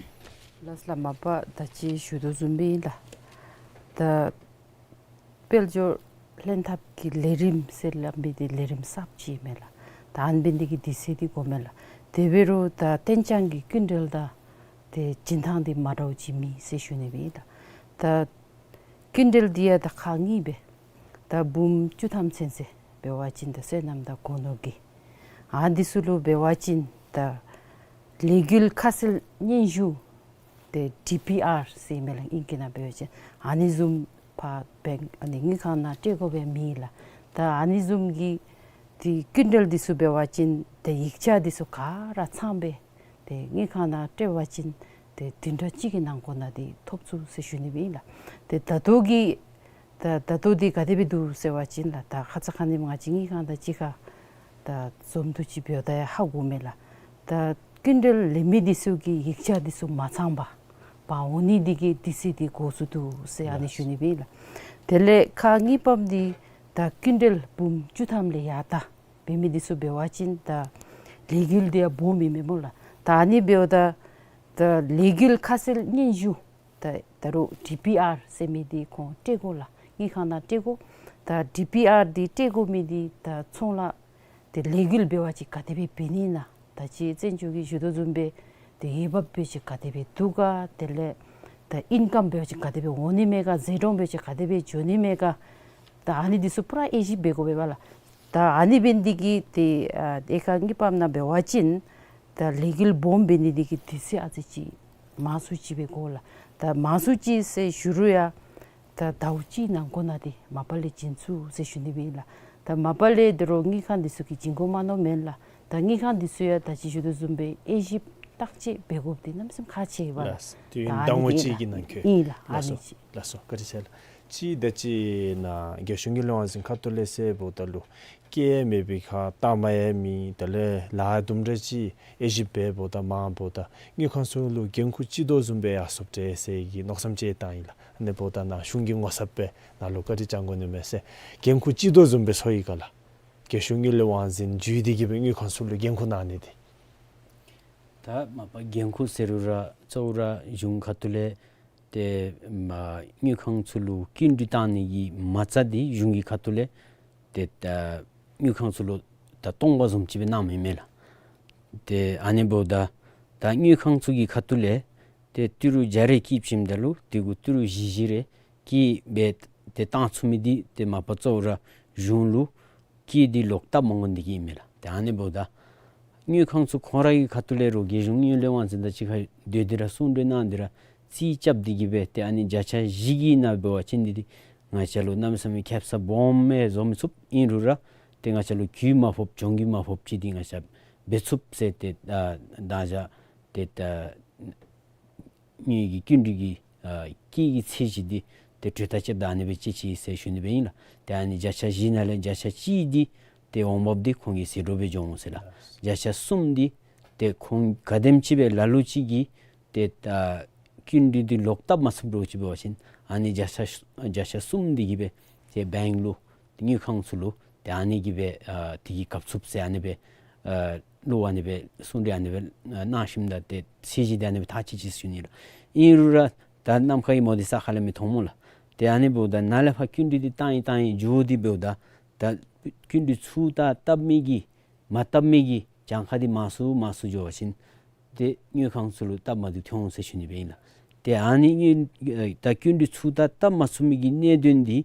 ལགས་ལགས། མ་པ་ད་ཅི་ཞུ་དོ་བཟུམ་སྦེ་ཨིན་ལགས། ད་དཔལ་འབྱོར་ལྷན་ཐབས་ཀྱི་ལས་རིམ་ཟེར་སླབ་མི་འདི་ལས་རིམ་གསརཔ་ཅིག་མས་ལགས། ད་ཨ་ནི་འབད་ནི་འདི་གིས་དུས་ཚོད་འདི་འགོར་མས་ལགས། དེ་འབད་རུང་ད་གཏན་འཇགས་ཀྱི་སྐྱིན་འགྲུལ་དང་ ཏེ་བྱིན་ཐངས་འདི་མ་འདྲཝ་ཅིག་མེད་ཟེར་ཞུ་ནི་སྦེ་ཨིན་ལགས། ད་སྐྱིན་འགྲུལ་འདི་ཡང་ད་ཁག་གཉིས་སྦེ་ད་འབུམ་བཅུ་ཐམ་ཚུན་ཚོད་འབད་བ་ཅིན་ད་སོ་ནམ་དང་སྒོ་ནོར་གྱི་ཨ་འདི་ཚུ་ལུ་འབད་བ་ཅིན་ད་ལས་འགུལ་ཁ་གསལ་སྙན་ཞུ་ཏེ་ཌི་པི་ཨར་ཟེར་མི་ལགས་ཨིང་སྐད་ནང་འབད་བ་ཅིན་ཨ་ནི་བཟུམ་ཕར་བེངཀ་ཨ་ནི་དངུལ་ཁང་ནང་སྤྲོད་དགོཔ་ཡང་མེད་ལགས། ད་ཨ་ནི་བཟུམ་གྱི་ཏེ་སྐྱིན་འགྲུལ་འདི་ཚུ་འབད་བ་ཅིན་ཏེ་ཡིག་ཆ་འདི་ཚུ་ག་ར་ཚང་སྦེ་ཏེ་དངུལ་ཁང་ནང་སྤྲོད་པ་ཅིན་ཏེ་བདུན་ཕྲག་གཅིག་གི་ནང་འཁོད་ནང་འདི་ཐོབ་ཚུགས་ཟེར་ཞུ་ནི་སྦེ་ཨིན་ལགས། ཏེ་ད་ལྟོ་གི་ད་ད་ལྟོ་འདི་ག་དེ་སྦེ་འདུག་ཟེར་བ་ཅིན་ལགས་ད་ཁ་ཙ་ཁ་ཉིནམ་ང་བཅས་དངུལ་ཁང་དང་གཅིག་ཁར་ད་འཛོམས་འདུ་ཅིག་འབདཝ་ད་ཡང་ཧ་གོ་མས་ལགས། ད་སྐྱིན་འགྲུལ་ལེན་མི་འདི་ཚུ་གི་ཡིག་ཆ་འདི་ཚུ་མ་ཚང་པར་འོང་ནི་འདི་གིས་དུས་ཚོད་འདི་འགོར་སོ་ནུག་ཟེར་ཨ་ནི་ཞུ་ནི་སྦེ་ཨིན་ལགས། དེ་ལས་ཁག་གཉིས་པམ་འདི་ད་སྐྱིན་འགྲུལ་འབུམ་བཅུ་ཐམ་ལས་ཡར་ད་འབད་མི་འདི་ཚུ་འབད་བ་ཅིན་ད་ལས་འགུལ་འདི་ཡང་སྦོམ་ཨིན་མས་སྨོ་ལགས། ད་ཨ་ནི་འབདཝ་ད་ད་ལས་འགུལ་ཁ་གསལ་སྙན་ཞུ་ད་ད་རུང་ཌི་པི་ཨར་ཟེར་མི་འདི་ཁོང་སྤྲོད་དགོ་ལགས། དངུལ་ཁང་ནང་སྤྲོད་དགོ། ད་ཌི་པི་ཨར་འདི་སྤྲོད་དགོ་མི་འདི་ད་ཚོང་ལཱ་ཏེ་ལས་འགུལ་འབད་བ་ཅིན་ག་དེ་སྦེ་འབད་ནི་ཨིན་ན། ད་ཅི་བཙན་བྱོལ་གྱི་ཞུ་དོ་བཟུམ་སྦེ་ཏེ་འོས་འབབ་འབད་བ་ཅིན་ག་དེ་སྦེ་འདུག་ག། དེ་ལས་ད་ཨིན་ཀམ་འབད་བ་ཅིན་ག་དེ་སྦེ་འོང་ནི་མས་ག། ཟད་འགྲོ་འབད་བ་ཅིན་ག་དེ་སྦེ་འགྱོ་ནི་མས་ག། ད་ཨ་ནི་འདི་ཚུ་པུ་ར་དབྱེ་ཞིབ་འབད་དགོ་པས་པ་ལགས། ད་ཨ་ནི་འབད་ནི་འདི་གིས་ཏེ་ཨ་ཏེ་ཁག་གཉིས་པམ་ནང་འབད་བ་ཅིན་ད་ལས་འགུལ་སྦོམ་འབད་ནི་འདི་གིས་དུས་ཚོད་ཨ་ཙི་ཅིག་མང་སུ་ཅིག་སྦེ་དགོ་ལགས། ད་མང་སུ་ཅིག་ཟེར་ཞུ་རུང་ཡང་ད་ཟླཝ་གཅིག་ནང་འཁོད་ནང་འདི་མ་པ་ལས་བྱིན་ཚུགས་ཟེར་ཞུ་ནི་སྦེ་ཨིན་ལགས། ད་མ་པ་ལས་ད་རུང་དངུལ་ཁང་འདི་ཚུ་གིས་བྱིན་དགོ་མ་མནོཝ་མེན་ལགས། ད་དངུལ་ཁང་འདི་ཚུ་ཡང་ད་ཅི་ཞུ་དོ་བཟུམ་སྦེ་དབྱེ་ཞིབ་བརྟག་དཔྱད་འབད་དགོཔ་འདི་གནམ་མེད་ས་མེད་ཁག་ཆེ་བས་ལགས། ལགས། དེ་ད་ཨ་ནི་ཟླཝ་འདི་གཅིག་གི་ནང་འཁོད། ཨིན་ལགས། ཨ་ལགས་ནི་སོ། ཅིག། ལགས་སོ། བཀའ་དྲིན་ཆེ་ལགས། ཅིག་ད་ཅི་ནཱ་རྒྱལ་གཞུང་དངུལ་ལས་དབང་འཛིན་ཁ་ཐུག་ལས་ཟེརཝ་ད་ལུ་སྐྱེལ་མེད་པའི་ཁར་གཏའ་མ་ཡང་མེད། དེ་ལས་ལཱ་དུམ་གྲ་ཅིག་དབྱེ་ཞིབ་འབདཝ་ད་མ་འབདཝ་ད་དངུལ་ཁང་ཚུ་ལུ་འགན་ཁུར་ཅིག་དོ་བཟུམ་སྦེ་ཡར་སོངམ་འདྲས་ཟེར་གྱི་མནོ་བསམ་ཅིག་བཏང་ཡི་ལགས། ཨ་ནི་འབདཝ་ད་ནཱ་གཞུང་གི་ངོ་ཚབ་སྦེ་ནཱ་ལུ་བཀའ་དྲིན་བསྐྱང་དགོ་ནི་མས་ཟེར། འགན་ཁུར་ཅིག་དོ་བཟུམ་སྦེ་ཚོར་ཡི་ག་ལགས། རྒྱལ་གཞུང་དངུལ་ལས་དབང་འཛིན་བརྒྱུད་དེ་གི་སྦེ་དངུལ་ཁང་ཚུ་ལུ་འགན་ཁུར་གནང་ནི་འདི། ད་མ་པ་འགན་ཁུར་ཟེར་རུང་ར་གཙོ་བོ་ར་གཞུང་ཁ་ཐུག་ལས་ཏེ་མ་དངུལ་ཁང་ཚུ་ལུ་སྐྱིན་འགྲུལ་བཏང་ནི་གི་མ་རྩ་འདི་གཞུང་གི་ཁ་ཐུག་ལས་ཏེ་ད་དངུལ་ཁང་ཚུ་ལུ་ད་སྟོང་པ་བཟུམ་ཅིག་སྦེ་གནངམ་ཨིན་མས་ལགས། ཏེ་ཨ་ནི་འབདཝ་ད་ད་དངུལ་ཁང་ཚུ་གི་ཁ་ཐུག་ལས་ཏེ་ཏི་རུ་བརྒྱ་རེ་བསྐྱིདཔ་ཅིག་འབདཝ་ད་ལུ་དེ་གུ་ཏི་རུ་བཞི་བཞི་རེ་བསྐྱིད་སྦེ་ཏེ་བཏང་ཚུགས་མི་འདི་ཏེ་མ་པ་གཙོ་བོ་ར་གཞུང་ལུ་སྐྱིད་འདི་ལོག་བཏབ་མ་དགོ་ནི་འདི་གིས་ཨིན་མས་ལགས། ཏེ་ཨ་ནི་འབདཝ་ད་དངུལ་ཁང་ཚུ་ཁོང་ར་གི་ཁ་ཐུག་ལས་རུང་རྒྱལ་གཞུང་དངུལ་ལས་དབང་འཛིན་དང་གཅིག་ཁར་སྡོད་དེ་ར་གསུང་གྲོས་གནང་སྟེ་ར་རྩིས་རྐྱབ་སྟེ་གི་སྦེ་ཏེ་ཨ་ནི་བརྒྱ་ཆ་བཞི་གི་ནང་འབད་བ་ཅིན་འདི་ཏེ་ང་བཅས་ལུ་གནམ་མེད་ས་མེད་ཁེབ་ས་སྦོམ་སྦེ་བཟོ་མི་ཚུགས། ཨིན་རུང་ར་ཏེ་ང་བཅས་ལུ་རྒུད་མ་ཕོགཔ་གྱོང་གུད་མ་ཕོགཔ་ཅིག་འདི་ང་བཅས་འབད་ཚུགས་ཟེར་ཏེ་ཨ་ད་ཅི་ཏེ་ད་དངུལ་གྱི་སྐྱིན་འགྲུལ་གྱི་ཨ་སྐྱིད་ཀྱི་ཚད་གཞི་འདི་ཏེ་གྲོས་ཐག་བཅདཔ་ད་ཨ་ནི་སྦེ་བཅད་ཅི་ཟེར་ཞུ་ནི་སྦེ་ཨིན་ལགས། ཏེ་ཨ་ནི་བརྒྱ་ཆ་བཞི་ནང་ལས་བརྒྱ་ཆ་གཅིག་འདི་ཏེ་འོང་འབབ་འདི་ཁོང་གི་ཟད་འགྲོ་སྦེ་འགྱོ་འོང་ཟེར་ལགས། བརྒྱ་ཆ་གསུམ་འདི་ཏེ་ཁོང་ག་དེམ་ཅིག་སྦེ་ལ་ལུ་ཅིག་གིས་ཏེ་ད་སྐྱིན་འགྲུལ་འདི་ལོག་བཏབ་མ་ཚུགསཔ་འདྲཝ་ཅིག་འབད་བ་ཅིན་ཨ་ནི་བརྒྱ་ཆ་བརྒྱ་ཆ་གསུམ་འདི་གིས་སྦེ་ཏེ་བེངཀ་ལུ་དངུལ་ཁང་ཚུ་ལུ་ཏེ་ཨ་ནི་གིས་སྦེ་ཨ་དེ་གིས་གབ་ཚུགས་ཟེར་ཨ་ནི་སྦེ་ཨ་ལུ་ཨ་ནི་སྦེ་གསུང་གྲོས་ཨ་ནི་སྦེ་ཨ་གནང་ཞིནམ་ད་ཏེ་ཚད་གཞི་འདི་ཨ་ནི་སྦེ་ཐག་བཅད་ཅི་ཟེར་ཞུ་ནི་ལགས། ཨིན་རུང་ར་ད་ནམ་མཁའ་གི་མོ་འདི་ས་ཁ་ལས་མི་མཐོང་སྨོ་ལགས། ཏེ་ཨ་ནི་འབདཝ་ད་ནཱ་ལས་ཕར་སྐྱིན་འགྲུལ་འདི་བཏང་ཡི་བཏང་ཡི་འགྱོ་སྟེ་འབདཝ་ད་ད་སྐྱིན་འགྲུལ་ཚུ་ད་བཏབ་མི་གི་མ་བཏབ་མི་གི་གྱངས་ཁ་འདི་མང་སུ་མང་སུ་འགྱོ་བ་ཅིན་ཏེ་དངུལ་ཁང་ཚུ་ལུ་སྟབས་མ་བདེཝ་ཐོན་འོང་ཟེར་ཞུ་ནི་སྦེ་ཨིན་ལགས། ཏེ་ཨ་ནི་དངུལ་ཨེ་ད་སྐྱིན་འགྲུལ་ཚུ་ད་བཏབ་མ་ཚུགས་མི་གི་གནད་དོན་འདི་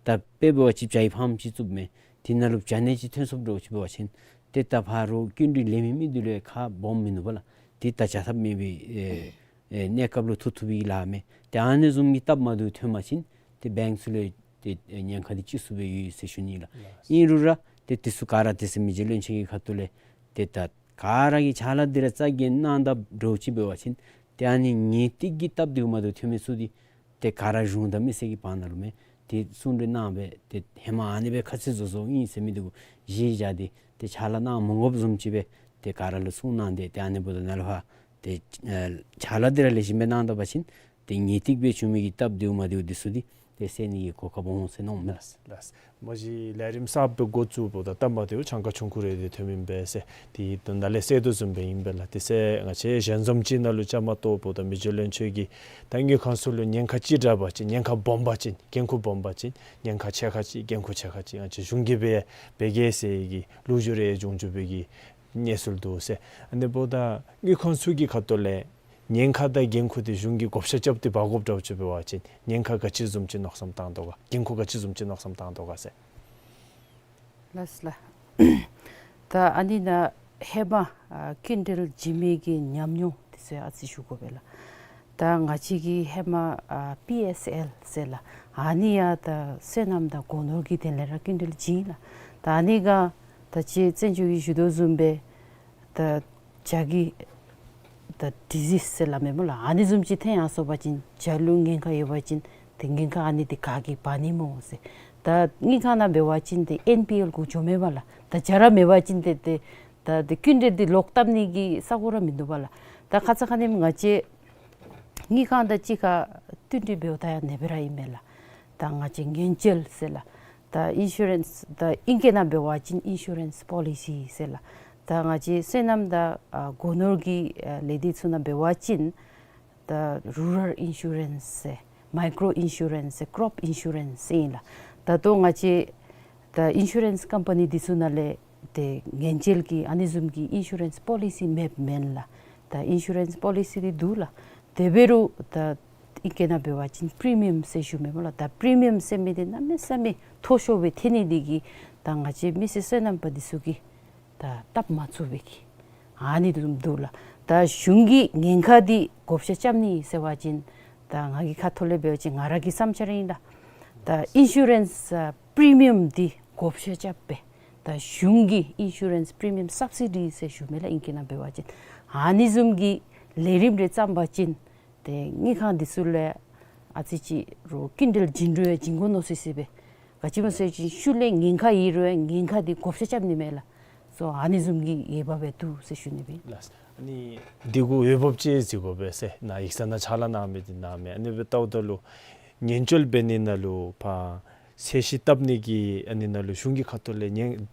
ད་དཔེ་འབད་བ་ཅིན་བྱ་ཡི་ཕཱམ་ཅིག་བཙུགསཔ་མས། དེ་ནང་ལུ་བྱ་ནད་ཅིག་ཐོན་སོངམ་འདྲཝ་ཅིག་འབད་བ་ཅིན་ཏེ་ད་ཕར་རོགས་སྐྱིན་འགྲུལ་ལེན་མི་མི་འདི་ལུ་ཁག་སྦོམ་མིན་ནུག་པ་ལགས། ཏེ་ད་བྱ་ཐབས་མེད་པའི་ཨེ་ཨེ་གནས་སྐབས་ལུ་ཐུག་ཐུག་པའི་ལཱ་མས། ཏེ་ཨ་ནི་བཟུམ་གྱི་སྟབས་མ་བདེཝ་ཐོན་པ་ཅིན་ཏེ་བེངཀ་ཚུ་ལུ་ཏེ་ཨེ་ཉེན་ཁ་འདི་ཅིག་སུ་སྦེ་ཡོད་ཟེར་ཞུ་ནི་ལགས། ཨིན་རུང་ར་ཏེ་དེ་ཚུ་ག་ར་དེ་ཚུ་མི་རྗེ་བློན་ཆེན་གྱི་ཁ་ཐུག་ལས་ཏེ་ད་ག་ར་གིས་ཕྱག་ལཱ་འདི་ར་རྩ་འགེངས་གནང་ད་འདྲཝ་ཅིག་འབད་བ་ཅིན་ཏེ་ཨ་ནི་ངེས་ཏིག་གི་སྟབས་བདེཝ་མ་བདེཝ་ཐོན་མི་ཚུ་འདི་ཏེ་ག་ར་གཞུང་དང་མི་སེར་གྱི་བར་ན་ལུ་མས། ཏེ་གསུང་གྲོས་གནང་སྦེ་ཏེ་ཧེ་མ་ཨ་ནི་སྦེ་ཁ་གསལ་བཟོ་བཟོཝ་ཨིན་ཟེར་མི་འདི་གུ་གཞི་བཞག་སྟེ་ཏེ་ཕྱག་ལཱ་གནང་མ་དགོཔ་བཟུམ་ཅིག་སྦེ་ཏེ་ག་ར་ལུ་གསུངས་གནང་སྟེ་ཏེ་ཨ་ནི་འབདཝ་ད་ནཱ་ལས་ཕར་ཏེ་ཨེ་ཕྱག་ལཱ་འདི་ར་ལེགས་ཤོམ་སྦེ་གནང་ད་པ་ཅིན་ཏེ་ངེས་ཏིག་སྦེ་བྱུང་མི་གི་སྟབས་བདེཝ་མ་བདེཝ་འདི་ཚུ་འདི་ཏེ་སེལ་ནི་གི་གོ་སྐབས་འོང་ཟེར་མནོཝ་མས། ལགས་ལགས། མ་གཞི་ལས་རིམ་གསརཔ་འགོ་བཙུགས་འབདཝ་ད་སྟབས་མ་བདེཝ་ཆང་ཁ་ཆུང་ཀུ་རེ་འདི་ཐོན་མི་ཨིན་པས་ཟེར་ཏེ་ད་ནཱ་ལས་གསལ་དོ་བཟུམ་སྦེ་ཨིན་པས་ལགས། དེ་ཚེ་ང་བཅས་ཞལ་འཛོམས་ཅིག་ནང་ལུ་བཅའ་མར་གཏོགས་འབདཝ་ད་མི་རྗེ་བློན་ཆེན་གྱིས་ད་དངུལ་ཁང་ཚུ་ལུ་ཉེན་ཁ་ཅིག་འདྲ་འབད་བ་ཅིན་ཉེན་ཁ་སྦོམ་པ་ཅིན་འགན་ཁུར་སྦོམ་པ་ཅིན་ཉེན་ཁ་ཆེ་ཁ་ཅིག་འགན་ཁུར་ཆེ་ཁ་ཅིག་ང་བཅས་གཞུང་གིས་འབད་འབད་གེ་ཟེར་གྱི་ལོ་རྒྱུས་རེ་འབྱུང་འགྱོ་བའི་གི་གནས་ཚུལ་འདུག་ཟེར། ཨ་ནི་འབདཝ་ད་དངུལ་ཁང་ཚུ་གི་ཁ་ཐུག་ལས་ ཉེན་ཁ་དང་འགན་ཁུར་འདི་གཞུང་གིས་བགོ་བཤའ་རྐྱབ་སྟེ་འབག་དགོཔ་འདྲཝ་ཅིག་འབད་བ་ཅིན་ཉེན་ཁ་ག་ཅི་བཟུམ་ཅིག་མནོ་བསམ་བཏང་དོ་ག། འགན་ཁུར་ག་ཅི་བཟུམ་ཅིག་མནོ་བསམ་བཏང་དོ་ག་ཟེར། ལགས་ལགས། ད་ཨ་ནི་ནང་ཧེ་མ་ཨ་སྐྱིན་འགྲུལ་བྱིན་མི་གི་ཉམས་མྱོང་འདི་ཚུ་ཨ་ཙི་ཞུ་དགོ་པས་ལགས། ད་ང་བཅས་ཀྱི་ཧེ་མ་ཨ་པི་ཨེསི་ཨེལ་ཟེར་ལགས། ཨ་ནི་ཡང་ད་སོ་ནམ་དང་སྒོ་ནོར་གྱི་དོན་ལས་ར་སྐྱིན་འགྲུལ་བྱིན་ལགས། ད་ཨ་ནི་ག་ད་ཅི་བཙན་བྱོལ་གྱིས་ཞུ་དོ་བཟུམ་སྦེ་ད་བྱ་གི་ད་ཌི་ཟིསི་ཟེར་སླབ་མས་སྨོ་ལགས། ཨ་ནི་བཟུམ་ཅིག་ཐོན་ཡར་སོང་པ་ཅིན་བྱ་ལུ་ཉེན་ཁ་ཡོད་པ་ཅིན་ཏེ་ཉེན་ཁ་ཨ་ནི་འདི་ག་གིས་འབག་ནི་སྨོ་ཟེར། ད་དངུལ་ཁང་ནང་འབད་བ་ཅིན་ཏེ་ཨེན་པི་ཨེལ་གུ་འགྱོ་མེད་པ་ལགས། ད་བྱ་ར་མེད་པ་ཅིན་ཏེ་ཏེ་ད་ཏེ་སྐྱིན་འགྲུལ་འདི་ལོག་བཏབ་ནི་གི་ས་གོ་ར་མིན་འདུག་པ་ལགས། ད་ཁ་ཙ་ཁ་ཉིནམ་ང་བཅས་དངུལ་ཁང་དང་གཅིག་ཁར་བསྟུན་གྲོས་འབདཝ་ད་ཡང་ཨ་ནེ་སྦེ་ར་ཨིན་མས་ལགས། ད་ང་བཅས་ཉེན་བཅོལ་ཟེར་ལགས། ད་ཨིན་ཤུ་རེནསི་ད་ཨིང་སྐད་ནང་འབད་བ་ཅིན་ཨིན་ཤུ་རེནསི་པོ་ལི་སི་ཟེར་ལགས། ད་ང་བཅས་སོ་ནམ་དང་ཨ་སྒོ་ནོར་གྱི་ཨ་ལས་སྡེ་ཚུ་ནང་འབད་བ་ཅིན་ད་རུ་རཱལ་ཨིན་ཤུ་རེནསི་ཟེར་མའི་ཀྲོ་ཨིན་ཤུ་རེནསི་ཟེར་ཀྲོབ་ཨིན་ཤུ་རེནསི་ཟེར་ཨིན་ལགས། ད་ལྟོ་ང་བཅས་ད་ཨིན་ཤུ་རེནསི་ཀམ་པ་ནི་འདི་ཚུ་ནང་ལས་ཏེ་ཉེན་བཅོལ་གྱི་ཨ་ནི་བཟུམ་གྱི་ཨིན་ཤུ་རེནསི་པོ་ལི་སི་མེདཔ་མེན་ལགས། ད་ཨིན་ཤུ་རེནསི་པོ་ལི་སི་འདི་འདུག་ལགས། དེ་འབད་རུང་ད་ཨིང་སྐད་ནང་འབད་བ་ཅིན་པི་རི་མི་ཡམ་ཟེར་ཞུཝ་མས་སྨོ་ལགས། ད་པི་རི་མི་ཡམ་ཟེར་མི་འདི་གནམ་མེད་ས་མེད་མཐོ་ཤོས་སྦེ་ཐོན་ནི་འདི་གིས་ད་ང་བཅས་མི་སེར་སོ་ནམ་པ་འདི་ཚུ་གིས་ད་བཏབ་མ་ཚུགས་པའི་གི་ཨ་ནི་འདུག་ལགས། ད་གཞུང་གིས་ཉེན་ཁ་འདི་བགོ་བཤའ་རྐྱབ་ནི་ཟེར་བ་ཅིན་ད་ང་གི་ཁ་ཐུག་ལས་འབད་བ་ཅིན་ང་ར་གི་བསམ་འཆར་ཨིན་ལགས། ད་ཨིན་ཤུ་རེནསི་ཨ་པི་རི་མི་ཡམ་འདི་བགོ་བཤའ་རྐྱབ་སྦེ་ད་གཞུང་གི་ཨིན་ཤུ་རེནསི་པི་རི་མི་ཡམ་སབ་སི་ཌི་ཟེར་ཞུཝ་མས་ལགས་ཨིང་སྐད་ནང་འབད་བ་ཅིན། ཨ་ནི་བཟུམ་གྱི་ལས་རིམ་རེ་བརྩམས་པ་ཅིན་ཏེ་དངུལ་ཁང་འདི་ཚུ་ལས་ཨ་ཙི་ཅིག་རོགས་སྐྱིན་འགྲུལ་བྱིན་རུང་ཡང་བྱིན་དགོ་མནོ་སི་སི་སྦེ། ག་ཅི་སྨོ་ཟེར་བ་ཅིན་ཤུལ་ལས་ཉེན་ཁ་ཡོད་རུང་ཡང་ཉེན་ཁ་འདི་བགོ་བཤའ་རྐྱབ་ནི་མས་ལགས། སོ་ཨ་ནི་བཟུམ་གྱི་འོས་འབབ་སྦེ་འདུག་ཟེར་ཞུ་ནི་སྦེ་ཨིན། ལགས། ཨ་ནི་འདི་གུ་འོས་འབབ་ཅིག་གཟིགས་དགོ་པས་ཟེར་ནཱ་ཡིག་ཚང་ནང་ཕྱག་ལཱ་གནང་མི་འདི་གནང་མས། ཨ་ནི་སྦེ་ལྟཝ་ད་ལུ་ཉེན་བཅོལ་འབད་ནི་ནང་ལུ་ཕར་ཚད་གཞི་བཏབ་ནི་གི་ཨ་ནི་ནང་ལུ་གཞུང་གི་ཁ་ཐུག་ལས་ཉེན་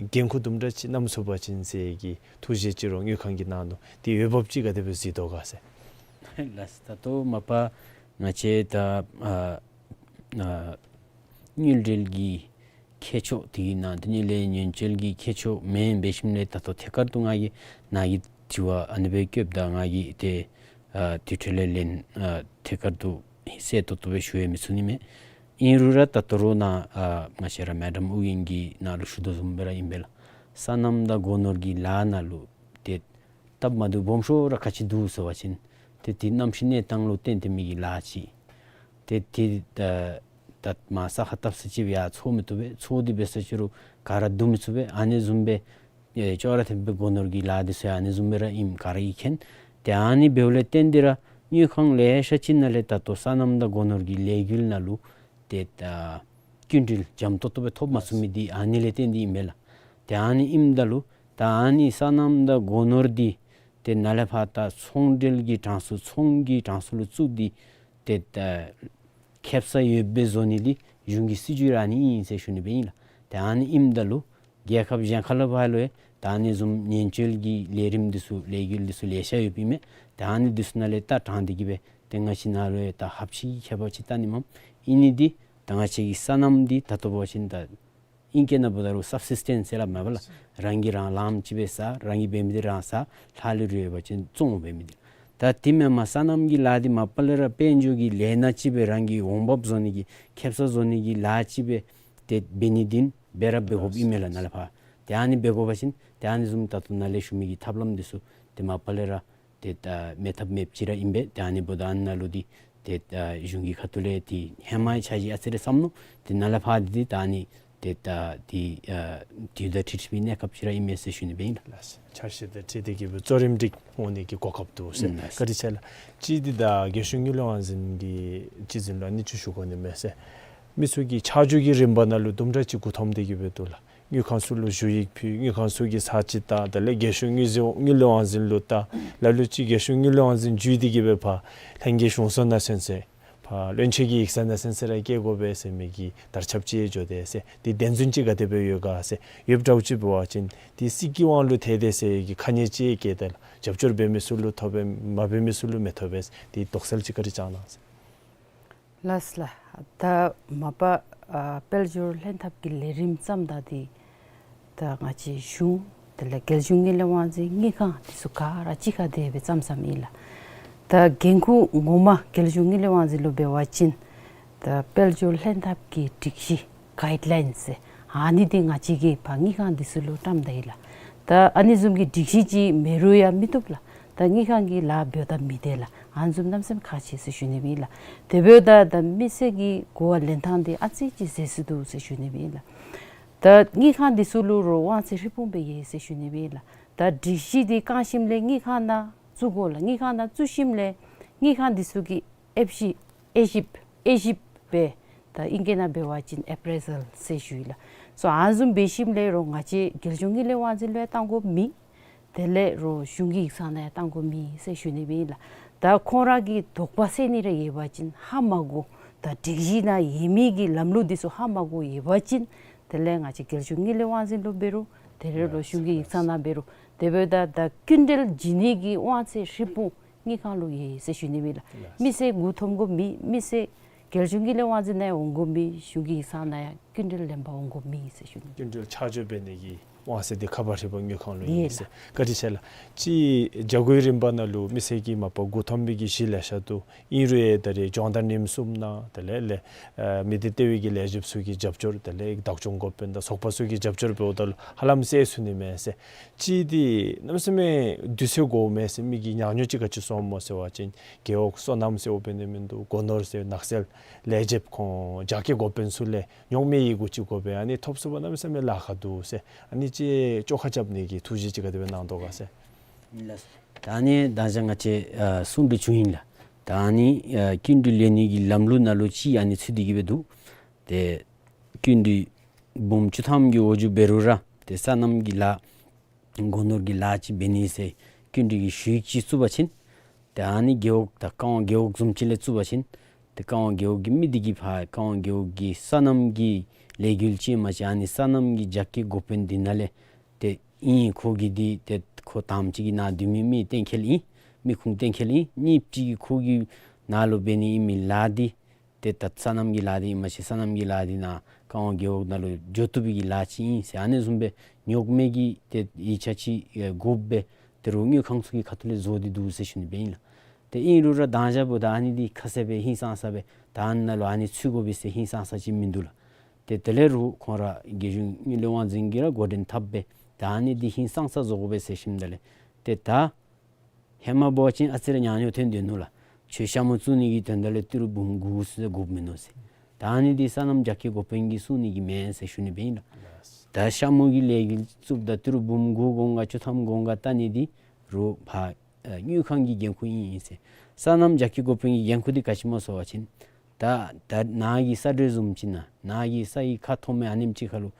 འགན་ཁུར་དུམ་གྲ་ཅིག་བསྣམ་ཚུགས་པ་ཅིན་ཟེར་གྱི་ཐུགས་བཞེད་ཅིག་རོགས་དངུལ་ཁང་གིས་གནང་ནུག། དེ་འོས་འབབ་ཅིག་ག་དེ་སྦེ་གཟིགས་དོ་ག་ཟེར། ལགས། ད་ལྟོ་མ་པ་ང་བཅས་ད་ཨ་ཨ་དངུལ་འབྲེལ་གྱི་ཁྱད་ཆོས་དེ་གི་ནང་དེ་ནི་ལས་ཉེན་བཅོལ་གྱི་ཁྱད་ཆོས་མེན་འབད་ཞིནམ་ལས་ད་ལྟོ་ཐད་ཀར་དུ་ང་གིས་ནཱ་གི་དྲི་བ་ཨ་ནི་སྦེ་བཀོདཔ་ད་ང་གིས་ཏེ་ཨ་དེ་འཕྲོ་ལས་ལན་ཨ་ཐད་ཀར་དུ་གསལ་ཏོག་ཏོ་སྦེ་ཞུ་ཡང་མི་ཚུགས་ནི་མས། ཨིན་རུང་ར་ད་ལྟོ་ར་ནཱ་ཨ་ང་བཅས་ར་མེ་ཌམ་ཨོ་རྒྱན་གྱིས་ནཱ་ལུ་ཞུ་དོ་བཟུམ་སྦེ་ར་ཨིན་པས་ལགས། སོ་ནམ་དང་སྒོ་ནོར་གྱི་ལཱ་ནང་ལུ་ཏེ་སྟབས་མ་བདེཝ་སྦོམ་ཤོས་ར་ག་ཅི་འདུག་ཟེར་བ་ཅིན་ཏེ་དེ་གནམ་གཤིས་གནས་སྟངས་ལུ་བརྟེན་ཏེ་མི་གི་ལཱ་ཅིག། ཏེ་དེ་ད་ད་མར་ས་ཁར་བཏབ་ས་ཅིག་སྦེ་ཡར་འཚོ་མི་བཏུབ་པས། འཚོ་སྟེ་འབད་ས་ཅིག་རུང་ག་ར་བསྡུ་མི་ཚུགས་པས། ཨ་ནི་བཟུམ་སྦེ་ཨེ་ཅོག་ར་འཐདཔ་སྦེ་སྒོ་ནོར་གྱི་ལཱ་འདི་ཚུ་ཡང་ཨ་ནི་བཟུམ་སྦེ་ར་ཨིནམ་ག་ར་གིས་མཁྱེན། ཏེ་ཨ་ནི་འབདཝ་ལས་བརྟེན་ཏེ་ར་དངུལ་ཁང་ལེ་ཤ་ཅིག་ནང་ལས་ད་ལྟོ་སོ་ནམ་དང་སྒོ་ནོར་གྱི་ལས་འགུལ་ནང་ལུ་ཏེ་ད་སྐྱིན་འགྲུལ་འཇམ་ཏོག་ཏོ་སྦེ་ཐོབ་མ་ཚུགས་མི་འདི་ཨ་ནི་ལས་བརྟེན་ཏེ་ཨིན་པས་ལགས། ཏེ་ཨ་ནི་ཨིནམ་ད་ལུ་ད་ཨ་ནི་སོ་ནམ་དང་སྒོ་ནོར་འདི་ཏེ་ནཱ་ལས་ཕར་ད་ཚོང་འབྲེལ་གྱི་གྲངས་སུ་ཚོང་གི་གྲངས་སུ་ལུ་བཙུགས་ཏེ་ཏེ་ད་ཁེབ་ས་ཡོདཔ་སྦེ་བཟོ་ནི་འདི་གཞུང་གི་སྲིད་བྱུས་ར་ཨ་ནི་ཨིན་ཟེར་ཞུ་ནི་སྦེ་ཨིན་ལགས། ཏེ་ཨ་ནི་ཨིནམ་ད་ལུ་རྒྱལ་ཁབ་གཞན་ཁ་ལས་ཕར་ལུ་ཡང་ད་ཨ་ནི་བཟུམ་ཉེན་བཅོལ་གྱི་ལས་རིམ་འདི་ཚུ་ལས་འགུལ་འདི་ཚུ་ལེ་ཤ་ཡོདཔ་ཨིན་མས། ཏེ་ཨ་ནི་འདི་ཚུ་ནང་ལས་ད་དྲངས་ཏེ་གི་སྦེ་ཏེ་ང་བཅས་ནཱ་ལུ་ཡང་ད་ཧབ་ཤིག་གི་ཁྱད་པར་ཅིག་བལྟ་ནི་མས། ཨིན་ནི་འདི་ད་ང་བཅས་ཀྱི་སོ་ནམ་འདི་ད་ལྟོ་འབད་བ་ཅིན་ད་ཨིང་སྐད་ནང་འབདཝ་ད་རུང་སབ་སིས་ཊེནསི་ཟེར་སླབ་མས་པ་ལགས། རང་གིས་རང་ལངམ་ཅིག་སྦེ་ཟ། རང་གིས་འབད་མི་འདི་རང་ཟ། ལྷག་ལུས་རེ་ཡོད་པ་ཅིན་བཙོང་འབད་མི་འདི། ད་དེ་མེན་པར་སོ་ནམ་གྱི་ལཱ་འདི་མ་པ་ལས་ར་དཔལ་འབྱོར་གྱི་ལས་སྣ་ཅིག་སྦེ་རང་གི་འོང་འབབ་བཟོ་ནི་གི་ཁེབ་ས་བཟོ་ནི་གི་ལཱ་ཅིག་སྦེ་ཏེ་འབད་ནི་འདི་འབད་ར་འབད་དགོཔ་ཨིན་མས་ལགས་ནཱ་ལས་ཕར། ཏེ་ཨ་ནི་འབད་དགོ་པ་ཅིན་ཏེ་ཨ་ནི་བཟུམ་ད་ལྟོ་ནཱ་ལས་ཞུ་མི་གི་ཐབས་ལམ་འདི་ཚུ་ཏེ་མ་པ་ལས་ར་ཏེ་ད་མེད་ཐབས་མེདཔ་ཅིག་ར་ཨིན་པས། ཏེ་ཨ་ནི་འབདཝ་ད་ཨ་ནཱ་ལུ་འདི་ཏེ་ད་གཞུང་གི་ཁ་ཐུག་ལས་ཏེ་ཧེ་མའི་འཆར་གཞི་ཨ་ཙི་རེ་བསམ་ནུག། ཏེ་ནཱ་ལས་ཕར་འདི་ཏེ་ད་ཨ་ནི་ཏེ་ད་འདི་ཨ་དུས་དང་འཁྲིལ་འཁྲིལ་བའི་གནས་སྐབས་ཅིག་ར་ཨིན་མས་ཟེར་ཞུ་ནི་སྦེ་ཨིན་ལགས། འཆར་གཞི་དང་འཁྲིལ་ཏེ་གི་སྦེ་གཙོ་རིམ་སྒྲིག་འོང་ནི་གི་གོ་སྐབས་འདུག་ཟེར། ཨིན་ལགས། བཀའ་དྲིན་ཆེ་ལགས། གཅིག་འདི་ད་རྒྱལ་གཞུང་དངུལ་ལས་དབང་འཛིན་གྱི་སྤྱི་འཛིན་ལུ་ཨ་ནི་ཅིག་ཞུ་དགོ་ནི་མས་ཟེར། མི་ཚུ་གིས་ཆ་འཇོག་གི་རིམ་པ་ནང་ལུ་དུམ་གྲ་ཅིག་མགུ་འཐོམ་སྟེ་གི་སྦེ་འདུག་ལགས། དངུལ་ཁང་ཚུ་ལུ་ཞུ་ཡིག་ཕུལ། དངུལ་ཁང་ཚུ་གིས་ས་ཅིག་བལྟ། དེ་ལས་རྒྱལ་གཞུང་དངུལ་རྩིས་དངུལ་ལས་དབང་འཛིན་ལུ་བལྟ། ལ་ལུ་ཅིག་རྒྱལ་གཞུང་དངུལ་ལས་དབང་འཛིན་བརྒྱུད་དེ་གི་སྦེ་ཕར་ལྷན་རྒྱས་གཞུང་ཚོགས་ནང་ཚུན་ཚོད་ཕར་བློན་ཆེན་གྱི་ཡིག་ཚང་ནང་ཚུན་ཚོད་ར་བསྐྱལ་དགོ་པས་ཟེར་མི་གི་དར་ཁྱབ་ཅིག་འགྱོ་དེས་ཟེར། དེ་བདེན་རྫུན་ཅིག་ག་དེ་སྦེ་ཡོད་ག་ཟེར། ཡོདཔ་འདྲཝ་ཅིག་འབད་བ་ཅིན་དེ་སྲིད་ཀྱི་དབང་ལུ་ཐལ་དེས་ཟེར་གྱི་ཁ་ཉེས་ཅིག་བཀལ་ཏེ་ལགས། རྒྱབ་སྐྱོར་འབད་མི་ཚུ་ལུ་ཐོབ་པས། མ་འབད་མི་ཚུ་ལུ་མི་ཐོབ་པས། དེ་དོགས་སེལ་ཅིག་བཀའ་དྲིན་བསྐྱང་གནང་ཟེར། ལགས་ལགས། ད་མ་པ་ཨ་དཔལ་འབྱོར་ལྷན་ཐབས་ཀྱི་ལས་རིམ་བརྩམ་ད་འདི་ད་ང་བཅས་གཞུང་དེ་ལས་རྒྱལ་གཞུང་དངུལ་ལས་དབང་འཛིན་དངུལ་ཁང་འདི་ཚུ་ག་ར་གཅིག་ཁར་སྡེབ་སྦེ་བརྩམས་བརྩམསམ་ཨིན་ལགས། ད་འགན་ཁུར་ངོ་མ་རྒྱལ་གཞུང་དངུལ་ལས་དབང་འཛིན་ལུ་འབད་བ་ཅིན་ད་དཔལ་འབྱོར་ལྷན་ཐབས་ཀྱི་སྒྲིག་གཞི་གའིཌ་ལའིནསི་ཟེར་ཨ་ནི་འདི་ང་བཅས་ཀྱིས་ཕར་དངུལ་ཁང་འདི་ཚུ་ལུ་བཀྲམ་ད་ཡི་ལགས། ད་ཨ་ནི་བཟུམ་གྱི་སྒྲིག་གཞི་ཅིག་མེད་རུང་ཡང་མི་བཏུབ་ལགས། ད་དངུལ་ཁང་གི་ལཱ་འབདཝ་ད་མི་བདེ་ལགས། ཨ་ནི་བཟུམ་གནམ་མེད་ས་མེད་ཁག་ཆེ་ཟེར་ཞུ་ནི་སྦེ་ཨིན་ལགས། དེ་འབདཝ་ད་ད་མི་སེར་གྱི་གོ་བ་ལེན་ཐངས་འདི་ཨ་ཙི་ཅིག་ཟད་སོང་འདུག་ཟེར་ཞུ་ནི་སྦེ་ཨིན་ལགས། ད་དངུལ་ཁང་འདི་ཚུ་ལུ་རོགས་དབང་ཚད་ཧྲིལ་བུམ་སྦེ་ཡོད་ཟེར་ཞུ་ནི་སྦེ་ཨིན་ལགས། ད་སྒྲིག་གཞི་འདི་བཀང་ཞིནམ་ལས་དངུལ་ཁང་ནང་བཙུགས་དགོ་ལགས། དངུལ་ཁང་ནང་བཙུགས་ཞིནམ་ལས་དངུལ་ཁང་འདི་ཚུ་གིས་ཨེབ་ཞིབ་ཨེ་ཞིབ་ཨེ་ཞིབ་འབད། ད་ཨིང་སྐད་ནང་འབད་བ་ཅིན་ཨེ་པི་རེ་ཟཱལ་ཟེར་ཞུ་ཡི་ལགས། སོ་ཨ་ནི་བཟུམ་འབད་ཞིནམ་ལས་རོགས་ང་བཅས་རྒྱལ་གཞུང་དངུལ་ལས་དབང་འཛིན་ལུ་ཡང་བཏང་དགོཔ་མེད། དེ་ལས་རོགས་གཞུང་གི་ཡིག་ཚང་ནང་ཡང་བཏང་དགོཔ་མེད་ཟེར་ཞུ་ནི་སྦེ་ཨིན་ལགས། ད་ཁོང་ར་གི་དོགས་པ་སེལ་ནི་རེ་ཡོད་པ་ཅིན་ཧ་མ་གོ། ད་སྒྲིག་གཞི་ནང་ཡོད་མི་གི་ལམ་ལུགས་འདི་ཚུ་ཧ་མ་གོ་ཡོད་པ་ཅིན་དེ་ལས་ང་བཅས་རྒྱལ་གཞུང་དངུལ་ལས་དབང་འཛིན་ལུ་འབད་རུང་དེ་ལས་རོགས་གཞུང་གི་ཡིག་ཚང་ནང་འབད་རུང་དེ་འབདཝ་ད་ད་སྐྱིན་འགྲུལ་བྱིན་ནི་གི་དབང་ཚད་ཧྲིལ་བུམ་དངུལ་ཁང་ལུ་ཡོད་ཟེར་ཞུ་ནི་སྦེ་ཨིན་ལགས། མི་སེར་མགུ་འཐོམ་དགོཔ་མེད། མི་སེར་རྒྱལ་གཞུང་དངུལ་ལས་དབང་འཛིན་ནང་ཡང་འོང་དགོཔ་མེད། གཞུང་གི་ཡིག་ཚང་ནང་ཡང་སྐྱིན་འགྲུལ་ལེན་པར་འོང་དགོཔ་མེད་ཟེར་ཞུ་ནི། སྐྱིན་འགྲུལ་ཆ་འཇོག་འབད་ནི་གི་དབང་ཚད་འདི་ཁ་འབབ་ཧྲིལ་བུམ་དངུལ་ཁང་ལུ་ཡོད་ཟེར། བཀའ་དྲིན་ཆེ་ལགས། ཅིག་བྱ་སྒོའི་རིམ་པ་ནང་ལུ་མི་སེར་གྱིས་མ་པ་མགུ་འཐོམ་པའི་གི་གཞི་ལེ་ཤ་འདུག། ཨིན་རུང་ཡང་ད་རེས་སྦྱོང་བརྡར་ཉིནམ་གསུམ་ནང་དེ་ལས་ལས་ཨ་མི་སྡེ་ལྟེ་བའི་གི་ལས་བྱེདཔ་ཚུ་གི་རྒྱབ་སྐྱོར་དེ་ལས་བདག་སྐྱོང་འགོ་དཔོན་དང་ཚོགས་པ་ཚུ་གི་རྒྱབ་སྐྱོར་འབདཝ་ད་ལུ་ཧ་ལམ་སེལ་ཚུགས་ནི་མས་ཟེར། ཅིག་འདི་གནམ་མེད་ས་མེད་དུས་ཚོད་འགོརཝ་མས་ཟེར་མི་གི་ཉག་ཉོག་ཅིག་ག་ཅི་སོངམ་སྨོ་ཟེར་བ་ཅིན་རྒེད་འོག་སོ་ནམ་ཟེརཝ་འབད་ནི་མིན་འདུག། སྒོ་ནོར་ཟེར་ནགས་ཚལ་ལས་བྱེདཔ་ཁོང་རྒྱ་སྐྱེད་འགོ་དཔོན་ཚུ་ལས་ཉོག་མེད་ཡི་གུ་ཅིག་དགོ་པས། ཨ་ནི་ཐོབ་ཚུགས་པར་གནམ་མེད་ས་མེད་ལཱ་ཁག་འདུག་ཟེར། ཨ་ནི་ཅིག་བཅོ་ཁ་རྐྱབ་ནི་གི་ཐུགས་བཞེད་ཅིག་ག་དེ་སྦེ་གནང་དོ་ག་ཟེར། ལགས། ད་ཨ་ནི་ད་ཅི་ང་བཅས་ཨ་གསུང་གྲོས་བྱུང་ཡི་ལགས། ད་ཨ་ནི་ཨ་སྐྱིན་འགྲུལ་ལེན་ནི་གི་ལམ་ལུགས་ནང་ལུ་ཅིག་ཨ་ནི་ཚུད་དེ་གི་སྦེ་འདུག། ཏེ་སྐྱིན་འགྲུལ་འབུམ་བཅུ་ཐམ་གྱི་འོག་འགྱོ་འབད་རུང་ར་ཏེ་སོ་ནམ་གྱི་ལཱ་སྒོ་ནོར་གྱི་ལཱ་ཅིག་འབད་ནི་ཟེར་སྐྱིན་འགྲུལ་གྱི་ཞུ་ཡིག་ཅིག་བཙུགས་པ་ཅིན་ཏེ་ཨ་ནི་རྒེད་འོག་ད་ཀ་ཝང་རྒེད་འོག་བཟུམ་ཅིག་ལས་བཙུགས་པ་ཅིན་ཏེ་ཀ་ཝང་རྒེད་འོག་གི་མི་འདི་གིས་ཕར་ཀ་ཝང་རྒེད་འོག་གི་སོ་ནམ་གྱི་ལས་འགུལ་ཅིག་མ་ཅིག་ཨ་ནི་སོ་ནམ་གྱི་རྒྱ་སྐྱེད་འགོ་དཔོན་འདི་ནང་ལས་ཏེ་ཨིན་ཁོ་གིས་འདི་ཏེ་ཁོ་དང་པ་ཅིག་གི་ནང་སྡོད་མི་མི་གཏན་འཁེལ་ཨིན། མི་ཁུངས་གཏན་འཁེལ་ཨིན། གཉིས་པ་ཅིག་གིས་ཁོ་གི་ནང་ལུ་འབད་ནི་ཨིན་མི་ལཱ་འདི་ཏེ་ད་སོ་ནམ་གྱི་ལཱ་འདི་ཨིན་མ་ཅིག་སོ་ནམ་གྱི་ལཱ་འདི་ནཱ་ཀ་ཝང་རྒེད་འོག་ནང་ལུ་འགྱོ་བཏུབ་པའི་གི་ལཱ་ཅིག་ཨིན་ཟེར་ཨ་ནི་བཟུམ་སྦེ་ཉོག་མེད་ཀྱི་ཏེ་ཡིག་ཆ་ཅིག་ཨེ་དགོཔ་སྦེ་ཏེ་རོགས་དངུལ་ཁང་ཚུ་གི་ཁ་ཐུག་ལས་བཟོ་སྟེ་འདུག་ཟེར་ཞུ་ནི་སྦེ་ཨིན་ལགས། ཏེ་ཨིན་རུང་ར་ད་ཅི་འབདཝ་ད་ཨ་ནི་འདི་ཁ་གསལ་སྦེ་ཧིང་སངས་ས་སྦེ་ད་ཨ་ནི་ནང་ལུ་ཨ་ནི་ཚུད་དགོ་པས་ཟེར་ཧིང་སངས་ས་ཅིག་མིན་འདུག་ལགས། ཏེ་དེ་ལས་རོགས་ཁོང་ར་རྒྱལ་གཞུང་དངུལ་ལས་དབང་འཛིན་གྱིས་ར་འགོ་འདྲེན་འཐབ་སྦེ་ད་ཨ་ནི་འདི་ཧིང་སངས་ས་བཟོ་དགོ་པས་ཟེར་ཞིནམ་ད་ལས་ཏེ་ད་ཧེ་མ་འབད་བ་ཅིན་ཨ་ཙི་རེ་ཉག་ཉོག་ཐོན་དོ་ནུག་ལགས། ཁྱོད་ཤ་མུ་བཙུགས་ནི་གི་དོན་དག་ལས་ཏི་རུ་འབུམ་དགུ་ཚུན་ཚོད་དགོཔ་མིན་ནུག་ཟེར། ད་ཨ་ནི་འདི་སོ་ནམ་རྒྱ་སྐྱེད་འགོ་དཔོན་གྱིས་གསུང་ནི་གི་མེན་ཟེར་ཞུ་ནི་སྦེ་ཨིན་ལགས། ད་ཤ་མུ་གི་ལས་འགུལ་བཙུགསཔ་ད་ཏི་རུ་འབུམ་དགུ་གོང་ག་བཅུ་ཐམ་གོང་ག་བལྟ་ནི་འདི་རོགས་ཕར་ཨ་དངུལ་ཁང་གི་འགན་ཁུར་ཨིན་ཟེར། སོ་ནམ་རྒྱ་སྐྱེད་འགོ་དཔོན་གྱི་འགན་ཁུར་འདི་ག་ཅི་སྨོ་ཟེར་བ་ཅིན་ད་ད་ནཱ་གི་ས་འབྲེལ་བཟུམ་ཅིག་ནང་ནཱ་གི་ས་ཡི་ཁ་ཐོབ་མི་ཨ་ནེམ་ཅིག་ཁར་ལུ་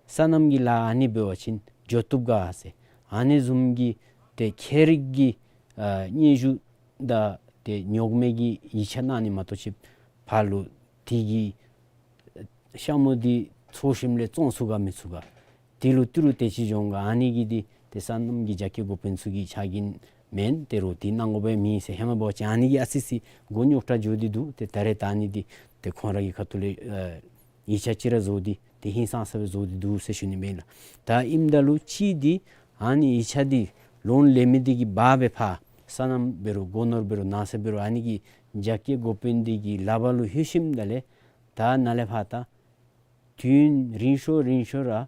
སོ་ནམ་གྱི་ལཱ་ཨ་ནི་འབད་བ་ཅིན་འགྱོ་བཏུབ་ག་ཟེར་ཨ་ནི་བཟུམ་གྱི་ཏེ་ཁྱད་རིག་གི་ཨ་སྙན་ཞུ་དང་ཏེ་ཉོག་མེད་ཀྱི་ཡིག་ཆ་གནང་ནི་མ་གཏོགས་ཅིག་ཕར་ལུ་དེ་གི་ཤ་མུ་འདི་འཚོ་ཞིནམ་ལས་བཙོང་ཚུགས་ག་མི་ཚུགས་ག། དེ་ལུ་ཏི་རུ་དེ་ཅིག་འགྱོ་ག། ཨ་ནི་གི་འདི་ཏེ་སོ་ནམ་གྱི་རྒྱ་སྐྱེད་འགོ་དཔོན་ཚུ་གི་ཕྱག་འགན་མེན། ཏེ་རོགས་འདི་གནང་དགོ་པའི་མེད་ཟེར། ཧེ་མ་འབད་བ་ཅིན་ཨ་ནི་གིས་ཨ་ཙི་ཙི་མགོ་རྙོག་དྲགས་འགྱོ་སྟེ་འདུག། ཏེ་ད་རེས་ད་ཨ་ནི་འདི་ཏེ་ཁོང་ར་གི་ཁ་ཐུག་ལས་ཨ་ཡིག་ཆ་ཅིག་ར་བཟོ་སྟེ་ཏེ་ཧིང་སངས་ས་སྦེ་བཟོ་སྟེ་འདུག་ཟེར་ཞུ་ནི་མས་ལགས། ད་ཨིནམ་ད་ལུ་ཅིག་འདི་ཨ་ནི་ཡིག་ཆ་འདི་ལོན་ལེན་མི་འདི་གིས་འབག་སྦེ་ཕར་སོ་ནམ་འབད་རུང་སྒོ་ནོར་འབད་རུང་ནགས་ཚལ་འབད་རུང་ཨ་ནི་གི་རྒྱ་སྐྱེད་འགོ་དཔོན་འདི་གི་ལག་པར་ལུ་ལྷོད་ཞིནམ་ད་ལས་ད་ནཱ་ལས་ཕར་ད་དུས་ཡུན་རིང་ཤོས་རིང་ཤོས་ར་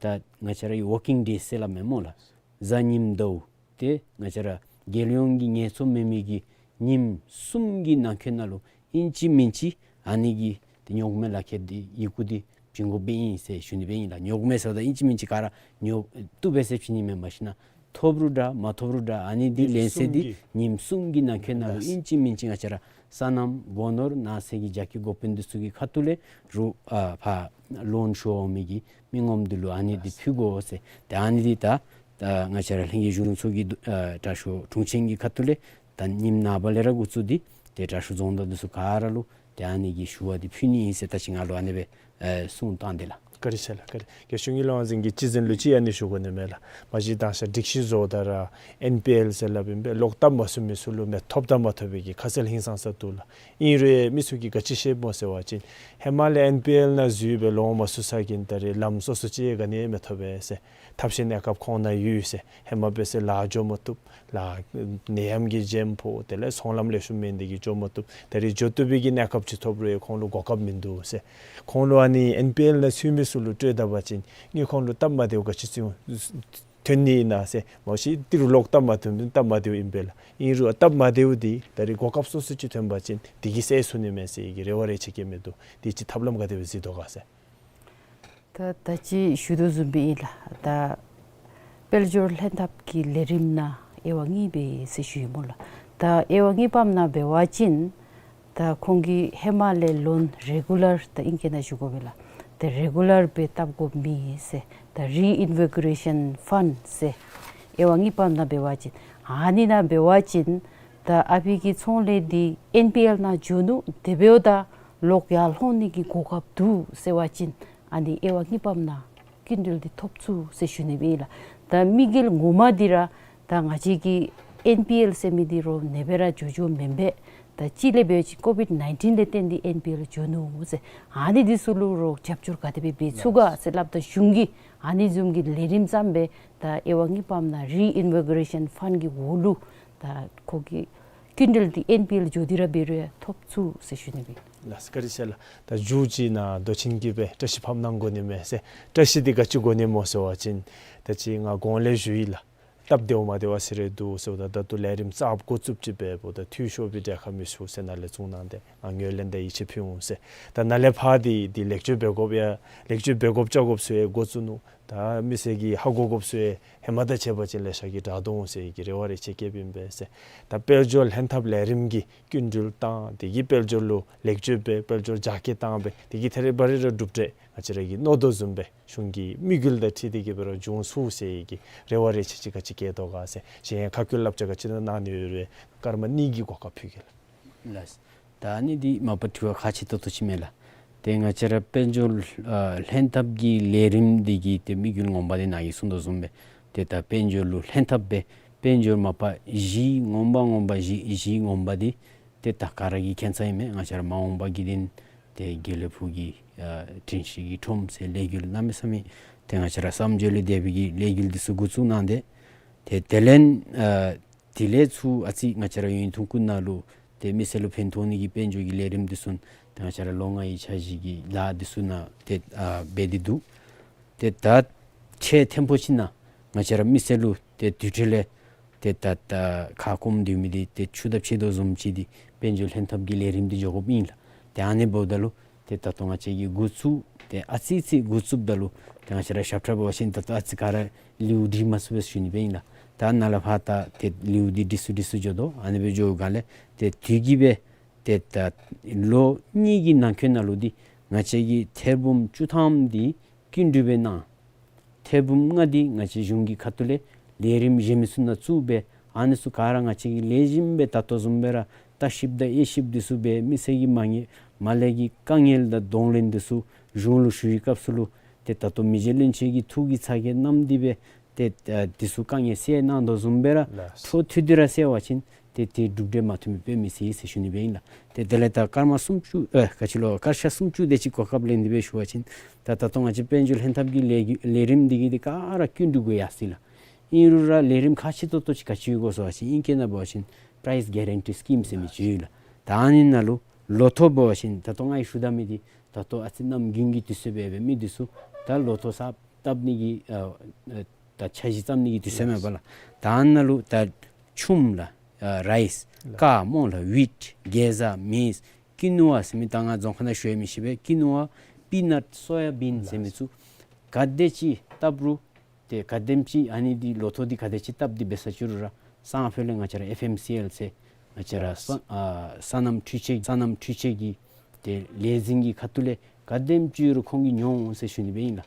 ད་ང་བཅས་ར་ཡི་ཝར་ཀིང་ཌེསི་ཟེར་སླབ་མས་སྨོ་ལགས། གཟའ་ཉིམ་ཟླཝ་ཏེ་ང་བཅས་ར་རྒྱལ་ཡོངས་ཀྱི་ངལ་འཚོ་མེད་མི་གི་ཉིནམ་གསུམ་གྱི་ནང་འཁོད་ནང་ལུ་ཨིན་ཅི་མིན་ཅི་ཨ་ནི་གི་ཏེ་ཉོག་མེད་ལག་ཁྱེར་འདི་ཡི་གུ་འདི་བྱིན་དགོཔ་ཨིན་ཟེར་ཞུ་ནི་སྦེ་ཨིན་ལགས། ཉོག་མེད་ཟེརཝ་ད་ཨིན་ཅི་མིན་ཅི་ག་ར་ཉོ་བཏུབ་པས་ཟེར་བྱིན་ནི་མེན། མ་གཞི་ན་ཐོབ་རུང་འདྲ་མ་ཐོབ་རུང་འདྲ་ཨ་ནི་འདི་ཉིནམ་ལེན་ཚད་འདི་གསུམ་གྱི་ཉིནམ་གསུམ་གྱི་ནང་འཁོད་ནང་ལུ་ཨིན་ཅི་མིན་ཅི་ང་བཅས་ར་སོ་ནམ་སྒོ་ནོར་ནགས་ཚལ་གྱི་རྒྱ་སྐྱེད་འགོ་དཔོན་འདི་ཚུ་གི་ཁ་ཐུག་ལས་རོགས་ཨ་ཕར་ལོན་ཞུ་འོང་མི་གི་མི་ངོམ་འདི་ལུ་ཨ་ནི་འདི་ཕུལ་དགོ་ཟེར། ཏེ་ཨ་ནི་འདི་ད་ད་ང་བཅས་ར་ལྷན་རྒྱས་གཞུང་ཚོགས་ཀྱི་ཨ་དྲག་ཤོས་དྲུང་ཆེན་གྱི་ཁ་ཐུག་ལས་ད་ཉིནམ་ནངས་པ་ལས་ར་འགོ་བཙུགས་ཏེ་ཏེ་དྲག་ཤོས་རྫོང་བདག་འདི་ཚུ་ག་ར་ལུ་ཏེ་ཨ་ནི་གི་ཞུ་བ་འདི་ཕུལ་ནི་ཨིན་ཟེར་ད་ཅི་ང་ལུ་ཨ་ནི་སྦེ་ཨེ་གསུངས་བཏང་དེས་ལགས། བཀའ་དྲིན་ཆེ་ལགས། བཀའ་དྲིན། རྒྱལ་གཞུང་གི་ལོ་ཨ་ཟིན་གྱི་སྤྱི་འཛིན་ལུ་ཅིག་ཨ་ནི་ཞུ་དགོ་ནི་མས་ལགས། མ་གཞི་དང་ཤ་སྒྲིག་གཞི་བཟོཝ་ད་ར་ཨེན་པི་ཨེལ་ཟེར་སླབ་ཨིན་པས། ལོག་བཏབ་མ་ཚུགས་མི་ཚུ་ལུ་མི་ཐོབ་ད་མ་ཐོབ་པའི་གི་ཁ་གསལ་ཧིང་སངས་ས་འདུག་ལགས། ཨིན་རུང་མི་ཚུ་གིས་ག་ཅི་ཤེས་སྨོ་ཟེར་བ་ཅིན་ཧེ་མ་ལས་ཨེན་པི་ཨེལ་ནང་འཛུལ་སྦེ་ལོང་མ་ཚུགས་ས་གི་ད་རེས་ལམ་སོ་སོ་ཅིག་ག་ནི་མི་ཐོབ་པས་ཟེར། ཐབས་ཤེས་གནས་སྐབས་ཁོང་ནང་ཡོད་ཟེར། ཧེ་མ་འབད་ཟེར་ལཱ་འགྱོ་མ་བཏུབ། ལཱ་ནད་ཡམས་ཀྱིས་འཇམ་ཕོག། དེ་ལས་ཚོང་ལམ་ལེགས་ཤོམ་མེད་དེ་གིས་འགྱོ་མ་བཏུབ། ད་རེས་འགྱོ་བཏུབ་པའི་གི་གནས་སྐབས་ཅིག་ཐོབ་རུང་ཁོང་ལུ་གོ་སྐབས་མིན་འདུག་ཟེར། ཁོང་ལུ་ཨ་ནི་ཨེན་པི་ཨེལ་ནང་ཚུད་མི་ཚུ་ལུ་སྤྲོད་ད་པ་ཅིན་ངེའི་ཁོང་ལུ་སྟབས་མ་བདེཝ་ག་ཅི་ཚུ་ཐོན་ནི་ཨིན་ན་ཟེར། མ་གཞི་ཏི་རུ་ལོག་སྟབས་མ་བདེཝ་སྟབས་མ་བདེཝ་ཨིན་པས་ལགས། ཨིན་རུང་སྟབས་མ་བདེཝ་འདི་ད་རེས་གོ་སྐབས་སོ་སོ་ཅིག་ཐོན་པ་ཅིན་དེ་གིས་སེལ་ཚུགས་ནི་མས་ཟེར་གྱི་རེ་བ་རེ་ཆེ་བསྐྱེད་མི་འདུག། དེ་ཅིག་ཐབས་ལམ་ག་དེ་སྦེ་གཟིགས་དོ་ག་ཟེར། ད་ད་ཅི་ཞུ་དོ་བཟུམ་སྦེ་ཨིན་ལགས། ད་དཔལ་འབྱོར་ལྷན་ཐབས་ཀྱི་ལས་རིམ་ནང་དབྱེ་བ་གཉིས་སྦེ་ཟེར་ཞུ་ཡི་སྨོ་ལགས། ད་དབྱེ་བ་གཉིས་པམ་ནང་འབད་བ་ཅིན་ད་ཁོང་གིས་ཧེ་མ་ལས་ལོན་རེ་གུ་ལར་ད་ཨིང་སྐད་ནང་ཞུ་དགོ་པས་ལགས། ད་རེ་གུ་ལར་སྦེ་བཏབ་དགོ་མི་ཟེར། ད་རི་ཨིན་བི་གོ་རེ་ཤཱན་ཕཱན་ཟེར། དབྱེ་བ་གཉིས་པམ་ནང་འབད་བ་ཅིན་ཨ་ནི་ནང་འབད་བ་ཅིན་ད་ཨ་ཕི་གི་ཚོང་ལས་འདི་ཨེན་པི་ཨེལ་ནང་འགྱོ་ནུག། དེ་འབདཝ་ད་ལོག་ཡར་ལྷོང་ནི་གི་གོ་སྐབས་འདུག་ཟེར་བ་ཅིན་ཨ་ནི་དབྱེ་བ་གཉིས་པམ་ནང་སྐྱིན་འགྲུལ་འདི་ཐོབ་ཚུགས་ཟེར་ཞུ་ནི་སྦེ་ཨིན་ལགས། ད་དམིགས་ཡུལ་ངོ་མ་འདི་ར་ད་ང་བཅས་ཀྱི་ཨེན་པི་ཨེལ་ཟེར་མི་འདི་རོགས་ནེ་སྦེ་ར་འགྱོ་འགྱོཝ་མེན་པས། ད་ཅིག་ལས་འབད་བ་ཅིན་ཀོ་བིཌ་ནའིན་ཊིན་ལས་བརྟེན་ཏེ་ཨེན་པི་ཨེལ་འགྱོ་ནུག་ཟེར། ཨ་ནི་འདི་ཚུ་ལུ་རོགས་རྒྱབ་སྐྱོར་ག་དེ་སྦེ་འབད་ཚུགས་ག་ཟེར་སླབ་ད་གཞུང་གིས་ཨ་ནི་བཟུམ་གྱི་ལས་རིམ་བརྩམས་སྦེ་ད་དབྱེ་བ་གཉིས་པམ་ནང་རི་ཨིན་བི་གོ་རེ་ཤཱན་ཕཱན་གྱི་འོག་ལུ་ད་ཁོ་གི་སྐྱིན་འགྲུལ་འདི་ཨེན་པི་ཨེལ་འགྱོ་སྟེ་ར་འབད་རུང་ཡང་ཐོབ་ཚུགས་ཟེར་ཞུ་ནི་སྦེ་ཨིན། ལགས་སོ། བཀའ་དྲིན་ཆེ་ལགས། ད་མཇུག་ཅིག་ནང་མདོ་ཆེན་གྱིས་སྦེ་བཀྲ་ཤིས་ཕབ་གནང་དགོ་ནི་མས་ཟེར། བཀྲ་ཤིས་འདི་ག་ཅི་དགོ་ནི་སྨོ་ཟེར་བ་ཅིན་ད་ཅི་ང་གོང་ལས་ཞུ་ཡི་ལགས། སྟབས་བདེཝ་མ་བདེཝ་ཟེར་རེ་འདུག་ཟེརཝ་ད་ད་ལྟོ་ལས་རིམ་གསརཔ་འགོ་བཙུགསཔ་ཅིག་འབདཝ་ད་འཐུས་ཤོར་བའི་གྲལ་ཁར་མི་ཚུད་ཟེར་ནཱ་ལས་བཙུགས་གནང་སྟེ་ང་ངོས་ལེན་དང་ཡིད་ཆེས་ཕུལ་འོང་ཟེར། ད་ནཱ་ལས་ཕར་འདི་འདི་ལེགས་བཅོས་འབད་དགོཔ་ཡང་ལེགས་བཅོས་འབད་དགོཔ་བཅོ་དགོཔ་ཚུ་ཡང་འགོ་བཙུགས་ནུག། ད་མི་སེར་གྱིས་ཧ་གོ་དགོཔ་ཚུ་ཡང་ཧེ་མ་དང་ཕྱད་པ་ཅིན་ལེ་ཤ་གིས་དྲག་དོ་འོང་ཟེར་གྱི་རེ་བ་རེ་ཆེ་བསྐྱེདཔ་ཨིན་པས་ཟེར། ད་དཔལ་འབྱོར་ལྷན་ཐབས་ལས་རིམ་གྱི་སྐྱིན་འགྲུལ་བཏང་དེ་གིས་དཔལ་འབྱོར་ལུ་ལེགས་བཅོས་འབད་དཔལ་འབྱོར་རྒྱ་སྐྱེད་བཏང་སྦེ་དེ་གིས་ཐད་རི་བ་རི་ར་གྲུབ་འབྲས་ང་བཅས་ར་གིས་མནོ་དོ་བཟུམ་སྦེ་གཞུང་གི་དམིགས་ཡུལ་དང་འཁྲིལ་ཏེ་གི་སྦེ་ར་འབྱུང་ཚུགས་ཟེར་གྱི་རེ་བ་རེ་ཆེ་ཅིག་ག་ཅི་བསྐྱེད་དོ་ག་ཟེར། གཞན་ཁ་སྐུལ་བསླབ་བྱ་ག་ཅི་ནང་གནང་ནི་ཡོད་རུང་སྐར་མ་གཉིས་ཀྱི་གོ་སྐབས་ཕུལ་གེ་ལགས། ལགས། ད་ཨ་ནི་འདི་མ་པ་དྲི་བ་ཁག་ཆེ་ཏོག་ཏོ་ཅིག་མས་ལགས། ཏེ་ང་བཅས་ར་དཔལ་འབྱོར་ཨ་ལྷན་ཐབས་ཀྱི་ལས་རིམ་འདི་གི་ཏེ་དམིགས་ཡུལ་ངོ་མ་འདི་ནཱ་གིས་གསུངས་དོ་བཟུམ་སྦེ་ཏེ་ད་དཔལ་འབྱོར་ལུ་ལྷན་ཐབས་སྦེ་དཔལ་འབྱོར་མ་པ་གཞི་ངོ་མ་ངོ་མ་གཞི་གཞི་ངོ་མ་འདི་ཏེ་ད་ག་ར་གིས་མཁྱེན་ས་ཨིན་མས། ང་བཅས་ར་མ་འོངས་པ་གི་དོན་ཏེ་དགེ་ལེགས་ཕུག་གི་ཨ་དྲིན་ཤེས་ཀྱི་ཁྲོམ་ཟེར་ལས་འགུལ་གནམ་མེད་ས་མེད་ཏེ་ང་བཅས་ར་བསམ་བརྗོད་ལས་འདས་པའི་གི་ལས་འགུལ་འདི་ཚུ་འགོ་བཙུགས་གནང་སྟེ་ཏེ་དེ་ལས་ཨ་དེ་ལས་ཚུར་ཨ་ཙི་ང་བཅས་ར་ཡུན་ཐུང་ཀུ་ནང་ལུ་ཏེ་མི་སེར་ལུ་ཕན་ཐོགས་ནི་གི་དཔལ་འབྱོར་གྱི་ལས་རིམ་འདི་ཚུ་ཏེ་ང་བཅས་ར་ལོ་ལྔའི་འཆར་གཞི་གི་ལཱ་འདི་ཚུ་ནང་ཏེ་ཨ་འབད་དེ་འདུག། ཏེ་ད་ཆེ་ཐེམ་པོ་ཅིག་ནང་ང་བཅས་ར་མི་སེར་ལུ་ཏེ་དུས་ཁྲོད་ལས་ཏེ་ད་ད་ཁ་སྐོམ་སྡོད་མི་འདི་ཏེ་ཆུ་དང་ཕྱད་དོ་བཟུམ་ཅིག་འདི་དཔལ་འབྱོར་ལྷན་ཐབས་ཀྱི་ལས་རིམ་འདི་འགྱོ་དགོཔ་ཨིན་ལགས། ཏེ་ཨ་ནི་འབདཝ་ད་ལུ་ཏེ་ད་ལྟོ་ང་བཅས་ཀྱིས་འགོ་བཙུགས་ཏེ་ཨ་ཙི་ཙི་འགོ་བཙུགསཔ་ད་ལུ་ཏེ་ང་བཅས་ར་ཞབས་ཁྲ་འབད་བ་ཅིན་ད་ལྟོ་ཨ་ཙི་ག་ར་ལེའུ་འབྲི་མ་ཚུགས་པས་ཞུ་ནི་སྦེ་ཨིན་ལགས། ད་ནཱ་ལས་ཕར་ད་ཏེ་ལེའུ་འདི་འབྲི་ཚུགས་འབྲི་ཚུགས་འགྱོ་དོ། ཨ་ནི་སྦེ་འགྱོ་སྒང་ལས་ཏེ་དུས་ཀྱི་སྦེ་ཏེ་ད་ལོ་གཉིས་ཀྱི་ནང་འཁོད་ནང་ལུ་འདི་ང་བཅས་ཀྱི་ཐེར་འབུམ་བཅུ་ཐམ་འདི་སྐྱིན་འགྲུལ་སྦེ་གནང་། ཐེར་འབུམ་ལྔ་འདི་ང་བཅས་གཞུང་གི་ཁ་ཐུག་ལས་ལས་རིམ་གཞན་མི་ཚུ་ནང་བཙུགས་སྦེ་ཨ་ནི་ཚུ་ག་ར་ང་བཅས་ཀྱིས་ལེགས་ཤོམ་སྦེ་ད་ལྟོ་བཟུམ་སྦེ་ར་ལྟ་ཞིབ་དང་དབྱེ་ཞིབ་འདི་ཚུ་སྦེ་མི་སེར་གྱི་མ་ཉེས་མ་ལས་ཀྱི་དཀའ་ངལ་དང་གདོང་ལེན་འདི་ཚུ་གཞུང་ལུ་ཞུ་བའི་སྐབས་སུ་ལུ་ཏེ་ད་ལྟོ་མི་རྗེ་བློན་ཆེན་གྱི་ཐུགས་ཀྱི་ཚ་གྱང་བསྣམས་ཏེ་སྦེ་ཏེ་ཨ་འདི་ཚུ་དཀའ་ངལ་སེལ་གནང་དོ་བཟུམ་སྦེ་ར་ལགས། འཕྲོ་མཐུད་དེ་ར་སེལ་བ་ཅིན་ཏེ་དེ་གྲུབ་འབྲས་མ་ཐོན་མི་དཔེ་མི་སྲིད་ཟེར་ཞུ་ནི་སྦེ་ཨིན་ལགས། ཏེ་དེ་ལས་ད་སྐར་མ་སུམ་ཅུ་ཨེ་ག་ཅི་ལོ་སྐར་ཆ་སུམ་ཅུ་དེ་ཅིག་གོ་སྐབས་ལེན་ཏེ་སྦེ་ཞུ་བ་ཅིན་ད་ད་ལྟོ་ང་བཅས་དཔལ་འབྱོར་ལྷན་ཐབས་ཀྱི་ལས་ཀྱི་ལས་རིམ་འདི་གིས་འདི་ག་ར་སྐྱིན་འགྲུལ་དགོ་ཡར་སོ་ཡི་ལགས། ཨིན་རུང་ར་ལས་རིམ་ཁག་ཆེ་ཏོག་ཏོ་ཅིག་ག་ཅི་ཡོད་གོ་ཟེར་བ་ཅིན་ཨིང་སྐད་ནང་འབད་བ་ཅིན་པ་རའིས་གེ་རན་ཊི་སི་ཀིམ་ཟེར་མི་ཅིག་ཡོད་ལགས། ད་ཨ་ནི་ནང་ལུ་ལོ་ཐོ་འབད་བ་ཅིན་ད་ལྟོ་ང་གིས་ཞུ་ད་མི་འདི་ད་ལྟོ་ཨ་ཙི་གནམ་དགུན་གྱི་དུས་ཚོད་འབད་འབད་མི་འདི་ཚུ་ད་ལོ་ཐོ་གསརཔ་བཏབ་ནི་གི་ཨ་ཨ་ད་འཆར་གཞི་བརྩམ་ནི་གི་དུས་ཚོད་མས་པ་ལགས། ད་ཨ་ནཱ་ལུ་ད་ཆུམ་ལགས། ཨ་རའིས། ལགས། ཀར་སྨོ་ལགས། ཝིཊ། གེ་ཛ། མེཛ། ཀི་ནུ་ཝ་ཟེར་མི་ད་ང་རྫོང་ཁ་ནང་ཞུ་ཡང་མི་ཤེས་པས། ཀི་ནུ་ཝ། པི་ནཊ། སོ་ཡ་བིན་ཟེར་མི་ཚུ་ག་དེ་ཅིག་བཏབ་རུང་ཏེ་ག་དེམ་ཅིག་ཨ་ནི་འདི་ལོ་ཐོ་འདི་ག་དེ་ཅིག་བཏབ་སྟེ་འབད་ས་ཅིག་རུང་ར་སང་ཕོད་ལས་ང་བཅས་ར་ཨེཕ་ཨེམ་སི་ཨེལ་ཟེར་ང་བཅས་ར་ལགས། ས་ཨ་སོ་ནམ་འཕྲུལ་ཆས་སོ་ནམ་འཕྲུལ་ཆས་ཀྱི་ཏེ་ལས་འཛིན་གྱི་ཁ་ཐུག་ལས་ག་དེམ་ཅིག་རུང་ཁོང་གིས་ཉོ་འོང་ཟེར་ཞུ་ནི་སྦེ་ཨིན་ལགས།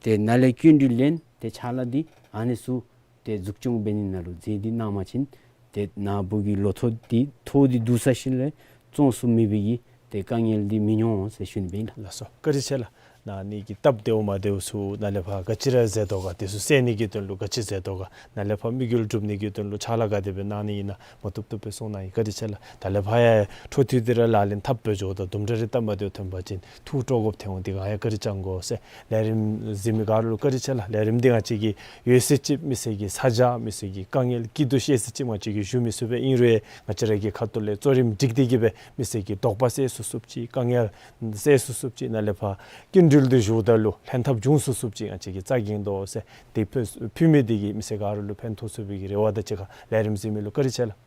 ཏེ་ནཱ་ལས་སྐྱིན་འགྲུལ་ལེན་ཏེ་ཕྱག་ལཱ་འདི་ཨ་ནི་ཚུ་ཏེ་འཛུགས་སྐྱོང་འབད་ནི་ནང་ལུ་མཛད་དེ་གནང་བ་ཅིན་ཏེ་ནཱ་བུ་གི་ལོ་ཐོ་འདི་ཐོ་འདི་བསྡུ་ས་ཅིག་ལས་བཙོང་ཚུགས་མེད་པའི་གི་ཏེ་དཀའ་ངལ་འདི་མི་འབྱུང་ཟེར་ཞུ་ནི་སྦེ་ཨིན་ལགས། ལགས་སོ། བཀའ་དྲིན་ཆེ་ལགས། གནང་ནི་གི་སྟབས་བདེཝ་མ་བདེཝ་ཚུ་ནཱ་ལས་ཕར་ག་ཅི་ར་མཛད་དོ་ག། དེ་ཚུ་སེལ་ནི་གི་དོན་ལུ་ག་ཅི་མཛད་དོ་ག། ནཱ་ལས་ཕར་དམིགས་ཡུལ་འགྲུབ་ནི་གི་དོན་ལུ་ཕྱག་ལཱ་ག་དེ་སྦེ་གནང་ནི་ཨིན་ན་མ་བཏུབ་བཏུབ་སྦེ་གསུང་གནང་ཡི། བཀའ་དྲིན་ཆེ་ལགས། ད་ལས་ཕར་ཡང་འཕྲོ་མཐུད་དེ་ར་ལག་ལེན་འཐབ་པའི་འགྱོཝ་ད་དུམ་གྲ་རེ་སྟབས་མ་བདེཝ་ཐོན་པ་ཅིན་ཐུགས་སྤྲོ་དགོཔ་ཐོན་འོང་། དེ་ག་ཡང་བཀའ་དྲིན་བསྐྱང་དགོ་ཟེར། ལས་རིམ་གཟིགས་མི་ག་ར་ལུ་བཀའ་དྲིན་ཆེ་ལགས། ལས་རིམ་འདི་ང་བཅས་ཀྱི་ཡོད་ཚད་ཅིག་མི་སེར་གྱི་ཚ་གྱང་མི་སེར་གྱི་དཀའ་ངལ་སྐྱིད་སྡུག་བཤད་ཚད་ཅིག་ང་བཅས་ཀྱིས་ཞུ་མི་ཚུགས་པས། ཨིན་རུང་ཡང་ང་བཅས་ར་གི་ཁ་ཐུག་ལས་གཙོ་རིམ་སྒྲིག་སྟེ་གི་སྦེ་མི་སེར་གྱི་དོགས་པ་སེལ་ཚུགས་ཚུགསཔ་ཅིག་དཀའ་ངལ་སེལ་ཚུགས་ཚུགསཔ་ཅིག་ནཱ་ལས་ཕར་སྐྱིན་འགྲུལ་དུ་ཞུཝ་ད་ལུ་ལྷན་ཐབས་འབྱུང་ཚུགས་ཚུགསཔ་ཅིག་ང་བཅས་ཀྱིས་རྩ་འགེངས་དོ་ཟེར། དེ་ཕུལ་ཕུལ་མི་དེ་གིས་མི་སེར་ག་ར་ལུ་ཕན་ཐོགས་ཚུགས་པའི་གི་རེ་བ་དང་གཅིག་ཁར་ལས་རིམ་གཟིགས་མི་ལུ་བཀའ་དྲིན་ཆེ་ལགས།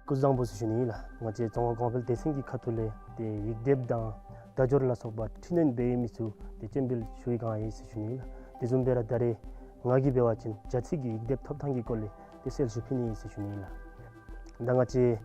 སྐུ་གཟུགས་བཟང་པོ་ཟེར་ཞུ་ནི་ལགས། ང་བཅས་རྫོང་ཁག་གོང་འཕེལ་སྡེ་ཚན་གྱི་ཁ་ཐུག་ལས་ཏེ་ཡིག་སྡེབ་དང་བརྡ་སྦྱོར་ལ་སོགས་པ་འཕྲི་སྣོན་འབད་ཡོད་མི་ཚུ་ཏེ་སྤྱན་འབུལ་ཞུ་བའི་བསྒང་ཡོད་ཟེར་ཞུ་ནི་ལགས། དེ་བཟུམ་སྦེ་ར་ད་རེས་ང་གིས་འབད་བ་ཅིན་བྱ་ཚིག་གི་ཡིག་སྡེབ་ཐོབ་ཐང་གི་སྐོར་ལས་ཏེ་གསལ་ཞུ་ཕུལ་ནི་ཨིན་ཟེར་ཞུ་ནི་ལགས། ད་ང་བཅས་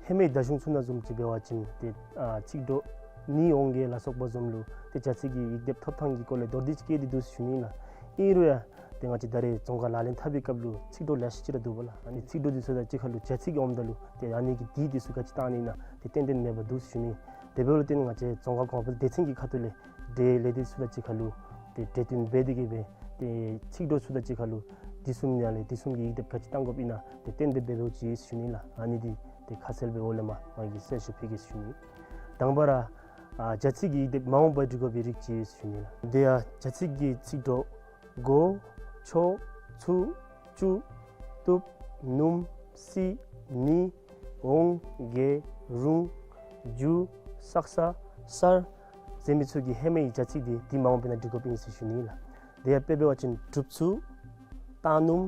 ཧེ་མའི་བརྡ་གཞུང་ཚུ་ནང་བཟུམ་ཅིག་འབད་བ་ཅིན་ཏེ་ཨ་ཚིག་གྲོགས་ནི་འོང་གེ་ལ་སོགས་པ་བཟུམ་ལུ་ཏེ་བྱ་ཚིག་གི་ཡིག་སྡེབ་ཐོབ་ཐང་གི་སྐོར་ལས་མདོར་བསྡུས་ཅིག་བཀོད་དེ་འདུག་ཟེར་ཞུ་ནི་ལགས། ཨིན་རུང་ཡང་ཏེ་ང་བཅས་ད་རེས་རྫོང་ཁ་ལག་ལེན་འཐབ་པའི་སྐབས་ལུ་ཚིག་གྲོགས་ལེ་ཤ་ཅིག་ར་འདུག་པ་ལགས། ཨ་ནི་ཚིག་གྲོགས་འདི་ཚུ་དང་གཅིག་ཁར་ལུ་བྱ་ཚིག་འོངམ་ད་ལུ་ཏེ་ཨ་ནི་གི་འདི་འདི་ཚུ་ག་ཅི་བཏང་ནི་ཨིན་ན་ཏེ་ཏན་ཏན་མེདཔ་འདུག་ཟེར་ཞུ་ནི། དེ་འབདཝ་ལས་བརྟེན་ང་བཅས་རྫོང་ཁ་གོང་འཕེལ་སྡེ་ཚན་གྱི་ཁ་ཐུག་ལས་འབྲེལ་ལས་སྡེ་ཚུ་དང་གཅིག་ཁར་ལུ་ཏེ་གྲོས་བསྟུན་འབད་དེ་གི་སྦེ་ཏེ་ཚིག་གྲོགས་ཚུ་དང་གཅིག་ཁར་ལུ་འདི་བཟུམ་ཡང་ལས་འདི་བཟུམ་གྱི་ཡིག་སྡེབ་ག་ཅི་བཏང་དགོཔ་ཨིན་ན་ཏེ་གཏན་འབེབས་འབད་འབདཝ་ཅིག་ཨིན་ཟེར་ཞུ་ནི་ལགས། ཨ་ནི་འདི་ཏེ་ཁ་གསལ་སྦེ་འོག་ལས་མར་ང་གིས་གསལ་ཞུ་ཕུལ་གེ་ཟེར་ཞུ་ནི། དང་པ་ར་ཨ་བྱ་ཚིག་གི་ཡིག་སྡེབ་མ་འོངས་པར་འབྲི་དགོ་པའི་རིགས་ཅིག་ཨིན་ཟེར་ཞུ་ནི་ལགས། དེ་ཡང་བྱ་ཚིག་གི་ཚིག་གྲོགས་གོ་ཆོ་ཚུ་ཅུ་ཏུབ་ནུམ་སི་ནི་འོང་གེ་རུང་ཇུ་སག་ས་སར་ཟེར་མི་ཚུ་གི་ཧེ་མའི་བྱ་ཚིག་འདི་འདི་མ་འོངས་པའི་ནང་འབྲི་དགོཔ་ཨིན་ཟེར་ཞུ་ནི་ལགས། དེ་ཡང་དཔེ་འབད་བ་ཅིན་གྲུབ་ཚུ་བཏང་ནུམ་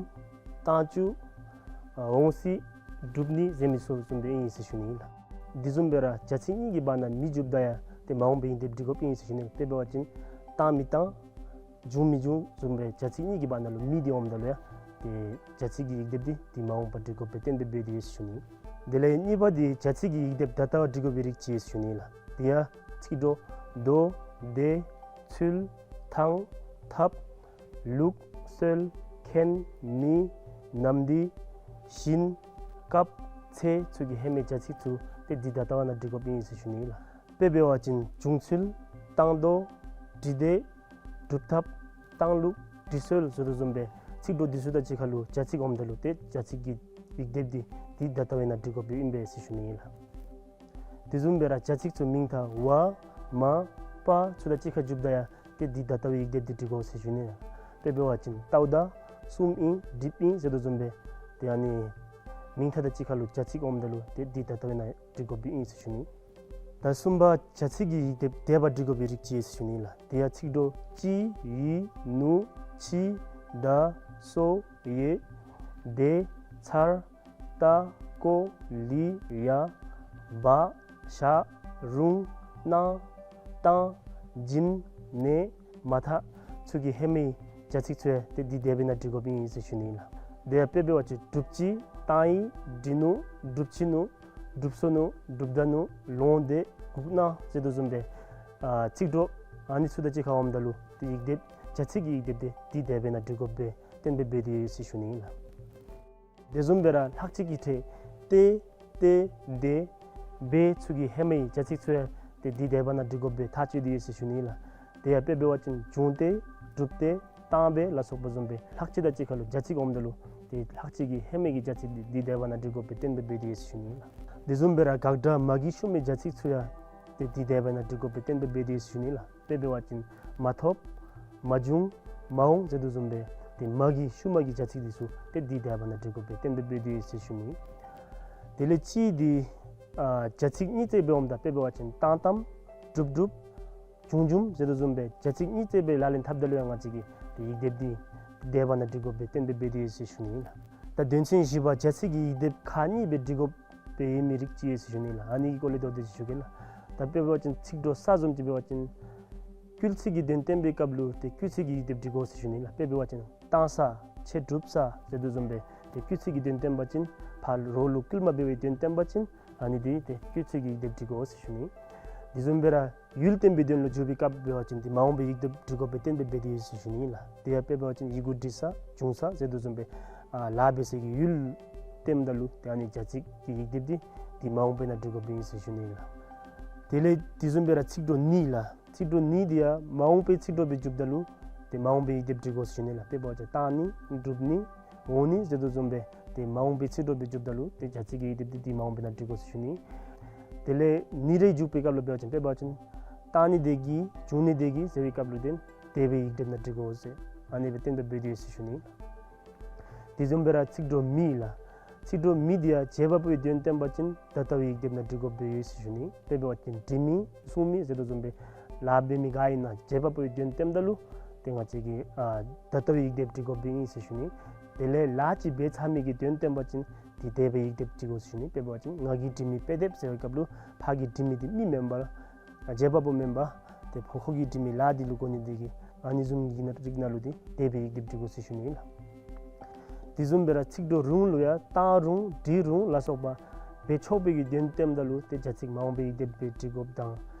བཏང་ཅུ་ཨ་འོང་སི་གྲུབ་ནི་ཟེར་མི་ཚུ་བཟུམ་སྦེ་ཨིན་ཟེར་ཞུ་ནི་ལགས། འདི་བཟུམ་སྦེ་ར་བྱ་ཚིག་གཉིས་ཀྱི་བར་ན་མི་འཇུགཔ་ད་ཡང་ཏེ་མ་འོངས་པའི་ཡིག་སྡེབ་འབྲི་དགོཔ་ཨིན་ཟེར་ཞུ་ནི་ལགས། དཔེ་འབད་བ་ཅིན་བཏང་མི་བཏང་འབྱུང་མི་འབྱུང་བཟུམ་སྦེ་བྱ་ཚིག་གཉིས་ཀྱི་བར་ན་ལུ་མི་འདི་འོངམ་ད་ལུ་ཡང་ཏེ་བྱ་ཚིག་གི་ཡིག་སྡེབ་འདི་འདི་མ་འོངས་པར་འབྲི་དགོཔ་སྦེ་གཏན་འབེབས་འབད་དེ་ཡོད་ཟེར་ཞུ་ནི། དེ་ལས་གཉིས་པ་འདི་བྱ་ཚིག་གི་ཡིག་སྡེབ་ད་ལྟ་བ་འབྲི་དགོ་པའི་རིགས་ཅིག་ཨིན་ཟེར་ཞུ་ནི་ལགས། དེ་ཡང་ཚིག་གྲོགས་དོ་དེ་ཚུལ་ཐང་ཐབས་ལུགས་སྲོལ་ཁེན་མི་ནམ་དུས་བཞིན་སྐབས་ཚེས་ཚུ་གི་ཧེ་མའི་བྱ་ཚིག་ཚུ་ཏེ་འདི་ད་ལྟ་བ་ནང་འབྲི་དགོཔ་ཨིན་ཟེར་ཞུ་ནི་ལགས། དཔེ་འབད་བ་ཅིན་འབྱུང་ཚུལ་བཏང་དོ་འབྲི་དེ་སྒྲུབ་ཐབས་བཏང་ལུགས་འབྲི་སྲོལ་ཟེར་དོ་བཟུམ་སྦེ་ཚིག་གྲོགས་འདི་ཚུ་དང་གཅིག་ཁར་ལུ་བྱ་ཚིག་འོངམ་ད་ལུ་ཏེ་བྱ་ཚིག་གི་ཡིག་སྡེབ་འདི་འདི་ད་ལྟ་བའི་ནང་འབྲི་དགོཔ་ཨིན་པས་ཟེར་ཞུ་ནི་ཨིན་ལགས། དེ་བཟུམ་སྦེ་ར་བྱ་ཚིག་ཚུ་མིང་མཐའ་བ་མ་པ་ཚུ་དང་གཅིག་ཁར་འཇུགཔ་ད་ཡང་ཏེ་འདི་ད་ལྟ་བའི་ཡིག་སྡེབ་འདི་འབྲི་དགོ་ཟེར་ཞུ་ནི་ཨིན། དཔེ་འབད་བ་ཅིན་ལྟཝ་ད་གསུམ་ཨིན་སྒྲིབ་ཨིན་ཟེར་དོ་བཟུམ་སྦེ་ཏེ་ཨ་ནི་མིང་མཐའ་དང་གཅིག་ཁར་ལུ་བྱ་ཚིག་འོངམ་ད་ལུ་ཏེ་འདི་ད་ལྟ་བའི་ནང་འབྲི་དགོཔ་ཨིན་ཟེར་ཞུ་ནི། ད་གསུམ་པ་བྱ་ཚིག་གི་ཡིག་སྡེབ་འདས་པ་འབྲི་དགོ་པའི་རིགས་ཅིག་ཨིན་ཟེར་ཞུ་ནི་ལགས། དེ་ཡང་ཚིག་གྲོགས་ཅི་ཡི་ནུ་ཆི་ད་སོ་ཡེ་དེ་ཚར་ད་ཀོ་ལི་ཡ་བ་ཞ་རུང་ན་ཏང་བྱིན་ནེ་མ་ཐ་ཚུ་གི་ཧེ་མའི་བྱ་ཚིག་ཚུ་ཡང་ཏེ་འདི་འདས་པའི་ནང་འབྲི་དགོཔ་ཨིན་ཟེར་ཞུ་ནི་ལགས། དེ་ཡང་དཔེ་འབད་བ་ཅིན་གྲུབ་ཅི་བཏང་ཡི་འབྲི་ནུ་གྲུབ་ཆི་ནུ་གྲུབ་སོ་ནུ་གྲུབ་ད་ནུ་ལོང་དེ་གུག་ན་ཟེར་དོ་བཟུམ་སྦེ་ཨ་ཚིག་གྲོགས་ཨ་ནི་ཚུ་དང་གཅིག་ཁར་འོངམ་ད་ལུ་ཏེ་ཡིག་སྡེབ་བྱ་ཚིག་གི་ཡིག་སྡེབ་འདི་འདི་འདས་པའི་ནང་འབྲི་དགོཔ་སྦེ་གཏན་འབེབས་འབད་དེ་ཡོད་ཟེར་ཞུ་ནི་ཨིན་ལགས། དེ་བཟུམ་སྦེ་ར་ལྷག་བཅས་ཀྱི་ཕྲད་ཏེ་ཏེ་དེ་བེ་ཚུ་གི་ཧེ་མའི་བྱ་ཚིག་ཚུ་ཡང་ཏེ་འདི་འདས་པའི་ནང་འབྲི་དགོཔ་སྦེ་ཐག་བཅད་དེ་ཡོད་ཟེར་ཞུ་ནི་ཨིན་ལགས། དེ་ཡང་དཔེ་འབད་བ་ཅིན་བྱུང་སྟེ་གྲུབ་སྟེ་བཏང་སྦེ་ལ་སོགས་པ་བཟུམ་སྦེ་ལྷག་བཅས་དང་གཅིག་ཁར་ལུ་བྱ་ཚིག་འོངམ་ད་ལུ་ཏེ་ལྷག་བཅས་ཀྱི་ཧེ་མའི་གི་བྱ་ཚིག་འདི་འདི་འདས་པའི་ནང་འབྲི་དགོཔ་སྦེ་གཏན་འབེབས་འབད་དེ་ཡོད་ཟེར་ཞུ་ནི་ཨིན་ལགས། དེ་བཟུམ་སྦེ་ར་དགག་སྒྲ་མ་གིས་ཤུམ་མི་བྱ་ཚིག་ཚུ་ཡང་ཏེ་འདི་འདས་པའི་ནང་འབྲི་དགོཔ་སྦེ་གཏན་འབེབས་འབད་དེ་ཡོད་ཟེར་ཞུ་ནི་ཨིན་ལགས། དཔེ་འབད་བ་ཅིན་མ་ཐོབ་མ་བྱུང་མ་འོང་ཟེར་དོ་བཟུམ་སྦེ་ ཏེ་མ་གི་ཤུལ་མ་གི་བྱ་ཚིག་འདི་ཚུ་ཏེ་འདི་དེ་བ་ནང་འབྲི་དགོ་པའི་གཏན་འབེབས་འབད་དེ་ཡོད་ཟེར་ཞུ་ནི། དེ་ལས་གཅིག་འདི་ཨ་བྱ་ཚིག་གཉིས་བརྩེགས་འབདཝ་ད་དཔེ་འབད་བ་ཅིན་བཏང་བཏངམ་བསྒྲུབས་བསྒྲུབས་བྱུང་བྱུངམ་ཟེར་དོ་བཟུམ་སྦེ་བྱ་ཚིག་གཉིས་བརྩེགས་སྦེ་ལག་ལེན་འཐབ་ད་ལུ་ཡང་ང་བཅས་ཀྱིས་ཏེ་ཡིག་སྡེབ་འདི་དེ་བ་ནང་འབྲི་དགོ་པའི་གཏན་འབེབས་འབད་དེ་ཡོད་ཟེར་ཞུ་ནི་ལགས། ད་དོན་ཚན་བཞི་པ་བྱ་ཚིག་གི་ཡིག་སྡེབ་ཁག་གཉིས་སྦེ་འབྲི་དགོ་པའི་ཡོད་མི་རིགས་ཅིག་ཡོད་ཟེར་ཞུ་ནི་ལགས། ཨ་ནི་གི་སྐོར་ལས་མདོར་བསྡུས་ཅིག་ཞུ་གེ་ལགས། ད་དཔེ་འབད་བ་ཅིན་ཚིག་གྲོགས་ས་བཟུམ་ཅིག་འབད་བ་ཅིན་སྐུལ་ཚིག་གི་དོན་བསྟན་པའི་སྐབས་ལུ་ཏེ་སྐུལ་ཚིག་གི་ཡིག་སྡེབ་འབྲི་དགོ་ཟེར་ཞུ་ནི་ལགས། དཔེ་འབད་བ་ཅིན་བཏང་ས་ཆེ་སྒྲུབ་ས་ཟེར་དོ་བཟུམ་སྦེ་ཏེ་སྐུལ་ཚིག་གི་དོན་བསྟན་པ་ཅིན་ཕར་རོགས་ལུ་སྐུལ་མ་འབད་བའི་དོན་བསྟན་པ་ཅིན་ཨ་ནི་འདི་ཏེ་སྐུལ་ཚིག་གི་ཡིག་སྡེབ་འབྲི་དགོ་ཟེར་ཞུ་ནི། དེ་བཟུམ་སྦེ་ར་ཡུལ་བསྟན་པའི་དོན་ལུ་འཇུག་པའི་སྐབས་འབད་བ་ཅིན་ཏེ་མ་འོངས་པའི་ཡིག་སྡེབ་འབྲི་དགོ་པའི་གཏན་འབེབས་འབད་དེ་ཡོད་ཟེར་ཞུ་ནི་ལགས། དེ་ཡང་དཔེ་འབད་བ་ཅིན་ཡི་གུ་འབྲི་ས་བྱུང་ས་ཟེར་དོ་བཟུམ་སྦེ་ཨ་ལཱ་འབད་སའི་གི་ཡུལ་བསྟནམ་ད་ལུ་ཏེ་ཨ་ནི་བྱ་ཚིག་གི་ཡིག་སྡེབ་འདི་ཏེ་མ་འོངས་པའི་ནང་འབྲི་དགོ་པའི་ཨིན་ཟེར་ཞུ་ནི་ལགས། དེ་ལས་དེ་བཟུམ་སྦེ་ར་ཚིག་གྲོགས་ནི་ལགས། ཚིག་གྲོགས་ནི་འདི་ཡང་མ་འོངས་པའི་ཚིག་གྲོགས་སྦེ་འཇུགཔ་ད་ལུ་ཏེ་མ་འོངས་པའི་ཡིག་སྡེབ་འབྲི་དགོ་ཟེར་ཞུ་ནི་ལགས། དཔེ་འབད་བ་ཅིན་བཏང་ནི་བསྒྲུབས་ནི་འོང་ནི་ཟེར་དོ་བཟུམ་སྦེ་ཏེ་མ་འོངས་པའི་ཚིག་གྲོགས་སྦེ་འཇུགཔ་ད་ལུ་ཏེ་བྱ་ཚིག་གི་ཡིག་སྡེབ་འདི་ཏེ་མ་འོངས་པའི་ནང་འབྲི་དགོ་ཟེར་ཞུ་ནི། དེ་ལས་ནི་རེ་འཇུག་པའི་སྐབས་ལུ་འབད་བ་ཅིན་དཔེ་འབད་བ་ཅིན་བཏང་ནི་དེ་གིས་བྱུང་ནི་དེ་གིས་ཟེར་བའི་སྐབས་ལུ་ཏེ་དེ་སྦེ་ཡིག་སྡེབ་ནང་འབྲི་དགོ་ཟེར་ཨ་ནི་སྦེ་གཏན་འབེབས་འབད་དེ་ཡོད་ཟེར་ཞུ་ནི། དེ་བཟུམ་སྦེ་ར་ཚིག་གྲོགས་མི་ལགས། ཚིག་གྲོགས་མི་འདི་ཡང་བྱེད་པ་པོའི་དོན་བསྟན་པ་ཅིན་ད་ལྟ་བའི་ཡིག་སྡེབ་ནང་འབྲི་དགོ་པའི་ཡོད་ཟེར་ཞུ་ནི། དཔེ་འབད་བ་ཅིན་འབྲི་མི་གསུང་མི་ཟེར་དོ་བཟུམ་སྦེ་ལཱ་འབད་མི་ག་ཨིན་ན་བྱེད་པ་པོའི་དོན་བསྟནམ་ད་ལུ་ཏེ་ང་བཅས་ཀྱིས་ཨ་ད་ལྟ་བའི་ཡིག་སྡེབ་འབྲི་དགོ་པའི་ཨིན་ཟེར་ཞུ་ནི། དེ་ལས་ལཱ་ཅིག་འབད་ཚར་མི་གི་དོན་བསྟན་པ་ཅིན་ཏེ་དེ་སྦེ་ཡིག་སྡེབ་འབྲི་དགོ་ཟེར་ཞུ་ནི། དཔེ་འབད་བ་ཅིན་ང་གིས་འབྲི་མི་དཔེ་དེབ་ཟེར་བའི་སྐབས་ལུ་ཕར་གྱི་འབྲི་མི་འདི་མི་མེན་པར་ཨ་བྱེད་པ་པོ་མེན་པར་ཏེ་ཕོ་ཁོ་གིས་འབྲི་མི་ལཱ་འདི་ལུ་གོ་ནི་འདི་གིས་ཨ་ནི་བཟུམ་གྱི་ནང་རིགས་ནང་ལུ་ཏེ་དེ་སྦེ་ཡིག་སྡེབ་འབྲི་དགོ་ཟེར་ཞུ་ནི་ཨིན་ལགས། དེ་བཟུམ་སྦེ་ར་ཚིག་གྲོགས་རུང་ལུ་ཡང་བཏང་རུང་འབྲི་རུང་ལ་སོགས་པ་འབད་ཆོག་པའི་གི་དོན་བསྟནམ་ད་ལུ་ཏེ་བྱ་ཚིག་མ་འོངས་པའི་ཡིག་སྡེབ་སྦེ་འབྲི་དགོཔ་དང་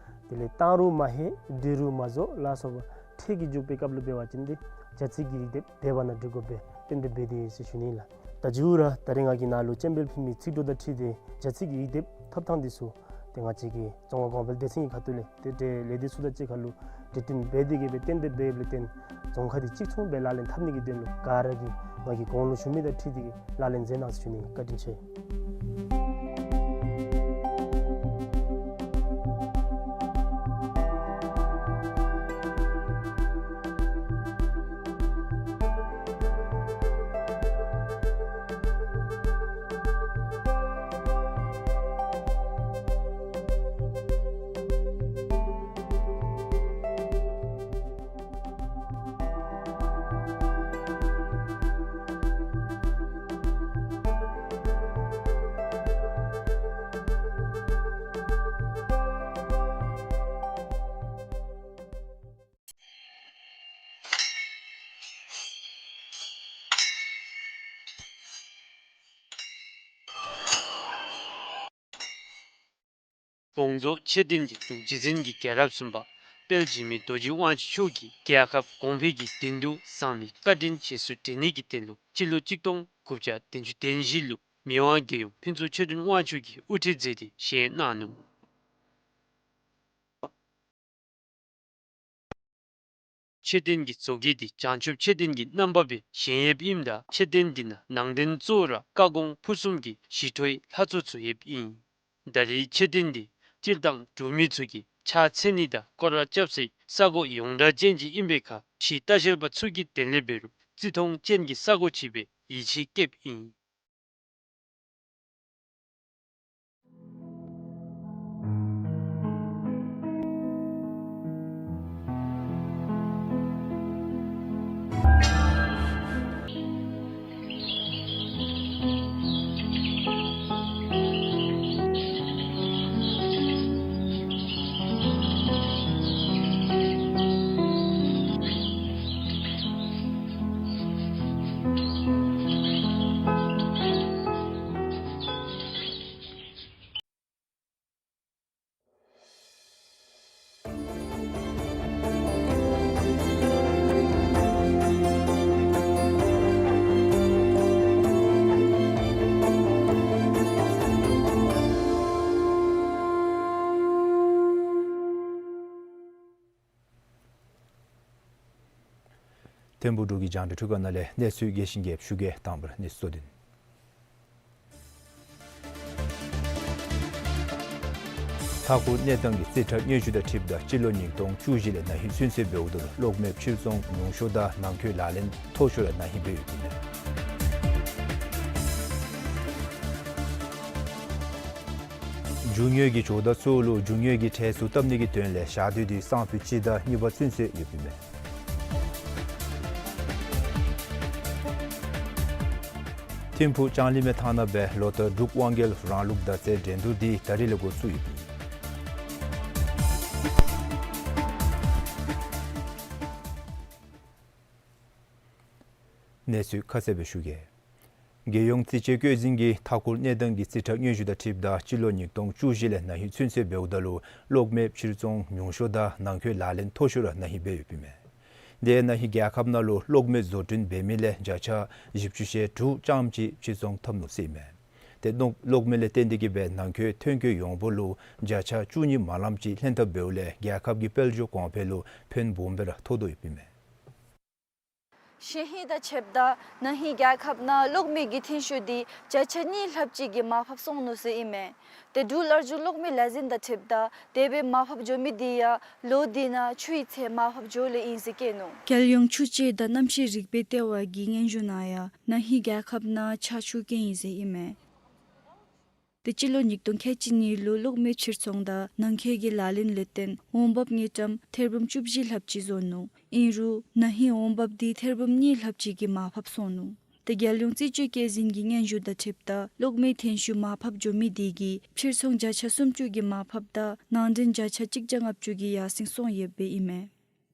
དེ་ལས་བཏང་རུང་མ་ཧེ་འབྲི་རུང་མ་རྫོགས་ལ་སོགས་པ་ཕྲད་ཀྱིས་འཇུག་པའི་སྐབས་ལུ་འབད་བ་ཅིན་ཏེ་བྱ་ཚིག་གི་ཡིག་སྡེབ་དེ་བ་ནང་འབྲི་དགོ་པའི་གཏན་འབེབས་འབད་དེ་ཡོད་ཟེར་ཞུ་ནི་ཨིན་ལགས། ད་མཇུག་ར་ད་རེས་ང་གིས་ནཱ་ལུ་སྤྱན་འབུལ་ཕུལ་མི་ཚིག་གྲོགས་དང་འཁྲིལ་ཏེ་བྱ་ཚིག་གི་ཡིག་སྡེབ་ཐོབ་ཐངས་འདི་ཚུ་ཏེ་ང་བཅས་ཀྱི་རྫོང་ཁ་གོང་འཕེལ་སྡེ་ཚན་གྱི་ཁ་ཐུག་ལས་ཏེ་ཏེ་ལས་སྡེ་ཚུ་དང་གཅིག་ཁར་ལུ་གྲོས་བསྟུན་འབད་དེ་གི་སྦེ་གཏན་འབེབས་འབད་ཡོདཔ་ལས་བརྟེན་རྫོང་ཁ་འདི་གཅིག་མཚུངས་སྦེ་ལག་ལེན་འཐབ་ནི་གི་དོན་ལུ་ག་ར་གིས་ང་གིས་གོང་ལུ་ཞུ་མི་དང་འཁྲིལ་ཏེ་གི་ལག་ལེན་མཛད་གནང་ཟེར་ཞུ་ནི། བཀའ་དྲིན་ཆེ། དགོངས་རྫོགས་ཆོས་ལྡན་གྱི་གཙུག་རྒྱན་གྱི་རྒྱལ་རབས་གསུམ་པ་དཔལ་འཇིགས་མེད་རྡོ་རྗེ་དབང་ཕྱུག་མཆོག་གིས་རྒྱལ་ཁབ་གོང་འཕེལ་གྱི་དོན་དུ་གསང་བའི་བཀའ་དྲིན་རྗེས་སུ་དྲན་ནི་གི་དོན་ལུ་སྤྱི་ལོ་གཅིག་སྟོང་དགུ་བརྒྱ་བདུན་ཅུ་དོན་བཞི་ལུ་མི་དབང་རྒྱལ་ཡུམ་ཕུན་ཚོགས་ཆོས་སྒྲོན་དབང་ཕྱུག་གིས་དབུ་ཁྲིད་མཛད་དེ་བཞེངས་གནང་ནུག། ཆོས་ལྡན་གྱི་མཛོད་དགེ་འདི་བྱང་ཆུབ་ཆོས་ལྡན་གྱི་རྣམ་པ་སྦེ་བཞེངས་ཡོདཔ་ཨིནམ་ད་ཆོས་ལྡན་འདི་ནང་ནང་རྟེན་གཙོ་བོ་ར་བཀའ་དགོངས་ཕུར་གསུམ་གྱི་ཞི་ཁྲོའི་ལྷ་ཚོགས་ཚུ་ཡོདཔ་ཨིན། ད་རེས་ཆོས་ལྡན་འདི་སྤྱིར་བཏང་འབྲུག་མི་ཚུ་གིས་ཕྱག་འཚལ་ནི་དང་སྐོར་ར་རྐྱབ་སའི་ས་གོ་ཡོངས་གྲགས་ཅན་ཅིག་ཨིན་པའི་ཁར་ཕྱིའི་ལྟ་བཤལ་པ་ཚུ་གིས་དོན་ལས་འབད་རུང་བརྩི་མཐོང་ཅན་གྱི་ས་གོ་ཅིག་སྦེ་ཡིད་ཆེས་བསྐྱེདཔ་ཨིན། ཐིམ་ཕུག་འབྲུག་གི་རྒྱང་བསྒྲགས་འཕྲུལ་ཁང་ནང་ལས་གནས་ཚུལ་རྒྱས་ཤིང་རྒྱསཔ་ཞུ་གེ། དང་པ་ར་གནས་ཚུལ་གཙོ་དོན། མཐའ་འཁོར་གནས་སྟངས་ཀྱི་རྩིས་ཁྲ་སྙན་ཞུ་དང་འཁྲིལཝ་ད་སྤྱི་ལོ་ཉིས་སྟོང་བཅུ་བཞི་ལས་ན་ཧིང་ཚུན་ཚོད་འབདཝ་ད་ལུ་གློག་མེ་ཕྱིར་ཚོང་ཉུང་ཤོས་དང་ནང་འཁོད་ལག་ལེན་མཐོ་ཤོས་ར་ན་ཧིང་སྦེ་ཡོདཔ་ཨིན་མས། རྒྱུ་དངོས་ཀྱི་ཇོ་བདག་ཚུ་ལུ་རྒྱུ་དངོས་ཀྱི་ཁྲལ་ཚུ་བཏབ་ནི་གི་དོན་ལས་ཞག་དུས་དེ་སང་ཕོད་སྤྱི་ཟླ་གཉིས་པ་ཚུན་ཚོད་ཡོདཔ་ཨིན་མས། ཐིམ་ཕུག་ལྕང་གླིང་མའི་ཐང་ནང་སྦེ་ལོ་བསྟར་འབྲུག་དབང་རྒྱལ་རང་ལུགས་མདའ་རྩེད་འགྲན་བསྡུར་འདི་ད་རིས་ལས་འགོ་བཙུགས་ཡོདཔ་ཨིན། གནས་ཚུལ་ཁ་གསལ་སྦེ་ཞུ་གེ། རྒྱལ་ཡོངས་རྩིས་དཔྱད་བཀོད་འཛིན་གྱི་མཐའ་འཁོར་གནས་སྟངས་ཀྱི་རྩིས་ཁྲ་སྙན་ཞུ་དང་འཁྲིལཝ་ད་སྤྱི་ལོ་ཉིས་སྟོང་བཅུ་བཞི་ལས་ན་ཧིང་ཚུན་ཚོད་འབདཝ་ད་ལུ་གློག་མེ་ཕྱིར་ཚོང་ཉུང་ཤོས་དང་ནང་འཁོད་ལག་ལེན་མཐོ་ཤོས་ར་ན་ཧིང་སྦེ་ཡོདཔ་ཨིན་མས། དེ་ན་ཧིང་རྒྱལ་ཁབ་ནང་ལུ་གློག་མེ་བཟོ་སྐྲུན་འབད་མི་ལས་བརྒྱ་ཆ་བཞི་བཅུ་ཞེ་དྲུག་ཙམ་ཅིག་ཕྱིར་ཚོང་འཐབ་ནུག་ཟེར་ཨིན་མས། ཏེ་གློག་གློག་མེ་ལས་བརྟེན་ཏེ་གིས་སྦེ་ནང་འཁོད་ཐོན་སྐྱེད་ཡོངས་འབོར་ལུ་བརྒྱ་ཆ་བཅུ་གཉིས་མ་ལམ་ཅིག་ལྷན་ཐབས་འབདཝ་ལས་རྒྱལ་ཁབ་ཀྱི་དཔལ་འབྱོར་གོང་འཕེལ་ལུ་ཕན་སྦོམ་སྦེ་ར་ཐོགས་དོ་ཡོདཔ་ཨིན་མས། ཤིང་ཧིང་དང་ཕྱདཔ་ད་ན་ཧིང་རྒྱལ་ཁབ་ནང་གློག་མེ་གི་ཐོན་ཤུགས་འདི་བརྒྱ་ཆ་གཉིས་ལྷགཔ་ཅིག་གིས་མར་ཕབ་སོང་ནུག་ཟེར་ཨིན་མས། ཏེ་འབྲུག་སླར་འབྱུང་གློག་མེ་ལས་འཛིན་དང་འཁྲིལཝ་ད་དེ་སྦེ་མར་ཕབ་འགྱོ་མི་འདི་ཡང་ལོ་འདི་ནང་ཆུ་ཡི་ཚད་མར་ཕབ་འགྱོཝ་ལས་ཨིན་ཟེར་བཀོད་ནུག། རྒྱལ་ཡོངས་ཆུ་དཔྱད་དང་གནམ་གཤིས་རིག་པའི་ལྟེ་བ་གི་སྙན་ཞུ་ནང་ཡང་ན་ཧིང་རྒྱལ་ཁབ་ནང་ཆར་ཆུ་རྐྱེན་ཨིན་ཟེར་ཨིན་མས། ཏེ་སྤྱི་ལོ་ཉིས་སྟོང་ཁལ་གཅིག་གཉིས་ལུ་གློག་མེ་ཕྱིར་ཚོང་དང་ནང་འཁོད་ཀྱི་ལག་ལེན་ལས་བརྟེན་འོང་འབབ་དངུལ་ཀྲམ་ཐེར་འབུམ་བཅུ་བཞི་ལྷགཔ་ཅིག་བཟོ་ནུག། ཨིན་རུང་ན་ཧིང་འོང་འབབ་འདི་ཐེར་འབུམ་གཉིས་ལྷགཔ་ཅིག་གིས་མར་ཕབ་སོང་ནུག། ཏེ་རྒྱལ་ཡོངས་རྩིས་དཔྱད་བཀོད་འཛིན་གྱི་སྙན་ཞུ་དང་འཁྲིལཝ་ད་གློག་མེ་ཐོན་ཤུགས་མར་ཕབ་འགྱོ་མི་འདི་གིས་ཕྱིར་ཚོང་བརྒྱ་ཆ་སུམ་ཅུ་གིས་མར་ཕབ་དང་ནང་འདྲེན་བརྒྱ་ཆ་གཅིག་བརྒྱ་ལྔ་བཅུ་གིས་ཡར་སེང་སོང་ཡོདཔ་ཨིན་མས།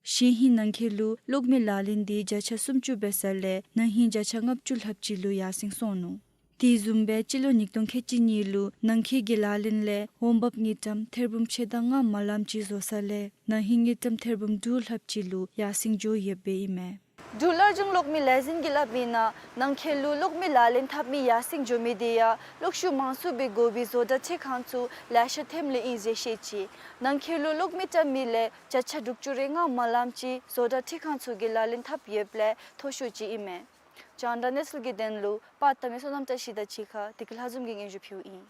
ཤིང་ཧིང་ནང་འཁོད་ལུ་གློག་མེ་ལག་ལེན་འདི་བརྒྱ་ཆ་སུམ་ཅུ་འབད་ས་ལས་ན་ཧིང་བརྒྱ་ཆ་ལྔ་བཅུ་ལྷགཔ་ཅིག་ལུ་ཡར་སེང་སོང་ནུག། དེ་བཟུམ་སྦེ་སྤྱི་ལོ་ཉིས་སྟོང་ཁལ་གཅིག་གཉིས་ལུ་ནང་འཁོད་ཀྱི་ལག་ལེན་ལས་འོང་འབབ་དངུལ་ཀྲམ་ཐེར་འབུམ་ཕྱེད་དང་ལྔ་མ་ལམ་ཅིག་བཟོ་ས་ལས་ན་ཧིང་དངུལ་ཀྲམ་ཐེར་འབུམ་དྲུག་ལྷགཔ་ཅིག་ལུ་ཡར་སེང་འགྱོ་ཡོདཔ་ཨིན་མས། འབྲུག་སླར་འབྱུང་གློག་མེ་ལས་འཛིན་གྱིས་སླབ་མིའི་ནང་ནང་འཁོད་ལུ་གློག་མེ་ལག་ལེན་འཐབ་མི་ཡར་སེང་འགྱོ་མི་དེ་ཡང་གློག་ཤུགས་མང་སུ་སྦེ་དགོ་པའི་བཟོ་གྲྭ་འཐུས་ཁང་ཚུ་ལེ་ཤ་ཐོནམ་ལས་ཨིན་ཟེར་བཤད་ཅི། ནང་འཁོད་ལུ་གློག་མེ་བཀྲམ་མི་ལས་བརྒྱ་ཆ་དྲུག་ཅུ་རེ་ལྔ་མ་ལམ་ཅིག་བཟོ་གྲྭ་འཐུས་ཁང་ཚུ་གིས་ལག་ལེན་འཐབ་ཡོདཔ་ལས་མཐོ་ཤོས་ཅིག་ཨིན་མས། རྒྱང་བསྒྲགས་གནས་ཚུལ་གྱི་དོན་ལུ་པར་བཏབ་མི་བསོད་ནམས་བཀྲ་ཤིས་དང་གཅིག་ཁར་བདེ་སྐྱིད་ལྷ་འཛོམས་ཀྱིས་སྙན་ཞུ་ཕུལཝ་ཨིན།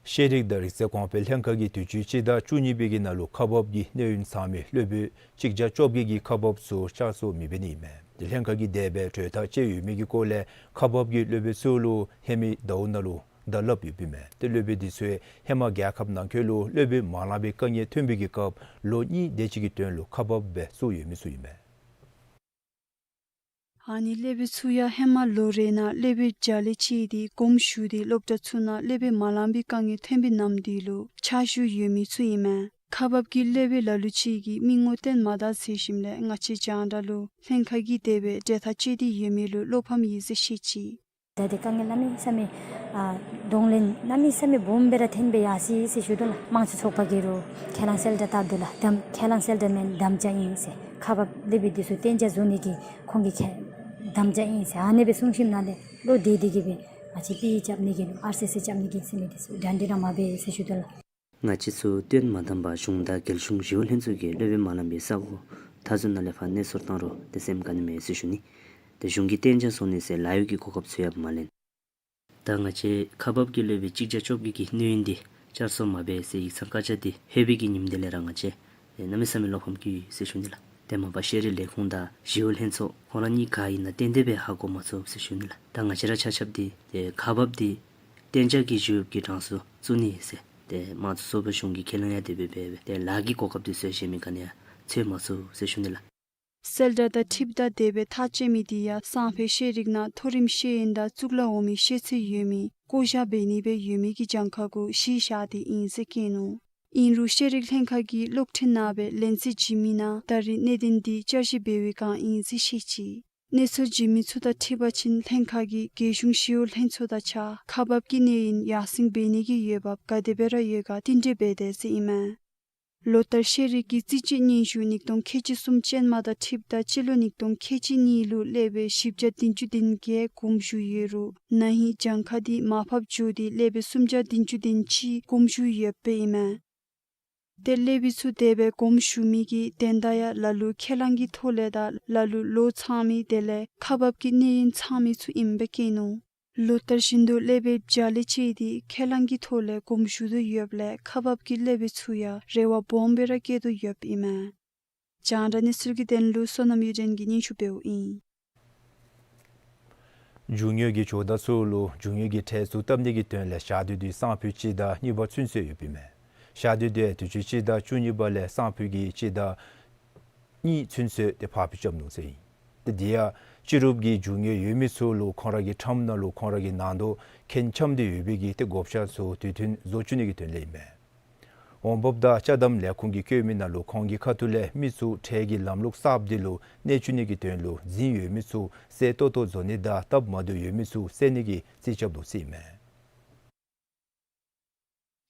ཤེས་རིག་དང་རིག་རྩལ་གོང་འཕེལ་ལྷན་ཁག་གིས་དུས་ཅི་སྤྱི་ཟླ་བཅུ་གཉིས་པའི་གི་ནང་ལུ་ཁག་འབག་གི་གནས་ཡུན་ཚང་མི་སློབ་དཔོན་གཅིག་བརྒྱ་བཅོ་བརྒྱད་ཀྱི་ཁག་འབག་ཚུ་བསྐྱར་གསོ་མི་འབད་ནི་ཨིན་མས། དེ་ལྷན་ཁག་གིས་དེ་སྦེ་གྲོས་ཐག་བཅད་ཡོད་མི་གི་སྐོར་ལས་ཁག་འབག་གི་སློབ་དཔོན་ཚུ་ལུ་ཧེ་མའི་ཟླཝ་ནང་ལུ་བརྡ་སླབ་ཡོདཔ་ཨིན་མས། དེ་སློབ་དཔོན་འདི་ཚུ་ཧེ་མ་རྒྱལ་ཁབ་ནང་འཁོད་ལུ་སློབ་དཔོན་མ་ལང་པའི་དཀའ་ངལ་ཐོན་པའི་གི་སྐབས་ལོ་གཉིས་དེ་ཅིག་གི་དོན་ལུ་ཁག་འབག་སྦེ་བཙུགས་ཡོད་མི་ཚུ་ཨིན་མས། ཨ་ནི་སློབ་དཔོན་ཚུ་ཡང་ཧེ་མ་ལོ་རེ་ནང་སློབ་དཔོན་བརྒྱ་ལས་བཅད་དེ་དགོངསམ་ཞུ་སྟེ་སློབ་གྲྭ་ཚུ་ནང་སློབ་དཔོན་མ་ལང་པའི་དཀའ་ངལ་ཐོན་པའི་ནམ་དུས་ལུ་ཕྱག་ཞུ་ཡོད་མི་ཚུ་ཨིན་མས། ཁག་འབག་གི་སློབ་དཔོན་ལ་ལུ་ཅིག་གིས་མི་ངོ་བསྟན་མ་ད་ཟེར་ཞིནམ་ལས་ང་བཅས་རྒྱང་བསྒྲགས་ལུ་ལྷན་ཁག་གིས་དེ་སྦེ་གྲོས་ཐག་བཅད་དེ་ཡོད་མི་ལུ་བློ་ཕམ་ཡི་ཟེར་བཤད་ཅི། ད་དེ་དཀའ་ངལ་གནམ་མེད་ས་མེད་ཨ་གདོང་ལེན་གནམ་མེད་ས་མེད་སྦོམ་སྦེ་ར་ཐོན་སྦེ་ཡར་སོ་ཡི་ཟེར་ཞུ་དོ་ལགས། དམངས་གཙོ་ཚོགས་པ་གིས་རུང་ཁས་བླངས་གསལ་བསྒྲགས་བཏབ་དོ་ལགས། དམ་ཁས་བླངས་གསལ་བསྒྲགས་མེན་དམ་བཅའ་ཨིན་ཟེར། ཁག་འབག་སློབ་དཔོན་འདི་ཚུ་གཏན་འཇགས་བཟོ་ནི་གི་ཁོང་གིས་ཁས་དམ་བཅའ་ཨིན་ཟེར་ཨ་ནི་སྦེ་གསུངས་ཞིནམ་ལས་བློ་བདེ་བདེ་གིས་སྦེ་ང་བཅས་པི་ཨི་རྐྱབ་ནི་གི་ལུ་ཨར་སི་སི་རྐྱབ་ནི་གི་ཟེར་མི་འདི་ཚུ་གྲ་སྒྲིག་ར་མ་འབད་ཟེར་ཞུ་དོ་ལགས། ང་བཅས་ཚུ་དོན་མ་དམ་པར་གཞུང་དང་རྒྱལ་གཞུང་ཞི་གཡོག་ལྷན་ཚོགས་ཀྱིས་སློབ་དཔོན་མ་ལང་པའི་ས་གོ་མཐའ་ཟུར་ནང་ལས་ཕར་གནས་སོར་བཏང་རུང་དེ་སེམས་དགའ་ནི་མེད་ཟེར་ཞུ་ནི། དེ་གཞུང་གིས་གཏན་འཇགས་བཟོ་ནི་ཟེར་ལཱ་གཡོག་གི་གོ་སྐབས་ཚུ་ཡང་མ་ལེན། ད་ང་བཅས་ཁག་འབག་གི་སློབ་དཔོན་གཅིག་བརྒྱ་བཅོ་བརྒྱད་ཀྱི་གནས་ཡུན་འདི་བསྐྱར་གསོ་མ་འབད་ཟེར་ཡིག་ཚང་བཀའ་རྒྱ་འདི་ལྷོད་པའི་གི་ཉིནམ་དེ་ལས་ར་ང་བཅས་གནམ་མེད་ས་མེད་བློ་ཕམ་སྐྱེས་ཡི་ཟེར་ཞུ་ནི་ལགས། དེ་མ་པ་ཤེས་རིག་ལས་ཁུངས་དང་ཞི་གཡོག་ལྷན་ཚོགས་ཁོང་ར་གཉིས་ག་ཨིན་ན་ཏན་ཏན་སྦེ་ཧ་གོ་མ་ཚུགས་ཟེར་ཞུ་ནི་ལགས། ད་ང་བཅས་ར་ཆ་ཁྱབ་འདི་དེ་ཁག་འབག་འདི་གཏན་འཇགས་ཀྱི་ཞི་གཡོག་གི་གྲངས་སུ་བཙུགས་ནི་ཟེར་དེ་དམངས་གཙོ་ཚོགས་པ་གཞུང་གིས་ཁས་ལེན་ཡང་དེ་སྦེ་འབད་འབད་དེ་ལཱ་གི་གོ་སྐབས་འདི་ཚུ་གཞན་མི་ག་ནི་ཡང་འཚོལ་མ་ཚུགས་ཟེར་ཞུ་ནི་ལགས། གསལ་བསྒྲགས་དང་འཁྲིལཝ་ད་དེ་སྦེ་ཐག་བཅད་མི་འདི་ཡང་སང་ཕོད་ཤེས་རིག་ནང་མཐོ་རིམ་ཤེས་ཡོན་དང་གཙུག་ལག་འོག་མའི་ཤེས་ཚད་ཡོད་མི་བསྐོ་བཞག་འབད་ནི་སྦེ་ཡོད་མི་གི་གྱངས་ཁ་གུ་གཞི་བཞག་སྟེ་ཨིན་ཟེར་བཀོད་ནུག། ཨིན་རུང་ཤེས་རིག་ལྷན་ཁག་གིས་གློག་འཕྲིན་ནང་སྦེ་ལན་རྩིས་བྱིན་མི་ནང་ད་རེས་གནད་དོན་འདི་བསྐྱར་ཞིབ་འབད་བའི་བསྒང་ཨིན་ཟེར་བཤད་ཅི། གནས་ཚུལ་བྱིན་མི་ཚུ་དང་འཁྲིལ་བ་ཅིན་ལྷན་ཁག་གིས་རྒྱལ་གཞུང་ཞི་གཡོག་ལྷན་ཚོགས་དང་གཅིག་ཁར་ཁག་འབག་གི་གནས་ཡུན་ཡར་སེང་འབད་ནི་གི་འོས་འབབ་ག་དེ་སྦེ་ར་ཡོད་ག་རྟིང་སྒྲིག་འབད་དེས་ཟེར་ཨིན་མས། ལོ་ལྟར་ཤེས་རིག་གི་རྩིས་དཔྱད་སྙན་ཞུ་ཉིས་སྟོང་ཁལ་གཅིག་གསུམ་ཅན་མ་དང་འཁྲིལཝ་ད་སྤྱི་ལོ་ཉིས་སྟོང་ཁལ་གཅིག་གཉིས་ལུ་སློབ་དཔོན་བཞི་བརྒྱ་བདུན་ཅུ་དོན་བརྒྱད་དགོངསམ་ཞུ་ཡོད་རུང་ན་ཧིང་གྱངས་ཁ་འདི་མར་ཕབ་འགྱོ་སྟེ་སློབ་དཔོན་སུམ་བརྒྱ་བདུན་ཅུ་དོན་གཅིག་དགོངསམ་ཞུ་ཡོདཔ་ཨིན་མས། ཏེ་སློབ་དཔོན་ཚུ་དེ་སྦེ་དགོངསམ་ཞུ་མི་གི་དོན་དག་ཡང་ལ་ལུ་ཁས་བླངས་ཀྱི་ཐོག་ལས་དང་ལ་ལུ་ལོ་ཚང་མི་དེ་ལས་ཁག་འབག་གི་གནས་ཡུན་ཚང་མི་ཚུ་ཨིནམ་སྦེ་བཀོད་ནུག། ལོ་ལྟར་བཞིན་དུ་ཀླད་པའི་བྱ་ལས་ཆེ་སྟེ་ཁས་བླངས་ཀྱི་ཐོག་ལས་དགོངསམ་ཞུ་དོ་ཡོདཔ་ལས་ཁག་འབག་གི་ཀླད་པའི་ཚུ་ཡང་རེ་བ་སྦོམ་སྦེ་ར་བསྐྱེད་དོ་ཡོདཔ་ཨིན་མས། རྒྱང་བསྒྲགས་གནས་ཚུལ་གྱི་དོན་ལུ་བསོད་ནམས་གཡུ་སྒྲོན་གྱིས་སྙན་ཞུ་འབདཝ་ཨིན། རྒྱུ་དངོས་ཀྱི་ཇོ་བདག་ཚུ་ལུ་རྒྱུ་དངོས་ཀྱི་ཁྲལ་ཚུ་བཏབ་ནི་གི་དོན་ལས་ཞག་དུས་དེ་སང་ཕོད་སྤྱི་ཟླ་གཉིས་པ་ཚུན་ཚོད་ཡོདཔ་ཨིན་མས། ཞག་དུས་དེ་དུས་ཅི་སྤྱི་ཟླ་བཅུ་གཉིས་པ་ལས་སང་ཕོད་ཀྱི་སྤྱི་ཟླ་གཉིས་ཚུན་ཚོད་དེ་ཕར་འགྱངས་རྐྱབ་ནུག་ཟེར་ཨིན། དེ་དེ་ཡང་སྤྱི་རུབ་ཀྱི་རྒྱུ་དངོས་ཡོད་མི་ཚུ་ལུ་ཁོང་ར་གི་ཁྲམ་ནང་ལུ་ཁོང་ར་གི་ནང་དོག་མཁྱེན་འཁྱམས་ཏེ་ཡོད་པའི་གི་དེ་བགོ་བཤའ་ཚུ་དུས་མཐུན་བཟོ་བཅུག་ནི་གི་དོན་ལས་ཨིན་མས། འོང་འབབ་དང་ཅ་དམ་ལས་ཁུངས་ཀྱིས་བཀོད་མི་ནང་ལུ་ཁོང་གི་ཁ་ཐུག་ལས་མི་ཚུ་ཁྲལ་གྱི་ལམ་ལུགས་གསརཔ་དེ་ལུ་གནས་བཅུག་ནི་གི་དོན་ལུ་འཛིན་ཡོད་མི་ཚུ་གསལ་ཏོག་ཏོ་བཟོ་ནི་དང་སྟབས་མ་བདེཝ་ཡོད་མི་ཚུ་བསལ་ནི་གི་རྩིས་རྐྱབ་དོ་ཟེར་ཨིན་མས།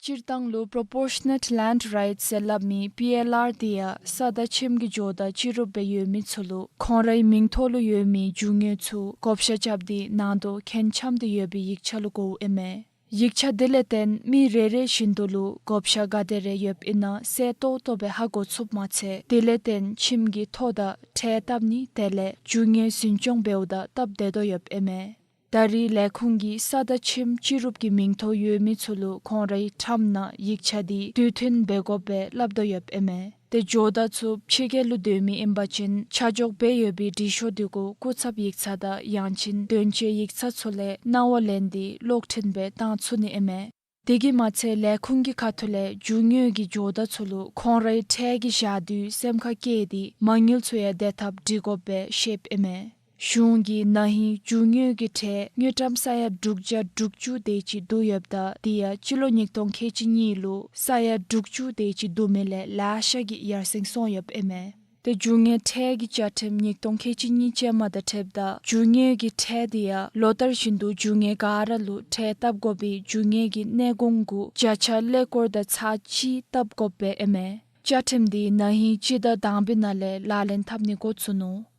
སྤྱིར་བཏང་ལུ་Proportionate Land Rights ཟེར་སླབ་མི་པི་ཨེལ་ཨར་དེ་ཡང་ས་དང་ཁྱིམ་གྱི་ཇོ་བདག་སྤྱི་རུབ་སྦེ་ཡོད་མི་ཚུ་ལུ་ཁོང་རའི་མིང་ཐོག་ལུ་ཡོད་མི་རྒྱུ་དངོས་ཚུ་བགོ་བཤའ་རྐྱབ་སྟེ་ནང་དོག་མཁྱེན་འཁྱམས་ཏེ་ཡོད་པའི་ཡིག་ཆ་ལུ་གོཝ་ཨིན་མས། ཡིག་ཆ་དེ་ལས་བརྟེན་མི་རེ་རེ་བཞིན་དུ་ལུ་བགོ་བཤའ་ག་དེ་རེ་ཡོདཔ་ཨིན་ན་གསལ་ཏོག་ཏོ་སྦེ་ཧ་གོ་ཚུགསཔ་མ་ཚད་དེ་ལས་བརྟེན་ཁྱིམ་གྱི་ཐོ་དང་ཁྲལ་བཏབ་ནི་དེ་ལས་རྒྱུ་དངོས་འཛིན་སྐྱོང་འབདཝ་ད་སྟབས་བདེ་དོ་ཡོདཔ་ཨིན་མས། ད་རེས་ལས་ཁུངས་ཀྱིས་ས་དང་ཁྱིམ་སྤྱི་རུབ་ཀྱི་མིང་ཐོ་ཡོད་མི་ཚུ་ལུ་ཁོང་རའི་ཁྲམ་ནང་ཡིག་ཆ་དེ་དུས་མཐུན་འབད་དགོཔ་སྦེ་སླབ་དོ་ཡོདཔ་ཨིན་མས། དེ་ཇོ་བདག་ཚུ་ཕྱི་རྒྱལ་ལུ་སྡོད་མི་ཨིན་པ་ཅིན་ཆ་འཇོག་འབད་ཡོད་པའི་འབྲི་ཤོག་དེ་གུ་སྐུ་ཚབ་ཡིག་ཚང་དང་ཡང་ཅིན་དོན་གཅོད་ཡིག་ཚང་ཚུ་ལས་གནང་བ་ལེན་ཏེ་གློག་འཕྲིན་སྦེ་བཏང་ཚུགས་ནི་ཨིན་མས། དེ་གིས་མ་ཚད་ལས་ཁུངས་ཀྱི་ཁ་ཐུག་ལས་རྒྱུ་དངོས་ཀྱི་ཇོ་བདག་ཚུ་ལུ་ཁོང་རའི་ཁྲལ་གྱི་ཞག་དུས་སེམས་ཁར་བཀལ་ཏེ་མ་དངུལ་ཚུ་ཡང་བདེ་ཐབས་སྒྲིག་དགོཔ་སྦེ་བཤདཔ་ཨིན་མས། གཞུང་གིས་ན་ཧིང་རྒྱུ་དངོས་ཀྱི་ཁྲལ་དངུལ་ཀྲམ་ས་ཡ་དྲུག་བརྒྱ་དྲུག་ཅུ་དེ་ཅིག་བསྡུ་ཡོདཔ་ད་དེ་ཡང་སྤྱི་ལོ་ཉིས་སྟོང་ཁལ་གཅིག་གཉིས་ལུ་ས་ཡ་དྲུག་ཅུ་དེ་ཅིག་བསྡུ་མི་ལས་ལེ་ཤ་གིས་ཡར་སེང་སོང་ཡོདཔ་ཨིན་མས། དེ་རྒྱུ་དངོས་ཁྲལ་གྱི་བཅའ་ཁྲིམས་ཉིས་སྟོང་ཁལ་གཅིག་གཉིས་ཅན་མ་དང་འཁྲིལཝ་ད་རྒྱུ་དངོས་ཀྱི་ཁྲལ་དེ་ཡང་ལོ་ལྟར་བཞིན་དུ་རྒྱུ་དངོས་ག་ར་ལུ་ཁྲལ་བཏབ་དགོ་པའི་རྒྱུ་དངོས་ཀྱི་གནས་གོང་གུ་བརྒྱ་ཆ་ཀླད་ཀོར་དང་ཚག་གཅིག་བཏབ་དགོཔ་སྦེ་ཨིན་མས། བཅའ་ཁྲིམས་དེ་ན་ཧིང་སྤྱི་ཟླ་དང་པའི་ནང་ལས་ལག་ལེན་འཐབ་ནི་འགོ་བཙུགས་ནུག།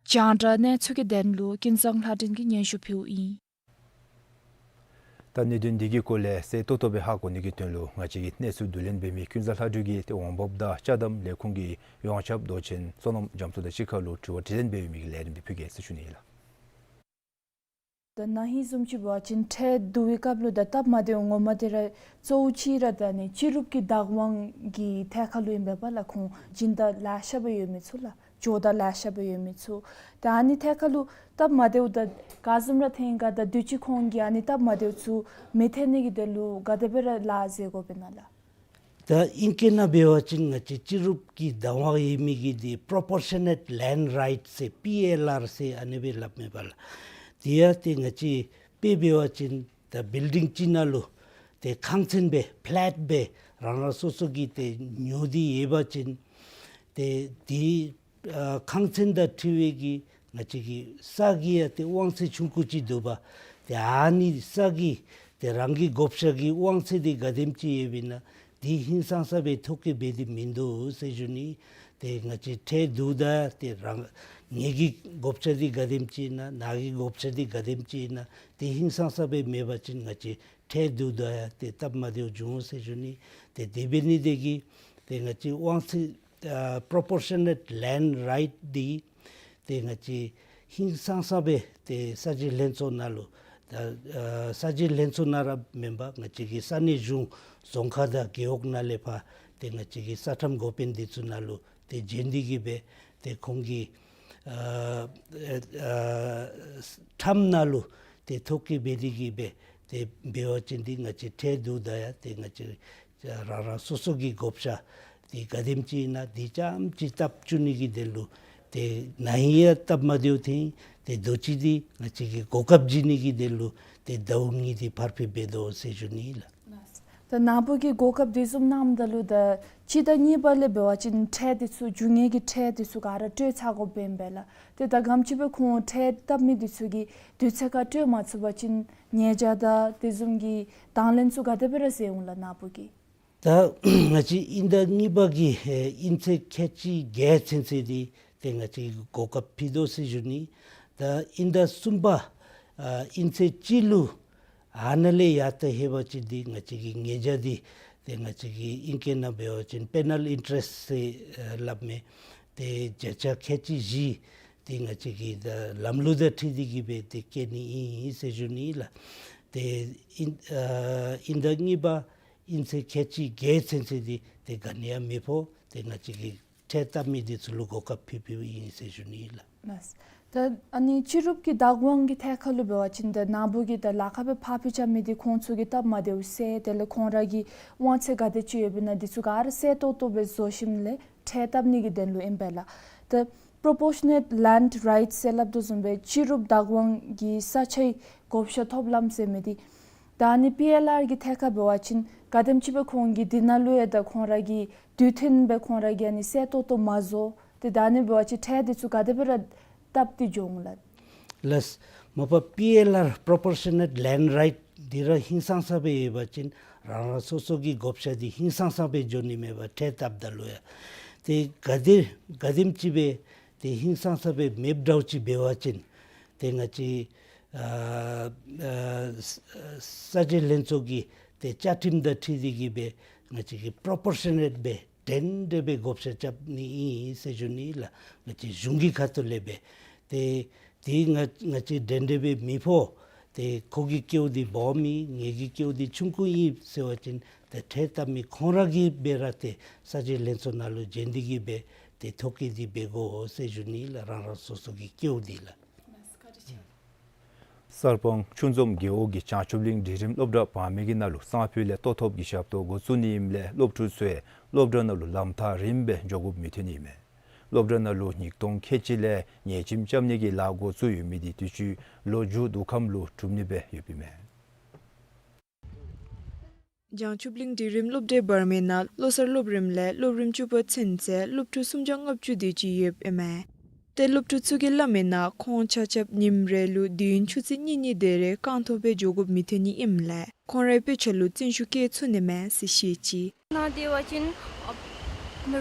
རྒྱང་བསྒྲགས་གནས་ཚུལ་གྱི་དོན་ལུ་ཀུན་བཟང་ལྷ་སྒྲོན་གྱིས་སྙན་ཞུ་ཕུལཝ་ཨིན། ད་གནད་དོན་འདི་གི་སྐོར་ལས་གསལ་ཏོག་ཏོ་སྦེ་ཧ་གོ་ནི་གི་དོན་ལུ་ང་བཅས་ཀྱིས་གནས་ཚུལ་བསྡུ་ལེན་འབད་མི་ཀུན་བཟང་ལྷ་སྒྲོན་གྱིས་ཏེ་འོང་འབབ་དང་ཅ་དམ་ལས་ཁུངས་ཀྱི་ཡོངས་ཁྱབ་མདོ་ཆེན་བསོད་ནམས་རྒྱ་མཚོ་དང་གཅིག་ཁར་ལུ་དྲི་བ་དྲིས་ལན་འབད་མི་གི་ལས་རིམ་འདི་ཕུལ་གེ་ཟེར་ཞུ་ནི་ཨིན་ལགས། ད་ན་ཧིང་བཟུམ་ཅིག་འབད་བ་ཅིན་ཁྲལ་བསྡུ་བའི་སྐབས་ལུ་ད་སྟབས་མ་བདེཝ་ངོ་མ་དེ་ར་གཙོ་བོ་ཅིག་ར་ད་ནི་སྤྱི་རུབ་ཀྱི་བདག་དབང་གི་ཐད་ཁར་ལུ་ཨིན་པས་པ་ལགས། ཁོང་སྦྱིན་བདག་ལེ་ཤ་སྦེ་ཡོད་མི་ཚུ་ལགས། ཇོ་བདག་ལེ་ཤ་སྦེ་ཡོད་མི་ཚུ། ད་ཨ་ནི་ཐད་ཁར་ལུ་སྟབས་མ་བདེཝ་ད་ག་བཟུམ་ར་ཐོན་ག། ད་དུས་ཅི་ཁོང་གིས་ཨ་ནི་སྟབས་མ་བདེཝ་ཚུ་མི་ཐོན་ནི་གི་དོན་ལུ་ག་དེ་སྦེ་ར་ལཱ་མཛད་དགོཔ་ཨིན་ན་ལགས། ད་ཨིང་སྐད་ནང་འབད་བ་ཅིན་ང་བཅས་སྤྱི་རུབ་ཀྱི་བདག་དབང་ཡོད་མི་གི་འདི་Proportionate Land Rights ཟེར་པི་ཨེལ་ཨར་ཟེར་ཨ་ནི་སྦེ་སླབ་མས་པ་ལགས། དེ་ཡང་ཏེ་ང་བཅས་དཔེ་འབད་བ་ཅིན་ད་བིལ་ཌིང་ཅིག་ནང་ལུ་ཏེ་ཁང་ཚན་སྦེ་ཕེ་ལེཊ་སྦེ་རང་རང་སོ་སོ་གིས་ཏེ་ཉོ་སྟེ་ཡོད་པ་ཅིན་ཏེ་དེ་ཨ་ཁང་ཚན་དང་འཁྲིལ་བའི་གི་ང་བཅས་ཀྱི་ས་གི་ཡང་ཏེ་དབང་ཚད་ཆུང་ཀུ་ཅིག་འདུག་པ། ཏེ་ཨ་ནི་ས་གི་ཏེ་རང་གི་བགོ་བཤའ་གི་དབང་ཚད་འདི་ག་དེམ་ཅིག་ཡོདཔ་ཨིན་ན་དེ་ཧིང་སངས་ས་སྦེ་ཐོ་བཀོད་འབད་དེ་མིན་འདུག་ཟེར་ཞུ་ནི། ཏེ་ང་བཅས་ཁྲལ་བསྡུཝ་ད་ཏེ་རང་ངེ་གི་བགོ་བཤའ་འདི་ག་དེམ་ཅིག་ཨིན་ན་ནཱ་གི་བགོ་བཤའ་འདི་ག་དེམ་ཅིག་ཨིན་ན་དེ་ཧིང་སངས་ས་སྦེ་མེད་པ་ཅིན་ང་བཅས་ཁྲལ་བསྡུཝ་ད་ཡང་ཏེ་སྟབས་མ་བདེཝ་འབྱུང་འོང་ཟེར་ཞུ་ནི། ཏེ་དེ་འབད་ནི་དེ་གིས་ཏེ་ང་བཅས་དབང་ཚད་ཨ་Proportionate Land Right འདི་ཏེ་ང་བཅས་ཧིང་སངས་ས་སྦེ་ཏེ་ས་གཞི་ལྷན་ཚོགས་ནང་ལུ་ད་ཨ་ས་གཞི་ལྷན་ཚོགས་ནང་ར་མེན་པར་ང་བཅས་ཀྱི་ས་གནས་གཞུང་རྫོང་ཁག་དང་རྒེད་འོག་ནང་ལས་ཕར་ཏེ་ང་བཅས་ཀྱི་ས་ཁྲམ་འགོ་དཔོན་འདི་ཚུ་ནང་ལུ་ཏེ་བྱོན་ཏེ་གིས་སྦེ་ཏེ་ཁོང་གི་ཨ་ཨ་ཁྲམ་ནང་ལུ་ཏེ་ཐོ་བཀོད་འབད་དེ་གིས་སྦེ་ཏེ་འབད་བ་ཅིན་འདི་ང་བཅས་ཁྲལ་བསྡུཝ་ད་ཡང་ཏེ་ང་བཅས་རང་རང་སོ་སོ་གི་བགོ་བཤའ་འདི་ག་དེམ་ཅིག་ཨིན་ན་འདི་ཙམ་ཅིག་སྟབས་བཅུག་ནི་གི་དོན་ལུ་ཏེ་ན་ཧིང་ཡང་སྟབས་མ་བདེཝ་ཐོན། ཏེ་དུས་ཅི་འདི་ང་བཅས་ཀྱིས་གོ་སྐབས་བྱིན་ནི་གི་དོན་ལུ་ཏེ་ཟླཝ་གཉིས་འདི་ཕར་འགྱངས་འབད་དོ་ཟེར་ཞུ་ནི་ལགས། ད་ནཱ་བུ་གིས་གོ་སྐབས་དེ་བཟུམ་གནངམ་ད་ལུ་ད་སྤྱི་ཟླ་གཉིས་པ་ལས་འབད་བ་ཅིན་ཁྲལ་དེ་ཚུ་རྒྱུ་དངོས་ཀྱི་ཁྲལ་དེ་ཚུ་ག་ར་སྤྲོད་ཚར་དགོཔ་ཨིན་པས་ལགས། ཏེ་ད་ག་དེམ་ཅིག་སྦེ་ཁོང་ཁྲལ་བཏབ་མི་དེ་ཚུ་གིས་དུས་ཚོད་ཁར་སྤྲོད་མ་ཚུགས་པ་ཅིན་ཉེས་བྱ་དང་དེ་བཟུམ་གྱི་དང་ལེན་ཚུ་ག་དེ་སྦེ་ར་མཛད་འོང་ལགས་ནཱ་བུ་གིས། ད་ང་བཅས་དབྱིན་ཟླ་གཉིས་པ་གི་ཨེ་དབྱིན་ཚེས་ཁལ་གཅིག་བརྒྱད་ཚུན་ཚོད་འདི་ཏེ་ང་བཅས་ཀྱིས་གོ་སྐབས་ཕུལ་དོ་ཟེར་ཞུ་ནི། ད་དབྱིན་ཟླ་གསུམ་པ་ཨ་དབྱིན་ཚེས་གཅིག་ལུ་ཨ་ནཱ་ལས་ཡར་ད་ལྷོད་པ་ཅིན་འདི་ང་བཅས་ཀྱི་ཉེས་བྱ་འདི་ཏེ་ང་བཅས་ཀྱིས་དབྱིན་སྐད་ནང་འབད་བ་ཅིན་པེ་ནལ་ཨིན་ཊ་རེསཊ་ཟེར་ཨ་སླབ་མས། ཏེ་བརྒྱ་ཆ་ཁལ་གཅིག་བཞི་ཏེ་ ཏེ་ང་བཅས་ཀྱི་ད་ལམ་ལུགས་དང་འཁྲིལ་ཏེ་གི་སྦེ་ཏེ་བཀལ་ནི་ཨིན་ཟེར་ཞུ་ནི་ལགས། ཏེ་དབྱིན་ཨ་དབྱིན་ཟླ་གཉིས་པ་དབྱིན་ཚེས་ཁལ་གཅིག་བརྒྱད་ཚུན་ཚོད་འདི་ཏེ་ག་ནི་ཡང་མི་ཕོག། ཏེ་ང་བཅས་ཀྱིས་ཁྲལ་བཏབ་མི་འདི་ཚུ་ལུ་གོ་སྐབས་ཕུལ་ཕུལཝ་ཨིན་ཟེར་ཞུ་ནི་ལགས། ལགས། ད་ཨ་ནི་སྤྱི་རུབ་ཀྱི་བདག་དབང་གི་ཐད་ཁར་ལུ་འབད་བ་ཅིན་ད་ནཱ་བུ་གིས་ད་ལཱ་ཁག་སྦེ་ཕར་འཕུལ་རྐྱབ་མི་འདི་ཁོང་ཚུ་གིས་སྟབས་མ་བདེཝ་བསལ། དེ་ལས་ཁོང་ར་གི་དབང་ཚད་ག་དེ་ཅིག་ཡོདཔ་ཨིན་ན་འདི་ཚུ་ག་ར་གསལ་ཏོག་ཏོ་སྦེ་བཟོ་ཞིནམ་ལས་ཁྲལ་བཏབ་ནི་གི་དོན་ལུ་ཨིན་པས་ལགས། ད་Proportionate Land Rights ཟེར་སླབ་དོ་བཟུམ་སྦེ་སྤྱི་རུབ་བདག་དབང་གི་ས་ཆའི་བགོ་བཤའ་ཐོབ་ལམ་ཟེར་མི་འདི། ད་ཨ་ནི་པི་ཨེལ་ཨར་གྱི་ཐད་ཁར་འབད་བ་ཅིན་ག་དེམ་ཅིག་སྦེ་ཁོང་གིས་འདི་ནང་ལུ་ཡང་ད་ཁོང་ར་གི་དུས་མཐུན་སྦེ་ཁོང་ར་གིས་ཨ་ནི་གསལ་ཏོག་ཏོ་མ་བཟོ། ཏེ་ད་ཨ་ནི་འབད་བ་ཅིན་ཁྲལ་འདི་ཚུ་ག་དེ་སྦེ་ར་བཏབ་སྟེ་འགྱོ་འོང་ལགས། ལགས། མ་པ་པི་ཨེལ་ཨར་Proportionate Land Right འདི་ར་ཧིང་སངས་ས་སྦེ་ཡོད་པ་ཅིན་རང་རང་སོ་སོ་གི་བགོ་བཤའ་འདི་ཧིང་སངས་ས་སྦེ་འགྱོ་ནི་མས་པ། ཁྲལ་བཏབ་ད་ལུ་ཡང་ཏེ་ག་དེ་ག་དེམ་ཅིག་སྦེ་ཏེ་ཧིང་སངས་ས་སྦེ་མེདཔ་འདྲཝ་ཅིག་འབད་བ་ཅིན་ཏེ་ང་བཅས་ཨ་ཨ་ས་ས་འབྱེད་ལྷན་ཚོགས་ཀྱི་ཏེ་བཅའ་ཁྲིམས་དང་འཁྲིལ་ཏེ་གི་སྦེ་ང་བཅས་ཀྱིས་པྲོ་པོར་ཤ་ནེཊ་སྦེ་འདྲན་འདྲ་སྦེ་བགོ་བཤའ་རྐྱབ་ནི་ཨིན་ཟེར་ཞུ་ནི་ལགས། ང་བཅས་གཞུང་གི་ཁ་ཐུག་ལས་སྦེ་ཏེ་ཏེ་ང་ང་བཅས་འདྲན་འདྲ་སྦེ་མི་ཕོག། ཏེ་ཁོ་གིས་སྐྱེཝ་འདི་སྦོམ་ཨིན། ངེ་གི་སྐྱེཝ་འདི་ཆུང་ཀུ་ཨིན་ཟེར་བ་ཅིན་ཏེ་ཁྲལ་བཏབ་མི་ཁོང་ར་གིས་སྦེ་ར་ཏེ་ས་འབྱེད་ལྷན་ཚོགས་ནང་ལུ་བྱོན་ཏེ་གི་སྦེ་ཏེ་ཐོ་བཀོད་འདི་འབད་དགོ་ཟེར་ཞུ་ནི་ལགས། རང་རང་སོ་སོ་གི་སྐྱེཝ་འདི་ལགས། གསར་སྤང་ཆུ་འཛོམས་རྒེད་འོག་གི་བྱང་ཆུབ་གླིང་འབྲིང་རིམ་སློབ་གྲྭ་བར་མའི་གི་ནང་ལུ་སང་ཕོད་ལས་ལྟོ་ཐོབ་ཀྱི་ཞབས་ཏོག་འགོ་བཙུགས་ནི་ཨིནམ་ལས་སློབ་ཕྲུག་ཚུ་སློབ་གྲྭ་ནང་ལུ་ལམ་ཐག་རིངམོ་སྦེ་འགྱོ་དགོཔ་མི་ཐོན་ནི་ཨིན་མས། སློབ་གྲྭ་ནང་ལུ་ཉིས་སྟོང་ཁལ་གཅིག་ལས་ཉལ་ཁྱིམ་རྐྱབ་ནི་གི་ལཱ་འགོ་བཙུགས་ཡོད་མི་འདི་དུས་ཅི་ལོ་མཇུག་བསྡུ་ཁམས་ལུ་གྲུབ་ནི་སྦེ་ཡོདཔ་ཨིན་མས། བྱང་ཆུབ་གླིང་འབྲིང་རིམ་སློབ་གྲྭའི་བར་མའི་ནང་ལོ་གསར་སློབ་རིམ་ལས་སློབ་རིམ་བཅུ་པ་ཚུན་ཚོད་སློབ་ཕྲུག་སུམ་བརྒྱ་ལྔ་བཅུ་དེ་ཅིག་ཡོདཔ་ཨིན་མས། ཏེ་སློབ་ཕྲུག་ཚུ་གིས་སླབ་མིའི་ནང་ཁོང་ཆ་ཁྱབ་ཉིནམ་རེ་ལུ་དུས་ཡུན་ཆུ་ཚོད་གཉིས་གཉིས་དེ་རེ་རྐང་ཐང་སྦེ་འགྱོ་དགོཔ་མི་ཐོན་ནི་ཨིནམ་ལས་ཁོང་རའི་དཔེ་ཆ་ལུ་བརྩོན་ཤུགས་བསྐྱེད་ཚུགས་ནི་མས་ཟེར་བཤད་ཅི། ནཱ་དེ་བ་ཅིན་ཨ་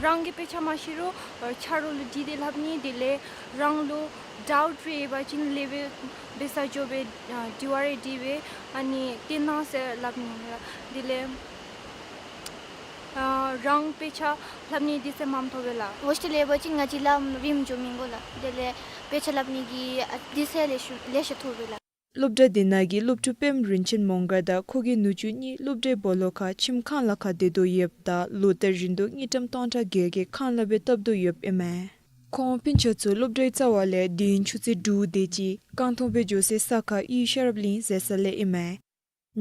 རང་གི་དཔེ་ཆ་མ་ཤེས་རུང་ཨ་ཆ་རོགས་ལུ་དྲི་སྟེ་སླབ་ནི། དེ་ལས་རང་ལུ་ཌའུཊ་རེ་ཡོད་པ་ཅིན་ལེགས་སྦེ་འབད་ས་འགྱོ་སྦེ་ཨ་དྲི་བ་རེ་དྲིས་སྦེ་ཨ་ནི་སྟོན་གནང་ཟེར་སླབ་ནི་ལགས། དེ་ལས་ཨ་རང་དཔེ་ཆ་ལྷབ་ནི་འདི་ཚུ་མངམ་ཐོབ་པས་ལགས། ཧོས་ཊེལ་ཡོད་པ་ཅིན་ང་བཅས་ལམ་རིངམོ་འགྱོ་མི་དགོ་ལགས། དེ་ལས་དཔེ་ཆ་ལྷབ་ནི་གི་ཨ་འདི་ཚུ་ལེ་ཤ་ལེ་ཤ་ཐོབ་པས་ལགས། སློབ་གྲྭ་དེ་ནང་གི་སློབ་ཕྲུག་དཔོནམ་རིན་ཆེན་མོང་སྒར་དང་ཁོ་གི་ནུ་གཅུང་གཉིས་སློབ་གྲྭའི་སྦོ་ལོགས་ཁར་ཁྱིམ་ཁང་ལཱ་ཁག་དེ་དོ་ཡོདཔ་ད་ལོ་ལྟར་བཞིན་དུ་དངུལ་ཀྲམ་སྟོང་ཕྲག་བརྒྱད་ཀྱི་ཁང་གླ་སྦེ་བཏབ་དོ་ཡོདཔ་ཨིན་མས། ཁོང་སྤུན་ཆ་ཚུ་སློབ་གྲྭའི་རྩ་བ་ལས་དུས་ཡུན་ཆུ་ཚོད་དྲུག་དེ་ཅིག་རྐང་ཐང་སྦེ་འགྱོ་སའི་ས་ཁར་དབུས་ཤེས་རབ་གླིང་ཟེར་ས་ལས་ཨིན་མས།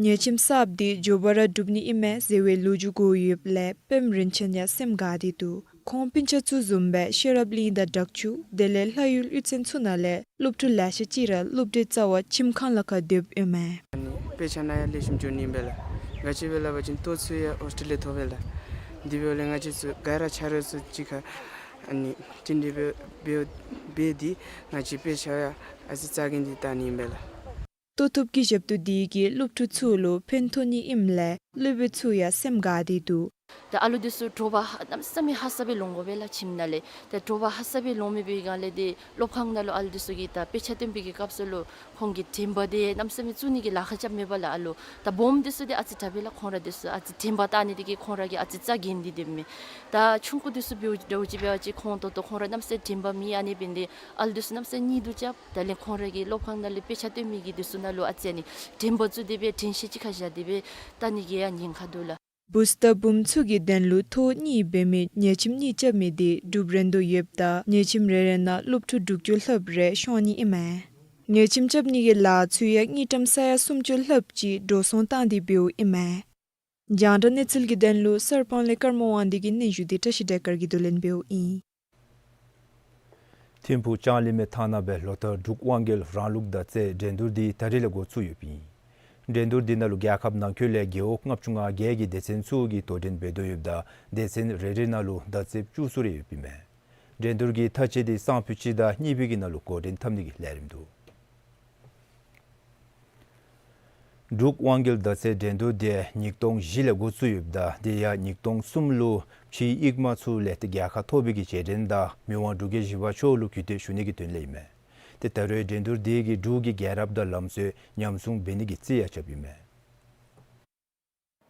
ཉལ་ཁྱིམ་གསརཔ་འདི་མགྱོགས་པ་ར་སྒྲུབ་ནི་ཨིན་མས་ཟེར་བའི་ལོ་རྒྱུས་གོ་ཡོདཔ་ལས་དཔོནམ་རིན་ཆེན་ཡང་སེམས་དགའ་སྟེ་འདུག། ཁོང་སྤུན་ཆ་ཚུ་བཟུམ་སྦེ་ཤེས་རབ་གླིང་དང་བྲག་ཆུ་དེ་ལས་ལྷ་ཡུལ་གཡུས་ཚན་ཚུ་ནང་ལས་སློབ་ཕྲུག་ལེ་ཤ་ཅིག་ར་སློབ་གྲྭའི་རྩ་བ་ཁྱིམ་ཁང་ལཱ་ཁག་དོཝ་ཨིན་མས། དཔེ་ཆ་ནང་ཡང་ལེགས་ཤོམ་འགྱོ་ནི་ཨིན་པས་ལགས། ག་ཅི་སྦེ་སླབ་པ་ཅིན་ལྟོ་ཚུ་ཡང་ཧོས་ཊེལ་ལས་ཐོབ་པས་ལགས། དེ་འབདཝ་ལས་ང་བཅས་ཚུ་ག་ར་ཆ་རོགས་ཚུ་གཅིག་ཁར་ཨ་ནི་བསྟུན་ཏེ་འབད་འབད་འབད་དེ་ང་བཅས་དཔེ་ཆ་ཡང་ཨ་ཙི་རྩ་འགེངས་ཏེ་བལྟ་ནི་ཨིན་པས་ལགས། ལྟོ་ཐོབ་ཀྱི་ཞབས་ཏོག་འདི་གིས་སློབ་ཕྲུག་ཚུ་ལུ་ཕན་ཐོགས་ནི་ཨིནམ་ལས་སློབ་དཔོན་ཚུ་ཡང་སེམས་དགའ་སྟེ་འདུག། ད་ཨ་ལུ་འདི་ཚུ་དྲོ་པ་གནམ་མེད་ས་མེད་ཧ་སག་སྦེ་ལོང་དགོ་པས་ལགས་ཁྱིམ་ནང་ལས། ད་དྲོ་པ་ཧ་སག་སྦེ་ལོང་མི་འབད་བའི་སྒང་ལས་འདི་སློབ་ཁང་ནང་ལུ་ཨ་ལུ་འདི་ཚུ་གིས་ད་དཔེ་ཆ་སྟོན་པའི་གི་སྐབས་སུ་ལུ་ཁོང་གིས་དྲན་པ་འདི་གནམ་མེད་ས་མེད་བཙུགས་ནི་གི་ལཱ་ཁག་རྐྱབ་མས་པ་ལགས། ཨ་ལུ་ད་སྦོམ་འདི་ཚུ་འདི་ཨ་ཙི་དྲག་པས་ལགས། ཁོང་ར་འདི་ཚུ་ཨ་ཙི་དྲན་པ་བཏང་ནི་འདི་གིས་ཁོང་ར་གིས་ཨ་ཙི་རྩ་འགེངས་ཏེ་སྡོདཔ་མས། ད་ཆུང་ཀུ་འདི་ཚུ་འབདཝ་འདྲཝ་ཅིག་འབད་བ་ཅིན་ཁོང་ད་ལྟོ་ཁོང་ར་གནམ་མེད་ས་མེད་དྲན་པ་མེད། ཨ་ནི་འབད་ནི་འདི་ཨ་ལུ་འདི་ཚུ་གནམ་མེད་ས་མེད་གཉིད་དུ་རྐྱབ། དེ་ལས་ཁོང་ར་གི་སློབ་ཁང་ནང་ལས་དཔེ་ཆ་སྟོན་མི་གི་འདི་ཚུ་ནང་ལུ་ཨ་ཙི་ཨ་ནི་དྲན་པ་བཙུགས་ཏེ་སྦེ་དྲན་ཤེས་ཅིག་ཁར་བཞག་སྟེ་སྦེ་བལྟ་ནི་གི་ཡང་ཉེན་ཁ་འདུག་ལགས། བུཚ་དང་བུམོ་ཚུ་གི་དོན་ལུ་ཐོག་གཉིས་འབད་མི་ཉལ་ཁྱིམ་གཉིས་རྐྱབ་མི་འདི་འགྲུབ་རན་དོ་ཡོདཔ་ད་ཉལ་ཁྱིམ་རེ་རེ་ནང་སློབ་ཕྲུག་དྲུག་ཅུ་ལྷགཔ་རེ་ཤོང་ནི་ཨིན་མས། ཉལ་ཁྱིམ་རྐྱབ་ནི་གི་ལཱ་ཚུ་ཡང་དངུལ་ཀྲམ་ས་ཡ་སུམ་ཅུ་ལྷགཔ་ཅིག་འགྲོ་སོང་བཏང་སྟེ་འབདཝ་ཨིན་མས། རྒྱང་བསྒྲགས་གནས་ཚུལ་གྱི་དོན་ལུ་གསར་སྤང་ལས་ཀརྨ་དབང་འདུས་ཀྱིས་སྙན་ཞུ་འདི་བཀྲ་ཤིས་སྒྲོལ་དཀར་གྱིས་བསྡུ་ལེན་འབདཝ་ཨིན། ཐིམ་ཕུག་ལྕང་གླིང་མའི་ཐང་ནང་སྦེ་ལོ་ལྟར་འབྲུག་དབང་རྒྱལ་རང་ལུགས་མདའ་རྩེད་འགྲན་བསྡུར་འདི་ད་རིས་ལས་འགོ་བཙུགས་ཡོདཔ་ཨིན། འགྲན་བསྡུར་འདི་ནང་ལུ་རྒྱལ་ཁབ་ནང་འཁོད་ལས་རྒེད་འོག་ལྔ་བཅུ་ང་བརྒྱད་ཀྱི་སྡེ་ཚན་ཚུ་གིས་དོ་འགྲན་འབད་དོ་ཡོདཔ་ད་སྡེ་ཚན་རེ་རེ་ནང་ལུ་མདའ་རྩེདཔ་བཅུ་གསུམ་རེ་ཡོདཔ་ཨིན་མས། འགྲན་བསྡུར་གྱི་མཐའ་དཔྱད་འདི་སང་ཕོད་སྤྱི་ཟླ་གཉིས་པའི་གི་ནང་ལུ་འགོ་འདྲེན་འཐབ་ནི་གི་ལས་རིམ་འདུག། འབྲུག་དབང་རྒྱལ་མདའ་རྩེད་འགྲན་བསྡུར་འདི་ཉིས་སྟོང་བཞི་ལས་འགོ་བཙུགས་ཡོདཔ་ད་དེ་ཡང་ཉིས་སྟོང་གསུམ་ལུ་ཕྱིའི་དབྱིག་མ་ཚུ་ལས་ཏེ་རྒྱལ་ཁ་ཐོབ་པའི་གི་རྗེས་དྲན་དང་མི་དབང་འབྲུག་རྒྱལ་བཞི་པ་མཆོག་ལུ་གུས་བཏུད་ཞུ་ནི་གི་དོན་ལས་ཨིན་མས། ཏེ་ད་རུང་འགྲན་བསྡུར་འདི་གིས་འབྲུག་གི་རྒྱལ་རབས་དང་ལམ་སྲོལ་ཉམས་སྲུང་འབད་ནི་གི་རྩིས་ཡང་རྐྱབ་ཨིན་མས།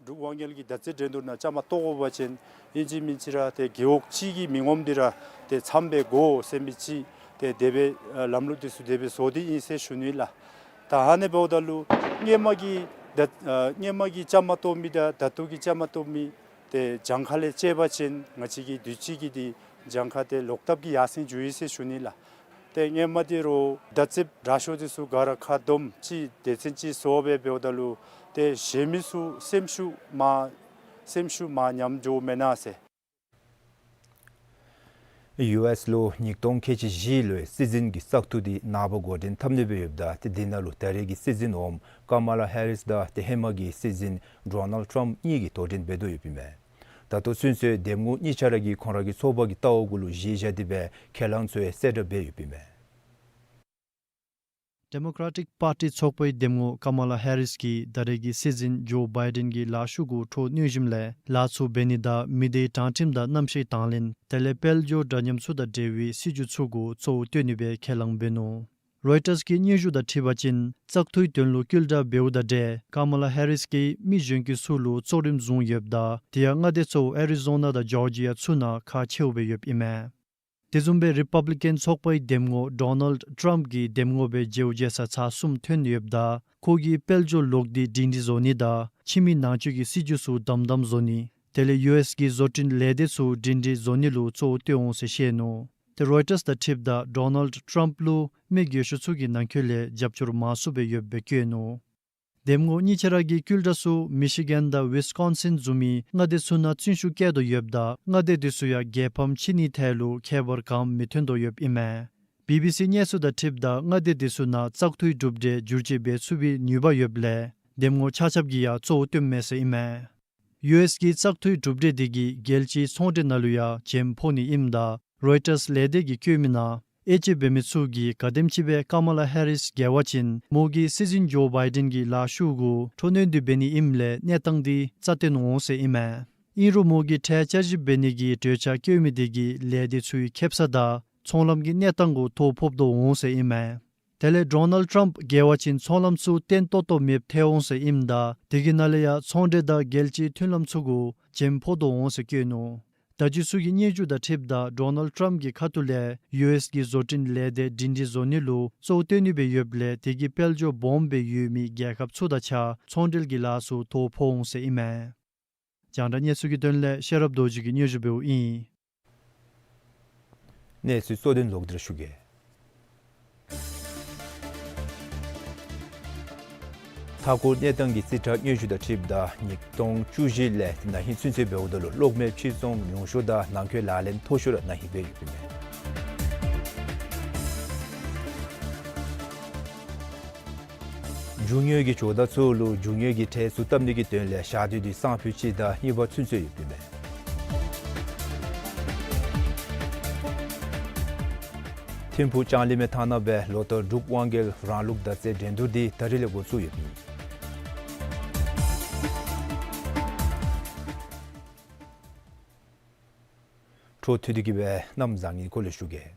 འབྲུག་དབང་རྒྱལ་གྱི་མདའ་རྩེད་འགྲན་བསྡུར་ནང་བཅའ་མར་གཏོགས་དགོ་པ་ཅིན་ཨིན་ཅི་མིན་ཅི་ར་ཏེ་རྒེད་འོག་གཅིག་གི་མི་ངོམ་འདི་ར་ཏེ་འཚམས་སྦེ་དགོ་ཟེར་མི་ཅིག་ ཏེ་དེ་སྦེ་ཨ་ལམ་ལུགས་འདི་ཚུ་དེ་སྦེ་བཟོ་སྟེ་ཨིན་ཟེར་ཞུ་ནི་ལགས། ད་ཨ་ནི་འབདཝ་ད་ལུ་སྔོན་མ་གི་ད་ཨ་སྔོན་མ་གི་བཅའ་མར་གཏོགས་མི་དང་ད་ལྟོ་གི་བཅའ་མར་གཏོགས་མི་ཏེ་གྱངས་ཁ་ལས་བཅད་པ་ཅིན་ང་བཅས་ཀྱི་དུས་ཅི་གི་འདི་གྱངས་ཁ་འདི་ལོག་ལྟབ་ཀྱིས་ཡར་སེང་འགྱོ་ཡི་ཟེར་ཞུ་ནི་ལགས། ཏེ་སྔོན་མ་འདི་རུང་ད་ཙིགཔ་དྲག་ཤོས་འདི་ཚུ་ག་ར་ཁ་སྡོམ་ཅིག་སྡེ་ཚན་ཅིག་བཟོ་སྦེ་འབདཝ་ད་ལུ་ཏེ་གཞན་མི་ཚུ་སེམས་ཤུགས་མར་སེམས་ཤུགས་མར་ཉམས་འགྱོཝ་མེན་ན་ཟེར། ཡུ་ཨེསི་ལུ་ཉིས་སྟོང་ཁལ་གཅིག་བཞི་ལོའི་སྲིད་འཛིན་གྱི་བཙག་འཐུ་འདི་ནངས་པ་འགོ་འདྲེན་འཐབ་ནི་སྦེ་ཡོདཔ་ད་ཏེ་འདི་ནང་ལུ་ད་རེས་ཀྱི་སྲིད་འཛིན་འོགམ་ཀ་མ་ལ་ཧེ་རིསི་དང་ཏེ་ཧེ་མ་གི་སྲིད་འཛིན་ཌོ་ནལཌ་ཊརམཔ་གཉིས་ཀྱིས་དོ་འགྲན་འབད་དོ་ཡོདཔ་ཨིན་མས། ད་ལྟོ་ཚུན་ཚོད་འདེམས་ངོ་གཉིས་ཆ་ར་གིས་ཁོང་ར་གི་ཚོགས་པ་གི་ལྟ་བ་གུ་ལུ་གཞི་བཞག་སྟེ་སྦེ་ཁས་བླངས་ཚུ་ཡང་གསལ་བསྒྲགས་འབད་ཡོདཔ་ཨིན་མས། ཌེ་མོ་ཀྲེ་ཊིཀ་པར་ཊི་ཚོགས་པའི་འདེམས་ངོ་ཀ་མ་ལ་ཧེ་རིསི་གིས་ད་རེས་ཀྱི་སྲིད་འཛིན་ཇོ་བའི་ཌེན་གྱི་ལཱ་ཤུགས་གུ་འཕྲོ་མནོ་ཞིནམ་ལས་ལཱ་ཚུ་འབད་ནི་དང་མི་སྡེའི་དྲང་ཁྲིམས་དང་གནམ་གཤིས་དང་ལེན་དེ་ལས་དཔལ་འབྱོར་འདྲ་མཉམ་ཚུ་དང་འབྲེལ་བའི་སྲིད་བྱུས་ཚུ་གུ་གཙོ་བོ་བཏོན་ནི་སྦེ་ཁས་བླངས་འབད་ནུག། རོའི་ཊརསི་གི་སྙན་ཞུ་དང་འཁྲིལ་བ་ཅིན་བཙག་འཐུའི་དོན་ལུ་བསྐུལ་བསྒྲགས་འབདཝ་དང་འབྲེལ་ཀ་མ་ལ་ཧེ་རིསི་གིས་མི་གཞོན་སྐྱེས་ཚུ་ལུ་གཙོ་རིམ་བཟུང་ཡོདཔ་ད་དེ་ཡང་མངའ་སྡེ་གཙོ་བོ་ཨེ་རི་ཛོ་ན་དང་ཇོར་ཇི་ཡ་ཚུ་ནང་ཁག་ཆེཝ་སྦེ་ཡོདཔ་ཨིན་མས། དེ་བཟུམ་སྦེ་རི་པབ་ལི་ཀན་ཚོགས་པའི་འདེམས་ངོ་ཌོ་ནལཌ་ཊརམཔ་གི་འདེམས་ངོ་སྦེ་བརྗེཝ་བརྗེ་ས་ཚར་གསུམ་ཐོན་ཡོདཔ་ད་ཁོ་གིས་དཔལ་འབྱོར་ལོག་སྟེ་སྒྲིང་སྒྲིང་བཟོ་ནི་དང་ཕྱི་མི་ནང་འཛུལ་གྱི་སྲིད་བྱུས་ཚུ་དམ་དམ་བཟོ་ནི་དེ་ལས་ཡུ་ཨེསི་གི་བཟོ་སྐྲུན་ལས་སྡེ་ཚུ་སྒྲིང་སྒྲིང་བཟོ་ནི་ལུ་གཙོ་བོ་བཏོན་འོང་ཟེར་བཤད་ནུག། ཏེ་རོའི་ཊརསི་དང་འཁྲིལཝ་ད་ཌོ་ནལཌ་ཊརམཔ་ལུ་མི་རྒས་ཤོས་ཚུ་གི་ནང་འཁོད་ལས་རྒྱབ་སྐྱོར་མང་སུ་སྦེ་ཡོདཔ་སྦེ་བཀོད་ནུག། འདེམས་ངོ་གཉིས་ཆ་ར་གི་བསྐུལ་བསྒྲགས་ཚུ་མི་ཤི་གན་དང་ཝིས་ཀོན་སིན་བཟུམ་མའི་མངའ་སྡེ་ཚུ་ནང་བརྩོན་ཤུགས་བསྐྱེད་དོ་ཡོདཔ་ད་མངའ་སྡེ་འདི་ཚུ་ཡང་རྒྱལ་ཕམ་ཕྱིན་ནིའི་ཐད་ལུ་ཁྱད་པར་གང་མི་ཐོན་དོ་ཡོདཔ་ཨིན་མས། བི་བི་སི་གནས་ཚུལ་དང་འཁྲིལཝ་ད་མངའ་སྡེ་འདི་ཚུ་ནང་བཙག་འཐུའི་གྲུབ་འབྲས་བསྒྱུར་བཅོས་འབད་ཚུགས་པའི་ནུས་པ་ཡོདཔ་ལས་འདེམས་ངོ་ཆ་ཁྱབ་ཀྱིས་ཡང་གཙོ་བོ་བཏོནམ་མས་ཟེར་ཨིན་མས། ཡུ་ཨེསི་གི་བཙག་འཐུའི་གྲུབ་འབྲས་འདི་གིས་རྒྱལ་སྤྱིའི་ཚོང་འབྲེལ་ནང་ལུ་ཡང་བྱེམ་ཕོག་ནི་ཨིནམ་ད་རོའི་ཊརསི་ལས་སྡེ་གིས་བཀོད་མི་ནང་དབྱེ་ཞིབ་འབད་མི་ཚུ་གིས་ག་དེམ་ཅིག་སྦེ་ཀ་མ་ལ་ཧེ་རིསི་རྒྱལ་བ་ཅིན་མོ་གིས་སྲིད་འཛིན་ཇོ་བའི་ཌེན་གྱི་ལཱ་ཤུགས་གུ་འཕྲོ་མནོ་སྟེ་འབད་ནི་ཨིནམ་ལས་གནས་སྟངས་འདི་རྩ་བརྟན་འོང་ཟེར་ཨིན་མས། ཨིན་རུང་མོ་གིས་ཁྲལ་བསྐྱར་ཞིབ་འབད་ནི་གི་གྲོས་འཆར་བཀོད་མི་འདི་གིས་ལས་སྡེ་ཚུའི་ཁེབ་ས་དང་ཚོང་ལམ་གྱི་གནས་སྟངས་གུ་ཐོ་ཕོག་དོ་འོང་ཟེར་ཨིན་མས། དེ་ལས་ཌོ་ནལཌ་ཊརམཔ་རྒྱལ་བ་ཅིན་ཚོང་ལམ་ཚུ་བརྟན་ཏོག་ཏོ་མེདཔ་ཐལ་འོང་ཟེར་ཨིནམ་ད་དེ་གི་ནང་ལས་ཡང་ཚོང་འབྲེལ་དང་རྒྱལ་སྤྱིའི་མཐུན་ལམ་ཚུ་གུ་བྱེམ་ཕོག་དོ་འོང་ཟེར་བཀོད་ནུག། བརྡ་བརྒྱུད་ཚུ་གི་སྙན་ཞུ་དང་འཁྲིལཝ་ད་ཌོ་ནལཌ་ཊརམཔ་གི་ཁ་ཐུག་ལས་ཡུ་ཨེསི་གི་བཟོ་སྐྲུན་ལས་སྡེ་སྒྲིང་སྒྲིང་བཟོ་ནི་ལུ་གཙོ་བོ་བཏོན་ནི་སྦེ་ཡོདཔ་ལས་དེ་གིས་དཔལ་འབྱོར་སྦོམ་སྦེ་ཡོད་མི་རྒྱལ་ཁབ་ཚུ་དང་གཅིག་ཁར་ཚོང་འབྲེལ་གྱི་ལཱ་ཚུ་ཐོ་ཕོག་འོང་ཟེར་ཨིན་མས། རྒྱང་བསྒྲགས་གནས་ཚུལ་གྱི་དོན་ལས་ཤེས་རབ་རྡོ་རྗེ་གིས་སྙན་ཞུ་འབདཝ་ཨིན། གནས་ཚུལ་གཙོ་དོན་ལོག་སྟེ་ར་ཞུ་གེ། མཐའ་འཁོར་གནས་སྟངས་ཀྱི་རྩིས་ཁྲ་སྙན་ཞུ་དང་འཁྲིལཝ་ད་ཉིས་སྟོང་བཅུ་བཞི་ལས་ན་ཧིང་ཚུན་ཚོད་འབདཝ་ད་ལུ་གློག་མེ་ཕྱིར་ཚོང་ཉུང་ཤོས་དང་ནང་འཁོད་ལག་ལེན་མཐོ་ཤོས་ར་ན་ཧིང་སྦེ་ཡོདཔ་ཨིན་མས། རྒྱུ་དངོས་ཀྱི་ཇོ་བདག་ཚུ་ལུ་རྒྱུ་དངོས་ཀྱི་ཁྲལ་ཚུ་བཏབ་ནི་གི་དོན་ལས་ཞག་དུས་དུས་སང་ཕོད་གཅིག་དང་གཉིས་པ་ཚུན་ཚོད་ཡོདཔ་ཨིན་མས། ཐིམ་ཕུག་ལྕང་གླིང་མའི་ཐང་ནང་སྦེ་ལོ་ཐོག་འབྲུག་དབང་རྒྱལ་རང་ལུགས་མདའ་རྩེད་འགྲན་བསྡུར་འདི་ད་རིས་ལས་འགོ་བཙུགས་ཡོདཔ་ཨིན། འཕྲོ་མཐུད་དེ་གི་སྦེ་གནམ་བཟང་ངན་སྐོར་ལས་ཞུ་གེ།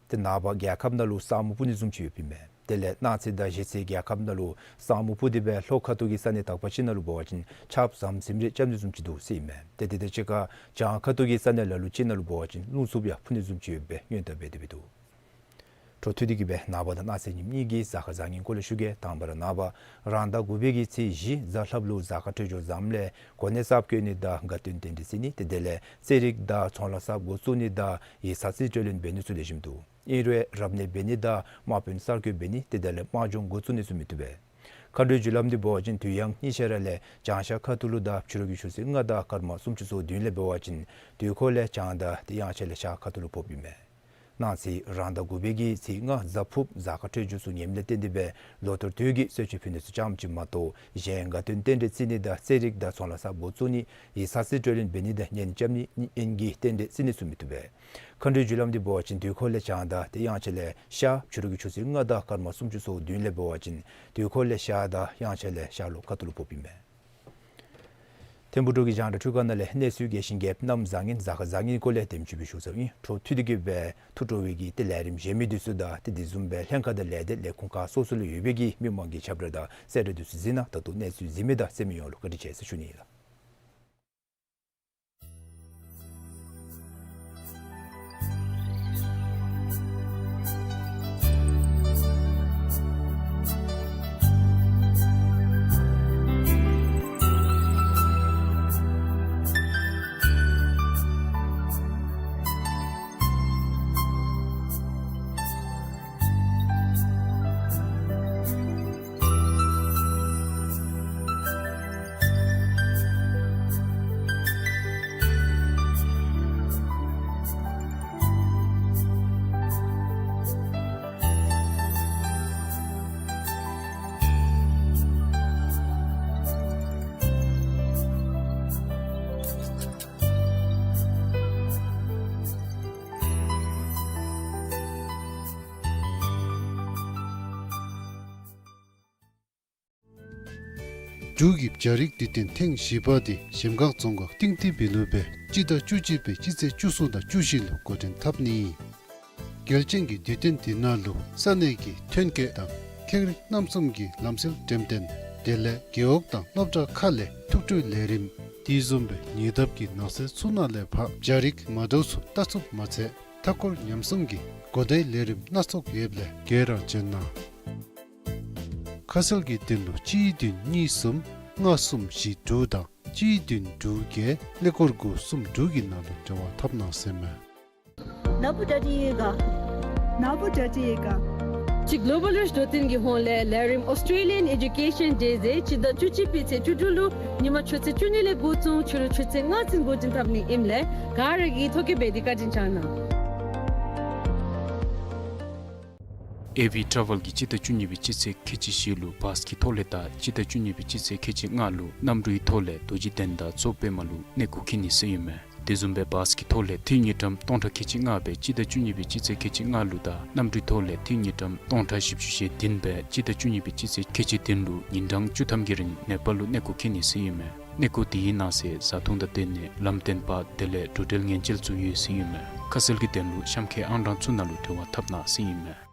ཏེ་ནངས་པ་རྒྱལ་ཁབ་ནང་ལུ་ས་སྨུག་སྤུབ་ནི་བཟུམ་ཅིག་ཡོདཔ་ཨིན་མས། དེ་ལས་གནངས་ཚེ་དང་གཞེས་ཚེ་རྒྱལ་ཁབ་ནང་ལུ་ས་སྨུག་སྤུབ་སྟེ་སྦེ་ལྷོ་ཁ་ཐུག་གི་ས་གནས་དག་པ་ཅིག་ནང་ལུ་འབད་བ་ཅིན་ཆརཔ་ཟམ་ཟིམ་རེ་རྐྱབ་ནི་བཟུམ་ཅིག་འདུག་ཟེར་ཨིན་མས། ཏེ་དེ་དང་གཅིག་ཁར་བྱང་ཁ་ཐུག་གི་ས་གནས་ལ་ལུ་ཅིག་ནང་ལུ་འབད་བ་ཅིན་རླུང་འཚུབ་ཡང་འཕུ་ནི་བཟུམ་ཅིག་ཡོད་པའི་སྔོན་བརྡ་འབད་དེ་སྦེ་འདུག། འཕྲོ་མཐུད་དེ་གི་སྦེ་ནངས་པ་དང་གནངས་ཚེ་ཉིནམ་གཉིས་ཀྱི་གཟའ་སྐར་གཟའ་ཉིམ་སྐོར་ལས་ཞུ་གེ། དང་པ་ར་ནངས་པ་རང་ཟླ་དགུ་པའི་གི་ཚེས་བཞི་གཟའ་ལྷགཔ་ལུ་གཟའ་སྐར་འཕྲོད་སྦྱོར་བཟངམ་ལས་གོ་གནས་གསརཔ་བཀོད་ནི་དང་དགའ་སྟོན་རྟེན་འབྲེལ་བརྩི་ནི་ཏེ་དེ་ལས་རྩེད་རིགས་དང་ཚོང་ལཱ་གསརཔ་འགོ་བཙུགས་ནི་དང་ཡིག་ཚང་རྩིས་སྤྲོད་ལེན་འབད་ནི་ཚུ་ལེགས་ཤོམ་འདུག། ཨིན་རུང་རབ་གནས་འབད་ནི་དང་དམག་དཔོན་གསར་བསྐོ་འབད་ནི་ཏེ་དེ་ལས་དམག་སྦྱོང་འགོ་བཙུགས་ནི་ཚུ་མི་བཏུབ་པས། མཁའ་འགྲོའི་རྒྱུ་ལམ་འདི་འབད་བ་ཅིན་དུས་ཡང་གཉིས་ཆ་ར་ལས་བྱང་ཤར་ཁ་ཐུག་ལུ་དང་ཕྱི་རུ་གི་ཆུ་ཚོད་ལྔ་དང་སྐར་མ་སུམ་ཅུ་སོ་བདུན་ལས་འབད་བ་ཅིན་དུས་འཁོར་ལས་བྱང་དང་ཏེ་དབྱངས་འཆར་ལས་ཤར་ཁ་ཐུག་ལུ་ཕོགཔ་ཨིན་མས། གནངས་ཚེ་རང་ཟླ་དགུ་པའི་གི་ཚེས་ལྔ་གཟའ་ཕུརཔ་གཟའ་སྐར་འཕྲོད་སྦྱོར་ཚུ་ངནམ་ལས་བརྟེན་ཏེ་སྦེ་ལོ་ཐོག་དུས་ཀྱི་གསོལ་མཆོད་ཕུལ་ནི་ཚུ་ཙམ་ཅིག་མ་གཏོགས་གཞན་དགའ་སྟོན་རྟེན་འབྲེལ་བརྩི་ནི་དང་རྩེད་རིགས་དང་ཚོང་ལཱ་གསརཔ་འགོ་བཙུགས་ནི་ཡིག་ཚང་རྩིས་སྤྲོད་ལེན་འབད་ནི་དང་གཉེན་རྐྱབ་ནི་གཉེན་གྱི་རྟེན་འབྲེལ་བརྩི་ནི་ཚུ་མི་བཏུབ་པས། མཁའ་འགྲོའི་རྒྱུ་ལམ་འདི་འབད་བ་ཅིན་དུས་འཁོར་ལས་བྱང་དང་ཏེ་དབྱངས་འཆར་ལས་ཤར་ཕྱི་རུ་གི་ཆུ་ཚོད་ལྔ་དང་སྐར་མ་སུམ་ཅུ་སོ་བདུན་ལས་འབད་བ་ཅིན་དུས་འཁོར་ལས་ཤར་དང་དབྱངས་འཆར་ལས་ཤར་ལྷོ་ཁ་ཐུག་ལུ་ཕོགཔ་ཨིན་མས། ཐིམ་ཕུག་འབྲུག་གི་རྒྱང་བསྒྲགས་འཕྲུལ་ཁང་ནང་ལས་གནས་ཚུལ་རྒྱས་ཤིང་རྒྱསཔ་གནམ་བཟང་ངན་གཟའ་སྐར་བཟང་ངན་སྐོར་ལས་དེམ་ཅིག་སྦེ་ཞུ་ཚརཝ་ཨིན། འཕྲོ་མཐུད་དེ་གི་སྦེ་ཐུགས་སྤྲོ་བའི་གི་ཏེ་ལས་རིམ་གཞན་མི་འདི་ཚུ་དང་ཏེ་དེ་བཟུམ་སྦེ་ལྷན་ཁག་དང་ལས་སྡེ་ལས་ཁུངས་ཁག་སོ་སོ་ལུ་ཡོད་པའི་གི་མི་མང་གི་ཁྱབ་བསྒྲགས་དང་གསལ་བསྒྲགས་འདི་ཚུ་གཟིགས་གནང་། ད་ལྟོ་གནས་ཚུལ་གཟིགས་མི་དང་གསན་མི་ཡོངས་ལུ་བཀའ་དྲིན་ཆེ་ཟེར་ཞུ་ནི་ཨིན་ལགས། འབྲུག་གི་བྱ་རིགས་དུས་སྟོན་ཐེངས་བཞི་པ་དེ་གཞལམ་སྒང་རྫོང་ཁག་གཏིང་ཐིབ་པའི་ལུ་སྦེ་སྤྱི་ཟླ་བཅུ་གཅིག་པའི་སྤྱི་ཚེས་བཅུ་གསུམ་དང་བཅུ་བཞི་ལུ་འགོ་འདྲེན་འཐབ་ནི། གལ་ཅན་གྱི་དུས་སྟོན་དེ་ནང་ལུ་ས་གནས་ཀྱི་ཐོན་སྐྱེད་དང་ཁེངས་རིགས་རྣམ་གསུམ་གྱི་ལམ་སྲོལ་འགྲེམས་སྟོན། དེ་ལས་རྒེད་འོག་དང་སློབ་གྲྭ་ཁག་ལས་ཐུགས་སྤྲོའི་ལས་རིམ། དེ་བཟུམ་སྦེ་ཉེ་འདབས་ཀྱི་ནགས་ཚལ་ཚུ་ནང་ལས་ཕར་བྱ་རིགས་མ་འདྲཝ་ཚུ་བལྟ་ཚུགསཔ་མ་ཚད་མཐའ་འཁོར་ཉམས་སྲུང་གི་གོ་བརྡའི་ལས་རིམ་སྣ་ཚོགས་ཡོདཔ་ལས་ག་ར་འབྱོན་གནང་། ཁ་གསལ་གྱི་དོན་ལུ་གཅིག་བདུན་གཉིས་གསུམ་ལྔ་གསུམ་བཞི་དྲུག་དང་གཅིག་བདུན་དྲུག་བརྒྱད་ཀླད་ཀོར་དགུ་གསུམ་དྲུག་གི་ནང་ལུ་འབྲེལ་བ་འཐབ་གནང་ཟེར་མས། ནཱ་བུ་ཌ་ཌི་ཡེ་ག། ནཱ་བུ་ཌ་ཌི་ཡེ་ག། ཅིག་གོ་ལོ་བཱལ་རིཆ་དོ་ཏིན་གྱི་ཧོངས་ལས་ལས་རིམ་ཨོསི་ཊེ་ལི་ཡཱན་ཨེ་ཌུ་ཀེ་ཤཱན་ཌེ་ཟེར་སྤྱི་ཟླ་བཅུ་གཅིག་པའི་ཚེས་བཅུ་དྲུག་ལུ་ཉིན་མ་ཆུ་ཚོད་བཅུ་གཉིས་ལས་འགོ་བཙུགས་ཕྱི་རུ་ཆུ་ཚོད་ལྔ་ཚུན་འགོ་འདྲེན་འཐབ་ནི་ཨིནམ་ལས་ག་ར་གིས་ཐོ་བཀོད་འབད་དེ་བཀའ་དྲིན་བསྐྱང་གནང་། ཨེ་ཝི་ཊ་རེ་ཝེལ་གྱིས་སྤྱི་ཟླ་བཅུ་གཉིས་པའི་སྤྱི་ཚེས་ཁལ་གཅིག་བཞི་ལུ་བཱས་ཀྱི་ཐོག་ལས་དང་སྤྱི་ཟླ་བཅུ་གཉིས་པའི་སྤྱི་ཚེས་ཁལ་གཅིག་ལྔ་ལུ་གནམ་གྲུའི་ཐོག་ལས་རྡོ་རྗེ་གདན་དང་མཚོ་པདྨ་ལུ་གནས་སྐོར་འཁྱིད་ནི་ཟེར་ཨིན་མས། དེ་བཟུམ་སྦེ་བཱས་ཀྱི་ཐོག་ལས་འཐུས་དངུལ་ཀྲམ་སྟོང་ཕྲག་ཁལ་གཅིག་ལྔ་སྦེ་སྤྱི་ཟླ་བཅུ་གཉིས་པའི་སྤྱི་ཚེས་ཁལ་གཅིག་ལྔ་ལུ་དང་གནམ་གྲུའི་ཐོག་ལས་འཐུས་དངུལ་ཀྲམ་སྟོང་ཕྲག་བཞི་བཅུ་ཞེ་བདུན་སྦེ་སྤྱི་ཟླ་བཅུ་གཉིས་པའི་སྤྱི་ཚེས་ཁལ་གཅིག་བདུན་ལུ་ཉིན་གྲངས་བཅུ་ཐམ་གྱི་རིང་ནེ་པཱལ་ལུ་གནས་སྐོར་འཁྱིད་ནི་ཟེར་ཨིན་མས། གནས་སྐོར་དེའི་ནང་གསེས་བཟའ་འཐུང་དང་དེ་ལས་ལམ་སྟོན་པ་དེ་ལས་འགྲོ་འགྲུལ་ཉེན་བཅོལ་ཚུ་ཡོད་ཟེར་ཨིན་མས། ཁ་གསལ་གྱི་དོན་ལུ་གཤམ་འཁོད་ཨང་གྲངས་ཚུ་ནང་ལུ་འབྲེལ་བ་འཐབ་གནང་ཟེར་ཨིན་མས།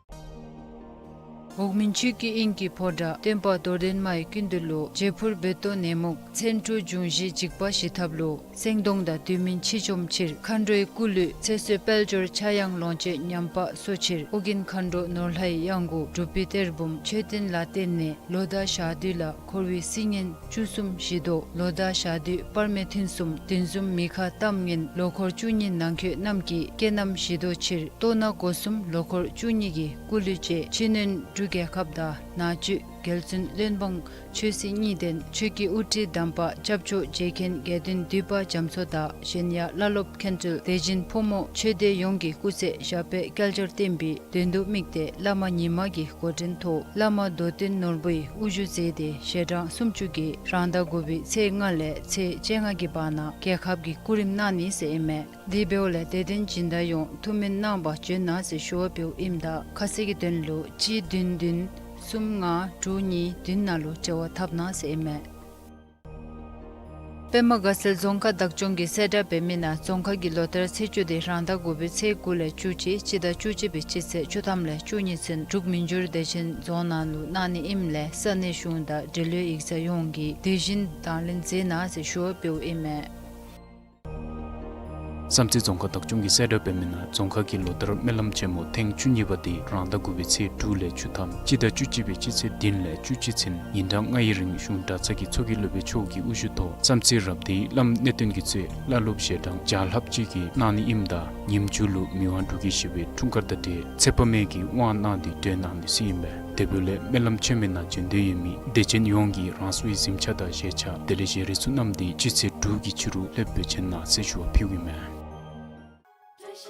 འོག་མིན་ཆོས་ཀྱི་དབྱིངས་ཀྱི་ཕོ་བྲང་སྟོན་པ་རྡོར་གདན་མའི་སྐུ་མདུན་ལུ་བྱད་ཕུར་རྦོད་གཏོང་ནད་མུག་མཚོན་འཁྲུགས་འབྱུང་བཞིའི་འཇིགས་པ་ཞི་ཐབས་ལུ་སེང་གདོང་དང་དུས་མིན་འཆི་བཅོམ་ཕྱིར་མཁའ་འགྲོའི་སྐུ་གླུད་ཚེ་བསོད་དཔལ་འབྱོར་ཕྱྭ་གཡང་ལོངས་སྤྱོད་ཉམས་པ་གསོ་ཕྱིར་ཨོ་རྒྱན་མཁའ་འགྲོ་ནོར་ལྷའི་གཡང་འགུགས་སྒྲུབ་པའི་གཏེར་བུམ་མཆོད་རྟེན་ལ་བརྟེན་ནས་ལོ་ཟླ་ཞག་དུས་ལ་འཁོར་བའི་སྲི་ངན་བཅུ་གསུམ་ཞི་ལྡོག། ལོ་ཟླ་ཞག་དུས་སྤར་སྨེ་ཐུན་གསུམ་བདུན་འཛོམས་མི་ཁ་གཏམ་ངན་ལོ་འཁོར་བཅུ་གཉིས་ནང་འཁོད་རྣམས་ཀྱི་སྐྱེ་རྣམ་ཞི་ལྡོག་ཕྱིར་གཏོར་ནག་སྒོ་གསུམ་ལོ་འཁོར་བཅུ་གཉིས་ཀྱི་སྐུ་གླུད་བཅས་ཕྱི་སྣོད་འབྲུག་རྒྱལ་ཁབ་དང་ནང་བཅུད་རྒྱལ་བཙུན་བློན་འབངས་ཆོས་སྲིད་གཉིས་ལྡན་ཆོས་ཀྱི་དབུ་ཁྲིད་དམ་པ་སྐྱབས་མཆོག་རྗེ་མཁན་དགེ་འདུན་འདུས་པ་རྒྱ་མཚོ་དང་གཞན་ཡང་བླ་སློབ་མཁན་སྤྲུལ་དེ་བཞིན་ཕོ་མོ་ཆོས་སྡེ་ཡོངས་ཀྱི་སྐུ་ཚེ་ཞབས་པད་བསྐལ་བརྒྱར་བརྟན་པའི་དོན་དུ་དམིགས་ཏེ་བླ་མ་ཉི་མ་གི་འགོ་འདྲེན་ཐོག་བླ་མ་རྡོར་གདན་ནོར་བུའི་དབུ་བཞུགས་མཛད་དེ་ཞལ་གྲངས་སུམ་ཅུ་གིས་རང་ཟླ་དགུ་པའི་ཚེས་ལྔ་ལས་ཚེས་བཅོ་ལྔ་གི་བར་ན་རྒྱལ་ཁབ་ཀྱི་སྐུ་རིམ་གནང་ནི་ཟེར་ཨིན་མས། དེ་འབདཝ་ལས་དད་ལྡན་སྦྱིན་བདག་ཡོངས་ཐུགས་སྨོན་གནང་བར་བྱོན་གནང་ཟེར་ཞུ་བ་འབདཝ་ཨིནམ་ད་ཁ་གསལ་གྱི་དོན་ལུ་གཅིག་བདུན་བདུན་གསུམ་ལྔ་དྲུག་གཉིས་བདུན་ནང་ལུ་འབྲེལ་བ་འཐབ་གནང་ཟེར་ཨིན་མས། པདྨ་དགའ་ཚལ་རྫོང་ཁག་བདག་སྐྱོང་གིས་གསལ་བསྒྲགས་འབད་མི་ནང་རྫོང་ཁག་གི་ལོ་ལྟར་ཚེས་བཅུ་དེ་རང་ཟླ་དགུ་པའི་ཚེས་དགུ་ལས་བཅུ་གཅིག་སྤྱི་ཟླ་བཅུ་གཅིག་པའི་སྤྱི་ཚེས་བཅུ་ཐམ་ལས་བཅུ་གཉིས་ཚུན་འབྲུག་མི་འགྱུར་བདེ་ཆེན་རྫོང་ནང་ལུ་གནང་ནི་ཨིནམ་ལས་ས་གནས་གཞུང་དང་འབྲེལ་ཡོད་ཡིག་ཚང་ཡོངས་ཀྱིས་དེ་བཞིན་དང་ལེན་མཛད་གནང་ཟེར་ཞུ་བ་འབདཝ་ཨིན་མས། བསམ་རྩེ་རྫོང་ཁག་བདག་སྐྱོང་གིས་གསལ་བསྒྲགས་འབད་མི་ནང་རྫོང་ཁག་གི་ལོ་ལྟར་སྨོན་ལམ་ཆེན་མོ་ཐེངས་བཅུ་གཉིས་པ་དེ་རང་ཟླ་དགུ་པའི་ཚེས་དྲུག་ལས་བཅུ་ཐམ་སྤྱི་ཟླ་བཅུ་གཅིག་པའི་སྤྱི་ཚེས་བདུན་ལས་བཅུ་གཅིག་ཚུན་ཉིན་གྲངས་ལྔའི་རིང་གཞུང་གྲྭ་ཚང་གི་ཚོགས་ཀྱི་བློ་གྲོས་མཆོག་གི་དབུ་བཞུགས་ཐོག་བསམ་རྩེ་རབ་སྡེའི་བླམ་གནས་བརྟན་གྱིས་གཙོས་བླ་སློབ་ཞལ་གྲངས་བརྒྱ་ལྷགཔ་ཅིག་གིས་གནང་ནི་ཨིནམ་ད་ཉིནམ་མཇུག་ལུ་མི་དབང་འབྲུག་རྒྱལ་བཞི་པའི་འཁྲུངས་སྐར་དང་འབྲེལ་ཚེ་དཔག་མེད་ཀྱི་དབང་གནང་སྟེ་གྲོལ་གནང་ནི་ཟེར་ཨིན་པས། དེ་འབདཝ་ལས་སྨོན་ལམ་ཆེན་མོའི་ནང་འབྱོན་འདོད་ཡོད་མི་དད་ཅན་ཡོངས་ཀྱིས་རང་སོའི་གཟིམ་ཆས་དང་བཞེས་ཆས་དེ་ལས་བཞེས་རིགས་ཚུ་བསྣམས་ཏེ་སྤྱི་ཚེས་དྲུག་གི་ཕྱི་རུ་ལྷོདཔ་འབད་བྱོན་གནང་ཟེར་ཞུ་བ་ཕུལཝ་ཨིན་མས།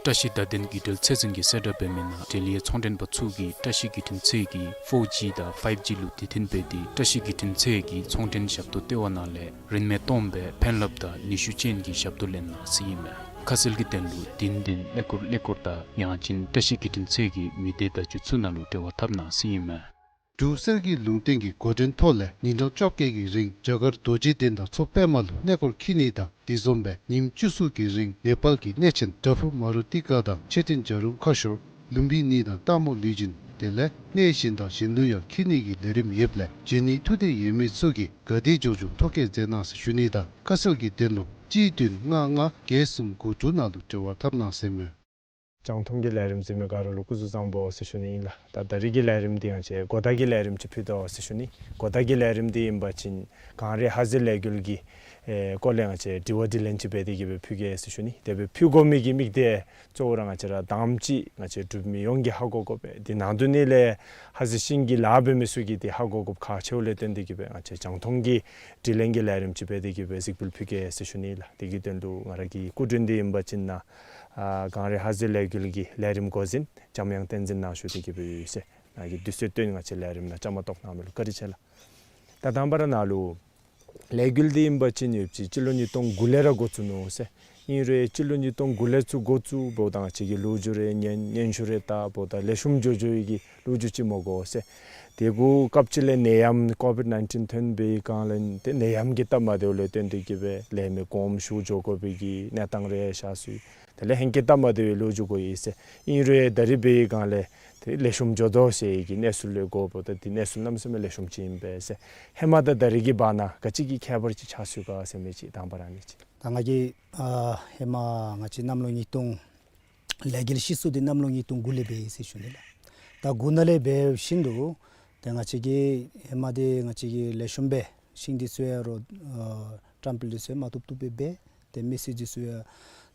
བཀྲ་ཤིས་བརྡ་དོན་བརྒྱུད་འབྲེལ་ཚད་འཛིན་གྱིས་གསལ་བསྒྲགས་འབད་མི་ནང་འབྲེལ་ཡོད་ཚོང་མགྲོན་པ་ཚུ་གིས་བཀྲ་ཤིས་བརྒྱུད་འཕྲིན་ཚད་ཀྱི་ཕོར་ཇི་དང་ཕའིབ་ཇི་ལུ་དེ་བརྟེན་འབད་དེ་བཀྲ་ཤིས་བརྒྱུད་འཕྲིན་ཚད་ཀྱི་ཚོང་མགྲོན་ཞབས་ཏོག་ལྟེ་བ་ནང་ལས་རིན་མེད་སྟོངམ་སྦེ་ཕན་རླབས་དང་ནུས་ཤུགས་ཅན་གྱི་ཞབས་ཏོག་ལེན་གནང་ཟེར་ཨིན་མས། ཁ་གསལ་གྱི་དོན་ལུ་བདུན་བདུན་ཀླད་ཀོར་ཀླད་ཀོར་དང་ཡང་ཅིན་བཀྲ་ཤིས་བརྒྱུད་འཕྲིན་ཚད་ཀྱི་མི་སྡེ་བརྡ་བརྒྱུད་ཚུ་ནང་ལུ་འབྲེལ་བ་འཐབ་གནང་ཟེར་ཨིན་མས། འབྲུག་གསེར་གྱི་ལུང་བསྟན་གྱི་འགོ་འདྲེན་ཐོག་ལས་ཉིན་གྲངས་བཅོ་བརྒྱད་ཀྱི་རིང་རྒྱ་གར་རྡོ་རྗེ་གདན་དང་མཚོ་པདྨ་ལུ་གནས་སྐོར་འཁྱིད་ནི་དང་དེ་བཟུམ་སྦེ་ཉིནམ་བཅུ་གསུམ་གྱི་རིང་ནེ་པཱལ་གྱི་གནས་ཆེན་པྲ་བྷུ་མ་རུ་ཏི་ཀ་དང་མཆོད་རྟེན་བྱ་རུང་ཁ་ཤོར་ལུམ་བི་ནི་དང་སྟག་མོ་ལུས་སྦྱིན་དེ་ལས་གནས་གཞན་དང་གཞན་ལུ་ཡང་འཁྱིད་ནི་གི་ལས་རིམ་ཡོདཔ་ལས་འབྱོན་ནི་ཐུགས་འདོད་ཡོད་མི་ཚུ་གིས་ག་དེ་མགྱོགས་མགྱོགས་ཐོ་བཀོད་མཛད་གནང་ཟེར་ཞུ་ནི་དང་ཁ་གསལ་གྱི་དོན་ལུ་གཅིག་བདུན་ལྔ་ལྔ་བརྒྱད་གསུམ་དགུ་དྲུག་ནང་ལུ་འབྲེལ་བ་འཐབ་གནང་ཟེར་མས། རྒྱང་མཐོང་གི་ལས་རིམ་གཟིགས་མི་ག་ར་ལུ་སྐུ་གཟུགས་བཟང་པོ་ཟེར་ཞུ་ནི་ཨིན་ལགས། ད་ད་རིས་ཀྱི་ལས་རིམ་འདི་ང་བཅས་གོ་བརྡ་གི་ལས་རིམ་ཅིག་ཕུལ་དོ་ཟེར་ཞུ་ནི། གོ་བརྡ་གི་ལས་རིམ་འདི་ཨིན་པ་ཅིན་གངས་རི་ཧ་ཟེ་ལས་འགུལ་གྱི་ཨེ་སྐོར་ལས་ང་བཅས་དྲི་བ་དྲིས་ལན་ཅིག་འབད་དེ་གི་སྦེ་ཕུལ་གེ་ཟེར་ཞུ་ནི། དེ་སྦེ་ཕུལ་དགོ་མི་གི་དམིགས་གཏད་གཙོ་བོ་ར་ང་བཅས་ར་དང་པ་ཅིག་ང་བཅས་འབྲུག་མི་ཡོངས་ཀྱིས་ཧ་གོ་དགོ་པས། འདི་ནང་དོན་ནི་ལས་ཧ་ཟེ་ཤིང་གི་ལཱ་འབད་མི་ཚུ་གིས་འདི་ཧ་གོ་དགོཔ་ཁག་ཆེཝ་ལས་བརྟེན་ཏེ་གི་སྦེ་ང་བཅས་རྒྱང་མཐོང་གི་དྲིས་ལན་གྱི་ལས་རིམ་ཅིག་འབད་དེ་གི་སྦེ་གཟིགས་འབུལ་ཕུལ་གེ་ཟེར་ཞུ་ནི་ལགས། དེ་གི་དོན་ལུ་ང་ར་གི་སྐུ་མགྲོན་འདི་ཨིན་པ་ཅིན་ནཱ་ཨ་གངས་རི་ཧ་ཟེ་ལས་འགུལ་གྱི་ལས་རིམ་འགོ་འཛིན་འཇམ་དབྱངས་བསྟན་འཛིན་ནཱ་བཞུགས་ཏེ་གི་སྦེ་ཡོད་ཟེར། ནཱ་གིས་དུས་ཚོད་བཏོན་ང་བཅས་ལས་རིམ་ནང་བཅའ་མར་གཏོགས་གནང་མི་ལུ་བཀའ་དྲིན་ཆེ་ལགས། ད་དང་པ་ར་ནཱ་ལུ་ལས་འགུལ་འདི་ཨིན་པ་ཅིན་ཡོད་ཅི་སྤྱི་ལོ་ཉིས་སྟོང་དགུ་ལས་ར་འགོ་བཙུགས་ནུག་ཟེར། ཨིན་རུང་སྤྱི་ལོ་ཉིས་སྟོང་དགུ་ལས་ཚུར་འགོ་བཙུགས་འབདཝ་ད་ང་བཅས་ཀྱི་ལོ་རྒྱུས་རེ་སྙན་སྙན་ཞུ་རེ་བལྟ་འབདཝ་ད་ལེགས་ཤོམ་འགྱོ་འགྱོ་བའི་གི་ལོ་རྒྱུས་ཅིག་མོ་གོ་ཟེར། དེ་གུ་སྐབས་ཅིག་ལས་ནད་ཡམས་ཀོ་བིཌ་ནའིན་ཊིན་ཐོན་པའི་སྒང་ལས་ཏེ་ནད་ཡམས་ཀྱི་སྟབས་མ་བདེཝ་ལས་བརྟེན་ཏེ་གི་སྦེ་ལས་མི་གོངམ་ཞུ་འགྱོ་དགོ་པའི་གི་གནས་སྟངས་རེ་ཤར་སོ་ཡི། དེ་ལས་ཧེང་སྐལ་སྟབས་མ་བདེ་བའི་ལོ་རྒྱུས་གོ་ཡི་ཟེར། ཨིན་རུང་ད་རིས་འབད་བའི་སྒང་ལས་ཏེ་ལེགས་ཤོམ་འགྱོ་དོ་ཟེར་གྱི་གནས་ཚུལ་ལས་གོ་འབདཝ་ད་ཏེ་གནས་ཚུལ་གནམ་མེད་ས་མེད་ལེགས་ཤོམ་ཅིག་ཨིན་པས་ཟེར། ཧེ་མ་དང་ད་རིས་ཀྱི་བར་ན་ག་ཅི་གི་ཁྱད་པར་ཅིག་ཆགས་སོ་ཡི་ག་ཟེར་མི་ཅིག་དང་པ་ར་ཨ་ནི་ཅིག། ད་ང་གིས་ཨ་ཧེ་མ་ང་བཅས་གནམ་ལོ་ཉིས་སྟོང་ལས་འགུལ་ཤི་སོ་འདི་གནམ་ལོ་ཉིས་སྟོང་དགུ་ལས་འབད་ཡི་ཟེར་ཞུ་ནི་ལགས། ད་དགུ་ནང་ལས་འབད་བཞིན་དུ་ཏེ་ང་བཅས་ཀྱི་ཧེ་མ་འདི་ང་བཅས་ཀྱིས་ལེགས་ཤོམ་སྦེ་ཤིང་འདི་ཚུ་ཡང་རོ་ཨ་བཀྲམ་སྤེལ་འདི་ཚུ་ཡང་མ་བཏུབ་བཏུབ་སྦེ་འབད། ཏེ་མི་སེར་འདི་ཚུ་ཡང་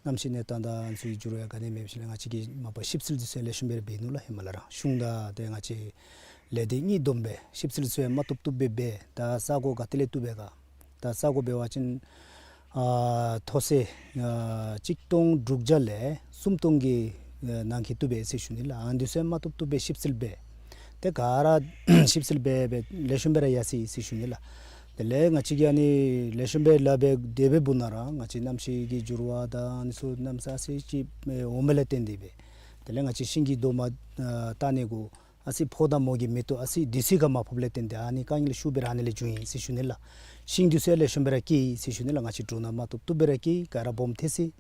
གནམ་གཤིས་གནས་སྟངས་དང་ཨ་ནི་ཚུ་གི་འགྱུར་བ་ཡང་ག་ནི་མེདཔ་ཅིག་ལས་ང་བཅས་ཀྱིས་མ་པ་ཞིབ་འཚོལ་འདི་ཚུ་ཡང་ལེགས་ཤོམ་སྦེ་ར་འབད་ནུག་ལགས། ཧེ་མ་ལས་ར་གཞུང་དང་ཏེ་ང་བཅས་ལས་སྡེ་གཉིས་བསྡོམས་སྦེ་ཞིབ་འཚོལ་འདི་ཚུ་ཡང་མ་བཏུབ་བཏུབ་སྦེ་འབད། ད་ས་གོ་ག་ཏེ་ལས་བཏུབ་པས་ག། ད་ས་གོ་འབད་བ་ཅིན་ཨ་མཐོ་ས་ཨ་གཅིག་སྟོང་དྲུག་བརྒྱ་ལས་སུམ་སྟོང་གི་ཨ་ནང་འཁོད་བཏུབ་པས་ཟེར་ཞུ་ནི་ལགས། ཨ་ནི་འདི་ཚུ་ཡང་མ་བཏུབ་བཏུབ་སྦེ་ཞིབ་འཚོལ་འབད། ཏེ་ག་ར་ཞིབ་འཚོལ་འབད་སྦེ་ལེགས་ཤོམ་སྦེ་ར་ཡར་སོ་ཡི་ཟེར་ཞུ་ནི་ལགས། དེ་ལས་ང་བཅས་ཀྱིས་ཨ་ནི་ལེགས་ཤོམ་སྦེ་ལཱ་འབད་དེ་སྦེ་འབདཝ་ད་ར་ང་བཅས་གནམ་གཤིས་ཀྱི་འགྱུར་བ་དང་ཨ་ནི་ཚུ་གནམ་ས་ཨ་ཙི་ཅིག་ཨེ་འོངམ་ལས་བརྟེན་ཏེ་སྦེ་དེ་ལས་ང་བཅས་ཤིང་གི་རྡོག་མ་ཨ་བཏགས་ནི་གུ་ཨ་ཙི་ཕོཝ་དང་མོ་གི་མེ་ཏོག་ཨ་ཙི་དུས་ཚོད་ཁར་མ་ཕོགཔ་ལས་བརྟེན་ཏེ་ཨ་ནི་དཀའ་ངལ་ཤུགས་སྦེ་ར་ཨ་ནི་ལས་བྱུང་ཡི་ཟེར་ཞུ་ནི་ལགས། ཤིང་འདི་ཚུ་ཡང་ལེགས་ཤོམ་སྦེ་ར་སྐྱེས་ཡི་ཟེར་ཞུ་ནི་ལགས། ང་བཅས་འབྲུ་སྣ་མ་བཏུབ་བཏུབ་སྦེ་ར་སྐྱེས། ག་ར་སྦོམ་ཐལ་སོ་ཡི།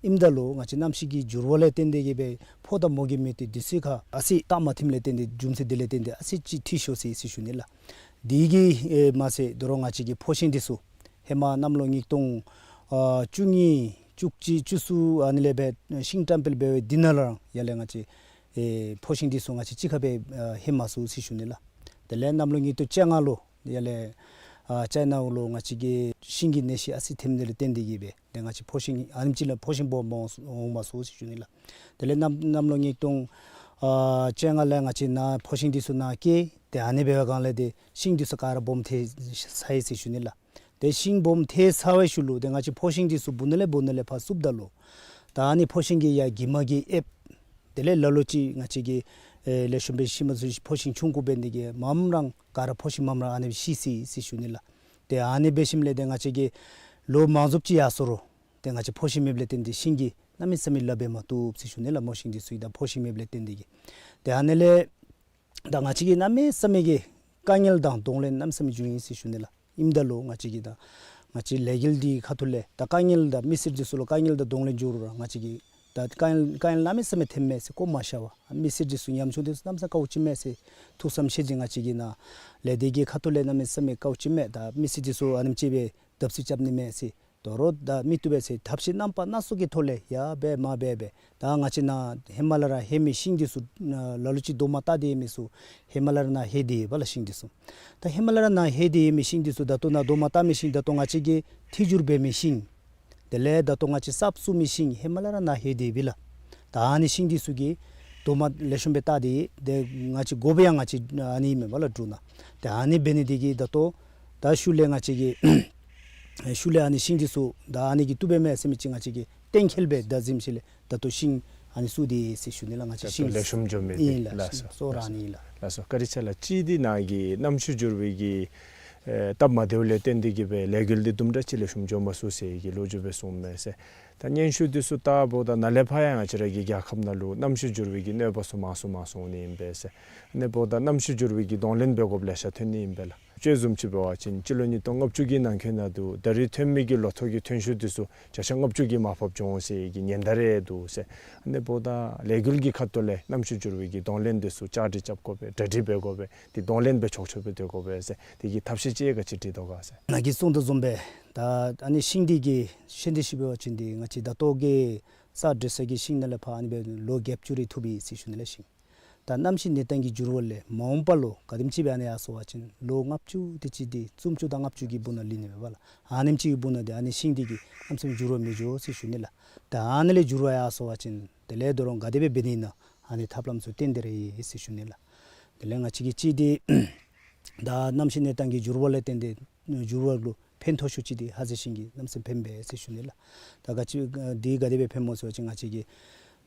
ཨིནམ་ད་ལུ་ང་བཅས་གནམ་གཤིས་ཀྱི་འགྱུར་བ་ལས་བརྟེན་ཏེ་གི་སྦེ་ཕོཝ་དང་མོ་གི་མེ་ཏོག་དུས་ཚོད་ཁར་ཨ་ཙི་སྟབས་མ་བདེཝ་ལས་བརྟེན་ཏེ་རྒྱུ་མཚན་འདི་ལས་བརྟེན་ཏེ་ཨ་ཙི་ཅིག་འཐུས་ཤོར་སོ་ཡི་ཟེར་ཞུ་ནི་ལགས། དེ་གིས་ཨེ་མ་ཚད་ད་རུང་ང་བཅས་ཀྱི་ཕོ་ཤིང་འདི་ཚུ་ཧེ་མ་གནམ་ལོ་ཉིས་སྟོང་ཨ་བཅུ་གཉིས་བཅུ་གཅིག་བཅུ་གསུམ་ཨ་ནི་ལས་སྦེ་ཤིང་བཀྲམ་སྤེལ་འབད་བའི་དེ་ནང་ལུ་ར་ཡར་ལས་ང་བཅས་ཨེ་ཕོ་ཤིང་འདི་ཚུ་ང་བཅས་གཅིག་ཁར་སྦེ་ཨ་ལྷོད་མ་ཚུགས་ཟེར་ཞུ་ནི་ལགས། དེ་ལས་གནམ་ལོ་ཉིས་སྟོང་བཅོ་ལྔ་ལུ་ཡར་ལས་ཨ་ཅའི་ནཱ་ལུ་ང་བཅས་ཀྱི་ཤིང་གི་ནད་གཞི་ཨ་ཙི་ཐོནམ་ལས་བརྟེན་ཏེ་གི་སྦེ་ཏེ་ང་བཅས་ཕོ་ཤིང་ཨ་ནེམ་ཅིག་ལས་ཕོ་ཤིང་སྦོམ་སྦོམ་འོང་མ་ཚུགས་ཟེར་ཞུ་ནི་ལགས། དེ་ལས་གནམ་གནམ་ལོ་ཉིས་སྟོང་ཨ་བཅོ་ལྔ་ལས་ང་བཅས་ནཱ་ཕོ་ཤིང་འདི་ཚུ་ནཱ་སྐྱེས། ཏེ་ཨ་ནི་འབད་བའི་སྒང་ལས་ཏེ་ཤིང་འདི་ཚུ་ག་ར་སྦོམ་ཐལ་ཚར་ཡི་ཟེར་ཞུ་ནི་ལགས། ཏེ་ཤིང་སྦོམ་ཐལ་ཚར་བའི་ཤུལ་ལུ་ཏེ་ང་བཅས་ཕོ་ཤིང་འདི་ཚུ་སྦུག་ནང་ལས་སྦུག་ནང་ལས་ཕར་བསུབ་ད་ལུ་ད་ཨ་ནི་ཕོ་ཤིང་གི་ཡར་གྱིབ་མ་གིས་ཨེབ། དེ་ལས་ལ་ལུ་ཅིག་ང་བཅས་ཀྱིས་ཨེ་ལེགས་ཤོམ་སྦེ་ཤེས་མ་ཚུགས། ཕོ་ཤིང་ཆུང་ཀུ་འབད་ནི་དེ་གིས་མངམ་ར་ག་ར་ཕོ་ཤིང་མངམ་ར་ཨ་ནི་སྦེ་ཤི་སོ་ཡི་ཟེར་ཞུ་ནི་ལགས། ཏེ་ཨ་ནི་འབད་ཞིནམ་ལས་ཏེ་ང་བཅས་ཀྱིས་ལོ་མང་རྫོགས་ཅིག་ཡར་སོང་རུང་ཏེ་ང་བཅས་ཕོ་ཤིང་མེདཔ་ལས་བརྟེན་ཏེ་ཤིང་གི་གནམ་མེད་ས་མེད་ལཱ་འབད་མ་བཏུབ་ཟེར་ཞུ་ནི་ལགས། མོ་ཤིང་འདི་ཚུ་གི་ད་ཕོ་ཤིང་མེདཔ་ལས་བརྟེན་ཏེ་གི། ཏེ་ཨ་ནི་ལས་ད་ང་བཅས་ཀྱིས་གནམ་མེད་ས་མེད་ཀྱི་དཀའ་ངལ་དང་གདོང་ལེན་གནམ་མེད་ས་མེད་བྱུང་ཡི་ཟེར་ཞུ་ནི་ལགས། ཨིནམ་ད་ལུ་ང་བཅས་ཀྱིས་ད་ང་བཅས་ལས་འགུལ་འདི་ཁ་ཐུག་ལས་ད་དཀའ་ངལ་དང་མི་སེར་འདི་ཚུ་ལུ་དཀའ་ངལ་དང་གདོང་ལེན་འགྱོ་རུང་ར་ང་བཅས་ཀྱིས་ད་དཀའ་ངལ་དཀའ་ངལ་གནམ་མེད་ས་མེད་ཐོནམ་མས་ཟེར་བཀོ་མ་བཞག་པར་མི་སེར་འདི་ཚུ་ཉམ་ཆུང་འདི་ཚུ་གནམ་མེད་ས་མེད་དཀའཝ་སྤྱད་མས་ཟེར་ཐུགས་བསམ་བཞེས་ཏེ་ང་བཅས་ཀྱིས་ནཱ་ལས་སྡེ་གི་ཁ་ཐུག་ལས་གནམ་མེད་ས་མེད་དཀའཝ་སྤྱད་མས། ད་མི་སེར་འདི་ཚུ་ཨ་ནེམ་ཅིག་སྦེ་བརྡབ་གསིག་རྐྱབ་ནི་མས་ཟེར། དོ་རུང་ད་མི་བཏུབ་པས་ཟེར་ཐབས་ཤེས་རྣམ་པ་སྣ་ཚོགས་ཀྱི་ཐོག་ལས་ཡར་འབད་མར་འབད་འབད། ད་ང་བཅས་ནཱ་ཧེ་མ་ལས་ར་ལྷོད་མི་ཤིང་འདི་ཚུ་ལ་ལུ་ཅིག་རྡོག་མ་བཏགས་ཏེ་ཡོད་མི་ཚུ་ཧེ་མ་ལས་ར་ནཱ་ལྷོད་དེ་ཡོདཔ་ལགས་ཤིང་འདི་ཚུ། ད་ཧེ་མ་ལས་ར་ནཱ་ལྷོད་དེ་ཡོད་མི་ཤིང་འདི་ཚུ་ད་ལྟོ་ནཱ་རྡོག་མ་བཏགས་མི་ཤིང་ད་ལྟོ་ང་བཅས་ཀྱིས་ཐད་འགྱུར་འབད་མི་ཤིང་དེ་ལས་ད་ལྟོ་ང་བཅས་གསརཔ་བཙུགས་མི་ཤིང་ཧེ་མ་ལས་ར་ནཱ་ལྷོད་དེ་ཡོདཔ་ལགས། ད་ཨ་ནི་ཤིང་འདི་ཚུ་གི་རྡོག་མ་ལེགས་ཤོམ་སྦེ་བཏགས་ཏེ་ཏེ་ང་བཅས་དགོ་པའི་ཡང་ང་བཅས་ཨ་ནི་མེན་པ་ལགས་འབྲུ་སྣ། ཏེ་ཨ་ནི་འབད་ནི་དེ་གིས་ད་ལྟོ་ད་ཤུལ་ལས་ང་བཅས་ཀྱིས་ཤུལ་ལས་ཨ་ནི་ཤིང་འདི་ཚུ་ད་ཨ་ནི་གིས་བཏུབ་པས་མས་ཟེར་མི་ཅིག་ང་བཅས་ཀྱིས་གཏན་འཁེལ་སྦེ་ད་གཟིམ་ཤུལ་ལས་ད་ལྟོ་ཤིང་ཨ་ནི་བཙུགས་ཏེ་ཡོད་ཟེར་ཞུ་ནི་ལགས། ང་བཅས་ད་ལྟོ་ཤིང་ལེགས་ཤོམ་འགྱོ་མི་ཨིན་ལགས། ལགས་སོ། ཤིང་གཙོ་བོ་ར་ཨ་ནི་ཨིན་ལགས། ལགས་སོ། བཀའ་དྲིན་ཆེ་ལགས། གཅིག་འདི་ནཱ་གི་གནམ་གཤིས་འགྱུར་བའི་གི་ཨེ་སྟབས་མ་བདེཝ་ལས་བརྟེན་ཏེ་གི་སྦེ་ལས་འགུལ་འདི་དུམ་གྲ་ཅིག་ལེགས་ཤོམ་འགྱོ་མ་ཚུགས་ཟེར་གྱི་ལོ་རྒྱུས་སྦེ་གསུངམ་མས་ཟེར། ད་སྙན་ཞུ་འདི་ཚུ་བལྟཝ་ད་ནཱ་ལས་ཕར་ཡང་ང་བཅས་ར་གི་རྒྱལ་ཁབ་ནང་ལུ་གནམ་གཤིས་འགྱུར་བའི་གི་གནོད་པ་ཚུ་མང་སུ་མང་སུ་འོང་ནི་ཨིན་པས་ཟེར། ཨ་ནི་འབདཝ་ད་གནམ་གཤིས་འགྱུར་བའི་གི་གདོང་ལེན་འབད་དགོཔ་ལེ་ཤ་ཐོན་ནི་ཨིན་པས་ལགས། དཔྱེ་བཟུམ་ཅིག་འབད་བ་ཅིན་སྤྱི་ལོ་ཉིས་སྟོང་ལྔ་བཅུ་གི་ནང་འཁོད་ནང་དུ་ད་རིས་ཐོན་མི་གི་ལོ་ཐོག་གི་ཐོན་ཤུགས་འདི་ཚུ་བརྒྱ་ཆ་ལྔ་བཅུ་གིས་མར་ཕབ་བྱུང་ཟེར་གྱི་ཉེན་བརྡ་རེ་འདུག་ཟེར། ཨ་ནི་འབདཝ་ད་ལས་འགུལ་གྱི་ཁ་ཐུག་ལས་གནམ་གཤིས་འགྱུར་བའི་གི་གདོང་ལེན་འདི་ཚུ་བཅའ་སྒྲིག་རྐྱབ་དགོ་པས། གྲ་སྒྲིག་འབད་དགོ་པས། དེ་གདོང་ལེན་འབད་ཆོག་ཆོག་སྦེ་སྡོད་དགོ་པས་ཟེར། དེ་གི་ཐབས་ཤེས་ཅིག་ག་ཅི་སྒྲིག་དོ་ག་ཟེར། ནཱ་གིས་གསུངས་དོ་བཟུམ་སྦེ་ད་ཨ་ནི་ཤིང་འདི་གི་ཤིང་འདི་ཤུལ་འབད་བ་ཅིན་འདི་ང་བཅས་ད་ལྟོ་གི་གསར་སྒྲིག་ས་གི་ཤིང་ནང་ལས་ཕར་ཨ་ནི་སྦེ་ལོ་བརྒྱད་ཅུ་རེ་ཐུབ་ཡི་ཟེར་ཞུ་ནི་ལགས་ཤིང་། ད་གནམ་གཤིས་གནས་སྟངས་ཀྱི་འགྱུར་བ་ལས་མ་འོངས་པ་ལུ་ག་དེམ་ཅིག་སྦེ་ཨ་ནི་ཡར་སོང་བ་ཅིན་ལོ་ལྔ་བཅུ་དེ་ཅིག་འདི་སུམ་ཅུ་དང་ལྔ་བཅུ་གི་སྦུག་ནང་ལུས་ནི་མས་པ་ལགས། ཨ་ནེམ་ཅིག་གི་སྦུག་ནང་འདི་ཨ་ནི་ཤིང་འདི་གིས་གནམ་མེད་ས་མེད་འགྱུར་བ་མི་འགྱོ་ཟེར་ཞུ་ནི་ལགས། ད་ཨ་ནི་ལས་འགྱུར་བ་ཡར་སོང་བ་ཅིན་དེ་ལས་ད་རུང་ག་དེ་སྦེ་འབད་ནི་ཨིན་ན་ཨ་ནི་ཐབས་ལམ་ཚུ་བཏོན་ཏེ་ར་ཡོད་ཟེར་ཞུ་ནི་ལགས། དེ་ལས་ང་བཅས་ཀྱིས་གཅིག་འདི་ད་གནམ་གཤིས་གནས་སྟངས་ཀྱི་འགྱུར་བ་ལས་བརྟེན་ཏེ་འགྱུར་བ་ལུ་ཕན་ཐོགས་ཤོས་ཅིག་འདི་ཧ་ཟེ་ཤིང་གིས་གནམ་མེད་ས་མེད་ཕནམ་མས་ཟེར་ཞུ་ནི་ལགས། ད་ག་ཅི་འདི་ག་དེ་སྦེ་ཕནམ་སྨོ་ཟེར་བ་ཅིན་ང་བཅས་ཀྱིས་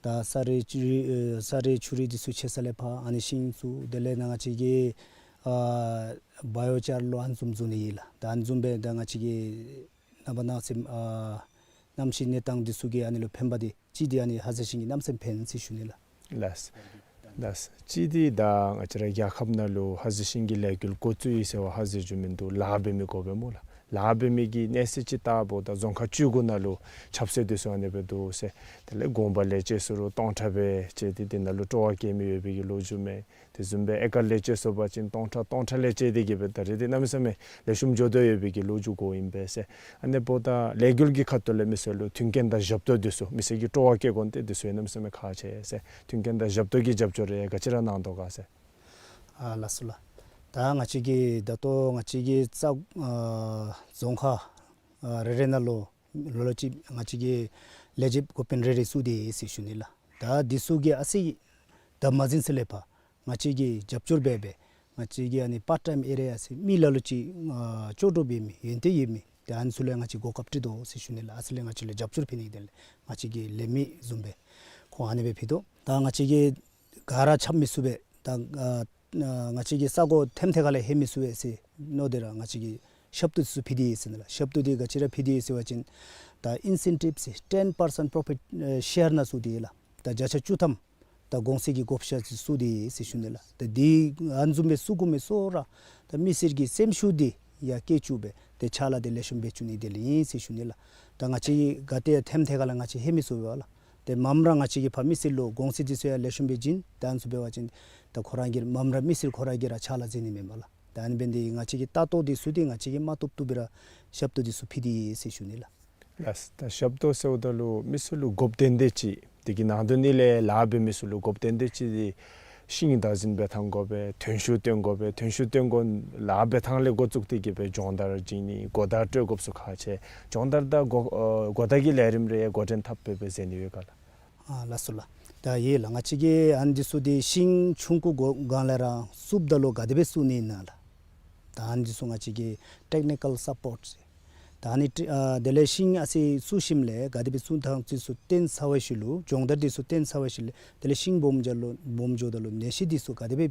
ད་ས་རུད་ཆུ་རུད་ཨེ་ས་རུད་ཆུ་རུད་འདི་ཚུ་ཆད་ས་ལས་ཕར་ཨ་ནི་ཤིང་ཚུ་དེ་ལས་ནཱ་ང་བཅས་ཀྱིས་ཨ་བ་ཡོ་ཅར་ལོ་ཨ་ནི་བཟུམ་བཙུགས་ནི་ཨིན་ལགས། ད་ཨ་ནི་བཟུམ་སྦེ་ད་ང་བཅས་ཀྱིས་ནངས་པ་གནངས་ཚེ་ཨ་ གནམ་གཤིས་གནས་སྟངས་འདི་ཚུ་གིས་ཨ་ནི་ལུ་ཕན་པ་འདི་གཅིག་འདི་ཨ་ནི་ཧ་ཟེ་ཤིང་གིས་གནམ་མེད་ས་མེད་ཕན་ཟེར་ཞུ་ནི་ལགས། ལགས། ལགས། གཅིག་འདི་ད་ང་བཅས་ར་རྒྱལ་ཁབ་ནང་ལུ་ཧ་ཟེ་ཤིང་གི་ལས་འགུལ་འགོ་བཙུགས་ཡི་ཟེར་བ་ཧ་ཟེ་ཞུ་མི་འདུག། ལཱ་འབད་མི་དགོ་པས་སྨོ་ལགས། ལཱ་འབད་མི་གི་གནས་ཚད་ཅིག་བལྟཝ་ད་རྫོང་ཁག་བཅུ་དགུ་ནང་ལུ་ཆབ་སྲིད་འདི་ཚུ་ཨ་ནི་སྦེ་འདུག་ཟེར། དེ་ལས་དགོངས་པ་ལས་བྱེད་ཚུ་རུང་སྟོང་ཕྲག་སྦེ་བྱས་ཏེ་དེ་ནང་ལུ་སྤྲོ་བ་བསྐྱེད་མི་ཡོད་པའི་གི་ལོ་རྒྱུས་མས། དེ་བཟུམ་སྦེ་ཨེ་ཀར་ལས་བྱེད་ཚུ་འབད་བ་ཅིན་སྟོང་ཕྲག་སྟོང་ཕྲག་ལས་བྱེད་དེ་གིས་སྦེ་ད་རེས་འདི་གནམ་མེད་ས་མེད་ལེགས་ཤོམ་འགྱོ་དོ་ཡོད་པའི་གི་ལོ་རྒྱུས་གོཝ་ཨིན་པས་ཟེར། ཨ་ནི་འབདཝ་ད་ལས་འགུལ་གྱི་ཁ་ཐུག་ལས་མི་སེར་ལུ་མཐུན་རྐྱེན་དང་ཞབས་ཏོག་འདི་ཚུ་མི་སེར་གྱིས་སྤྲོ་བ་བསྐྱེད་དགོ་ནི་འདི་ཚུ་གནམ་མེད་ས་མེད་ཁག་ཆེ་ཟེར། མཐུན་རྐྱེན་དང་ཞབས་ཏོག་གི་རྒྱབ་སྐྱོར་རེ་ག་ཅི་ར་གནང་དོ་ག་ཟེར། ཨ་ལགས་སོ་ལགས། ད་ང་བཅས་ཀྱི་ད་ལྟོ་ང་བཅས་ཀྱི་ས་ཨ་རྫོང་ཁག་ཨ་རེ་རེ་ནང་ལུ་ལོ་ལོ་ཅིག་ང་བཅས་ཀྱིས་ལས་བྱེདཔ་འགོ་དཔོན་རེ་རེ་བཙུགས་ཏེ་ཟེར་ཞུ་ནི་ལགས། ད་འདི་ཚུ་གིས་ཨ་ཙི་ད་མ་འཛིང་ས་ལས་ཕར་ང་བཅས་ཀྱིས་རྒྱབ་སྐྱོར་འབད་འབད་ང་བཅས་ཀྱིས་ཨ་ནི་པཱརཊ་ཊའིམ་ཨེ་རེ་ཨ་ཙི་མི་ལ་ལུ་ཅིག་ཨ་ལྕོགས་གྲུབ་ཡོད་མི་ཡོན་ཏན་ཡོད་མི་ཏེ་ཨ་ནི་ཚུ་ལུ་ཡང་ང་བཅས་གོ་སྐབས་སྤྲོད་དོ་ཟེར་ཞུ་ནི་ལགས། ཨ་ཙི་ལས་ང་བཅས་ལུ་རྒྱབ་སྐྱོར་ཕུལ་ནི་དེ་ལས་ང་བཅས་ཀྱི་ལས་མི་བཟུམ་སྦེ་ཁོང་ཨ་ནི་སྦེ་ཕུལ་དོ། ད་ང་བཅས་ཀྱིས་ག་ར་འཁྱམ་མི་ཚུགས་པས། ད་ཨ་ང་བཅས་ཀྱི་ས་གོ་ཐེམ་ཐེ་ཁ་ལས་ལྷོད་མི་ཚུགས་པས་ཟེར་མནོ་སྟེ་ར་ང་བཅས་ཀྱིས་ཞབས་ཏོག་ཚུ་ཕུལ་ཏེ་ཡོད་ཟེར་ནི་ལགས། ཞབས་ཏོག་འདི་ག་ཅི་ར་ཕུལ་ཏེ་ཡོད་ཟེར་བ་ཅིན་ད་ཨིན་སེན་ཊིབ་ཟེར་ཊེན་པར་སེནཊ་པོརོ་ཕིཊ་ཨེ་ཤེར་ནང་ཚུད་དེ་ཡོད་ལགས། ད་བརྒྱ་ཆ་བཅུ་ཐམ་ད་གོང་ཚད་ཀྱི་བགོ་བཤའ་ཚུ་ཚུད་དེ་ཡོད་ཟེར་ཞུ་ནི་ལགས། ད་འདི་ཨ་ནི་བཟུམ་སྦེ་ཚུད་དགོ་མི་ཚུ་ར་ད་མི་སེར་གྱི་སེམས་ཤུགས་འདི་ཡར་བསྐྱེད་བཅུག་སྦེ་ཏེ་ཕྱག་ལཱ་འདི་ལེགས་ཤོམ་འབད་བཅུག་ནི་དེ་ལས་ཨིན་ཟེར་ཞུ་ནི་ལགས། ད་ང་བཅས་ག་ཏེ་ཐེམ་ཐེ་ཁ་ལས་ང་བཅས་ལྷོད་མི་ཚུགས་པས་ལགས། ཏེ་མངམ་ར་ང་བཅས་ཀྱིས་ཕར་མི་སེར་ལུ་གོང་ཚད་འདི་ཚུ་ཡང་ལེགས་ཤོམ་སྦེ་བྱིན། ད་ཨ་ནི་ཚུ་འབད་བ་ཅིན་ད་ཁོ་ར་གིས་མངམ་ར་མི་སེར་ཁོ་ར་གིས་ར་ཕྱག་ལཱ་མཛད་ནི་མས་སྨོ་ལགས། ད་ཨ་ནི་འབད་ནི་འདི་ང་བཅས་ཀྱི་ལྟ་རྟོག་འདི་ཚུ་འདི་ང་བཅས་ཀྱིས་མ་བཏུབ་བཏུབ་སྦེ་ར་ཞབས་ཏོག་འདི་ཚུ་ཕུལ་ཏེ་ཡོད་ཟེར་ཞུ་ནི་ལགས། ལགས། ད་ཞབས་ཏོག་ཟེརཝ་ད་ལུ་མི་སེར་ལུ་དགོཔ་ཏན་ཏན་ཅིག་དེ་གི་ནང་དོན་ནི་ལས་ལཱ་འབད་མི་ཚུ་ལུ་དགོཔ་ཏན་ཏན་ཅིག་འདི་ཤིང་བདག་འཛིན་འབད་ཐངས་དགོ་པས། ཐོན་ཤུགས་བཏོན་དགོ་པས། ཐོན་ཤུགས་བཏོན་དགོ་ལཱ་འབད་ཐངས་ལས་འགོ་བཙུགས་ཏེ་གིས་སྦེ་སྦྱོང་བརྡར་བྱིན་ནི་གོ་བརྡ་སྤྲོད་དགོཔ་ཚུ་ཁག་ཆེ། སྦྱོང་བརྡར་དང་གོ་ཨ་གོ་བརྡ་གི་ལས་རིམ་རེ་འགོ་འདྲེན་འཐབ་སྦེ་སྦེ་མཛད་ནི་ཡོད་ག་ལགས། ཨ་ལགས་སོ་ལགས། ད་ཡོད་ལགས། ང་བཅས་ཀྱིས་ཨ་ནི་འདི་ཚུ་འདི་ཤིང་ཆུང་ཀུ་གོ་སྒང་ལས་ར་བཙུགསཔ་ད་ལུ་ག་དེ་སྦེ་བཙུགས་ནི་ཨིན་ན་ལགས། ད་ཨ་ནི་འདི་ཚུ་ང་བཅས་ཀྱིས་ཊེཀ་ནི་ཀཱལ་སཔོརཊ་ཟེར། ད་ཨ་ནི་ཊི་ཨ་དེ་ལས་ཤིང་ཨ་ཙི་བཙུགས་ཞིནམ་ལས་ག་དེ་སྦེ་བཙུགས་ཐངས་འདི་ཚུ་སྟོན་ཚར་བའི་ཤུལ་ལུ་སྦྱོང་བརྡར་འདི་ཚུ་སྟོན་ཚར་བའི་ཤུལ་ལས་དེ་ལས་ཤིང་སྦོམ་འགྱོཝ་ད་ལུ་སྦོམ་འགྱོཝ་ད་ལུ་ནད་གཞི་འདི་ཚུ་ག་དེ་སྦེ་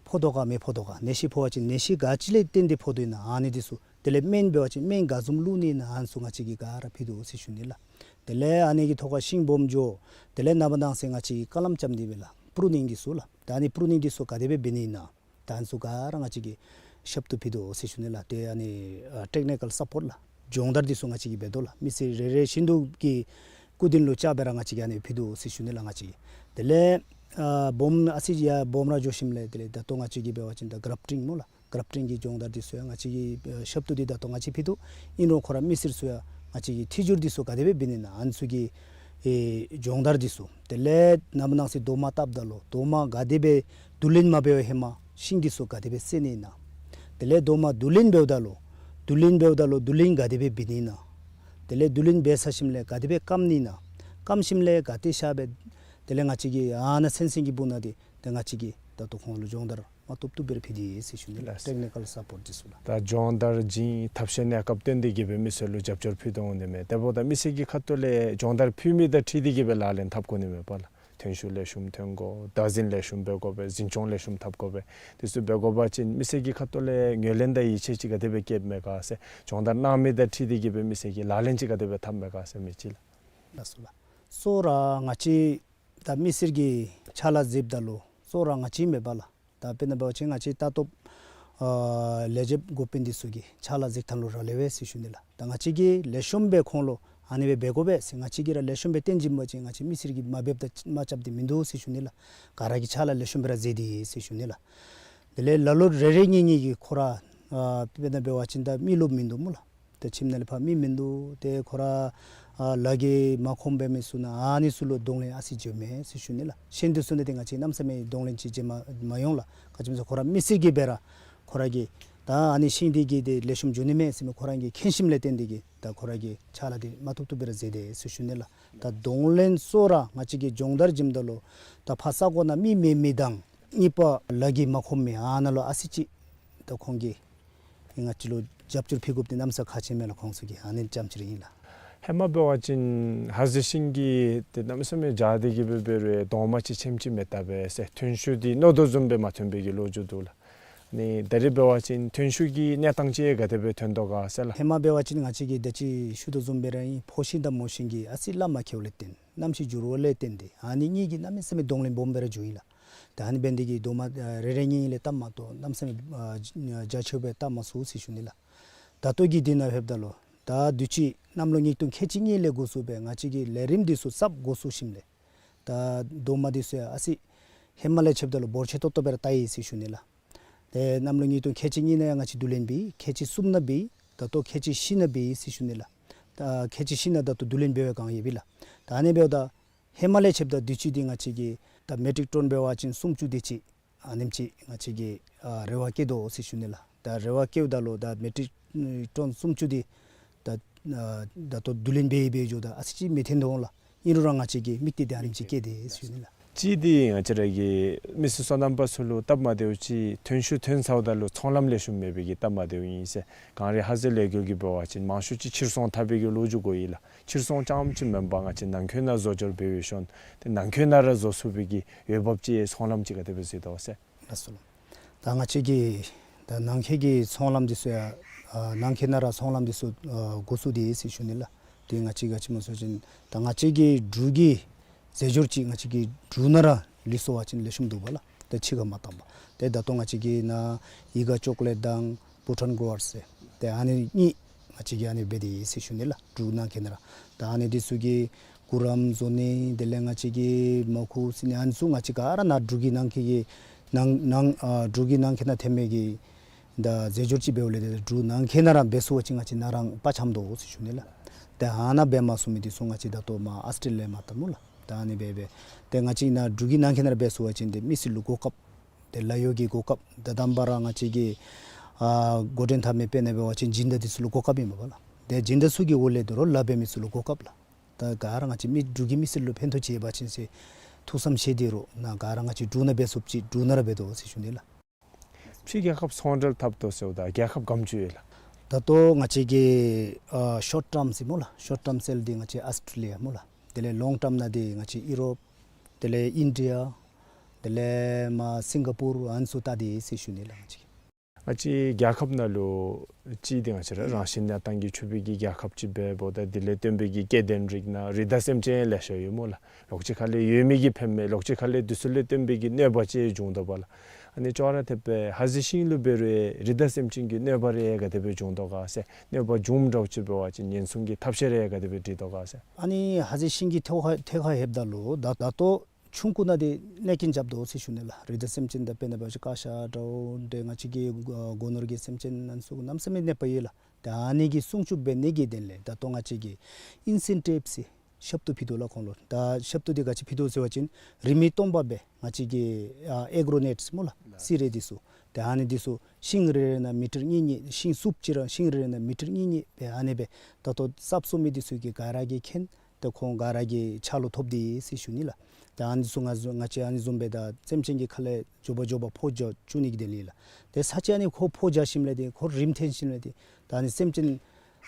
ཕོག་དོ་ག་མི་ཕོག་དོ་ག། ནད་གཞི་ཕོག་པ་ཅིན་ནད་གཞི་ག་ཅི་ལས་བརྟེན་ཏེ་ཕོག་དོ་ཨིན་ན་ཨ་ནི་འདི་ཚུ། དེ་ལས་སྨན་འབད་བ་ཅིན་སྨན་ག་བཟུམ་བླུག་ནི་ཨིན་ན་ཨ་ནི་ཚུ་ང་བཅས་ཀྱིས་ག་ར་ཕུལ་དོ་ཟེར་ཞུ་ནི་ལགས། དེ་ལས་ཨ་ནི་གི་ཐོག་ཁར་ཤིང་སྦོམ་འགྱོ། དེ་ལས་ནངས་པ་གནངས་ཚེ་ང་བཅས་ཀྱིས་ཀ་ལམ་རྐྱབ་ནི་འབད་ལགས། པུ་རུ་ནིང་འདི་ཚུ་ལགས། ད་ཨ་ནི་པུ་རུ་ནིང་འདི་ཚུ་ག་དེ་སྦེ་འབད་ནི་ཨིན་ན། ད་ཨ་ནི་ཚུ་ག་ར་ང་བཅས་ཀྱིས་ཞབས་ཏོག་ཕུལ་དོ་ཟེར་ཞུ་ནི་ལགས། ཏེ་ཨ་ནི་ཨ་ཊེཀ་ནི་ཀཱལ་སཔོརཊ་ལགས། སྦྱོང་བརྡར་འདི་ཚུ་ང་བཅས་ཀྱིས་འབད་དོ་ལགས། མི་སེར་རེ་རེ་བཞིན་དུ་གི་སྐུ་མདུན་ལུ་བཅར་སྦེ་ར་ང་བཅས་ཀྱིས་ཨ་ནི་ཕུལ་དོ་ཟེར་ཞུ་ནི་ལགས་ང་བཅས་ཀྱིས། དེ་ལས་ཨ་སྦོམ་ཨ་ཙི་ཡར་སྦོམ་ར་འགྱོ་ཞིནམ་ལས་དེ་ལས་ད་ལྟོ་ང་བཅས་ཀྱིས་འབད་བ་ཅིན་ད་གརཔ་ཊིང་སྨོ་ལགས། གརཔ་ཊིང་གི་སྦྱོང་བརྡར་འདི་ཚུ་ཡང་ང་བཅས་ཀྱིས་ཨ་ཞབས་ཏོག་འདི་ད་ལྟོ་ང་བཅས་ཕུལ་དོ། ཨིན་རུང་ཁོ་ར་མི་སེར་ཚུ་ཡང་ང་བཅས་ཀྱིས་ཐིག་སྦྱོར་འདི་ཚུ་ག་དེ་སྦེ་འབད་ནི་ཨིན་ན་ཨ་ནི་ཚུ་གི་ཨེ་སྦྱོང་བརྡར་འདི་ཚུ། དེ་ལས་ནངས་པ་གནངས་ཚེ་རྡོག་མ་བཏབ་ད་ལུ་རྡོག་མ་ག་དེ་སྦེ་བསྡུ་ལེན་མ་འབད་བའི་ཧེ་མ་ཤིང་འདི་ཚུ་ག་དེ་སྦེ་བསད་ནི་ཨིན་ན། དེ་ལས་རྡོག་མ་བསྡུ་ལེན་འབདཝ་ད་ལུ་བསྡུ་ལེན་འབདཝ་ད་ལུ་བསྡུ་ལེན་ག་དེ་སྦེ་འབད་ནི་ཨིན་ན། དེ་ལས་བསྡུ་ལེན་འབད་ཚར་ཞིནམ་ལས་ག་དེ་སྦེ་སྐམ་ནི་ཨིན་ན། སྐམ་ཞིནམ་ལས་ག་ཏེ་བཞག་སྦེ་དེ་ལས་ང་བཅས་ཀྱིས་ཨ་ནཱ་སེན་སིང་གི་སྦུག་ནང་འདི་ཏེ་ང་བཅས་ཀྱིས་ད་ལྟོ་ཁོང་ལུ་སྦྱོང་བརྡར་མ་བཏུབ་བཏུབ་སྦེ་ར་ཕུལ་ཏེ་ཡོད་ཟེར་ཞུ་ནི་ལགས། ལགས། ཊེཀ་ནི་ཀཱལ་སཔོརཊ་འདི་ཚུ་ལགས། ད་སྦྱོང་བརྡར་བྱིན་ཐབས་ཤེས་གནས་སྐབས་སྟོན་ཏེ་གིས་སྦེ་མི་སེར་ལུ་རྒྱབ་སྐྱོར་ཕུལ་དོ་འོང་ནི་མས། དེ་འབདཝ་ད་མི་སེར་གྱི་ཁ་ཐུག་ལས་སྦྱོང་བརྡར་ཕུལ་མི་དང་འཁྲིལ་ཏེ་གིས་སྦེ་ལག་ལེན་འཐབ་དགོ་ནི་མས་པ་ལགས། ཐོན་ཤུགས་ལེགས་ཤོམ་ཐོན་དགོ། བདག་འཛིན་ལེགས་ཤོམ་འབད་དགོ་པས། འཛིན་སྐྱོང་ལེགས་ཤོམ་འཐབ་དགོ་པས། དེ་ཚུ་འབད་དགོ་པ་ཅིན་མི་སེར་གྱི་ཁ་ཐུག་ལས་ངོས་ལེན་དང་ཡིད་ཆེས་ཅིག་ག་དེ་སྦེ་བསྐྱེདཔ་མས་ག་ཟེར། སྦྱོང་བརྡར་གནང་མི་དང་འཁྲིལ་ཏེ་གིས་སྦེ་མི་སེར་གྱིས་ལག་ལེན་ཅིག་ག་དེ་སྦེ་འཐབ་མས་ག་ཟེར་མི་ཅིག་ལགས། ལགས་སོ་ལགས། གཙོ་བོ་ར་ང་བཅས་ད་མི་སེར་གྱིས་ཕྱག་ལཱ་མཛདཔ་ད་ལུ་གཙོ་བོ་ར་ང་བཅས་མེན་པ་ལགས། ད་དཔེར་ན་འབད་བ་ཅིན་ང་བཅས་ལྟ་རྟོགཔ་ཨ་ལས་བྱེདཔ་འགོ་དཔོན་འདི་ཚུ་གིས་ཕྱག་ལཱ་མཛད་ཐངས་ལུ་རག་ལས་པས་ཟེར་ཞུ་ནི་ལགས། ད་ང་བཅས་ཀྱིས་ལེགས་ཤོམ་སྦེ་ཁོང་ལུ་ཨ་ནི་སྦེ་འབད་དགོ་པས་ཟེར་ང་བཅས་ཀྱིས་ར་ལེགས་ཤོམ་སྦེ་སྟོན་བྱིན་པ་ཅིན་ང་བཅས་མི་སེར་གྱིས་མ་འབདཝ་དང་མ་རྐྱབ་འདི་མིན་འདུག་ཟེར་ཞུ་ནི་ལགས། ག་ར་གིས་ཕྱག་ལཱ་ལེགས་ཤོམ་སྦེ་ར་མཛད་དེ་ཡོད་ཟེར་ཞུ་ནི་ལགས། དེ་ལས་ལ་ལུ་རེ་རེ་གཉིས་གཉིས་ཀྱིས་ཁོ་ར་ཨ་དཔེར་ན་འབད་བ་ཅིན་ད་མི་རློབས་མིན་འདུག་སྨོ་ལགས། ཏེ་ཁྱིམ་ནང་ལས་ཕར་མི་མིན་འདུག། ཏེ་ཁོ་ར་ཨ་ལཱ་གིས་མ་ཁོམ་པའི་མི་ཚུ་ནང་ཨ་ནི་ཚུ་ལུ་གདོང་ལེན་ཨ་ཙི་འགྱོཝ་མས་ཟེར་ཞུ་ནི་ལགས། གཞན་འདི་ཚུ་ནང་འདི་ང་བཅས་གནམ་མེད་ས་མེད་གདོང་ལེན་ཅིག་འགྱོ་མ་མ་འོང་ལགས། ག་ཅི་སྨོ་ཟེར་ཁོ་ར་མི་སེར་གྱིས་འབད་ར་ཁོ་ར་གིས་ད་ཨ་ནི་ཤིང་འདི་གིས་ཏེ་ལེགས་ཤོམ་འགྱོ་ནི་མས་ཟེར་མི་ཁོ་ར་གིས་མཁྱེན་ཞིནམ་ལས་བརྟེན་ཏེ་གིས་ད་ཁོ་ར་གིས་ཕྱག་ལཱ་འདི་མ་བཏུབ་བཏུབ་སྦེ་ར་མཛད་དེ་ཟེར་ཞུ་ནི་ལགས། ད་གདོང་ལེན་གཙོ་བོ་ར་ང་བཅས་ཀྱིས་སྦྱོང་བརྡར་བྱིནམ་ད་ལུ་ད་ཕར་ས་གོ་ནང་མི་མེད་མི་དང་གཉིས་པ་ལཱ་གིས་མ་ཁོམ་མི་ཨ་ནཱ་ལུ་ཨ་ཙི་ཅིག་ད་ཁོང་གིས་ང་བཅས་ལུ་རྒྱབ་སྐྱོར་ཕུལ་དགོཔ་འདི་གནམ་མེད་ས་མེད་ཁག་ཆེ་མས་ལགས། ཁོང་ཚུ་གིས་ཨ་ནི་ཙམ་ཅིག་ར་ཨིན་ལགས། ཧེ་མ་འབད་བ་ཅིན་ཧ་ཟེ་ཤིང་གི་ཏེ་གནམ་མེད་ས་མེད་འཇའ་འདི་གིས་འབད་འབད་རུང་གདོང་མ་ཅིག་ཆེམ་ཅིག་མེད་དཔ་སྦེ་ཟེར་ཐོན་ཤུགས་འདི་མནོ་དོ་བཟུམ་སྦེ་མ་ཐོན་པའི་གི་ལོ་རྒྱུས་འདུག་ལགས། ནི་ད་རེས་འབད་བ་ཅིན་ཐོན་ཤུགས་ཀྱི་གནས་སྟངས་ཅིག་ག་དེ་སྦེ་ཐོན་དོ་ག་ཟེར་ལགས། ཧེ་མ་འབད་བ་ཅིན་ང་བཅས་ཀྱིས་ད་ཅི་ཞུ་དོ་བཟུམ་སྦེ་ར་ཨིན། ཕོ་ཤིང་དང་མོ་ཤིང་གི་ཨ་ཙི་བླ་མ་ཁེཝ་ལས་བརྟེན་ཏེ་གནམ་གཤིས་འགྱུར་བ་ལས་བརྟེན་ཏེ་ཨ་ནི་གཉིས་ཀྱིས་གནམ་མེད་ས་མེད་གདོང་ལེན་སྦོམ་སྦེ་ར་འགྱོཝ་ཨིན་ལགས། ད་ཨ་ནི་འབད་ནི་དེ་གིས་རྡོག་མ་ཨ་རེ་རེ་གཉིས་གཉིས་ལས་བཏབ་མ་གཏོགས་གནམ་མེད་ས་མེད་ཨ་རྒྱ་ཆེཝ་སྦེ་བཏབ་མ་ཚུགས་ཟེར་ཞུ་ནི་ལགས། ད་ལྟོ་གི་དུས་ནང་ལྷོདཔ་ད་ལུ་ད་དུས་ཅི་གནམ་ལོ་ཉིས་སྟོང་ཁལ་གཅིག་གཉིས་ལས་འགོ་བཙུགས་སྦེ་ང་བཅས་ཀྱིས་ལས་རིམ་འདི་ཚུ་གསརཔ་འགོ་བཙུགས་ཞིནམ་ལས་ད་རྡོག་མ་འདི་ཚུ་ཡང་ཨ་ཙི་ཧེ་མ་ལས་ཕྱདཔ་ད་ལུ་འབོར་ཆེ་ཏོག་ཏོ་སྦེ་ར་བཏགས་ཡི་ཟེར་ཞུ་ནི་ལགས། ཏེ་གནམ་ལོ་ཉིས་སྟོང་ཁལ་གཅིག་གཉིས་ནང་ཡང་ང་བཅས་བསྡུ་ལེན་འབད་ཡི། ཁལ་གཅིག་གསུམ་ནང་འབད་ཡི། ད་ལྟོ་ཁལ་གཅིག་བཞི་ནང་འབད་ཡི་ཟེར་ཞུ་ནི་ལགས། ད་ཁལ་གཅིག་བཞི་ནང་ད་ལྟོ་བསྡུ་ལེན་འབད་བའི་བསྒང་ཡོད་པས་ལགས། ད་ཨ་ནི་འབདཝ་ད་ཧེ་མ་ལས་ཕྱདཔ་ད་དུས་ཅི་འདི་ང་བཅས་ཀྱིས་ད་མེ་ཊིག་ཊོན་འབད་བ་ཅིན་སུམ་ཅུ་དེ་ཅིག་ཨ་ནེམ་ཅིག་ང་བཅས་ཀྱིས་ཨ་རེ་བ་བསྐྱེད་དོ་ཟེར་ཞུ་ནི་ལགས། ད་རེ་བ་བསྐྱེདཔ་ད་ལུ་ད་མེ་ཊིག་ཊོན་སུམ་ཅུ་འདི་ད་ཨ་ད་ལྟོ་བསྡུ་ལེན་འབད་འབད་འགྱོཝ་ད་ཨ་ཙི་ཅིག་མི་ཐོན་དོ་འོང་ལགས། ཨིན་རུང་ར་ང་བཅས་ཀྱིས་དམིགས་གཏད་འདི་ཨ་ནེམ་ཅིག་བསྐྱེད་དེ་ཟེར་ཞུ་ནི་ལགས། གཅིག་འདི་ང་བཅས་ར་གི་མི་སེར་སོ་ནམ་པ་ཚུ་ལུ་སྟབས་མ་བདེཝ་ཅིག་ཐོན་ཤུགས་ཐོན་ཚརཝ་ད་ལུ་ཚོང་ལམ་ལེགས་ཤོམ་མེད་པའི་གི་སྟབས་མ་བདེཝ་ཨིན་ཟེར། གངས་རི་ཧ་ཟེལ་ལས་འགུལ་གྱིས་འབད་བ་ཅིན་མང་ཤོས་ཅིག་ཕྱིར་ཚོང་འཐབ་པའི་གི་ལོ་རྒྱུས་གོ་ཡི་ལགས། ཕྱིར་ཚོང་རྐྱངམ་ཅིག་མེན་པར་ང་བཅས་ནང་འཁོད་ནང་བཟོ་སྦྱོར་འབད་བའི་ཤུལ་ཏེ་ནང་འཁོད་ནང་ར་བཟོ་ཚུགས་པའི་གི་འོས་འབབ་ཅིག་ཚོང་ལམ་ཅིག་ག་དེ་སྦེ་གཟིགས་དོ་ཟེར། ལགས་སོ་ལགས། ད་ང་བཅས་ཀྱིས་ད་ནང་འཁོད་ཀྱི་ཚོང་ལམ་འདི་ཚུ་ཡང་ཨ་ནང་འཁོད་ནང་ར་ཚོང་ལམ་འདི་ཚུ་ཨ་འགོ་བཙུགས་ཏེ་ཡོད་ཟེར་ཞུ་ནི་ལགས། ཏེ་ང་བཅས་ག་ཅི་སྨོ་ཟེར་བ་ཅིན་ད་ང་བཅས་ཀྱི་འབྲུག་གི་རྫས་སྦྱོར་ཅིག་ང་བཅས་ཀྱི་འབྲུག་ནང་ར་ལུས་སོང་བ་ཅིན་ལེགས་ཤོམ་འདུག་པ་ལགས། ཏེ་ཕྱི་ཁར་མ་བཏང་པར། ཏེ་ད་ལྟོ་ང་བཅས་ཀྱི་ནཱ་ཡིད་དགའ་ཅོག་ལེཊ་དང་བྷུ་ཊཱན་གོ་ཝརཌ་ཟེར་ཏེ་ཨ་ནི་གཉིས་ང་བཅས་ཀྱིས་ཨ་ནི་འབད་དེ་ཡོད་ཟེར་ཞུ་ནི་ལགས། འབྲུག་ནང་འཁོད་ནང་ར། ད་ཨ་ནི་འདི་ཚུ་གི་གུ་རམ་བཟོ་ནི་དེ་ལས་ང་བཅས་ཀྱི་མར་ཁུ་ཟེར་ནི་ཨ་ནི་ཚུ་ང་བཅས་ག་ར་ནཱ་འབྲུག་གི་ནང་འཁོད་ཀྱི་ནང་ནང་ཨ་འབྲུག་གི་ནང་འཁོད་ནང་ཐོན་མི་གི་ད་རྫས་སྦྱོར་ཅིག་འབདཝ་ལས་ཏེ་འབྲུག་ནང་འཁོད་ནང་ར་འབད་ཚུགས་པ་ཅིན་ང་བཅས་ནཱ་རང་དཔའ་འཆམ་དོ་ཟེར་ཞུ་ནི་ལགས། ཏེ་ཨ་ནཱ་འབད་མ་ཚུགས་མི་འདི་ཚུ་ང་བཅས་ད་ལྟོ་མར་ཨཱོས་ཊྲེ་ལི་ཡ་མར་བཏང་སྨོ་ལགས། ད་ཨ་ནི་འབད་འབད་ཏེ་ང་བཅས་ནཱ་འབྲུག་གི་ནང་འཁོད་ནང་ར་འབད་ཚུགས་པ་ཅིན་ཏེ་མི་སེར་ལུ་གོ་སྐབས་ཏེ་ལཱ་གཡོག་གི་གོ་སྐབས་ད་དང་པ་ར་ང་བཅས་ཀྱི་ཨ་འགོ་འདྲེན་འཐབ་མི་དཔེར་ན་འབད་བ་ཅིན་སྦྱིན་བདག་འདི་ཚུ་ལུ་གོ་སྐབས་ཨིན་པས་ལགས། ཏེ་སྦྱིན་བདག་ཚུ་གི་འོག་ལས་དོ་རུང་ལཱ་འབད་མི་ཚུ་ལུ་གོ་སྐབས་ལགས། ད་ག་ར་ང་བཅས་མི་འབྲུག་གི་མི་སེར་ལུ་ཕན་ཐོགས་ཅིག་ཡོད་པ་ཅིན་ཟེར་ཐུགས་བསམ་བཞེས་ཏེ་རོགས་ནཱ་ག་ར་ང་བཅས་འབྲུག་ནང་འབད་ཚུགསཔ་ཅིག་འབྲུག་ནང་ར་འབད་དོ་ཟེར་ཞུ་ནི་ལགས། ཕྱི་རྒྱལ་ཁབ་ཚོང་འབྲེལ་འཐབ་དོ་ཟེརཝ་ད་རྒྱལ་ཁབ་ག་དེམ་ཅིག་ཡོད་ལགས། ད་ལྟོ་ང་བཅས་ཀྱི་ཨ་ཤོཊ་ཊརམ་ཟེར་སྨོ་ལགས། ཤོཊ་ཊརམ་སེལ་འདི་ང་བཅས་ཨཱོས་ཊྲེ་ལི་ཡ་སྨོ་ལགས། དེ་ལས་ལོངག་ཊརམ་ནང་འདི་ང་བཅས་ཡུ་རོབ། དེ་ལས་ཨིན་ཌི་ཡ། དེ་ལས་མར་སིང་ག་པུར་ཨ་ནི་ཚུ་བལྟ་སྟེ་ཟེར་ཞུ་ནི་ལགས། ང་བཅས་ཀྱི་ང་བཅས་རྒྱལ་ཁབ་ནང་ལུ་གཅིག་འདི་ང་བཅས་ར་རང་བཞིན་གནས་སྟངས་ཀྱིས་ཕྱུག་པའི་གི་རྒྱལ་ཁབ་ཅིག་འབདཝ་ད་དེ་ལས་བརྟེན་པའི་གི་སྐྱེ་ལྡན་རིགས་ནང་རི་དྭགས་སེམས་ཅན་ལེ་ཤ་ཡོད་སྨོ་ལགས། ལོགས་ཅིག་ཁ་ལས་ཡོད་མི་གིས་ཕན་མས། ལོགས་ཅིག་ཁ་ལས་འདི་ཚུ་ལས་བརྟེན་པའི་གི་གནོད་པ་ཅིག་འབྱུང་དོ་པ་ལགས། ཨ་ནི་ཅོག་ར་འཐདཔ་སྦེ་ཧ་ཟེ་ཤིང་ལུ་འབད་རུང་རི་དྭགས་སེམས་ཅན་གྱི་གནོད་པ་རེ་ག་དེ་སྦེ་འབྱུང་དོ་ག་ཟེར། གནོད་པ་འབྱུངམ་འདྲཝ་ཅིག་འབད་བ་ཅིན་ཉེན་སྲུང་གི་ཐབས་ཤེས་རེ་ག་དེ་སྦེ་སྒྲིག་དོ་ག་ཟེར། ཨ་ནི་ཧ་ཟེ་ཤིང་གི་ཐད་ཁར་ཐད་ཁར་ལྷོདཔ་ད་ལུ་ད་ད་ལྟོ་ཆུང་ཀུ་ནང་འདི་གནོད་རྐྱེན་རྐྱབ་དོ་ཟེར་ཞུ་ནི་ལགས། རི་དྭགས་སེམས་ཅན་དང་དཔེར་ན་འབད་བ་ཅིན་ཀ་ཤ་འདྲཝ་འདི་ང་བཅས་ཀྱི་ཨ་སྒོ་ནོར་གྱི་སེམས་ཅན་ཨ་ནི་ཚུ་གནམ་མེད་ས་མེད་གནོད་པ་ཡོད་ལགས། ད་ཨ་ནི་གི་སྲུང་སྐྱོབ་འབད་ནི་གི་དོན་ལས་ད་ལྟོ་ང་བཅས་ཀྱིས་ཨིན་སེན་ཊིབ་ཟེར་ཞབས་ཏོག་ཕུལ་དོ་ལགས་ཁོང་ལུ། ད་ཞབས་ཏོག་འདི་ག་ཅི་ཕུལ་དོ་ཟེར་བ་ཅིན་རིན་མེད་སྟོང་པ་སྦེ་ང་བཅས་ཀྱི་ཨ་ཨེག་རོ་ནེཊ་ཟེར་སྨོ་ལགས། སི་རེ་འདི་ཚུ། ད་ཨ་ནི་འདི་ཚུ་ཤིང་རེ་རེ་ནང་མི་ཊར་གཉིས་གཉིས་ཤིང་སུབ་ཅིག་ར་ཤིང་རེ་རེ་ནང་མི་ཊར་གཉིས་གཉིས་སྦེ་ཨ་ནི་སྦེ་ད་ལྟོ་གསརཔ་བཙུགས་མི་འདི་ཚུ་གིས་ག་ར་གིས་མཁྱེན། ད་ཁོང་ག་ར་གི་ཕྱག་ལུ་ཐོབ་སྟེ་ཟེར་ཞུ་ནི་ལགས། ད་ཨ་ནི་ཚུ་ང་ང་བཅས་ཨ་ནི་བཟུམ་སྦེ་ད་སེམས་ཅན་གྱི་ཁ་ལས་མགྱོགས་པ་མགྱོགས་པ་ཕོ་རྒྱས་བཅུག་ནི་གི་དོན་ལས་ལགས། ཏེ་ས་ཅིག་ཨ་ནི་ཁོ་ཕོ་རྒྱས་ཞིནམ་ལས་ཏེ་ཁོ་རིམས་འཐེན་ཞིནམ་ལས་ཏེ་ད་ཨ་ནི་སེམས་ཅན་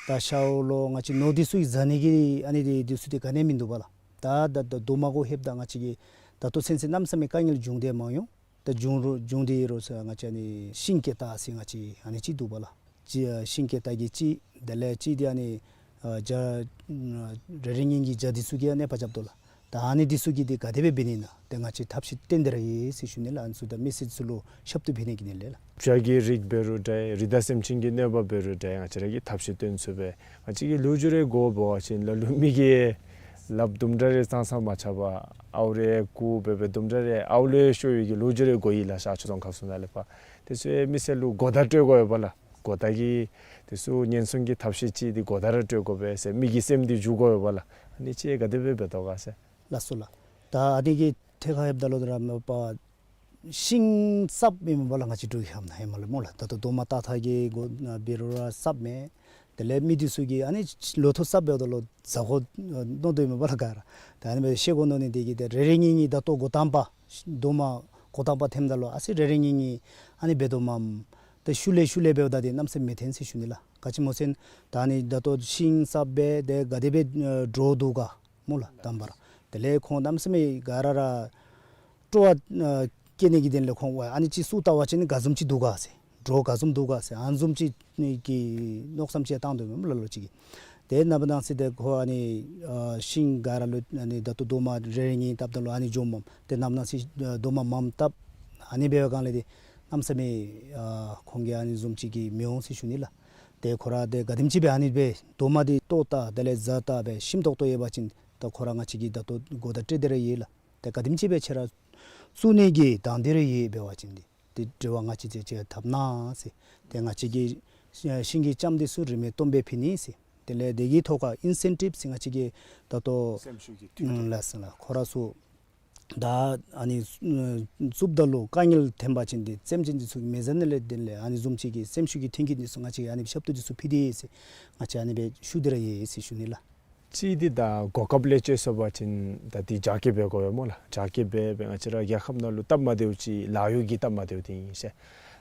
ད་ཤཝ་ལོ་ང་བཅས་ནོར་འདི་ཚུ་གིས་བཟའ་ནི་གི་ཨ་ནི་འདི་འདི་ཚུ་ཏེ་ག་ནི་མིན་འདུག་པ་ལགས། ད་ད་ད་རྡོག་མ་གུ་ལྷོདཔ་ད་ང་བཅས་ཀྱི་ད་ལྟོ་ཚུན་ཚོད་གནམ་མེད་ས་མེད་དཀའ་ངལ་བྱུང་སྟེ་མ་ཡོང་། ད་བྱུང་རུང་བྱུང་སྟེ་རུང་ཟེར་ང་བཅས་ཨ་ནི་ཤིང་སྐྱེ་རྟགས་ཟེར་ང་བཅས་ཨ་ནི་གཅིག་འདུག་པ་ལགས། གཅིག་ཨ་ཤིང་སྐྱེ་རྟགས་ཀྱི་གཅིག་དེ་ལས་གཅིག་འདི་ཨ་ནི་ཨ་བྱ་ཨ་རེ་རེ་གཉིས་གཉིས་ཀྱི་བྱ་འདི་ཚུ་གིས་ཨ་ནི་གནོད་པ་རྐྱབ་དོ་ལགས། ད་ཨ་ནི་འདི་ཚུ་གི་འདི་ག་དེ་སྦེ་འབད་ནི་ཨིན་ན་ཏེ་ང་བཅས་ཐབས་ཤེས་བཏོན་ཏེ་ར་ཡོད་ཟེར་ཞུ་ནི་ལགས། ཨ་ནི་ཚུ་ད་མི་སེར་ཚུ་ལུ་ཞབས་ཏོག་ཕུལ་ནི་གི་དོན་ལས་ལགས། བྱ་གི་རིགས་འབད་རུང་འདྲ་རི་དྭགས་སེམས་ཅན་གྱི་གནོད་པ་འབད་རུང་འདྲ་ང་བཅས་ར་གིས་ཐབས་ཤེས་བཏོན་ཚུགས་པས། ང་བཅས་ཀྱི་ལོ་རྒྱུས་རེ་གོ་འབད་བ་ཅིན་ལ་ལུ་མི་གིས་ལགཔ་དུམ་གྲ་རེ་ཙང་ཙང་མ་ཆག་པར་ཨརཝ་རེ་བརྐུ་འབད་འབད་དུམ་གྲ་རེ་ཨརཝ་ལས་ཤོར་བའི་གི་ལོ་རྒྱུས་རེ་གོ་ཡི་ལགས། ཤར་ཕྱོགས་རྫོང་ཁག་ཚུ་ནང་ལས་ཕར་དེ་ཚུ་མི་སེར་ལུ་གོ་བརྡ་སྤྲོད་དགོ་པས་ལགས། གོ་བརྡ་གི་དེ་ཚུ་ཉེན་སྲུང་གི་ཐབས་ཤེས་ཅིག་འདི་གོ་བརྡ་ར་སྤྲོད་དགོ་པས་ཟེར་མི་གི་སེམས་འདི་འཇུག་དགོ་པས་ལགས། ཨ་ནི་ཅིག་ག་དེ་སྦེ་འབད་དོ་ག་ཟེར། ལགས་སོ་ལགས། ད་ཨ་ནི་གི་ཐད་ཁར་ལྷོདཔ་ད་ལུ་ད་ར་མ་པ་ཤིང་གསརཔ་ཨིན་པས་ལགས། ང་བཅས་འབྲུག་གི་ཧམ་ན་ཧེ་མ་ལས་སྨོ་ལགས། ད་ལྟོ་རྡོག་མ་བཏགས་ཐངས་ཀྱི་གོ་འབད་རུང་ར་གསརཔ་མས། དེ་ལས་མི་འདི་ཚུ་གིས་ཨ་ནི་ལོ་ཐོག་གསརཔ་འབདཝ་ད་ལུ་བཟའ་དགོ་མནོ་དོ་ཨིན་པས་ལགས་ག་ར། ད་ཨ་ནི་སྦེ་བཤད་དགོ་མནོ་ནི་འདི་གིས་ཏེ་རེ་རེ་གཉིས་གཉིས་ད་ལྟོ་འགོ་དང་པ་རྡོག་མ་འགོ་དང་པ་ཐོནམ་ད་ལུ་ཨ་ཙི་རེ་རེ་གཉིས་གཉིས་ཨ་ནི་འབད་དོ་མས། ཏེ་ཤུལ་ལས་ཤུལ་ལས་འབདཝ་ད་འདི་གནམ་མེད་ས་མེད་མི་ཐོན་ཟེར་ཞུ་ནི་ལགས། ག་ཅི་སྨོ་ཟེར་ན་ད་ཨ་ནི་ད་ལྟོ་ཤིང་གསརཔ་སྦེ་ཏེ་ག་དེ་སྦེ་འགྲོ་འདུག་ག་སྨོ་ལགས་དང་པ་ར། དེ་ལས་ཁོང་གནམ་མེད་ས་མེད་ག་ར་ར་སྤྲོ་བ་ སྐྱེ་ནི་གི་དོན་ལས་ཁོང་ཨ་ནི་ཅིག་བཙུགས་བལྟ་བ་ཅིན་ག་བཟུམ་ཅིག་འདུག་ག་ཟེར། འགྲོ་ག་བཟུམ་འདུག་ག་ཟེར། ཨ་ནི་བཟུམ་ཅིག་གི་མནོ་བསམ་ཅིག་བཏང་དོ་མས་ལ་ལོ་ཅིག་གིས། དེ་ནངས་པ་གནངས་ཚེ་དེ་ཁོ་ཨ་ནི་ཨ་ཤིང་ག་ར་ལུ་ཨ་ནི་ད་ལྟོ་རྡོག་མ་རེ་རེ་གཉིས་བཏབ་ད་ལུ་ཨ་ནི་འགྱོཝ་མས། དེ་ནངས་པ་གནངས་ཚེ་ཨ་རྡོག་མ་མངམ་བཏབ། ཨ་ནི་འབད་བའི་སྒང་ལས་དེ་གནམ་མེད་ས་མེད་ཨ་ཁོང་གིས་ཨ་ནི་བཟུམ་ཅིག་གིས་མི་འོང་ཟེར་ཞུ་ནི་ལགས། དེ་ཁོ་ར་དེ་ག་དེམ་ཅིག་སྦེ་ཨ་ནི་སྦེ་རྡོག་མ་དེ་བཏོག་བལྟ་དེ་ལས་བཟའ་བལྟ་སྦེ་ཞིམ་ཏོག་ཏོ་ཡོད་པ་ཅིན་ད་ཁོ་ར་ང་བཅས་ཀྱིས་ད་ལྟོ་གོ་བརྡ་སྤྲོད་དེ་ར་ཡོད་ལགས། དེ་ག་དེམ་ཅིག་སྦེ་ཁྱེད་ར་བཙུགས་ནི་གི་དང་འདོད་རེ་ཡོད་འབད་བ་ཅིན་དེ་དེ་འབྲེལ་བ་ང་བཅས་ཅིག་ཅིག་འཐབ་གནང་ཟེར། དེ་ང་བཅས་ཀྱིས་ཤིང་གི་ལྕངམ་དེ་ཚུ་རིན་མེད་སྟོང་སྦེ་ཕུལ་ནི་ཟེར། དེ་ལས་དེ་གི་ཐོག་ཁར་ཨིན་སེན་ཊིབ་ཟེར་ང་བཅས་ཀྱིས་ད་ལྟོ་སེམས་ཤུགས་ཀྱི་མཐུན་རྐྱེན་ལགས་སོ་ལགས། ཁོ་ར་ཚུ་ད་ཨ་ནི་ཨ་བཙུགསཔ་ད་ལུ་དཀའ་ངལ་ཐོན་པ་ཅིན་དེ་སེམས་ཅན་དེ་ཚུ་གི་མི་ཚེ་ནང་ལས་དེ་ལས་ཨ་ནི་བཟུམ་ཅིག་གི་སེམས་ཤུགས་ཀྱི་མཐུན་རྐྱེན་དེ་ཚུ་ང་བཅས་ཨ་ནི་ཞབས་ཏོག་དེ་ཚུ་ཕུལ་ཏེ་ཟེར་ང་བཅས་ཨ་ནི་སྦེ་ཞུ་སྟེ་ར་ཡོད་ཟེར་ཞུ་ནི་ལགས། གཅིག་འདི་ད་གོ་སྐབས་ལས་བཅད་སོང་པ་ཅིན་ད་འདི་རྒྱ་སྐྱེད་འབད་དགོ་པས་སྨོ་ལགས། རྒྱ་སྐྱེད་འབད་འབད་ང་བཅས་ར་རྒྱལ་ཁབ་ནང་ལུ་སྟབས་མ་བདེཝ་ཅིག་ལཱ་གཡོག་གི་སྟབས་མ་བདེཝ་དེ་ཨིན་ཟེར།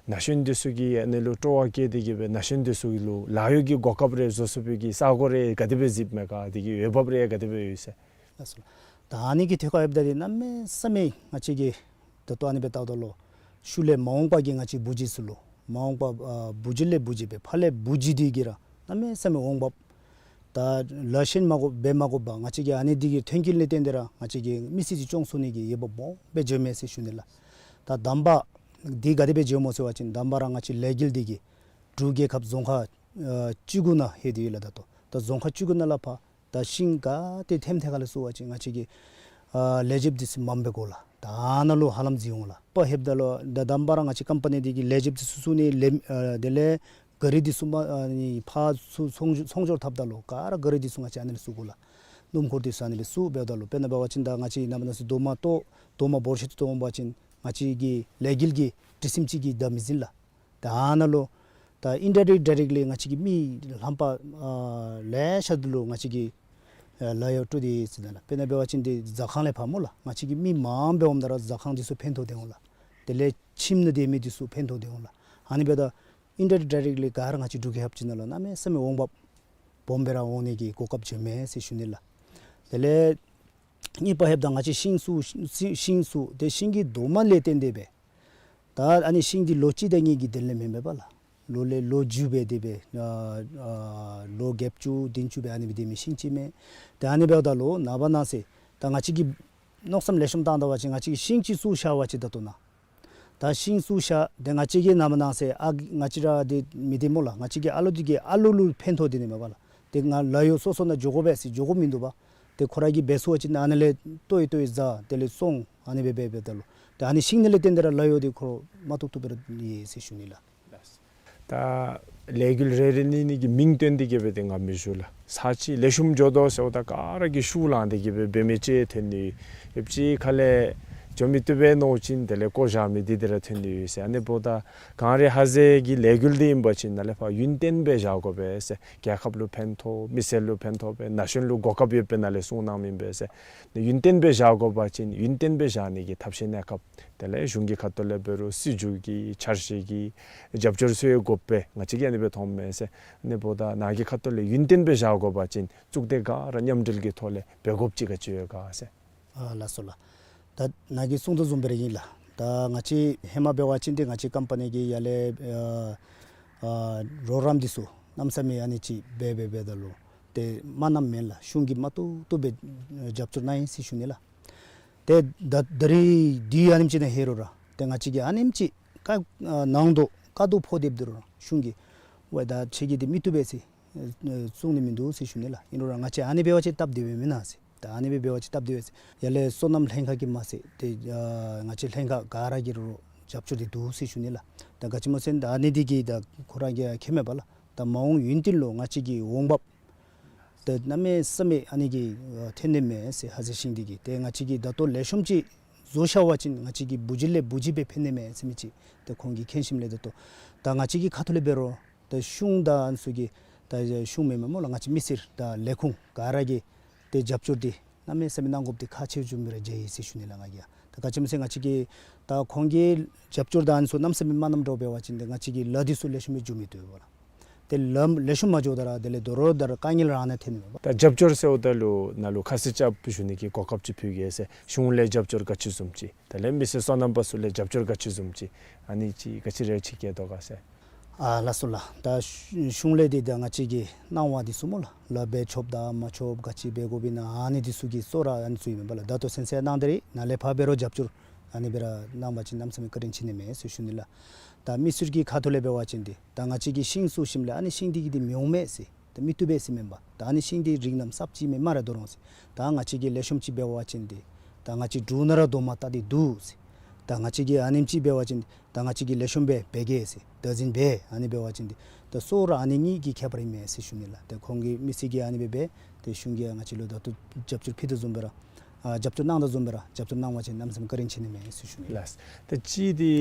ན་གཞོན་འདི་ཚུ་གིས་ཨ་ནི་ལུ་སྤྲོ་བ་བསྐྱེད་དེ་གིས་སྦེ་ན་གཞོན་འདི་ཚུ་ལུ་ལཱ་གཡོག་གི་གོ་སྐབས་རེ་བཟོ་ཚུགས་པའི་གི་ས་གོ་རེ་ག་དེ་སྦེ་གཟིགསཔ་མས་ག། དེ་གི་འོས་འབབ་རེ་ག་དེ་སྦེ་ཡོད་ཟེར། ལགས་སོ། ད་ཨ་ནི་གི་ཐད་ཁར་ཡོདཔ་ད་དེ་གནམ་མེད་ས་མེད་ང་བཅས་ཀྱིས་ད་ལྟོ་ཨ་ནི་སྦེ་བལྟཝ་ད་ལུ་ཤུལ་ལས་མ་འོངས་པ་གི་ང་བཅས་བུ་བརྒྱུད་ཚུ་ལུ་མ་འོངས་པ་ཨ་བུ་བརྒྱུད་ལས་བུ་བརྒྱུད་སྦེ་ཕར་ལས་བུ་བརྒྱུད་འདི་གིས་ར་གནམ་མེད་ས་མེད་འོང་འབབ། ད་ལཱ་གཞན་མ་དགོ་འབད་མ་དགོ་པར་ང་བཅས་ཀྱིས་ཨ་ནི་འདི་གི་མཐུན་རྐྱེན་ལས་བརྟེན་ཏེ་ར་ང་བཅས་ཀྱི་མི་ཚེ་འདི་སྐྱོང་ཚུགས་ནི་གི་འོས་འབབ་སྦོམ་སྦེ་འགྱོཝ་མས་ཟེར་ཞུ་ནི་ལགས། ད་དང་པ་འདི་ག་དེ་སྦེ་འགྱོཝ་སྨོ་ཟེར་བ་ཅིན་དང་པ་ར་ང་བཅས་ལས་འགུལ་འདི་གིས་འབྲུག་རྒྱལ་ཁབ་རྫོང་ཁག་ཨ་བཅུ་དགུ་ནང་ལྷོད་དེ་ཡོད་ལགས། ད་ལྟོ་ད་རྫོང་ཁག་བཅུ་དགུ་ནང་ལས་ཕར་ད་ཤིང་ག་ཏེ་ཐེམ་ཐེ་ཁ་ལས་བཙུགས་པ་ཅིན་ང་བཅས་ཀྱིས་ཨ་ལས་བྱེདཔ་འདི་ཚུ་མངམ་སྦེ་དགོ་ལགས། ད་ཨ་ནཱ་ལུ་ཧ་ལམ་འཛུལ་འོང་ལགས། དཔའ་ཧེབ་ད་ལུ་ད་དང་པ་ར་ང་བཅས་ཀམ་པ་ནི་འདི་གིས་ལས་བྱེདཔ་འདི་ཚུ་བཙུགས་ནི་ལས་ཨ་དེ་ལས་ག་རི་འདི་ཚུ་མ་ཨ་ནི་ཕར་ཚུར་ཚོང་ཚོང་སྒྱུར་འཐབ་ད་ལུ་ག་ར་ག་རི་འདི་ཚུ་ང་བཅས་ཨ་ནི་ལས་བཙུགས་དགོ་ལགས། སྣུམ་འཁོར་འདི་ཚུ་ཨ་ནི་ལས་བཙུགས་འབདཝ་ད་ལུ་དཔེར་ན་འབད་བ་ཅིན་ད་ང་བཅས་ནངས་པ་གནངས་ཚེ་རྡོག་མ་བཏོག་རྡོག་མ་འབོར་ཆེ་ཏོག་ཏོ་འོང་པ་ཅིན་ང་བཅས་ཀྱི་ལས་འགུལ་གྱི་སྒྲིག་ཁྲིམས་ཅིག་གིས་ད་མི་ཟིན་ལགས། ད་ཨ་ནཱ་ལུ་ད་ཨིན་ཌའི་རེཀཊ་ཌའི་རེཀཊ་ལི་ང་བཅས་ཀྱིས་མི་ལྷམ་པ་ཨ་ལེ་ཤ་འདི་ལུ་ང་བཅས་ཀྱིས་ཨ་ལཱ་གཡོག་སྤྲོད་དེ་ཡོད་ཟེར་ད་ལགས། དཔེར་ན་འབད་བ་ཅིན་འདི་ཟ་ཁང་ལས་ཕར་སྨོ་ལགས། ང་བཅས་ཀྱིས་མི་མངམ་སྦེ་འོངམ་ད་ར་ཟ་ཁང་འདི་ཚུ་ཕན་ཐོགས་ཏེ་འོང་ལགས། དེ་ལས་ཁྱིམ་ནང་སྡོད་མི་འདི་ཚུ་ཕན་ཐོགས་ཏེ་འོང་ལགས། ཨ་ནི་འབདཝ་ད་ཨིན་ཌའི་རེཀཊ་ཌའི་རེཀཊ་ལི་ག་ར་ང་བཅས་འབྲུག་རྒྱལ་ཁབ་ཅིག་ནང་ལུ་གནམ་མེད་ས་མེད་འོང་འབབ་སྦོམ་སྦེ་ར་འོང་ནི་གི་གོ་སྐབས་བྱུངམ་མས་ཟེར་ཞུ་ནི་ལགས། དེ་ལས་གཉིས་པ་ཧེབ་ད་ང་བཅས་ཤིང་བཙུགས་ཤིང་བཙུགས་ཏེ་ཤིང་གི་རྡོག་མ་ལས་བརྟེན་ཏེ་སྦེ་ད་ཨ་ནི་ཤིང་འདི་ལོ་གཅིག་དང་གཉིས་ཀྱི་དོན་ལས་མེན་པས་པ་ལགས། ལོ་ལས་ལོ་མཇུག་སྦེ་དེ་སྦེ་ཨ་ཨ་ལོ་བརྒྱད་ཅུ་བདུན་ཅུ་སྦེ་ཨ་ནི་སྦེ་སྡོད་མི་ཤིང་ཅིག་མས། ཏེ་ཨ་ནི་འབདཝ་ད་ལུ་ནངས་པ་གནངས་ཚེ་ད་ང་བཅས་ཀྱིས་མནོ་བསམ་ལེགས་ཤོམ་བཏང་ད་པ་ཅིན་ང་བཅས་ཀྱིས་ཤིང་ཅིག་བཙུགས་བཞག་པ་ཅིན་ད་ལྟོ་ནཱ་ད་ཤིང་བཙུགས་བཞག་ཏེ་ང་བཅས་ཀྱིས་ནངས་པ་གནངས་ཚེ་ཨ་ང་བཅས་ར་འདི་མི་སྡོད་སྨོ་ལགས། ང་བཅས་ཀྱི་ཨ་ལོ་འདི་གིས་ཨ་ལོ་ལུ་ཕན་ཐོགས་དེ་ནི་མས་པ་ལགས། ཏེ་ང་ལཱ་གཡོག་སོ་སོ་ནང་འགྱོ་དགོ་པས་ཟེར་འགྱོ་དགོཔ་མིན་འདུག་པ། ཏེ་ཁོ་ར་གིས་འབད་ཚུགས་པ་ཅིན་ཨ་ནཱ་ལས་བཏོག་ཡི་བཏོག་ཡི་བཟའ་དེ་ལས་བཙོང་ཨ་ནི་སྦེ་འབད་འབདཝ་ད་ལུ་ཏེ་ཨ་ནི་ཤིང་ནང་ལས་བརྟེན་ཏེ་ར་ལཱ་གཡོག་འདི་ཁོ་ར་མ་ཐུབ་ཐུབ་སྦེ་ར་ཡོད་ཟེར་ཞུ་ནི་ལགས། ད་ལས་འགུལ་རེ་རེ་གཉིས་གཉིས་ཀྱི་མིང་བཏོན་ཏེ་གིས་སྦེ་ཏེ་ང་མི་ཞུ་ལགས། ས་ཅིག་ལེགས་ཤོམ་འགྱོ་དོ་ཟེརཝ་ད་ག་ར་གིས་ཤུགས་བླངས་ཏེ་གིས་སྦེ་འབད་མི་ཅིག་ཐོན་ནི་ཡོད། ཨེབ་ཅིག་ཁ་ལས་འགྱོ་མི་བཏུབ་པས་མནོ་ཅིན་དེ་ལས་བཀོ་བཞག་མི་འདི་དེ་ར་ཐོན་ནི་ཡོད་ཟེར། ཨ་ནི་འབདཝ་ད་གངས་རི་ཧ་ཟེལ་གྱི་ལས་འགུལ་འདི་ཨིན་པ་ཅིན་ནཱ་ལས་ཕར་ཡུན་བརྟན་སྦེ་བཞག་དགོ་པས་ཟེར། རྒྱལ་ཁབ་ལུ་ཕན་ཐོགས་མི་སེར་ལུ་ཕན་ཐོགས་པས་ན་གཞོན་ལུ་གོ་སྐབས་ཡོད་པས་ནཱ་ལས་གསུངས་གནངམ་ཨིན་པས་ཟེར། ཡུན་བརྟན་སྦེ་བཞག་དགོ་པ་ཅིན་ཡུན་བརྟན་སྦེ་བཞག་ནི་གི་ཐབས་ཤེས་གནས་སྐབས་དེ་ལས་གཞུང་གི་ཁ་ཐུག་ལས་འབད་རུང་སྲིད་བྱུས་ཀྱི་འཆར་གཞི་གི་རྒྱབ་སྐྱོར་ཚུ་ཡང་དགོ་པས། ང་བཅས་ཀྱིས་ཨ་ནི་སྦེ་མཐོངམ་མས་ཟེར། ཨ་ནི་འབདཝ་ད་ནཱ་གི་ཁ་ཐུག་ལས་ཡུན་བརྟན་སྦེ་བཞག་དགོ་པ་ཅིན་གཙུག་སྡེ་ག་ར་མཉམ་འབྲེལ་གྱི་ཐོག་ལས་འབད་དགོཔ་ཅིག་ག་ཅི་ཡོད་ག་ཟེར། ཨ་ལགས་སོ་ལགས། ད་ནཱ་གིས་གསུངས་དོ་བཟུམ་སྦེ་ར་ཨིན་ལགས། ད་ང་བཅས་ཧེ་མ་འབད་བ་ཅིན་ཏེ་ང་བཅས་ཀམ་པ་ནི་གི་ཡར་ལས་ཨ་ཨ་རོགས་རམ་འདི་ཚུ་གནམ་མེད་ས་མེད་ཨ་ནི་ཅིག་འབད་འབད་འབདཝ་ད་ལུ་ཏེ་མ་གནངམ་མེན་ལགས། གཞུང་གིས་མ་བཏུབ་བཏུབ་སྦེ་རྒྱབ་སྐྱོར་གནང་ཡི་ཟེར་ཞུ་ནི་ལགས། ཏེ་ད་ད་རིས་འདི་ཨ་ནེམ་ཅིག་ནང་ལྷོད་རུང་ར་ཏེ་ང་བཅས་ཀྱིས་ཨ་ནེམ་ཅིག་དཀའ་ཨ་ནང་དོགས་དཀའ་སྡུག་ཕོག་སྡོདཔ་ད་རུང་ར་གཞུང་གིས་ཝའེ་ད་ཁྱེད་ཀྱིས་འདི་མི་བཏུབ་པས་ཟེར་ཨ་གསུང་ནི་མིན་འདུག་ཟེར་ཞུ་ནི་ལགས། ཨིན་རུང་ར་ང་བཅས་ཨ་ནི་འབད་བ་ཅིན་སྟབས་བདེཝ་མེན་ན་ཟེར། ད་ཨ་ནི་སྦེ་འབད་བ་ཅིན་སྟབས་བདེཝ་ཟེར། ཡར་ལས་སོ་ནམ་ལྷན་ཁག་གིས་མ་ཚད་ཏེ་ཨ་ང་བཅས་ལྷན་ཁག་ག་ར་གིས་རུང་རྒྱབ་སྐྱོར་འདི་འདུག་ཟེར་ཞུ་ནི་ལགས། ད་ག་ཅི་སྨོ་ཟེར་ན་ད་ཨ་ནི་འདི་གིས་ད་ཁོ་ར་གིས་མཁྱེནམ་མས་པ་ལགས། ད་མ་འོངས་ཡུན་བརྟན་ལུ་ང་བཅས་ཀྱི་འོང་འབབ་ཏེ་གནམ་མེད་ས་མེད་ཨ་ནི་གིས་ཨ་ཐོན་ནི་མས་ཟེར། ཧ་ཟེལ་ཤིང་འདི་གིས། ཏེ་ང་བཅས་ཀྱིས་ད་ལྟོ་ལེགས་ཤོམ་ཅིག་བཟོ་བཞག་པ་ཅིན་ང་བཅས་ཀྱི་བུ་བརྒྱུད་ལས་བུ་བརྒྱུད་སྦེ་ཕན་ནི་མས་ཟེར་མི་ཅིག་ཏེ་ཁོང་གིས་མཁྱེན་ཞིནམ་ལས་ད་ལྟོ་ད་ང་བཅས་ཀྱི་ཁ་ཐུག་ལས་འབད་རུང་ད་གཞུང་དང་ཨ་ནི་ཚུ་གིས་ད་གཞུང་མེན་མས་སྨོ་ལགས། ང་བཅས་མི་སེར་དང་ལས་ཁུངས་ག་ར་གིས་ཏེ་རྒྱབ་སྐྱོར་འདི་གནམ་མེད་ས་མེད་གནང་དགོཔ་འདི་ཁག་ཆེ་བཟུམ་སྦེ་ར་མཇལ་ཡི་ཟེར་ཞུ་ནི་ལགས་ང་གིས། ད་ག་ཅི་སྨོ་ཟེར་ང་བཅས་ཀྱིས་ད་ཁོང་གིས་རྒྱབ་སྐྱོར་དང་ཨ་ནི་ཚུ་གནམ་མེད་ས་མེད་མ་གནངམ་འདྲཝ་འབད་བ་ཅིན་ཏེ་ང་བཅས་ཀྱི་ལཱ་འདི་ཚུ་ལེགས་ཤོམ་སྦེ་འགྱོ་མི་བཏུབ་པས་ལགས། ཏེ་ལམ་ལེགས་ཤོམ་མ་འགྱོཝ་ད་ར་དེ་ལས་དོ་རུང་ད་ར་དཀའ་ངལ་ར་ཨ་ནཱ་ཐོན་ནི་མས། ད་རྒྱབ་སྐྱོར་ཟེརཝ་ད་ལུ་ནཱ་ལུ་ཁ་ཙ་ཞུ་ནི་གི་གོ་སྐབས་ཅིག་ཕུལ་གེ་ཟེར། གཞུང་ལས་རྒྱབ་སྐྱོར་ག་ཅི་བཟུམ་ཅིག། དེ་ལས་མི་སེར་སོ་ནམ་པ་ཚུ་ལས་རྒྱབ་སྐྱོར་ག་ཅི་བཟུམ་ཅིག། ཨ་ནི་ཅིག་ག་ཅི་རེ་ཅིག་བསྐྱལ་དོ་ག་ཟེར། ཨ་ལགས་སོ་ལགས། ད་གཞུང་ལས་འདི་ད་ང་བཅས་ཀྱི་གནང་བ་འདི་ཚུ་སྨོ་ལགས། ལཱ་འབད་ཆོགཔ་དང་མ་ཆོགཔ་ག་ཅི་འབད་དགོཔ་ཨིན་ན་ཨ་ནི་འདི་ཚུ་གི་གཙོ་བོ་ར་ཨ་ནི་ཚུ་ཨིན་པས་ལགས། ད་ལྟོ་ཚུན་ཚོད་གནང་སྟེ་ར་ནཱ་ལས་ཕར་འབད་རུང་རྒྱབ་སྐྱོར་ཨ་ནི་སྦེ་ར་གནང་བ་ཅིན་གནམ་མེད་ས་མེད་བཀའ་དྲིན་ཆེ་ནི་མས་ཟེར་ཞུ་ནི་ལགས། ད་མི་སེར་གྱི་ཁ་ཐུག་ལས་འབད་བ་ཅིན་འདི་ད་ང་བཅས་ཀྱི་ཤིང་བཙུགས་ཞིནམ་ལས་ཨ་ནི་ཤིང་འདི་གིས་འདི་མི་འོང་མས་ཟེར། ད་མི་བཏུབ་པས་ཟེར་མེན་པར་ད་ཨ་ནི་ཤིང་འདི་རིགས་རྣམས་གསརཔ་ཅིག་མེན་སྨ་རེ་དོ་རུང་ཟེར། ད་ང་བཅས་ཀྱིས་ལེགས་ཤོམ་ཅིག་འབད་བ་ཅིན་འདི་ད་ང་བཅས་འབྲུག་ནང་ར་རྡོག་མ་བཏགས་ཏེ་འདུག་ཟེར། ད་ང་བཅས་ཀྱིས་ཨ་ནེམ་ཅིག་འབད་བ་ཅིན་ད་ང་བཅས་ཀྱིས་ལེགས་ཤོམ་སྦེ་འབད་གེ་ཟེར། བདག་འཛིན་འབད་ཨ་ནི་འབད་བ་ཅིན་འདི་ད་གཙོ་བོ་ར་ཨ་ནི་གཉིས་ཀྱི་ཁྱད་པར་ཨིན་མས་ཟེར་ཞུ་ནི་ལགས། ཏེ་ཁོང་གིས་མི་སེར་གྱིས་ཨ་ནི་སྦེ་འབད་ཏེ་གཞུང་གིས་ང་བཅས་ལུ་ད་ལྟོ་རྒྱབ་སྐྱོར་ཕུལ་དོ་བཟུམ་སྦེ་ར་ཨ་རྒྱབ་སྐྱོར་གནང་དོ་བཟུམ་སྦེ་ར་རྒྱབ་སྐྱོར་གནང་བ་ཅིན་གནམ་མེད་ས་མེད་བཀའ་དྲིན་ཆེ་ནི་མས་ཟེར་ཞུ་ནི་ལགས། ལགས། ཏེ་གཅིག་འདི་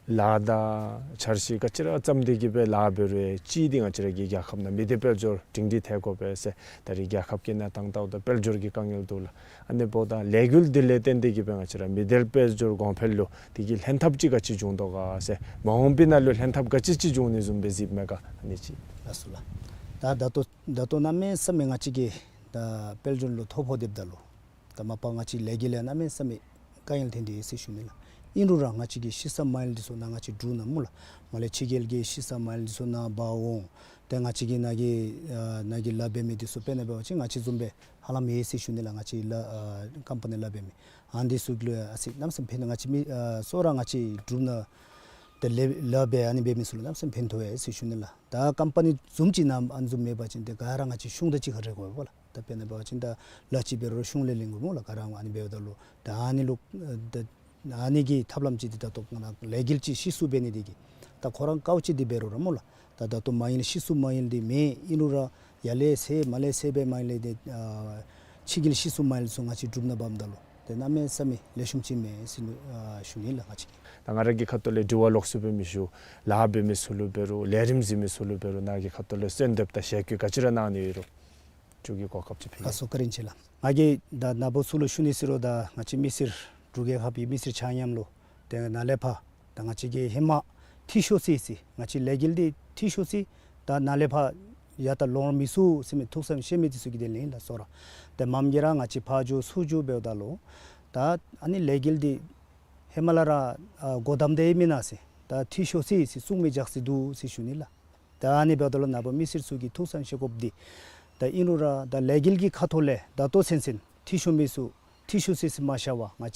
ལཱ་དང་འཆར་གཞི་ག་ཅི་ར་བརྩམས་ཏེ་གི་སྦེ་ལཱ་འབད་རུང་གཅིག་འདི་ང་བཅས་ར་གི་རྒྱལ་ཁབ་ནང་མི་སྡེ་དཔལ་འབྱོར་སྒྲིང་སྒྲི་ཐལ་དགོ་པས་ཟེར། ད་རེས་རྒྱལ་ཁབ་ཀྱི་གནས་སྟངས་ལྟཝ་ད་དཔལ་འབྱོར་གྱི་དཀའ་ངལ་འདུག་ལགས། ཨ་ནི་འབདཝ་ད་ལས་འགུལ་འདི་ལས་བརྟེན་ཏེ་གི་སྦེ་ང་བཅས་ར་མི་སྡེ་དཔལ་འབྱོར་གོང་འཕེལ་ལུ་དེ་གི་ལྷན་ཐབས་ཅིག་ག་ཅི་བྱུང་དོ་ག་ཟེར། མ་འོངས་པའི་ནང་ལུ་ལྷན་ཐབས་ག་ཅི་ཅིག་འབྱུང་ནི་བཟུམ་སྦེ་གཟིགསཔ་མས་ག་ཨ་ནི་ཅིག། ལགས་སོ་ལགས། ད་ད་ལྟོ་ད་ལྟོ་གནམ་མེད་ས་མེད་ང་བཅས་ཀྱི་ད་དཔལ་འབྱོར་ལུ་ཐོ་ཕོག་སྡོདཔ་ད་ལུ་ད་མ་པ་ང་བཅས་ལས་འགུལ་ལས་གནམ་མེད་ས་མེད་དཀའ་ངལ་ཐོན་ཏེ་ཡོད་ཟེར་ཞུ་ནི་ལགས། ཨིན་རུང་ར་ང་བཅས་ཀྱི་ཤི་ས་མ་ཡལ་འདི་ཚུ་ནང་ང་བཅས་འབྲུག་ནང་སྨོ་ལགས། མར་ལས་ཕྱི་རྒྱལ་གྱི་ཤི་ས་མ་ཡལ་འདི་ཚུ་ནང་འབག་འོང་། ཏེ་ང་བཅས་ཀྱི་ནཱ་གི་ཨ་ནཱ་གི་ལཱ་འབད་མི་འདི་ཚུ་དཔེར་ན་འབད་བ་ཅིན་ང་བཅས་བཟུམ་སྦེ་ཧ་ལམ་ཡོད་ཟེར་ཞུ་ནི་ལགས། ང་བཅས་ལཱ་ཨ་ཀམ་པ་ནི་ལཱ་འབད་མི་ཨ་ནི་འདི་ཚུ་གི་ལུ་ཨ་ཙི་གནམ་མེད་ས་མེད་ཕན་ང་བཅས་མི་ཨ་གཙོ་བོ་ར་ང་བཅས་འབྲུག་ནང་ཏེ་ལཱ་ལཱ་འབད་ཨ་ནི་འབད་མི་ཚུ་ལུ་གནམ་མེད་ས་མེད་ཕན་ཐོགས་ཡོད་ཟེར་ཞུ་ནི་ལགས། ད་ཀམ་པ་ནི་བཟུམ་ཅིག་ནང་ཨ་ནི་བཟུམ་མེད་པ་ཅིན་ཏེ་ག་ར་ང་བཅས་གཞུང་དང་གཅིག་ཁར་རེ་དགོ་པས་ལགས། ད་དཔེར་ན་འབད་བ་ཅིན་ད་ལཱ་ཅིག་འབད་རུང་གཞུང་ལས་ལེན་དགོ་སྨོ་ལགས། ག་ར་ཨ་ནི་འབདཝ་ད་ལུ་ད་ཨ་ནི་ལུ་ད་ཨ་ནི་གི་ཐབས་ལམ་ཅིག་འདི་ད་ལྟོ་ང་ལས་འགུལ་ཅིག་ཤི་གསོ་འབད་ནི་འདི་གིས་ད་ཁོ་ར་དཀའཝ་སྤྱད་དེ་འབད་རུང་ར་སྨོ་ལགས། ད་ད་ལྟོ་མ་ཡལ་ཤི་གསོ་མ་ཡལ་འདི་མེད། ཨིན་རུང་ར་ཡར་ལས་ཟད་མར་ལས་ཟད་སྦེ་མ་ཡལ་འདི་ཨ་ཕྱི་རྒྱལ་ཤི་གསོ་མ་ཡལ་ཚུ་ང་བཅས་འབྲུག་ནང་འབགཔ་ད་ལུ་ཏེ་གནམ་མེད་ས་མེད་ལེགས་ཤོམ་ཅིག་མས་ཟེར་ཨ་ཞུ་ནི་ལགས། ང་བཅས་ཀྱིས་ད་ང་ར་གི་ཁ་ཐུག་ལས་དྲི་བ་ལོགས་སུ་སྦེ་མི་ཞུ། ལཱ་འབད་མི་ཚུ་ལུ་འབད་རུང་ལས་རིམ་གཟིགས་མི་ཚུ་ལུ་འབད་རུང་ནཱ་གི་ཁ་ཐུག་ལས་གསོལ་འདེབས་དང་ཞལ་བཀོད་ག་ཅི་ར་གནང་ནི་ཡོད་རུང་ཅིག་གི་གོ་སྐབས་ཅིག་ཕུལ་གེ། ལགས་སོ། བཀའ་དྲིན་ཆེ་ལགས། ང་གིས་ད་ནཱ་བུ་ཚུ་ལུ་ཞུ་ནི་ཟེར་རུང་ད་ང་བཅས་མི་སེར་འབྲུག་རྒྱལ་ཁབ་ཀྱི་མི་སེར་ཆ་མཉམ་ལུ་ཏེ་ནཱ་ལས་ཕར་ད་ང་བཅས་ཀྱིས་ཧེ་མ་འཐུས་ཤོར་ཅི་ཟེར་ང་བཅས་ལས་འགུལ་འདི་འཐུས་ཤོར་ཅི། ད་ནཱ་ལས་ཕར་ཡར་ད་ལོང་མི་ཚུགས་ཟེར་མི་ཐུགས་བསམ་བཞེས་མི་འདི་ཚུ་གི་དོན་ལས་ཨིན་ལགས་སོ་ར། ཏེ་མངམ་གིས་ར་ང་བཅས་ཕར་འགྱོ་ཚུར་འགྱོ་འབདཝ་ད་ལུ་ད་ཨ་ནི་ལས་འགུལ་འདི་ཧེ་མ་ལས་ར་ཨ་སྒོ་བསྡམས་ཏེ་ཡོད་མེན་ན་ཟེར་ད་འཐུས་ཤོར་ཅི་ཟེར་གསུང་མི་རྒྱག་སྟེ་འདུག་ཟེར་ཞུ་ནི་ལགས། ད་ཨ་ནི་འབདཝ་ད་ལུ་ནཱ་བུ་མི་སེར་ཚུ་གིས་ཐུགས་བསམ་བཞེས་དགོཔ་འདི་ད་ཨིན་རུང་ར་ད་ལས་འགུལ་གྱི་ཁ་ཐུག་ལས་ད་ལྟོ་ཚུན་ཚོད་འཐུས་ཤོར་མི་ཚུ་འཐུས་ཤོར་ཅི་ཟེར་མ་བཞག་པར་ང་